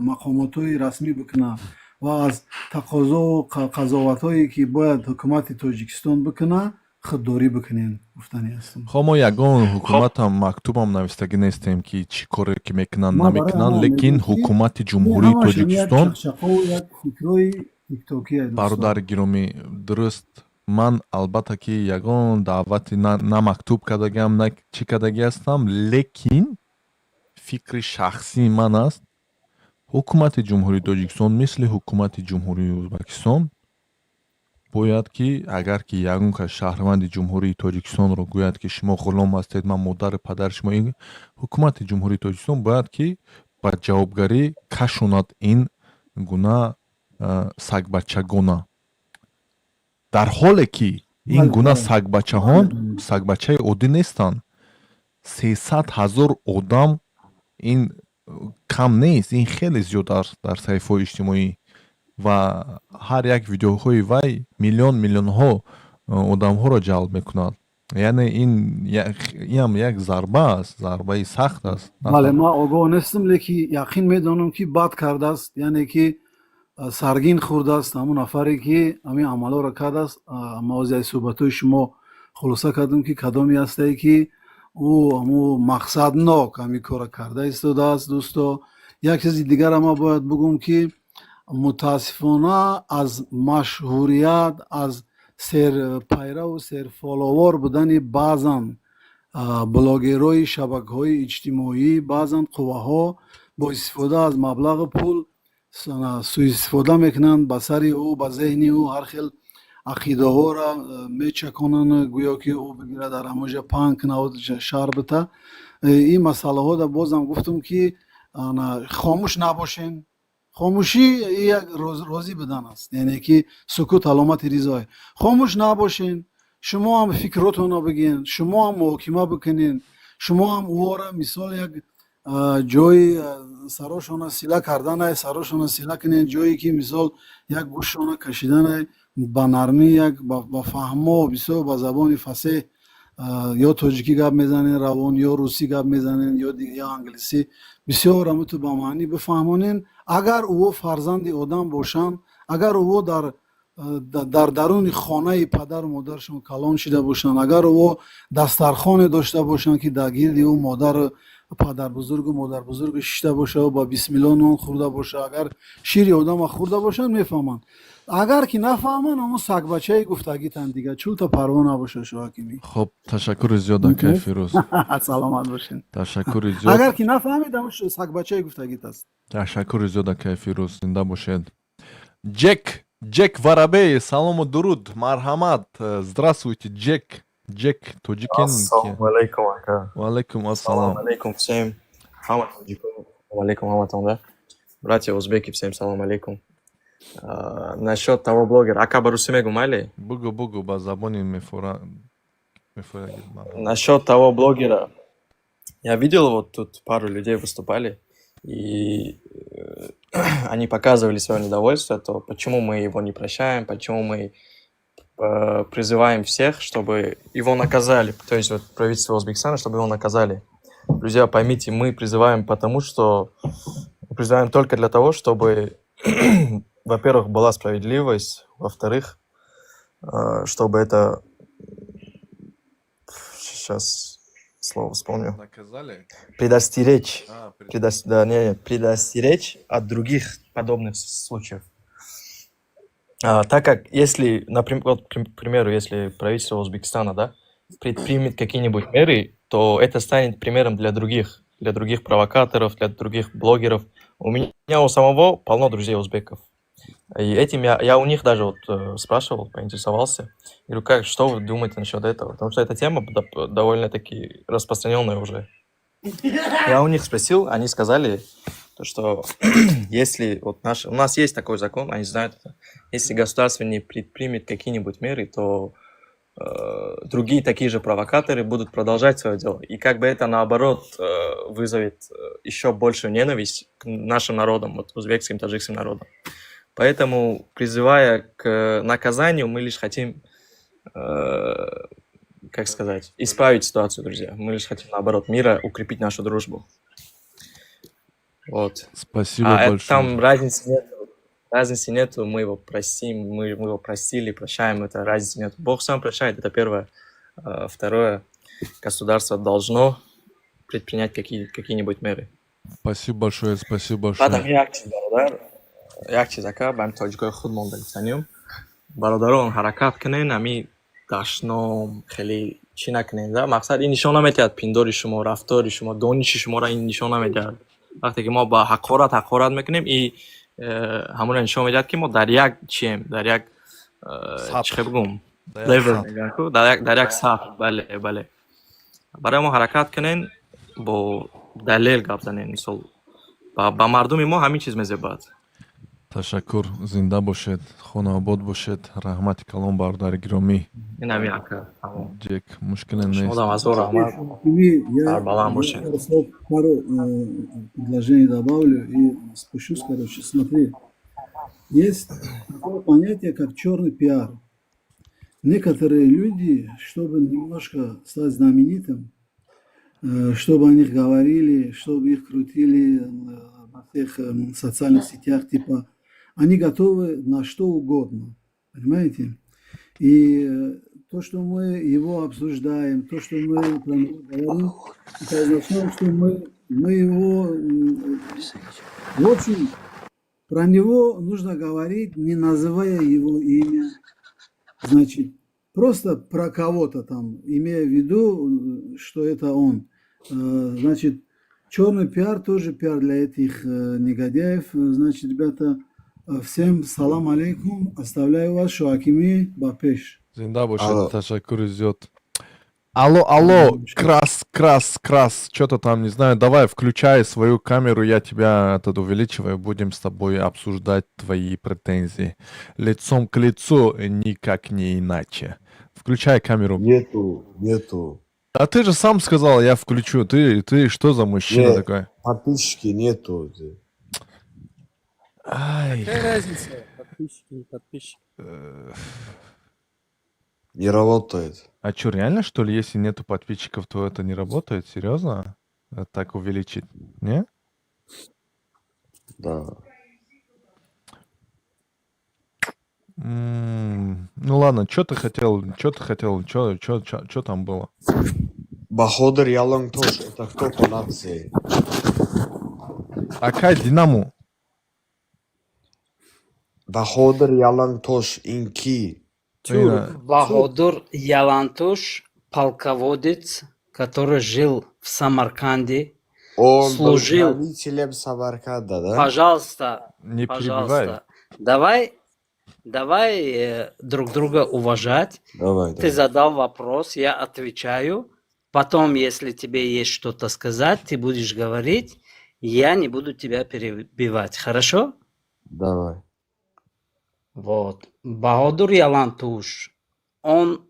[SPEAKER 16] мақомотҳои расмӣ бикунанд ва аз тақозову қазоватҳое, ки бояд ҳукумати Тоҷикистон бикунад, худдорӣ бикунем, гуфтанӣ ҳастам.
[SPEAKER 2] Хоб, мо ягон ҳукуматам мактубам навистагӣ нестем, ки чӣ коре ки мекунанд,
[SPEAKER 16] Ман барои
[SPEAKER 2] намекунанд,
[SPEAKER 16] ҳамон
[SPEAKER 2] лекин
[SPEAKER 16] мегӯям, ки
[SPEAKER 2] ҳукумати
[SPEAKER 16] ин
[SPEAKER 2] Ҷумҳурии
[SPEAKER 16] ҳамаш ҳам як
[SPEAKER 2] Тоҷикистон
[SPEAKER 16] чақчақову як фикрҳои тиктокие, дӯстон.
[SPEAKER 2] Бародари гиромӣ, дуруст, ман албатта ки ягон даъвати на мактуб кардагиам, на чӣ кардагӣ ҳастам, лекин фикри шахсии ман аст: ҳукумати Ҷумҳурии Тоҷикистон мисли ҳукумати Ҷумҳурии Ӯзбекистон бояд ки, агар ки ягон кас шаҳрванди Ҷумҳурии Тоҷикистонро гӯяд, ки шумо ғулом ҳастед, ман модару падари шумо, ин ҳукумати Ҷумҳурии Тоҷикистон бояд ки ба ҷавобгарӣ кашонад ин гуна сагбачагона, дар ҳоле ки ин гуна сагбачаҳон сагбачаи оддӣ нестанд. 300 000 одам ин кам нест, ин хеле зиёд аст дар саҳифаҳои иҷтимоӣ ва ҳар як видеоҳои вай миллион миллионҳо одамҳоро ҷалб мекунад. Яъне ин инам як зарба аст, зарбаи сахт аст.
[SPEAKER 16] Бале, ман огоҳ нестам, лекин яқин медонам, ки бад кардааст, яъне ки саргин хӯрдааст ҳамон нафаре, ки ҳамин амалҳоро кардааст. Ман ози аз суҳбатҳои шумо хулоса кардам, ки кадоме ҳастае, ки ӯ ҳамун мақсаднок ҳамин корро карда истодааст. Дӯсто, як чизи дигара ман бояд бигӯм, ки мутаассифона аз машҳурият, аз серпайраву серфоловор будани баъзан блогерҳои шабакаҳои иҷтимоӣ, баъзан қувваҳо бо истифода аз маблағи пул сӯистифода мекунанд, ба сари ӯ, ба зеҳни ӯ ҳар хел ақидаҳоро мечаконанд, гӯё ки ӯ бигирад, дар ҳамонҷа паҳн кунад, шар бита. Ин масъалаҳода бозам гуфтам, ки хомӯш набошен. Хомӯшӣ як розӣ будан аст, яъне ки сукут аломати ризое. Хомӯш набошен, шумо ҳам фикротонро бигӯен, шумо ҳам муҳокима бикунен, шумо ҳам ӯро мисол як ҷои сарошона сила карданай, сарошона сила кунен, ҷое ки мисол як гӯшшона кашиданай, ба нармӣ, як ба фаҳмо, бисёр ба забони фасеҳ, ё тоҷикӣ гап мезанен равон, ё русӣ гап мезанен, ё англисӣ, бисёр ҳамуту ба маънӣ бифаҳмонен. Агар ӯ фарзанди одам бошанд, агар ӯ дар даруни хонаи падару модарашон калон шида бошанд, агар ӯ дастархоне дошта бошанд, ки дар гирди ӯ модару Падарбузургу модарбузургу шишта боша, ба бисмилло нон хӯрда боша, агар шири одама хӯрда бошанд, мефаҳманд. Агар ки нафаҳманд, ҳамон сагбачаи гуфтагитан, дига чулта парво набоша, Шоҳакимӣ.
[SPEAKER 2] Хоб, ташаккури зиёд, акай Фирӯз.
[SPEAKER 16] Саломат бошед.
[SPEAKER 2] Ташаккури зиёд.
[SPEAKER 16] Агар ки нафаҳмед, ҳамон сагбачаи гуфтагит аст.
[SPEAKER 2] Ташаккури зиёд, акай Фирӯз, зинда бошед. Ҷек, Ҷек Воробей, салому дуруд, марҳамат. Здравствуйте, Ҷек. Ҷек тоҷикен?
[SPEAKER 15] Ассалому алайкум, ака.
[SPEAKER 2] Ва алайкум ассалом.
[SPEAKER 15] Салом алейкум всем. Ҳама тоҷико. Салом алейкум ҳаматон, да. Братья узбеки, всем салом алейкум. Насчет того блогера. Ака, ба русӣ мегум, майли?
[SPEAKER 2] Бугу, бугу, ба забони мефора мефора.
[SPEAKER 15] Насчет того блогера. Я видел, вот тут пару людей выступали, и они показывали свое недовольство, то почему мы его не прощаем, почему мы призываем всех, чтобы его наказали, то есть вот правительство Узбекистана, чтобы его наказали. Друзья, поймите, мы призываем потому, что мы призываем только для того, чтобы, во-первых, была справедливость, во-вторых, чтобы это... Сейчас слово вспомню.
[SPEAKER 2] Наказали?
[SPEAKER 15] Предостеречь.
[SPEAKER 2] А,
[SPEAKER 15] Да, не, не, предостеречь от других подобных случаев. Так как если, например, вот, к примеру, если правительство Узбекистана, да, предпримет какие-нибудь меры, то это станет примером для других провокаторов, для других блогеров. У меня у самого полно друзей узбеков. И этим я у них даже вот спрашивал, поинтересовался. Говорю, как, что вы думаете насчет этого? Потому что эта тема довольно-таки распространенная уже. Я у них спросил, они сказали, то, что если вот у нас есть такой закон, они знают это, если государство не предпримет какие-нибудь меры, то другие такие же провокаторы будут продолжать свое дело. И как бы это наоборот вызовет еще большую ненависть к нашим народам, вот узбекским, таджикским народам. Поэтому, призывая к наказанию, мы лишь хотим, как сказать, исправить ситуацию, друзья. Мы лишь хотим, наоборот, мира, укрепить нашу дружбу. Вот.
[SPEAKER 2] Спасибо
[SPEAKER 15] А это
[SPEAKER 2] большое.
[SPEAKER 15] Там разницы нет. Разницы нету, мы его простим, мы его простили, прощаем, это разницы нет. Бог сам прощает, это первое. А второе, государство должно предпринять какие-нибудь меры.
[SPEAKER 2] Спасибо большое, спасибо большое.
[SPEAKER 15] Баъдам як чиз, бародар, як чиз, ака, ба ҳами тоҷикои худ монда гуфтанем. Бародарон, ҳаракат кунен, ами дашном хеле чӣ накунен, да, мақсад ин нишон наметиҳад пиндори шумо, рафтори шумо, дониши шуморо ин нишон намедиҳад. Вақте ки мо ба ҳақорат ҳақорат мекунем, и ҳамонро нишон медиҳад, ки мо дар як чием, дар як чӣ хел бигӯм,
[SPEAKER 2] Дар як
[SPEAKER 15] level
[SPEAKER 2] сатҳ.
[SPEAKER 15] Мегӯянд ку, дар як сатҳ, бале, бале. Барои мо ҳаракат кунен, бо далел гап занен, мисол ба мардуми мо ҳамин чиз мезебад.
[SPEAKER 2] Ташаккур, зинда бошед, хонаобод бошед, раҳмати калон, бародари гиромӣ.
[SPEAKER 15] Ин ҳамин, ака, тамом.
[SPEAKER 2] Ҷек, мушкиле нест.
[SPEAKER 15] Шумодам ҳазор раҳмат.
[SPEAKER 16] Я,
[SPEAKER 15] Сарбаланд
[SPEAKER 16] я
[SPEAKER 15] бошед.
[SPEAKER 16] пару слов, пару предложений добавлю и спущусь, короче. Смотри, есть такое понятие, как черный пиар. Некоторые люди, чтобы немножко стать знаменитым, чтобы о них говорили, чтобы их крутили на всех социальных сетях, типа, они готовы на что угодно, понимаете? И то, что мы его обсуждаем, то, что мы про него говорим, это означает, что мы его... В общем, про него нужно говорить, не называя его имя. Значит, просто про кого-то там, имея в виду, что это он. Значит, черный пиар тоже пиар для этих негодяев. Значит, ребята, всем салам алейкум. Оставляю вас, Шоакими, ба пеш.
[SPEAKER 2] Зинда бошед,
[SPEAKER 20] Алло.
[SPEAKER 2] Ташаккури зиёд. Алло, алло, крас, крас, крас, что-то там, не знаю, давай, включай свою камеру, я тебя этот увеличиваю, будем с тобой обсуждать твои претензии. Лицом к лицу, никак не иначе. Включай камеру.
[SPEAKER 7] Нету, нету.
[SPEAKER 2] А ты же сам сказал, я включу. Ты что за мужчина
[SPEAKER 7] Не,
[SPEAKER 2] такой?
[SPEAKER 7] Подписчики нету.
[SPEAKER 2] Ай.
[SPEAKER 12] Какая разница, подписчики, не подписчики?
[SPEAKER 7] Не работает.
[SPEAKER 2] А что, реально, что ли, если нету подписчиков, то это не работает? Серьезно? Так увеличить? Не?
[SPEAKER 7] Да.
[SPEAKER 2] Ну ладно, что ты хотел, что ты хотел, что там было?
[SPEAKER 18] Баходир Ялангтош это кто по нации?
[SPEAKER 2] Акай Динамо.
[SPEAKER 18] Баходир Ялангтош ин ки?
[SPEAKER 2] Ина,
[SPEAKER 14] Баходур Ялантуш, полководец, который жил в Самарканде,
[SPEAKER 18] Он был
[SPEAKER 14] служил.
[SPEAKER 18] правителем Самарканда, да?
[SPEAKER 14] Пожалуйста,
[SPEAKER 2] Не перебивай.
[SPEAKER 14] Пожалуйста, давай, давай друг друга уважать.
[SPEAKER 18] Давай,
[SPEAKER 14] Ты
[SPEAKER 18] давай.
[SPEAKER 14] Задал вопрос, я отвечаю. Потом, если тебе есть что-то сказать, ты будешь говорить. Я не буду тебя перебивать. Хорошо?
[SPEAKER 18] Давай.
[SPEAKER 14] Вот. Баходур Ялантуш, он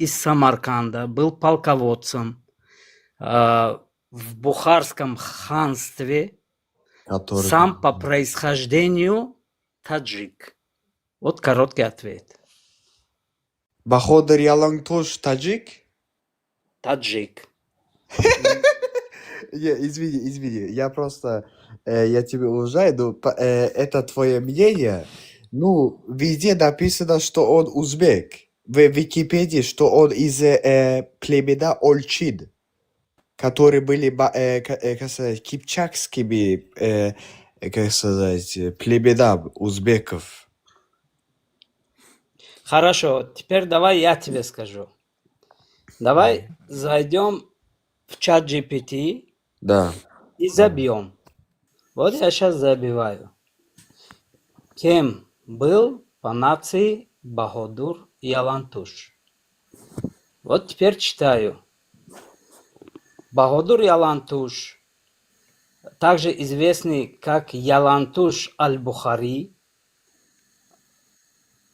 [SPEAKER 14] из Самарканда, был полководцем в Бухарском ханстве,
[SPEAKER 18] Который
[SPEAKER 14] сам по происхождению таджик. Вот короткий ответ.
[SPEAKER 18] Баходир Ялангтош таджик?
[SPEAKER 14] Таджик.
[SPEAKER 18] Не, извини, извини, я просто, я тебя уважаю, но это твое мнение. Ну, везде написано, что он узбек. В Википедии, что он из племена Ольчин, которые были, как сказать, кипчакскими, как сказать, племенам узбеков.
[SPEAKER 14] Хорошо, теперь давай я тебе скажу. Давай зайдем в чат GPT и забьем. Вот я сейчас забиваю. Кем был по нации Баходур Ялантуш? Вот теперь читаю. Баходур Ялантуш, также известный как Ялантуш Аль-Бухари,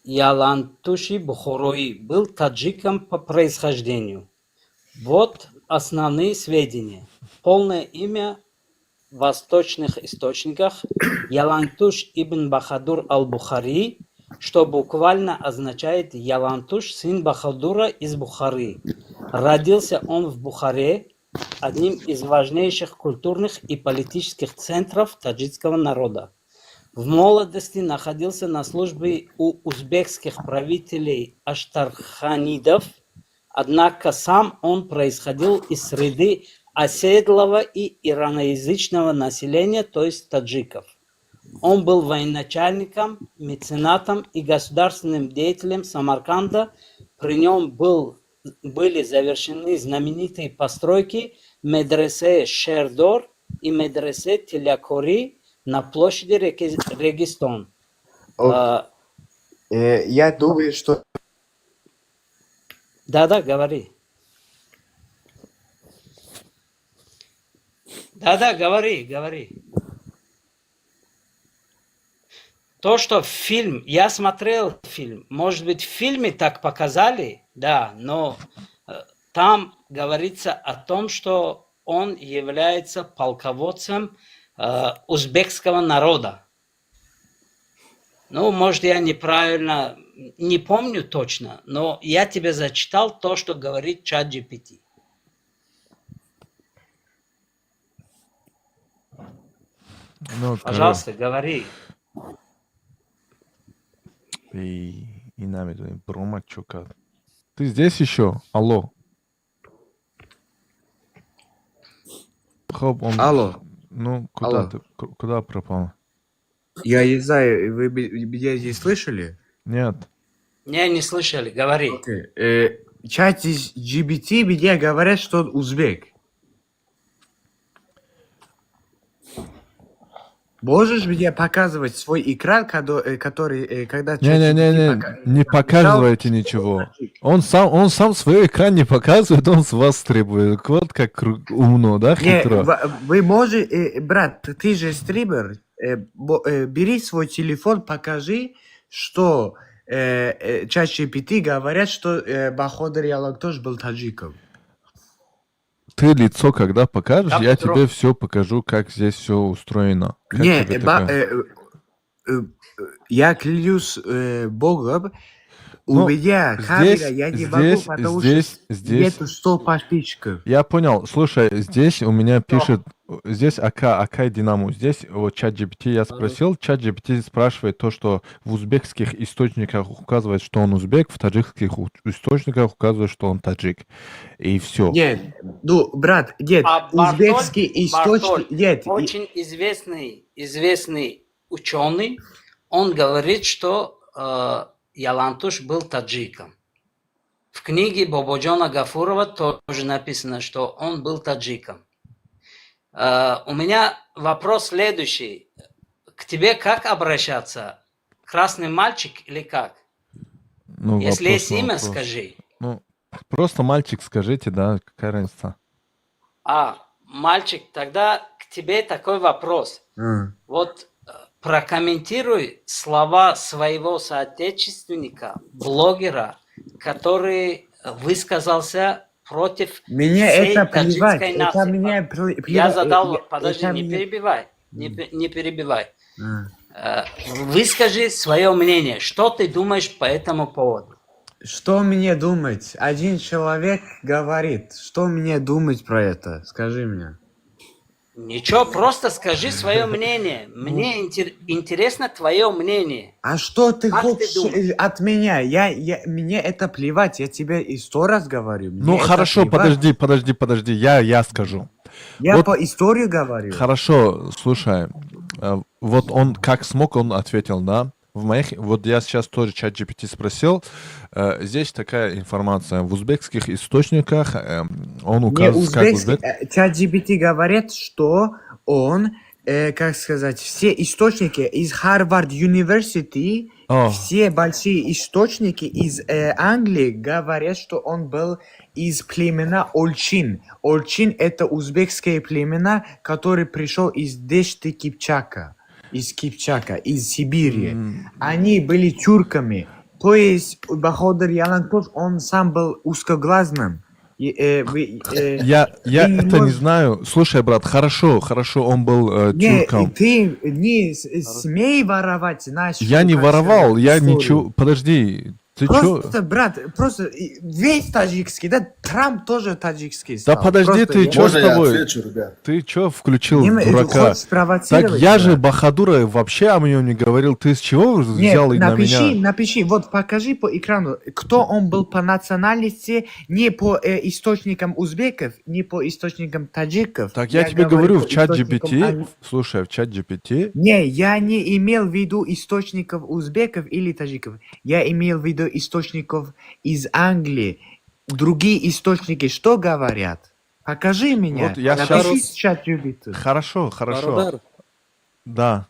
[SPEAKER 14] Ялантуши Бухорои, был таджиком по происхождению. Вот основные сведения. Полное имя в восточных источниках Ялантуш ибн Бахадур ал-Бухари, что буквально означает Ялантуш, сын Бахадура из Бухары. Родился он в Бухаре, одним из важнейших культурных и политических центров таджикского народа. В молодости находился на службе у узбекских правителей Аштарханидов, однако сам он происходил из среды оседлого и ираноязычного населения, то есть таджиков. Он был военачальником, меценатом и государственным деятелем Самарканда. При нем были завершены знаменитые постройки медресе Шердор и медресе Тилякори на площади Регистон.
[SPEAKER 18] Ок. Я думаю, что
[SPEAKER 14] Да-да, говори. Да-да, говори, говори. То, что фильм, я смотрел фильм, может быть, в фильме так показали, да, но там говорится о том, что он является полководцем узбекского народа. Ну, может, я неправильно, не помню точно, но я тебе зачитал то, что говорит чат GPT.
[SPEAKER 2] Ну,
[SPEAKER 14] Пожалуйста, говори.
[SPEAKER 2] И намедонем, брома чё кард. Ты здесь еще? Алло. Хоб, он.
[SPEAKER 18] Алло.
[SPEAKER 2] Ну, куда
[SPEAKER 18] Алло.
[SPEAKER 2] ты? Куда пропал?
[SPEAKER 18] Я не знаю, вы меня здесь слышали?
[SPEAKER 2] Нет.
[SPEAKER 14] Не, не слышали, говори.
[SPEAKER 18] Окей. Чат из GBT мне говорят, что он узбек. Можешь мне показывать свой экран, который, когда чат GPT
[SPEAKER 2] Не-не-не, не
[SPEAKER 18] написал,
[SPEAKER 2] показывайте ничего. Он сам свой экран не показывает, он с вас требует. Вот как умно, да,
[SPEAKER 18] Не,
[SPEAKER 2] хитро?
[SPEAKER 18] вы можете, брат, ты же стример, бери свой телефон, покажи, что чат GPT говорят, что Баходир Ялангтош был таджиком.
[SPEAKER 2] Ты лицо когда покажешь,
[SPEAKER 14] Я
[SPEAKER 2] я тебе все покажу, как здесь все устроено. Как
[SPEAKER 18] Не,
[SPEAKER 2] тебе такое?
[SPEAKER 18] я клянусь Богом, у
[SPEAKER 2] Ну,
[SPEAKER 18] меня камера,
[SPEAKER 2] здесь,
[SPEAKER 18] я не могу,
[SPEAKER 2] здесь,
[SPEAKER 18] потому
[SPEAKER 2] здесь,
[SPEAKER 18] что
[SPEAKER 2] здесь.
[SPEAKER 18] нету 100 подписчиков.
[SPEAKER 2] Я понял. Слушай, здесь у меня пишет Здесь ака, Акай Динамо. Здесь вот чат GPT я спросил, чат GPT спрашивает то, что в узбекских источниках указывает, что он узбек, в таджикских источниках указывает, что он таджик. И все.
[SPEAKER 20] Нет, ну, брат, нет,
[SPEAKER 14] А Бартоль,
[SPEAKER 20] узбекский
[SPEAKER 14] Бартоль,
[SPEAKER 20] источник, нет,
[SPEAKER 14] очень известный ученый, он говорит, что Ялантуш был таджиком. В книге Бободжона Гафурова тоже написано, что он был таджиком. У меня вопрос следующий. К тебе как обращаться? Красный мальчик или как?
[SPEAKER 2] Ну,
[SPEAKER 14] Если
[SPEAKER 2] вопрос
[SPEAKER 14] есть
[SPEAKER 2] на
[SPEAKER 14] имя,
[SPEAKER 2] вопрос.
[SPEAKER 14] Скажи.
[SPEAKER 2] Ну, просто мальчик скажите, да, какая разница?
[SPEAKER 14] А, мальчик, тогда к тебе такой вопрос. Вот прокомментируй слова своего соотечественника, блогера, который высказался против
[SPEAKER 20] Мне
[SPEAKER 14] всей
[SPEAKER 20] это плевать,
[SPEAKER 14] таджикской
[SPEAKER 20] это
[SPEAKER 14] нации.
[SPEAKER 20] мне
[SPEAKER 14] Я
[SPEAKER 20] плевать,
[SPEAKER 14] задал, подожди,
[SPEAKER 20] это
[SPEAKER 14] не перебивай, не перебивай. Выскажи свое мнение, что ты думаешь по этому поводу?
[SPEAKER 20] Что мне думать? Один человек говорит, что мне думать про это? Скажи мне.
[SPEAKER 14] Ничего, просто скажи свое мнение. Мне интересно твое мнение.
[SPEAKER 20] А что ты
[SPEAKER 14] Как ты
[SPEAKER 20] хочешь
[SPEAKER 14] думаешь?
[SPEAKER 20] от меня? Мне это плевать, я тебе и сто раз говорю. Мне
[SPEAKER 2] Ну,
[SPEAKER 20] это
[SPEAKER 2] хорошо,
[SPEAKER 20] плевать.
[SPEAKER 2] Подожди, подожди, подожди, я скажу.
[SPEAKER 20] Я
[SPEAKER 2] Вот
[SPEAKER 20] по истории говорю.
[SPEAKER 2] Хорошо, слушай, вот он как смог, он ответил, да? В моих, вот я сейчас тоже чат GPT спросил, здесь такая информация. В узбекских источниках он
[SPEAKER 20] Не,
[SPEAKER 2] указывает как
[SPEAKER 20] узбекский,
[SPEAKER 2] узбек.
[SPEAKER 20] Чат GPT говорит, что он, как сказать, все источники из Harvard University,
[SPEAKER 2] О.
[SPEAKER 20] все большие источники из Англии говорят, что он был из племена Ольчин. Ольчин – это узбекское племена, который пришел из Дешти Кипчака, из Кипчака, из Сибири. Они были тюрками. То есть Баходыр Ялангтош, он сам был узкоглазным. И, вы,
[SPEAKER 2] Я
[SPEAKER 20] ты не
[SPEAKER 2] это не
[SPEAKER 20] можешь-
[SPEAKER 2] знаю. Слушай, брат, хорошо, хорошо, он был
[SPEAKER 20] Не,
[SPEAKER 2] тюрком.
[SPEAKER 20] ты не смей воровать нашу,
[SPEAKER 2] Я не
[SPEAKER 20] как
[SPEAKER 2] воровал,
[SPEAKER 20] сказать,
[SPEAKER 2] я
[SPEAKER 20] историю.
[SPEAKER 2] ничего. Подожди, ты чё?
[SPEAKER 20] Просто, брат, просто весь таджикский, да, Трамп тоже таджикский
[SPEAKER 2] Да
[SPEAKER 20] стал.
[SPEAKER 2] подожди
[SPEAKER 20] Просто
[SPEAKER 2] ты, чё с
[SPEAKER 7] Можно я
[SPEAKER 2] тобой?
[SPEAKER 7] отвечу, ребят?
[SPEAKER 2] Ты чё включил
[SPEAKER 20] Не,
[SPEAKER 2] дурака?
[SPEAKER 20] хочешь спровоцировать,
[SPEAKER 2] Так я же
[SPEAKER 20] брат?
[SPEAKER 2] Бахадура вообще о нем не говорил. Ты с чего
[SPEAKER 20] Нет,
[SPEAKER 2] взял и на
[SPEAKER 20] напиши,
[SPEAKER 2] меня?
[SPEAKER 20] напиши, вот покажи по экрану, кто он был по национальности, не по источникам узбеков, не по источникам таджиков.
[SPEAKER 2] Так я тебе говорю,
[SPEAKER 20] по
[SPEAKER 2] в чат
[SPEAKER 20] источникам
[SPEAKER 2] GPT, слушай, в чат GPT,
[SPEAKER 20] Не, я не имел в виду источников узбеков или таджиков. Я имел в виду источников из Англии. Другие источники что говорят? Покажи меня.
[SPEAKER 2] Вот я
[SPEAKER 20] Напиши
[SPEAKER 2] щас-
[SPEAKER 20] в чат GPT.
[SPEAKER 2] Хорошо, хорошо.
[SPEAKER 21] Бародар,
[SPEAKER 2] Да.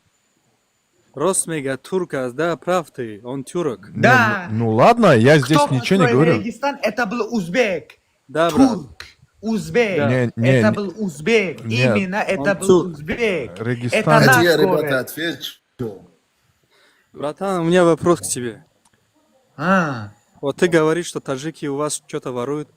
[SPEAKER 21] рост мега турк аст, да, прав ты, он тюрок.
[SPEAKER 2] Не,
[SPEAKER 20] Да.
[SPEAKER 2] ну ладно, я здесь
[SPEAKER 20] Кто
[SPEAKER 2] ничего не
[SPEAKER 20] построил
[SPEAKER 2] говорю.
[SPEAKER 20] Регистан? Это был узбек.
[SPEAKER 21] Да, брат.
[SPEAKER 20] Турк. Узбек.
[SPEAKER 2] Не, не,
[SPEAKER 20] Это
[SPEAKER 2] не.
[SPEAKER 20] был узбек.
[SPEAKER 2] Нет.
[SPEAKER 20] Именно это
[SPEAKER 21] Он
[SPEAKER 20] был
[SPEAKER 21] тюрк.
[SPEAKER 20] узбек.
[SPEAKER 2] Регистан.
[SPEAKER 20] Это
[SPEAKER 7] Дайте
[SPEAKER 20] наш
[SPEAKER 7] я,
[SPEAKER 20] город.
[SPEAKER 7] ребята, отвечу.
[SPEAKER 21] Братан, у меня вопрос к тебе.
[SPEAKER 20] А.
[SPEAKER 21] Вот ты говоришь, что таджики у вас что-то воруют.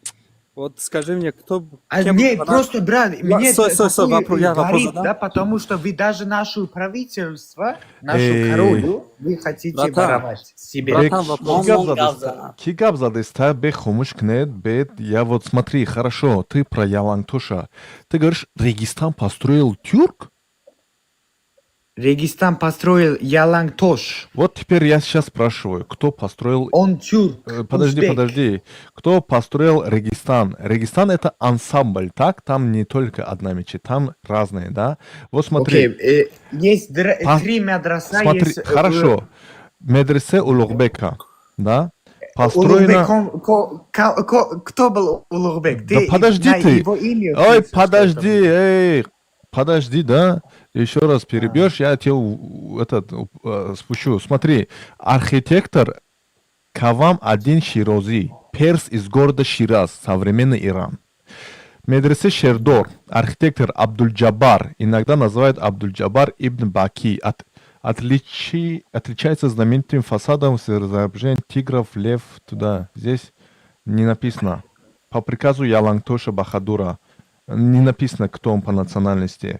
[SPEAKER 21] Вот скажи мне, кто...
[SPEAKER 20] А
[SPEAKER 21] кем
[SPEAKER 20] не,
[SPEAKER 21] был
[SPEAKER 20] просто, брат, мне
[SPEAKER 21] Стой, стой, стой,
[SPEAKER 20] такое
[SPEAKER 21] вопрос, я вопрос
[SPEAKER 20] горит,
[SPEAKER 21] задам.
[SPEAKER 20] да, потому что вы даже нашу правительство, нашу
[SPEAKER 2] Эй.
[SPEAKER 20] королю, вы хотите
[SPEAKER 21] Братан,
[SPEAKER 20] воровать себе.
[SPEAKER 21] братан, вопрос.
[SPEAKER 2] Ки гап задеста? Ки гап задеста, бе хомуш кнет, бе, я вот смотри, хорошо, ты про Ялангтоша. Ты говоришь, Регистан построил тюрк?
[SPEAKER 20] Регистан построил Ялангтош.
[SPEAKER 2] Вот теперь я сейчас спрашиваю, кто построил...
[SPEAKER 20] Он тюрк,
[SPEAKER 2] Подожди,
[SPEAKER 20] узбек.
[SPEAKER 2] Подожди. Кто построил Регистан? Регистан — это ансамбль, так? Там не только одна мечеть, там разные, да? Вот смотри.
[SPEAKER 20] Окей, есть три мадраса,
[SPEAKER 2] Смотри,
[SPEAKER 20] есть,
[SPEAKER 2] хорошо. Медресе Улугбека, да? Построена...
[SPEAKER 20] Улугбек, кто был Улугбек?
[SPEAKER 2] Да
[SPEAKER 20] Ты
[SPEAKER 2] подожди
[SPEAKER 20] на
[SPEAKER 2] ты.
[SPEAKER 20] его имя
[SPEAKER 2] Ой,
[SPEAKER 20] пишешь, что
[SPEAKER 2] подожди,
[SPEAKER 20] это
[SPEAKER 2] эй, подожди, да? Еще раз перебьешь, я тебе этот спущу. Смотри, архитектор Кавам один Ширози, перс из города Шираз, современный Иран. Медресе Шердор, архитектор Абдуль-Джабар, иногда называют Абдуль-Джабар ибн Баки, отличается знаменитым фасадом с изображением тигров, лев, туда. Здесь не написано. По приказу Ялангтоша Бахадура. Не написано, кто он по национальности.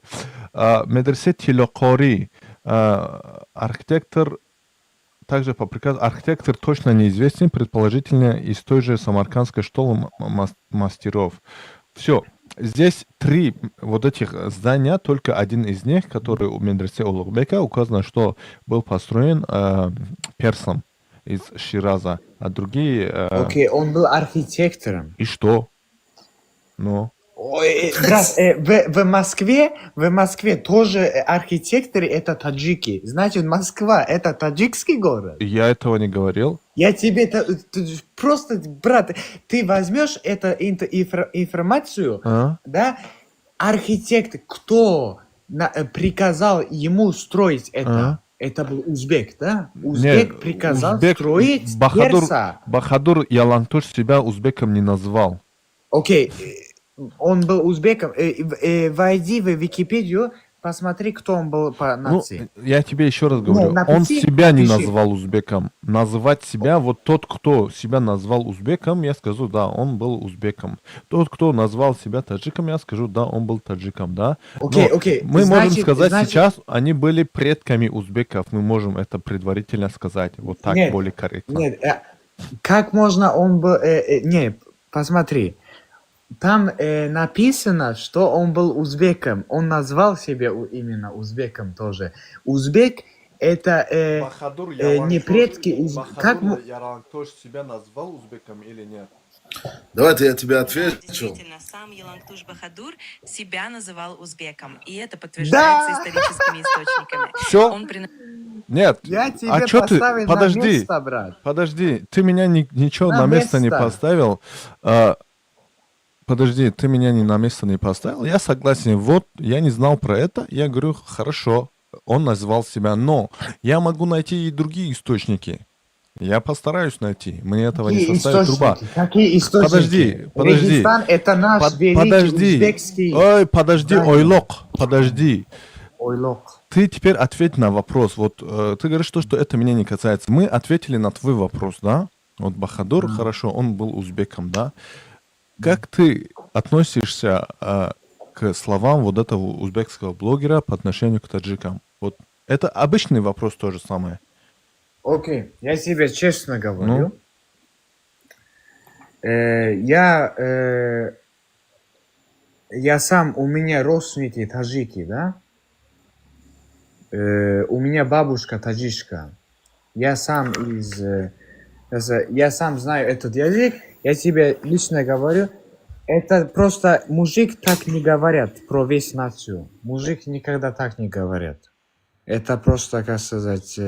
[SPEAKER 2] Медресе Тилокори, архитектор, также по приказу, архитектор точно неизвестен, предположительно из той же самаркандской школы мастеров. Все. Здесь три вот этих здания, только один из них, который у медресе Улугбека, указано, что был построен персом из Шираза, а другие.
[SPEAKER 20] Окей, он был архитектором.
[SPEAKER 2] И что? Ну?
[SPEAKER 20] Ой, брат, в Москве тоже архитекторы это таджики. Значит, Москва это таджикский город.
[SPEAKER 2] Я этого не говорил.
[SPEAKER 20] Я тебе это просто, брат, ты возьмешь это информацию,
[SPEAKER 2] А?
[SPEAKER 20] Да, архитектор, кто приказал ему строить это?
[SPEAKER 2] А?
[SPEAKER 20] Это был узбек, да? Узбек
[SPEAKER 2] Не,
[SPEAKER 20] приказал
[SPEAKER 2] узбек
[SPEAKER 20] строить
[SPEAKER 2] Бахадур,
[SPEAKER 20] перса.
[SPEAKER 2] Бахадур Ялангтуш себя узбеком не назвал.
[SPEAKER 20] Окей, он был узбеком. Войди в Википедию, посмотри, кто он был по
[SPEAKER 2] Ну,
[SPEAKER 20] нации.
[SPEAKER 2] Я тебе еще раз говорю, он
[SPEAKER 20] Напиши,
[SPEAKER 2] себя не
[SPEAKER 20] напиши.
[SPEAKER 2] Назвал узбеком. Называть себя, вот тот, кто себя назвал узбеком, я скажу, да, он был узбеком. Тот, кто назвал себя таджиком, я скажу, да, он был таджиком, да.
[SPEAKER 20] Окей,
[SPEAKER 2] Но
[SPEAKER 20] окей,
[SPEAKER 2] мы можем
[SPEAKER 20] значит-
[SPEAKER 2] сказать
[SPEAKER 20] значит-
[SPEAKER 2] сейчас, они были предками узбеков, мы можем это предварительно сказать, вот так
[SPEAKER 20] Нет,
[SPEAKER 2] более корректно.
[SPEAKER 20] нет, как можно он был... Не, посмотри. Там написано, что он был узбеком. Он назвал себя именно узбеком тоже. Узбек это
[SPEAKER 2] Бахадур
[SPEAKER 20] не предки. Как
[SPEAKER 2] Ялангтуш себя назвал узбеком или нет?
[SPEAKER 7] Давайте я тебе отвечу.
[SPEAKER 1] Действительно, сам Ялангтуш Бахадур себя называл узбеком, и это подтверждается историческими источниками.
[SPEAKER 2] Всё?
[SPEAKER 1] Он
[SPEAKER 2] Нет.
[SPEAKER 20] Я тебе
[SPEAKER 2] А чё ты?
[SPEAKER 20] поставил на
[SPEAKER 2] Подожди.
[SPEAKER 20] Место, брат.
[SPEAKER 2] Подожди, ты меня ничего
[SPEAKER 20] На
[SPEAKER 2] на место не
[SPEAKER 20] место.
[SPEAKER 2] поставил. А, подожди, ты меня не на место не поставил. Я согласен. Вот, я не знал про это. Я говорю, хорошо, он назвал себя, но я могу найти и другие источники. Я постараюсь найти. Мне этого не
[SPEAKER 20] Какие
[SPEAKER 2] составит труба.
[SPEAKER 20] источники? Какие источники?
[SPEAKER 2] Подожди, подожди.
[SPEAKER 20] Регистан это наш великий
[SPEAKER 2] Подожди.
[SPEAKER 20] узбекский.
[SPEAKER 2] Ой, подожди,
[SPEAKER 20] Да.
[SPEAKER 2] Ойлоқ, подожди.
[SPEAKER 20] Ойлоқ.
[SPEAKER 2] Ты теперь ответь на вопрос. Вот ты говоришь то, что это меня не касается. Мы ответили на твой вопрос, да? Вот Бахадур, хорошо, он был узбеком, да? Как ты относишься к словам вот этого узбекского блогера по отношению к таджикам? Вот это обычный вопрос тоже самое.
[SPEAKER 20] Окей, я тебе честно говорю.
[SPEAKER 2] Ну?
[SPEAKER 20] Я сам, у меня родственники таджики, да? У меня бабушка таджичка. Я сам знаю этот язык. Я тебе лично говорю, это просто мужик так не говорят про весь нацию. Мужик никогда так не говорят. Это просто, как сказать,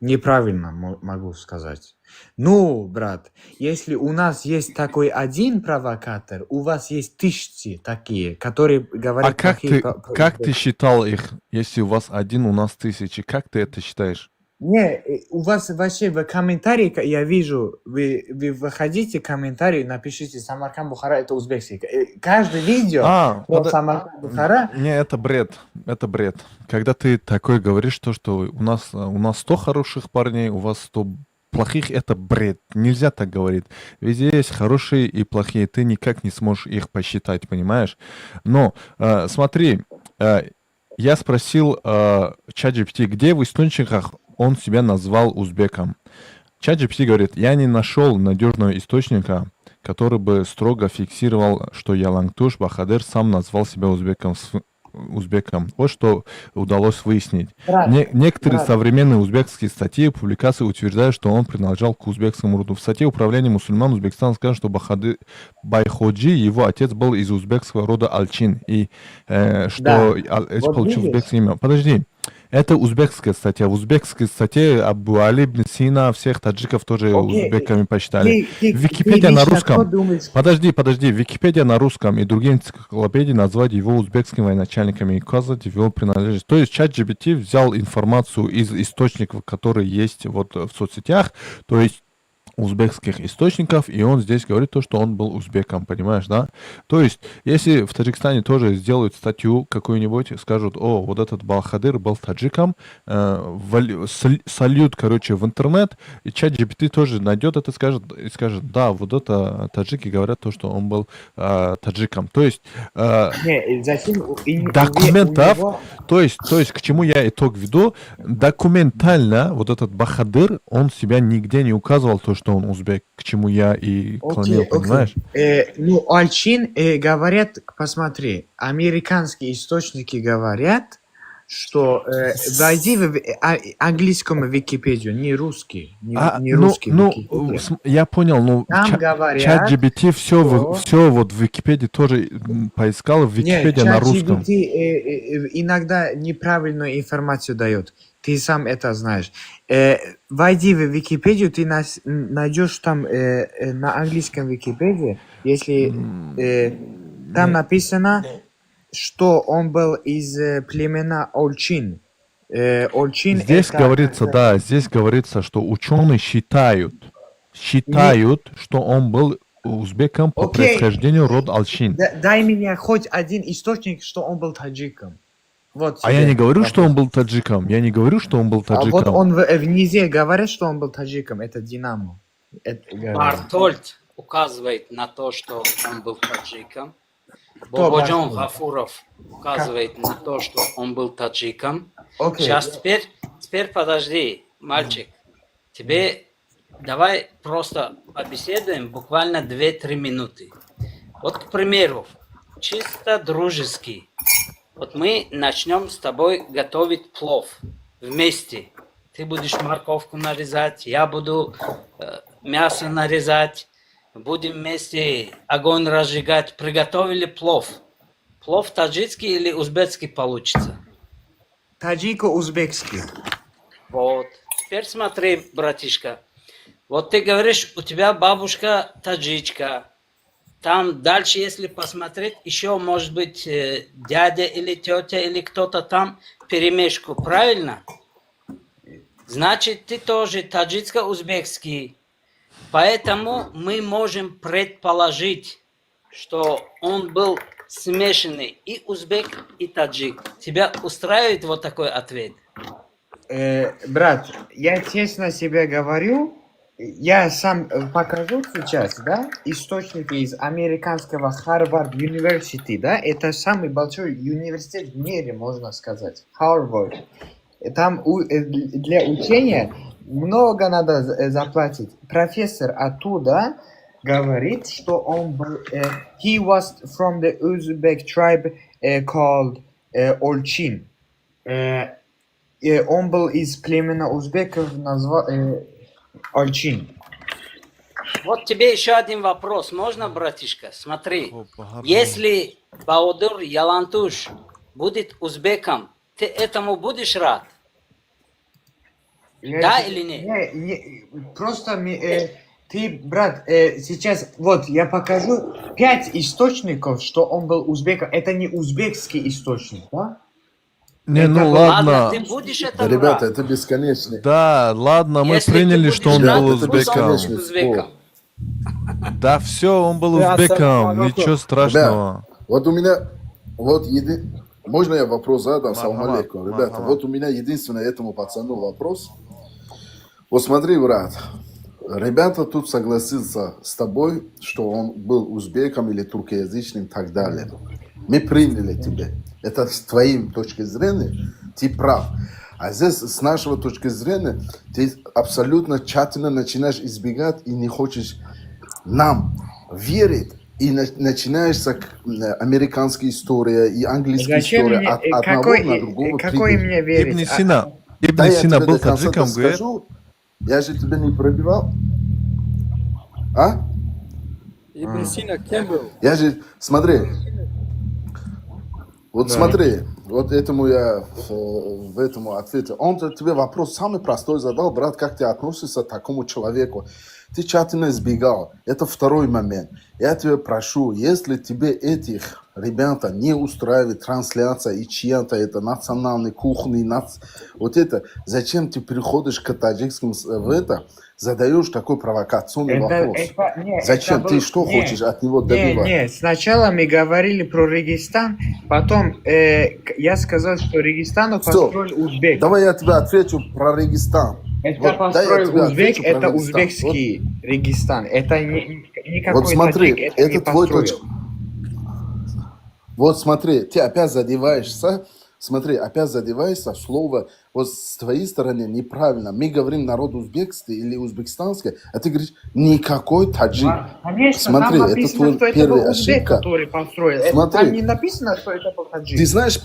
[SPEAKER 20] неправильно могу сказать. Ну, брат, если у нас есть такой один провокатор, у вас есть тысячи такие, которые говорят
[SPEAKER 2] А как
[SPEAKER 20] плохие
[SPEAKER 2] ты, как ты считал их, если у вас один, у нас тысячи? Как ты это считаешь?
[SPEAKER 20] Не, у вас вообще в комментарии, я вижу, вы выходите в комментарии, напишите: «Самарканд, Бухара — это узбекский». Каждое видео
[SPEAKER 2] А,
[SPEAKER 20] про Самарканд, Бухара.
[SPEAKER 2] Не, это бред, это бред. Когда ты такое говоришь, то, что у нас 100 хороших парней, у вас 100 плохих, это бред. Нельзя так говорить. Везде есть хорошие и плохие, ты никак не сможешь их посчитать, понимаешь? Но смотри, я спросил ChatGPT, где в источниках он себя назвал узбеком. ChatGPT говорит: я не нашел надежного источника, который бы строго фиксировал, что Ялангтуш Бахадыр сам назвал себя узбеком. Вот что удалось выяснить.
[SPEAKER 20] Брат,
[SPEAKER 2] Некоторые
[SPEAKER 20] брат.
[SPEAKER 2] Современные узбекские статьи и публикации утверждают, что он принадлежал к узбекскому роду. В статье Управления мусульман Узбекистана сказано, что Бахады Байходжи, его отец, был из узбекского рода Алчин, и что
[SPEAKER 20] Да.
[SPEAKER 2] Вот
[SPEAKER 20] Вот
[SPEAKER 2] получил
[SPEAKER 20] видишь?
[SPEAKER 2] узбекское имя. Подожди, это узбекская статья. В узбекской статье Абу Али ибн Сина всех таджиков тоже
[SPEAKER 20] Окей,
[SPEAKER 2] узбеками посчитали.
[SPEAKER 20] ты
[SPEAKER 2] Википедия на
[SPEAKER 20] лично кто
[SPEAKER 2] русском.
[SPEAKER 20] думаешь?
[SPEAKER 2] Подожди, подожди. Википедия на русском и другие энциклопедии назвать его узбекским военачальником и указывать его принадлежность. То есть ChatGPT взял информацию из источников, которые есть вот в соцсетях, то есть узбекских источников, и он здесь говорит то, что он был узбеком, понимаешь, да? То есть, если в Таджикистане тоже сделают статью какую-нибудь, скажут: «О, вот этот Бахадыр был таджиком», сольют, короче, в интернет, и ChatGPT тоже найдет это, скажет, и скажет: «Да, вот это таджики говорят то, что он был таджиком». То есть,
[SPEAKER 20] Не, зачем у
[SPEAKER 2] документов,
[SPEAKER 20] него
[SPEAKER 2] то есть, к чему я итог веду, документально вот этот Бахадыр, он себя нигде не указывал, то, что что он узбек, к чему я и клонил,
[SPEAKER 20] Окей, окей.
[SPEAKER 2] понимаешь?
[SPEAKER 20] Ну, Альчин, говорят, посмотри, американские источники говорят, что войди в английскому Википедию, не русский, не,
[SPEAKER 2] А,
[SPEAKER 20] не
[SPEAKER 2] ну,
[SPEAKER 20] русский
[SPEAKER 2] ну,
[SPEAKER 20] Википедия.
[SPEAKER 2] я понял, ну,
[SPEAKER 20] Там говорят,
[SPEAKER 2] чат GPT все,
[SPEAKER 20] что...
[SPEAKER 2] все вот в Википедии тоже поискал, в
[SPEAKER 20] Нет,
[SPEAKER 2] Википедия на русском.
[SPEAKER 20] ChatGPT иногда неправильную информацию дает. Ты сам это знаешь. Войди в Википедию, ты найдешь там на английском Википедии, если там написано, что он был из племена Олчин. Олчин
[SPEAKER 2] Здесь
[SPEAKER 20] это
[SPEAKER 2] говорится, да, здесь говорится, что ученые считают,
[SPEAKER 20] не
[SPEAKER 2] считают, что он был узбеком по
[SPEAKER 20] Окей,
[SPEAKER 2] происхождению род Алчин.
[SPEAKER 20] Дай мне хоть один источник, что он был таджиком. Вот
[SPEAKER 2] А я не
[SPEAKER 20] тебе
[SPEAKER 2] говорю, что он
[SPEAKER 20] вопрос.
[SPEAKER 2] был таджиком. Я не говорю, что он был
[SPEAKER 20] А вот
[SPEAKER 2] таджиком.
[SPEAKER 20] он внизу говорит, что он был таджиком. Это Динамо. Это говорит.
[SPEAKER 14] Бартольд указывает на то, что он был таджиком.
[SPEAKER 20] Кто
[SPEAKER 14] Бободжон
[SPEAKER 20] Бартольд?
[SPEAKER 14] Гафуров
[SPEAKER 20] Как?
[SPEAKER 14] указывает на то, что он был таджиком.
[SPEAKER 20] Окей.
[SPEAKER 14] Сейчас теперь подожди, мальчик. Тебе давай просто побеседуем буквально 2-3 минуты. Вот, к примеру, чисто дружески. Вот мы начнем с тобой готовить плов вместе. Ты будешь морковку нарезать, я буду мясо нарезать. Будем вместе огонь разжигать. Приготовили плов. Плов таджикский или узбекский получится?
[SPEAKER 20] Таджико-узбекский.
[SPEAKER 14] Вот. Теперь смотри, братишка. Вот ты говоришь, у тебя бабушка таджичка. Там дальше, если посмотреть, еще может быть дядя или тетя или кто-то там перемешку, правильно? Значит, ты тоже таджикско-узбекский. Поэтому мы можем предположить, что он был смешанный и узбек, и таджик. Тебя устраивает вот такой ответ?
[SPEAKER 20] Брат, я честно себе говорю, я сам покажу сейчас, да, источники из американского Harvard University, да, это самый большой университет в мире, можно сказать, Harvard. Там для учения много надо заплатить. Профессор оттуда говорит, что он был, he was from the Uzbek tribe called Olchin. Он был из племени узбеков, Ольчин.
[SPEAKER 14] Вот тебе еще один вопрос. Можно, братишка? Смотри, если Баодур Ялантуш будет узбеком, ты этому будешь рад?
[SPEAKER 20] Я
[SPEAKER 14] Да или нет?
[SPEAKER 20] Не, не, просто ты, брат, сейчас, вот, я покажу пять источников, что он был узбеком. Это не узбекский источник, да?
[SPEAKER 2] Не,
[SPEAKER 20] Это
[SPEAKER 2] ну
[SPEAKER 20] был-
[SPEAKER 2] ладно.
[SPEAKER 14] Ладно, ты будешь
[SPEAKER 7] Да,
[SPEAKER 14] этому
[SPEAKER 7] ребята,
[SPEAKER 14] рад?
[SPEAKER 7] это бесконечный.
[SPEAKER 2] Да, ладно, мы
[SPEAKER 14] Если ты
[SPEAKER 2] приняли, что он
[SPEAKER 14] будешь рад,
[SPEAKER 2] был
[SPEAKER 7] Ребята, это
[SPEAKER 14] пусть он
[SPEAKER 2] узбеком.
[SPEAKER 14] будет
[SPEAKER 7] бесконечный
[SPEAKER 14] узбеком.
[SPEAKER 7] спор.
[SPEAKER 2] Да, все, он был
[SPEAKER 12] Ассаламу
[SPEAKER 2] узбеком,
[SPEAKER 12] алейкум.
[SPEAKER 2] ничего
[SPEAKER 7] Ребят,
[SPEAKER 2] страшного.
[SPEAKER 7] вот у меня, вот можно я вопрос задам? Салам
[SPEAKER 2] Мархамат,
[SPEAKER 7] алейкум. Ребята,
[SPEAKER 2] мархамат.
[SPEAKER 7] вот у меня единственное этому пацану вопрос. Вот смотри, брат, ребята тут согласятся с тобой, что он был узбеком или туркоязычным и так далее. Мы приняли тебя. Это с твоей точки зрения, ты прав. А здесь, с нашего точки зрения, ты абсолютно тщательно начинаешь избегать и не хочешь нам верить. И начинаешься американская история и английская
[SPEAKER 20] Зачем
[SPEAKER 7] история
[SPEAKER 20] мне,
[SPEAKER 7] от одного
[SPEAKER 20] какой,
[SPEAKER 7] на другого
[SPEAKER 20] какой
[SPEAKER 7] прыгать.
[SPEAKER 20] мне верить?
[SPEAKER 2] Ибн Сина, Ибн
[SPEAKER 7] Да, я
[SPEAKER 2] Сина
[SPEAKER 7] тебе
[SPEAKER 2] был
[SPEAKER 7] до конца
[SPEAKER 2] таджиком, говорит.
[SPEAKER 7] доскажу. Я же тебя не пробивал. А?
[SPEAKER 12] Ибн Сина кем был?
[SPEAKER 7] Я же, смотри, вот
[SPEAKER 20] Да.
[SPEAKER 7] смотри, вот этому я в этому ответил. Он тебе вопрос самый простой задал, брат, как ты относишься к такому человеку? Ты тщательно избегал. Это второй момент. Я тебя прошу, если тебе этих ребята не устраивает трансляция и чья-то это национальной кухни, вот это, зачем ты приходишь к таджикским в это, задаешь такой провокационный вопрос?
[SPEAKER 20] Это, не, это
[SPEAKER 7] Зачем? Ты
[SPEAKER 20] был,
[SPEAKER 7] что
[SPEAKER 20] не,
[SPEAKER 7] хочешь от него
[SPEAKER 20] не,
[SPEAKER 7] добиваться?
[SPEAKER 20] не, сначала мы говорили про Регистан, потом я сказал, что Регистану
[SPEAKER 7] Все,
[SPEAKER 20] построил узбек.
[SPEAKER 7] давай я тебе отвечу про Регистан.
[SPEAKER 20] Это
[SPEAKER 7] Вот, дай я
[SPEAKER 20] построил
[SPEAKER 7] тебе
[SPEAKER 20] узбек,
[SPEAKER 7] отвечу про
[SPEAKER 20] это
[SPEAKER 7] Регистан. Вот,
[SPEAKER 20] узбекский Регистан. Это не, никакой
[SPEAKER 7] вот смотри,
[SPEAKER 20] таджик это не
[SPEAKER 7] это твой
[SPEAKER 20] построил.
[SPEAKER 7] точка. Вот смотри, ты опять задеваешься
[SPEAKER 4] Смотри, опять задевайся, слово вот с твоей стороны неправильно. Мы говорим народ узбекский или узбекистанский, а ты говоришь никакой таджик.
[SPEAKER 19] Конечно,
[SPEAKER 4] Смотри,
[SPEAKER 19] там
[SPEAKER 4] это
[SPEAKER 19] написано,
[SPEAKER 4] твой
[SPEAKER 19] что это был
[SPEAKER 4] первая
[SPEAKER 19] узбек,
[SPEAKER 4] ошибка.
[SPEAKER 19] Который построил. Это,
[SPEAKER 4] Смотри.
[SPEAKER 19] там не написано, что это был таджик.
[SPEAKER 4] Ты знаешь,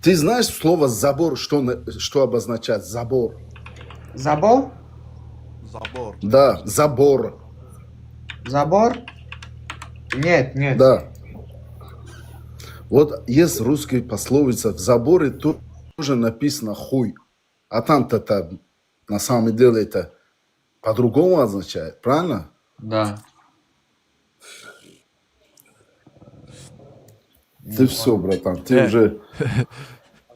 [SPEAKER 4] ты знаешь слово забор, что обозначает забор?
[SPEAKER 19] Забор?
[SPEAKER 2] Забор.
[SPEAKER 4] Да, забор.
[SPEAKER 19] Забор? Нет, нет.
[SPEAKER 4] Да. Вот есть русский пословица, в заборе тоже написано хуй. А там-то -то, на самом деле это по-другому означает, правильно?
[SPEAKER 19] Да.
[SPEAKER 4] Ты все, братан, ты уже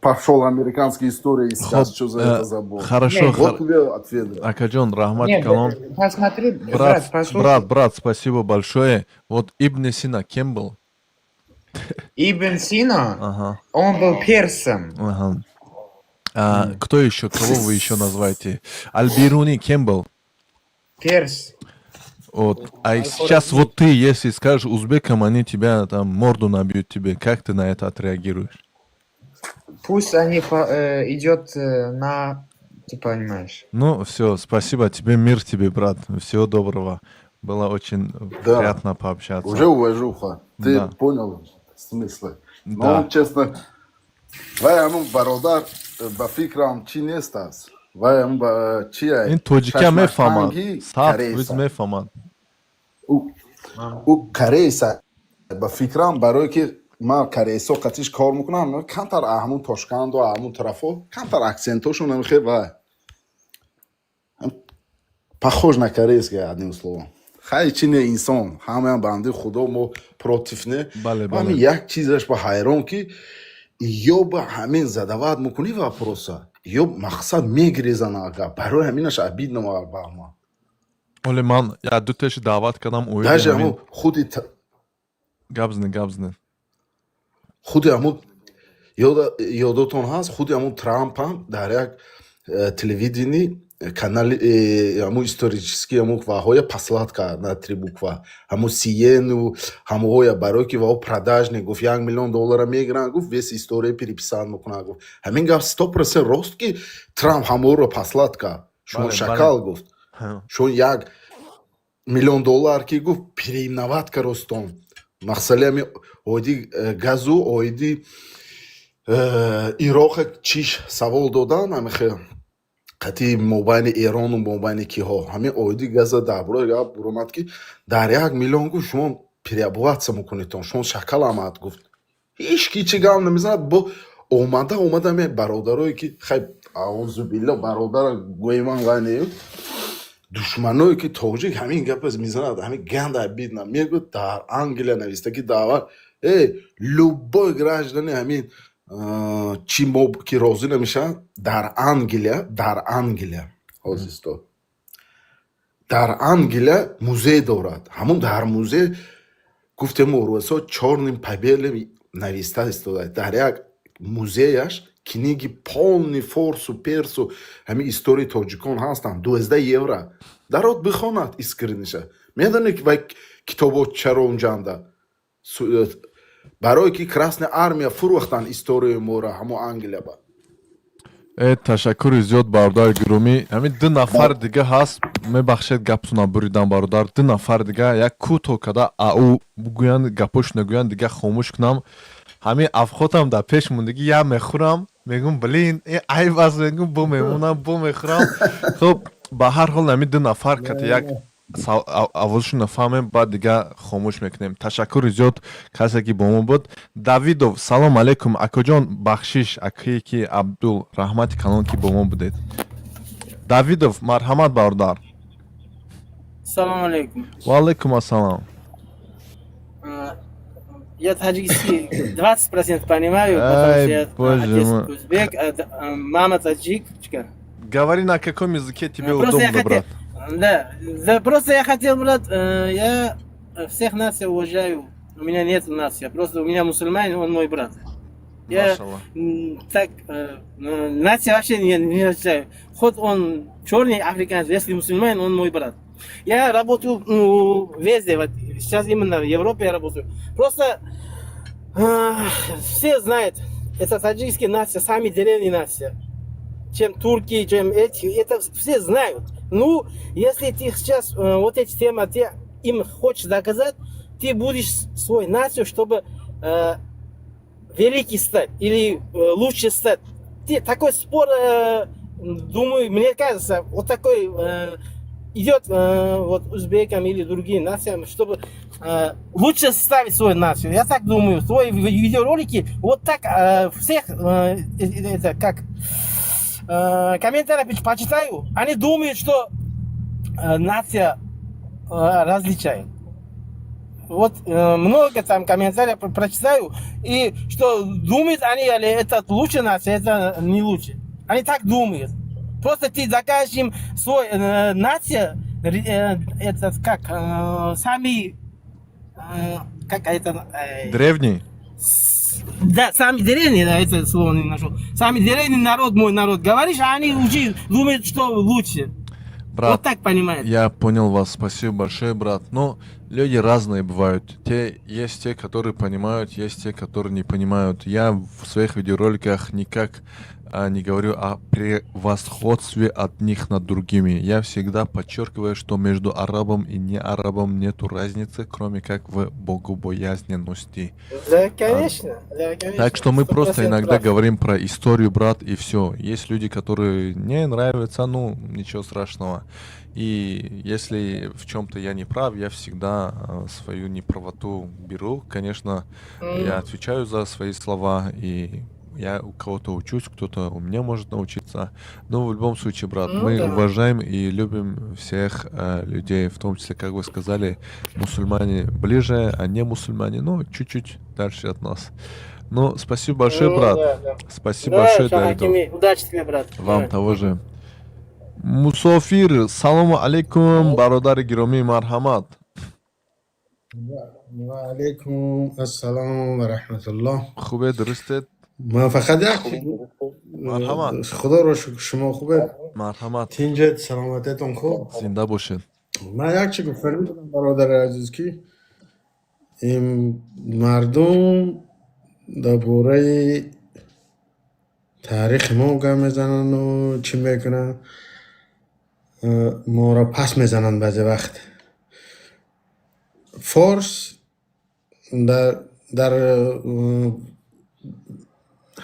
[SPEAKER 4] пошел американские истории искать,
[SPEAKER 2] Хоп,
[SPEAKER 4] что за это забор.
[SPEAKER 2] Хорошо.
[SPEAKER 4] Вот тебе ответ.
[SPEAKER 2] Акаҷон, раҳмат
[SPEAKER 19] Нет,
[SPEAKER 2] калон.
[SPEAKER 19] Посмотри, брат,
[SPEAKER 2] Брат,
[SPEAKER 19] послушай.
[SPEAKER 2] Брат, брат, спасибо большое. Вот Ибн Сина кем был?
[SPEAKER 19] Ибн Сина,
[SPEAKER 2] Ага.
[SPEAKER 19] он был персом.
[SPEAKER 2] Ага. А, кто еще? Кого вы еще называете? Аль-Бируни кем был?
[SPEAKER 19] Перс.
[SPEAKER 2] Вот. А сейчас вот ты, если скажешь узбекам, они тебя там морду набьют тебе. Как ты на это отреагируешь?
[SPEAKER 19] Пусть они идет на, ты понимаешь.
[SPEAKER 2] Ну, все, спасибо тебе, мир тебе, брат. Всего доброго. Было очень
[SPEAKER 4] Да.
[SPEAKER 2] приятно пообщаться.
[SPEAKER 4] Уже уважуха. Ты
[SPEAKER 2] Да.
[SPEAKER 4] понял смысл.
[SPEAKER 2] Да.
[SPEAKER 4] Но, честно, вай ҳамун бародар, ба фикрам чӣ нест аст. Вай ҳамун чи ай?
[SPEAKER 2] Ин тоҷикия мефаҳмад.
[SPEAKER 4] Чашмаштанги
[SPEAKER 2] Сад
[SPEAKER 4] корейса.
[SPEAKER 2] фоиз мефаҳмад.
[SPEAKER 4] Ӯ корейса ба фикрам, барое ки ман корейсо қатиш кор мекунам, камтар ҳамун Тошканду ҳамун тарафо камтар акцентошон ҳамихе вай похож на корейский, одним словом. Хай, чи не, инсон ҳамаям банди худо, мо против не.
[SPEAKER 2] Бале,
[SPEAKER 4] ҳамин
[SPEAKER 2] бале.
[SPEAKER 4] Як чизаш ба ҳайрон, ки ё ба ҳамин задавать мекунӣ вопроса, ё мақсад мегирезана, ага барои ҳаминаш обидно ба ман.
[SPEAKER 2] Оле ман я дутеши даъват кардам оиди
[SPEAKER 4] Даже
[SPEAKER 2] ҳамин
[SPEAKER 4] ҳамун худи
[SPEAKER 2] гап зне, гап зне.
[SPEAKER 4] Худи ҳамун ёдотон ҳаст, худи ҳамун Трампам дар як телевидении канали ҳамун исторический ҳамун ваҳоя послать кард на три буква ҳамун сиену ҳамоҳоя, барое ки ваҳо продажный, гуфт, 1 миллион доллара мегиранд, гуфт, весь история переписать мекунанд, гуфт. Ҳамин гап 100% рост, ки Трамп ҳаморо послать кард, шумо
[SPEAKER 2] Бале,
[SPEAKER 4] шакал,
[SPEAKER 2] бале.
[SPEAKER 4] гуфт, шумо 1 миллион доллар ки, гуфт, переименовать каростон масъалаи ҳами оиди газу оиди Ироқа чиш савол додан, ҳамихе қатъи мобайни Эрону мобайни киҳо, ҳамин оиди газа дар бораи гап буромад, ки дар 1 миллион, гуфт, шумо переобуваться мекунедтон, шумо шакал омад, гуфт, ҳеч ки чӣ гап намезанад. Бо омада омада ме бародарое ки, хай, аузубилло, бародара гӯеман, вай не, душманое ки тоҷик ҳамин гапа мезанад, ҳамин ганда обидно мегӯяд. Дар Англия нависта, ки даъва любой граждане ҳамин чӣ мо ки розӣ намешавад дар Англия, дар Англия ҳозисто дар Англия музей дорад, ҳамун дар музей, гуфтем, урусо чёрным по белым нависта истода, дар як музеяш книги полный форсу персу ҳамин историяи тоҷикон ҳастанд, 12 евро дарод бихонад искренниша. Медонед ки вай китобо чаро унҷанда? Барое ки Красная армия фурӯхтанд историяи моро ҳамо Англия ба.
[SPEAKER 2] Ташаккури зиёд, бародари гиромӣ. Ҳамин ду нафар дига ҳаст, мебахшед, гаптона буридам, бародар. Ду нафар дига як кӯтоҳ када ау бугӯянд, гапошона гӯянд, дига хомӯш кунам. Ҳамин афхотам дар пеш мондагӣ, я мехӯрам, мегӯм, блин, айб аст, мегӯм, бо мемонам, бо мехӯрам. Хуб, ба ҳар ҳол ҳамин ду нафар ката як овозшона фаҳмем, баъд дига хомӯш мекунем. Ташаккури зиёд, касе ки бо мо буд. Давидов, салом алейкум, акоҷон, бахшиш, акае ки Абдул, раҳмати калон, ки бо мо будед. Давидов, марҳамат, бародар.
[SPEAKER 23] Салом алейкум.
[SPEAKER 2] Ва алейкум ассалом.
[SPEAKER 23] Я таджикский 20% понимаю, потому что я
[SPEAKER 2] Боже
[SPEAKER 23] отец
[SPEAKER 2] мой.
[SPEAKER 23] Узбек, а мама таджикчка.
[SPEAKER 2] Говори, на каком языке тебе
[SPEAKER 23] Просто я
[SPEAKER 2] удобно,
[SPEAKER 23] хотел,
[SPEAKER 2] брат.
[SPEAKER 23] Да, просто я хотел, брат, я всех наций уважаю. У меня нет нации, просто у меня мусульманин, он мой брат. Я
[SPEAKER 2] Машаллах.
[SPEAKER 23] Так, нация вообще не различаю. Хоть он черный африканец, если мусульманин, он мой брат. Я работаю, ну, везде, вот сейчас именно в Европе я работаю. Просто все знают, Это таджикские нация, сами древние нация. Чем турки, чем эти, это все знают. Ну, если ты сейчас вот эти темы, ты им хочешь доказать, ты будешь свой нацию, чтобы великий стать или лучше стать. Ты такой спор, думаю, мне кажется, вот такой идет вот узбекам или другим нациям, чтобы лучше ставить свою нацию. Я так думаю, твои видеоролики вот так всех, это как комментарии почитаю, они думают, что нация различает. Вот много там комментариев прочитаю, и что думают они, или это лучше нация, это не лучше. Они так думают. Просто ты докажешь им свой нация, этот как, сами, как это...
[SPEAKER 2] Древний?
[SPEAKER 23] Да, сами древние, да, это слово не нашел. Сами древний народ, мой народ. Говоришь, а они уже думают, что лучше.
[SPEAKER 2] Брат,
[SPEAKER 23] вот так понимают.
[SPEAKER 2] Я понял вас, спасибо большое, брат. Но люди разные бывают. Есть те, которые понимают, есть те, которые не понимают. Я в своих видеороликах никак не говорю о превосходстве одних над другими. Я всегда подчеркиваю, что между арабом и неарабом нету разницы, кроме как в богобоязненности.
[SPEAKER 23] Да, конечно. Да, конечно.
[SPEAKER 2] Так что мы просто
[SPEAKER 23] 100%
[SPEAKER 2] иногда
[SPEAKER 23] прав.
[SPEAKER 2] говорим про историю, брат, и все. Есть люди, которые не нравятся, ну, ничего страшного. И если в чем-то я не прав, я всегда свою неправоту беру. Конечно, я отвечаю за свои слова, и я у кого-то учусь, кто-то у меня может научиться. Но в любом случае, брат,
[SPEAKER 23] Ну
[SPEAKER 2] мы
[SPEAKER 23] да.
[SPEAKER 2] уважаем и любим всех людей, в том числе, как вы сказали, мусульмане ближе, а не мусульмане, ну, чуть-чуть дальше от нас. Ну, спасибо большое,
[SPEAKER 23] Ну,
[SPEAKER 2] брат.
[SPEAKER 23] да.
[SPEAKER 2] Спасибо
[SPEAKER 23] Да,
[SPEAKER 2] большое,
[SPEAKER 23] Шах
[SPEAKER 2] Давидов.
[SPEAKER 23] Хакими, удачи тебе, брат.
[SPEAKER 2] Вам
[SPEAKER 23] Давай.
[SPEAKER 2] того же. Мусофир, салому алейкум, бародари гиромӣ, марҳамат.
[SPEAKER 3] Ва алейкум ассалом ва раҳматуллоҳ.
[SPEAKER 2] Хубе, дурустед?
[SPEAKER 3] Ман фақат як
[SPEAKER 2] Марҳамат.
[SPEAKER 3] Худоро шукр, шумо хубед?
[SPEAKER 2] Марҳамат.
[SPEAKER 3] Тинҷед, саломатиятон хуб?
[SPEAKER 2] Зинда бошед.
[SPEAKER 3] Ман як чи гуфтанӣ будам, бародари азиз, ки ин мардум дар бораи таърихи мо гап мезанану чӣ мекунанд, моро пас мезананд баъзе вақт. Форс дар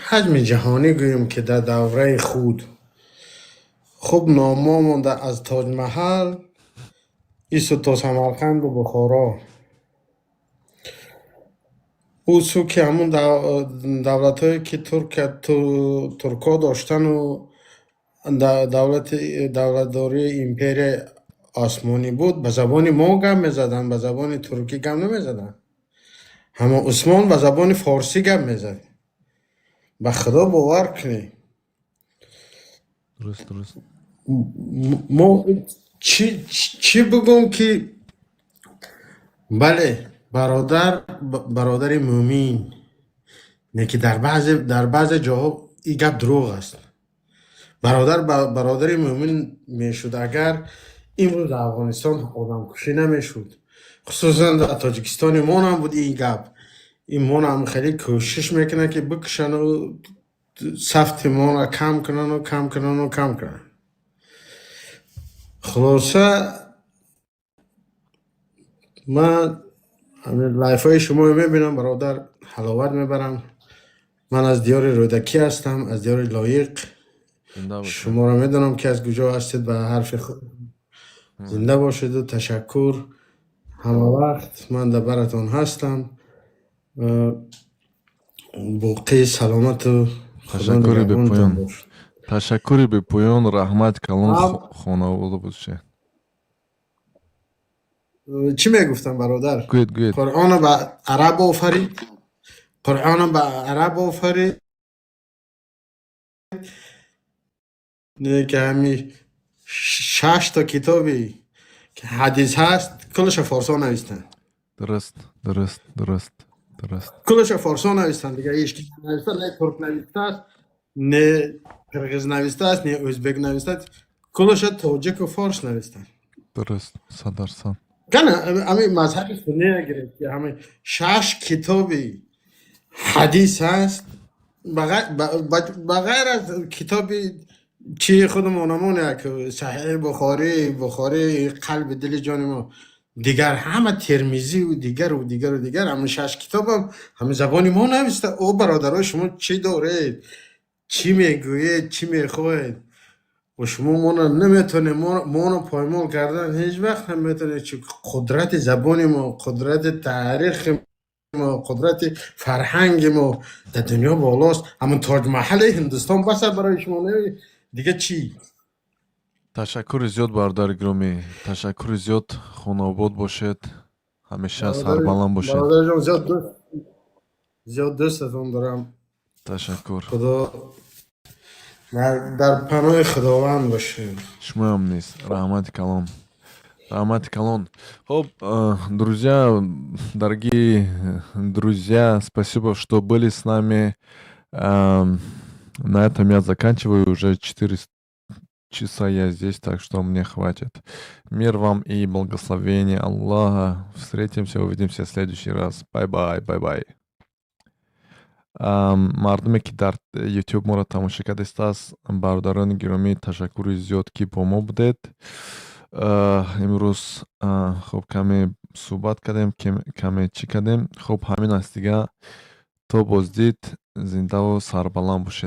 [SPEAKER 3] ҳаҷми ҷаҳонӣ, гӯем ки дар давраи худ хуб номо монда, аз Тоҷмаҳал исту то Самарқанду Бухоро. Ӯ су ки ҳамун давлатҳое ки Туркия, туркҳо доштану давлати давлатдории империяи Осмонӣ буд, ба забони мо гап мезаданд, ба забони туркӣ гап намезаданд. Ҳама Усмон ба забони форсӣ гап мезад. Ба Худо бовар кунед.
[SPEAKER 2] Дуруст.
[SPEAKER 3] Мо чӣ бигӯм ки бале, бародар, бародари мӯмин не, ки дар баъзе ҷоҳо ин гап дурӯғ аст. Бародар ба бародари мӯмин мешуд, агар имрӯз дар Афғонистон одамкушӣ намешуд. Хусусан дар Тоҷикистони монам буд ин гап. Ин монам хеле кӯшиш мекунад, ки бикушану сафти моро кам кунану кам кунану кам кунанд. Хулоса, ман ҳамин лайфҳои шуморо мебинам, бародар, ҳаловат мебарам. Ман аз диёри Рӯдакӣ ҳастам, аз диёри Лоиқ.
[SPEAKER 2] Зинда бошед.
[SPEAKER 3] Шуморо медонам, ки аз куҷо ҳастед. Ба ҳарфи худ зинда бошеду ташаккур. Ҳама вақт ман дар баратон ҳастам. Боқӣ саломату Худо
[SPEAKER 2] Ташаккури
[SPEAKER 3] нигаҳбонтон
[SPEAKER 2] бепоён.
[SPEAKER 3] бошад.
[SPEAKER 2] Ташаккури бепоён, раҳмат калон.
[SPEAKER 3] Ам
[SPEAKER 2] Хонавода бошед.
[SPEAKER 3] Чӣ мегуфтам, бародар?
[SPEAKER 2] Гӯед, гӯед.
[SPEAKER 3] Қуръонро ба араб офарид, Қуръонро ба араб офарид, не ки ҳами шашта китоби ки ҳадис ҳаст, куллаша форсо навистанд.
[SPEAKER 2] Дуруст.
[SPEAKER 3] Куллаша форсо навистанд, дигар ҳеч ки нависта, не турк навистааст, не қирғиз навистааст, не ӯзбек навистааст, куллаша тоҷику форс навистанд.
[SPEAKER 2] Дуруст, 100%.
[SPEAKER 3] Кана ҳами мазҳаби сунния гирифт, ки ҳами шаш китоби ҳадис ҳаст. Ба ғайр аз китоби чи худамонамон, як Саҳиҳи Бухорӣ, Бухорӣ қалби дили ҷони мо, дигар ҳама Термизӣ дигару дигару дигар, ҳамин шаш китобам ҳамин забони мо нависта. О бародаро, шумо чӣ доред, чӣ мегӯед, чӣ мехоҳед? Ва шумо моро наметонед, моро поймол кардан ҳеҷ вақт наметонед, чи қудрати забони мо, қудрати таърихи мо, қудрати фарҳанги мо дар дунё болост. Ҳамин Тоҷмаҳали Ҳиндустон баса барои шумо, не, дига чӣ?
[SPEAKER 2] Ташаккури зиёд, бародари гиромӣ, ташаккури зиёд. Хонаобод бошед, ҳамеша сарбаланд бошед.
[SPEAKER 3] Бародарҷон, зиёд дӯстатон дорам.
[SPEAKER 2] Ташаккур.
[SPEAKER 3] Худо дар паноҳи Худованд бошед.
[SPEAKER 2] Шумоям низ, раҳмати калон, раҳмати калон. Хоб, друзья, дорогие друзья, спасибо, что были с нами. На этом я заканчиваю. Уже 4 часа я здесь, так что мне хватит. Мир вам и благословение Аллаха. Встретимся, увидимся в следующий раз. Bye-bye, bye-bye. Мардуме, ки дар YouTube моро тамошо кардистааст, бародарони гиромӣ, ташаккури зиёд, ки бо мо будед имрӯз. Хуб, каме суҳбат кардем, каме чӣ кардем. Хуб, ҳамин аст дига. То боздид, зиндаву сарбаланд бошед.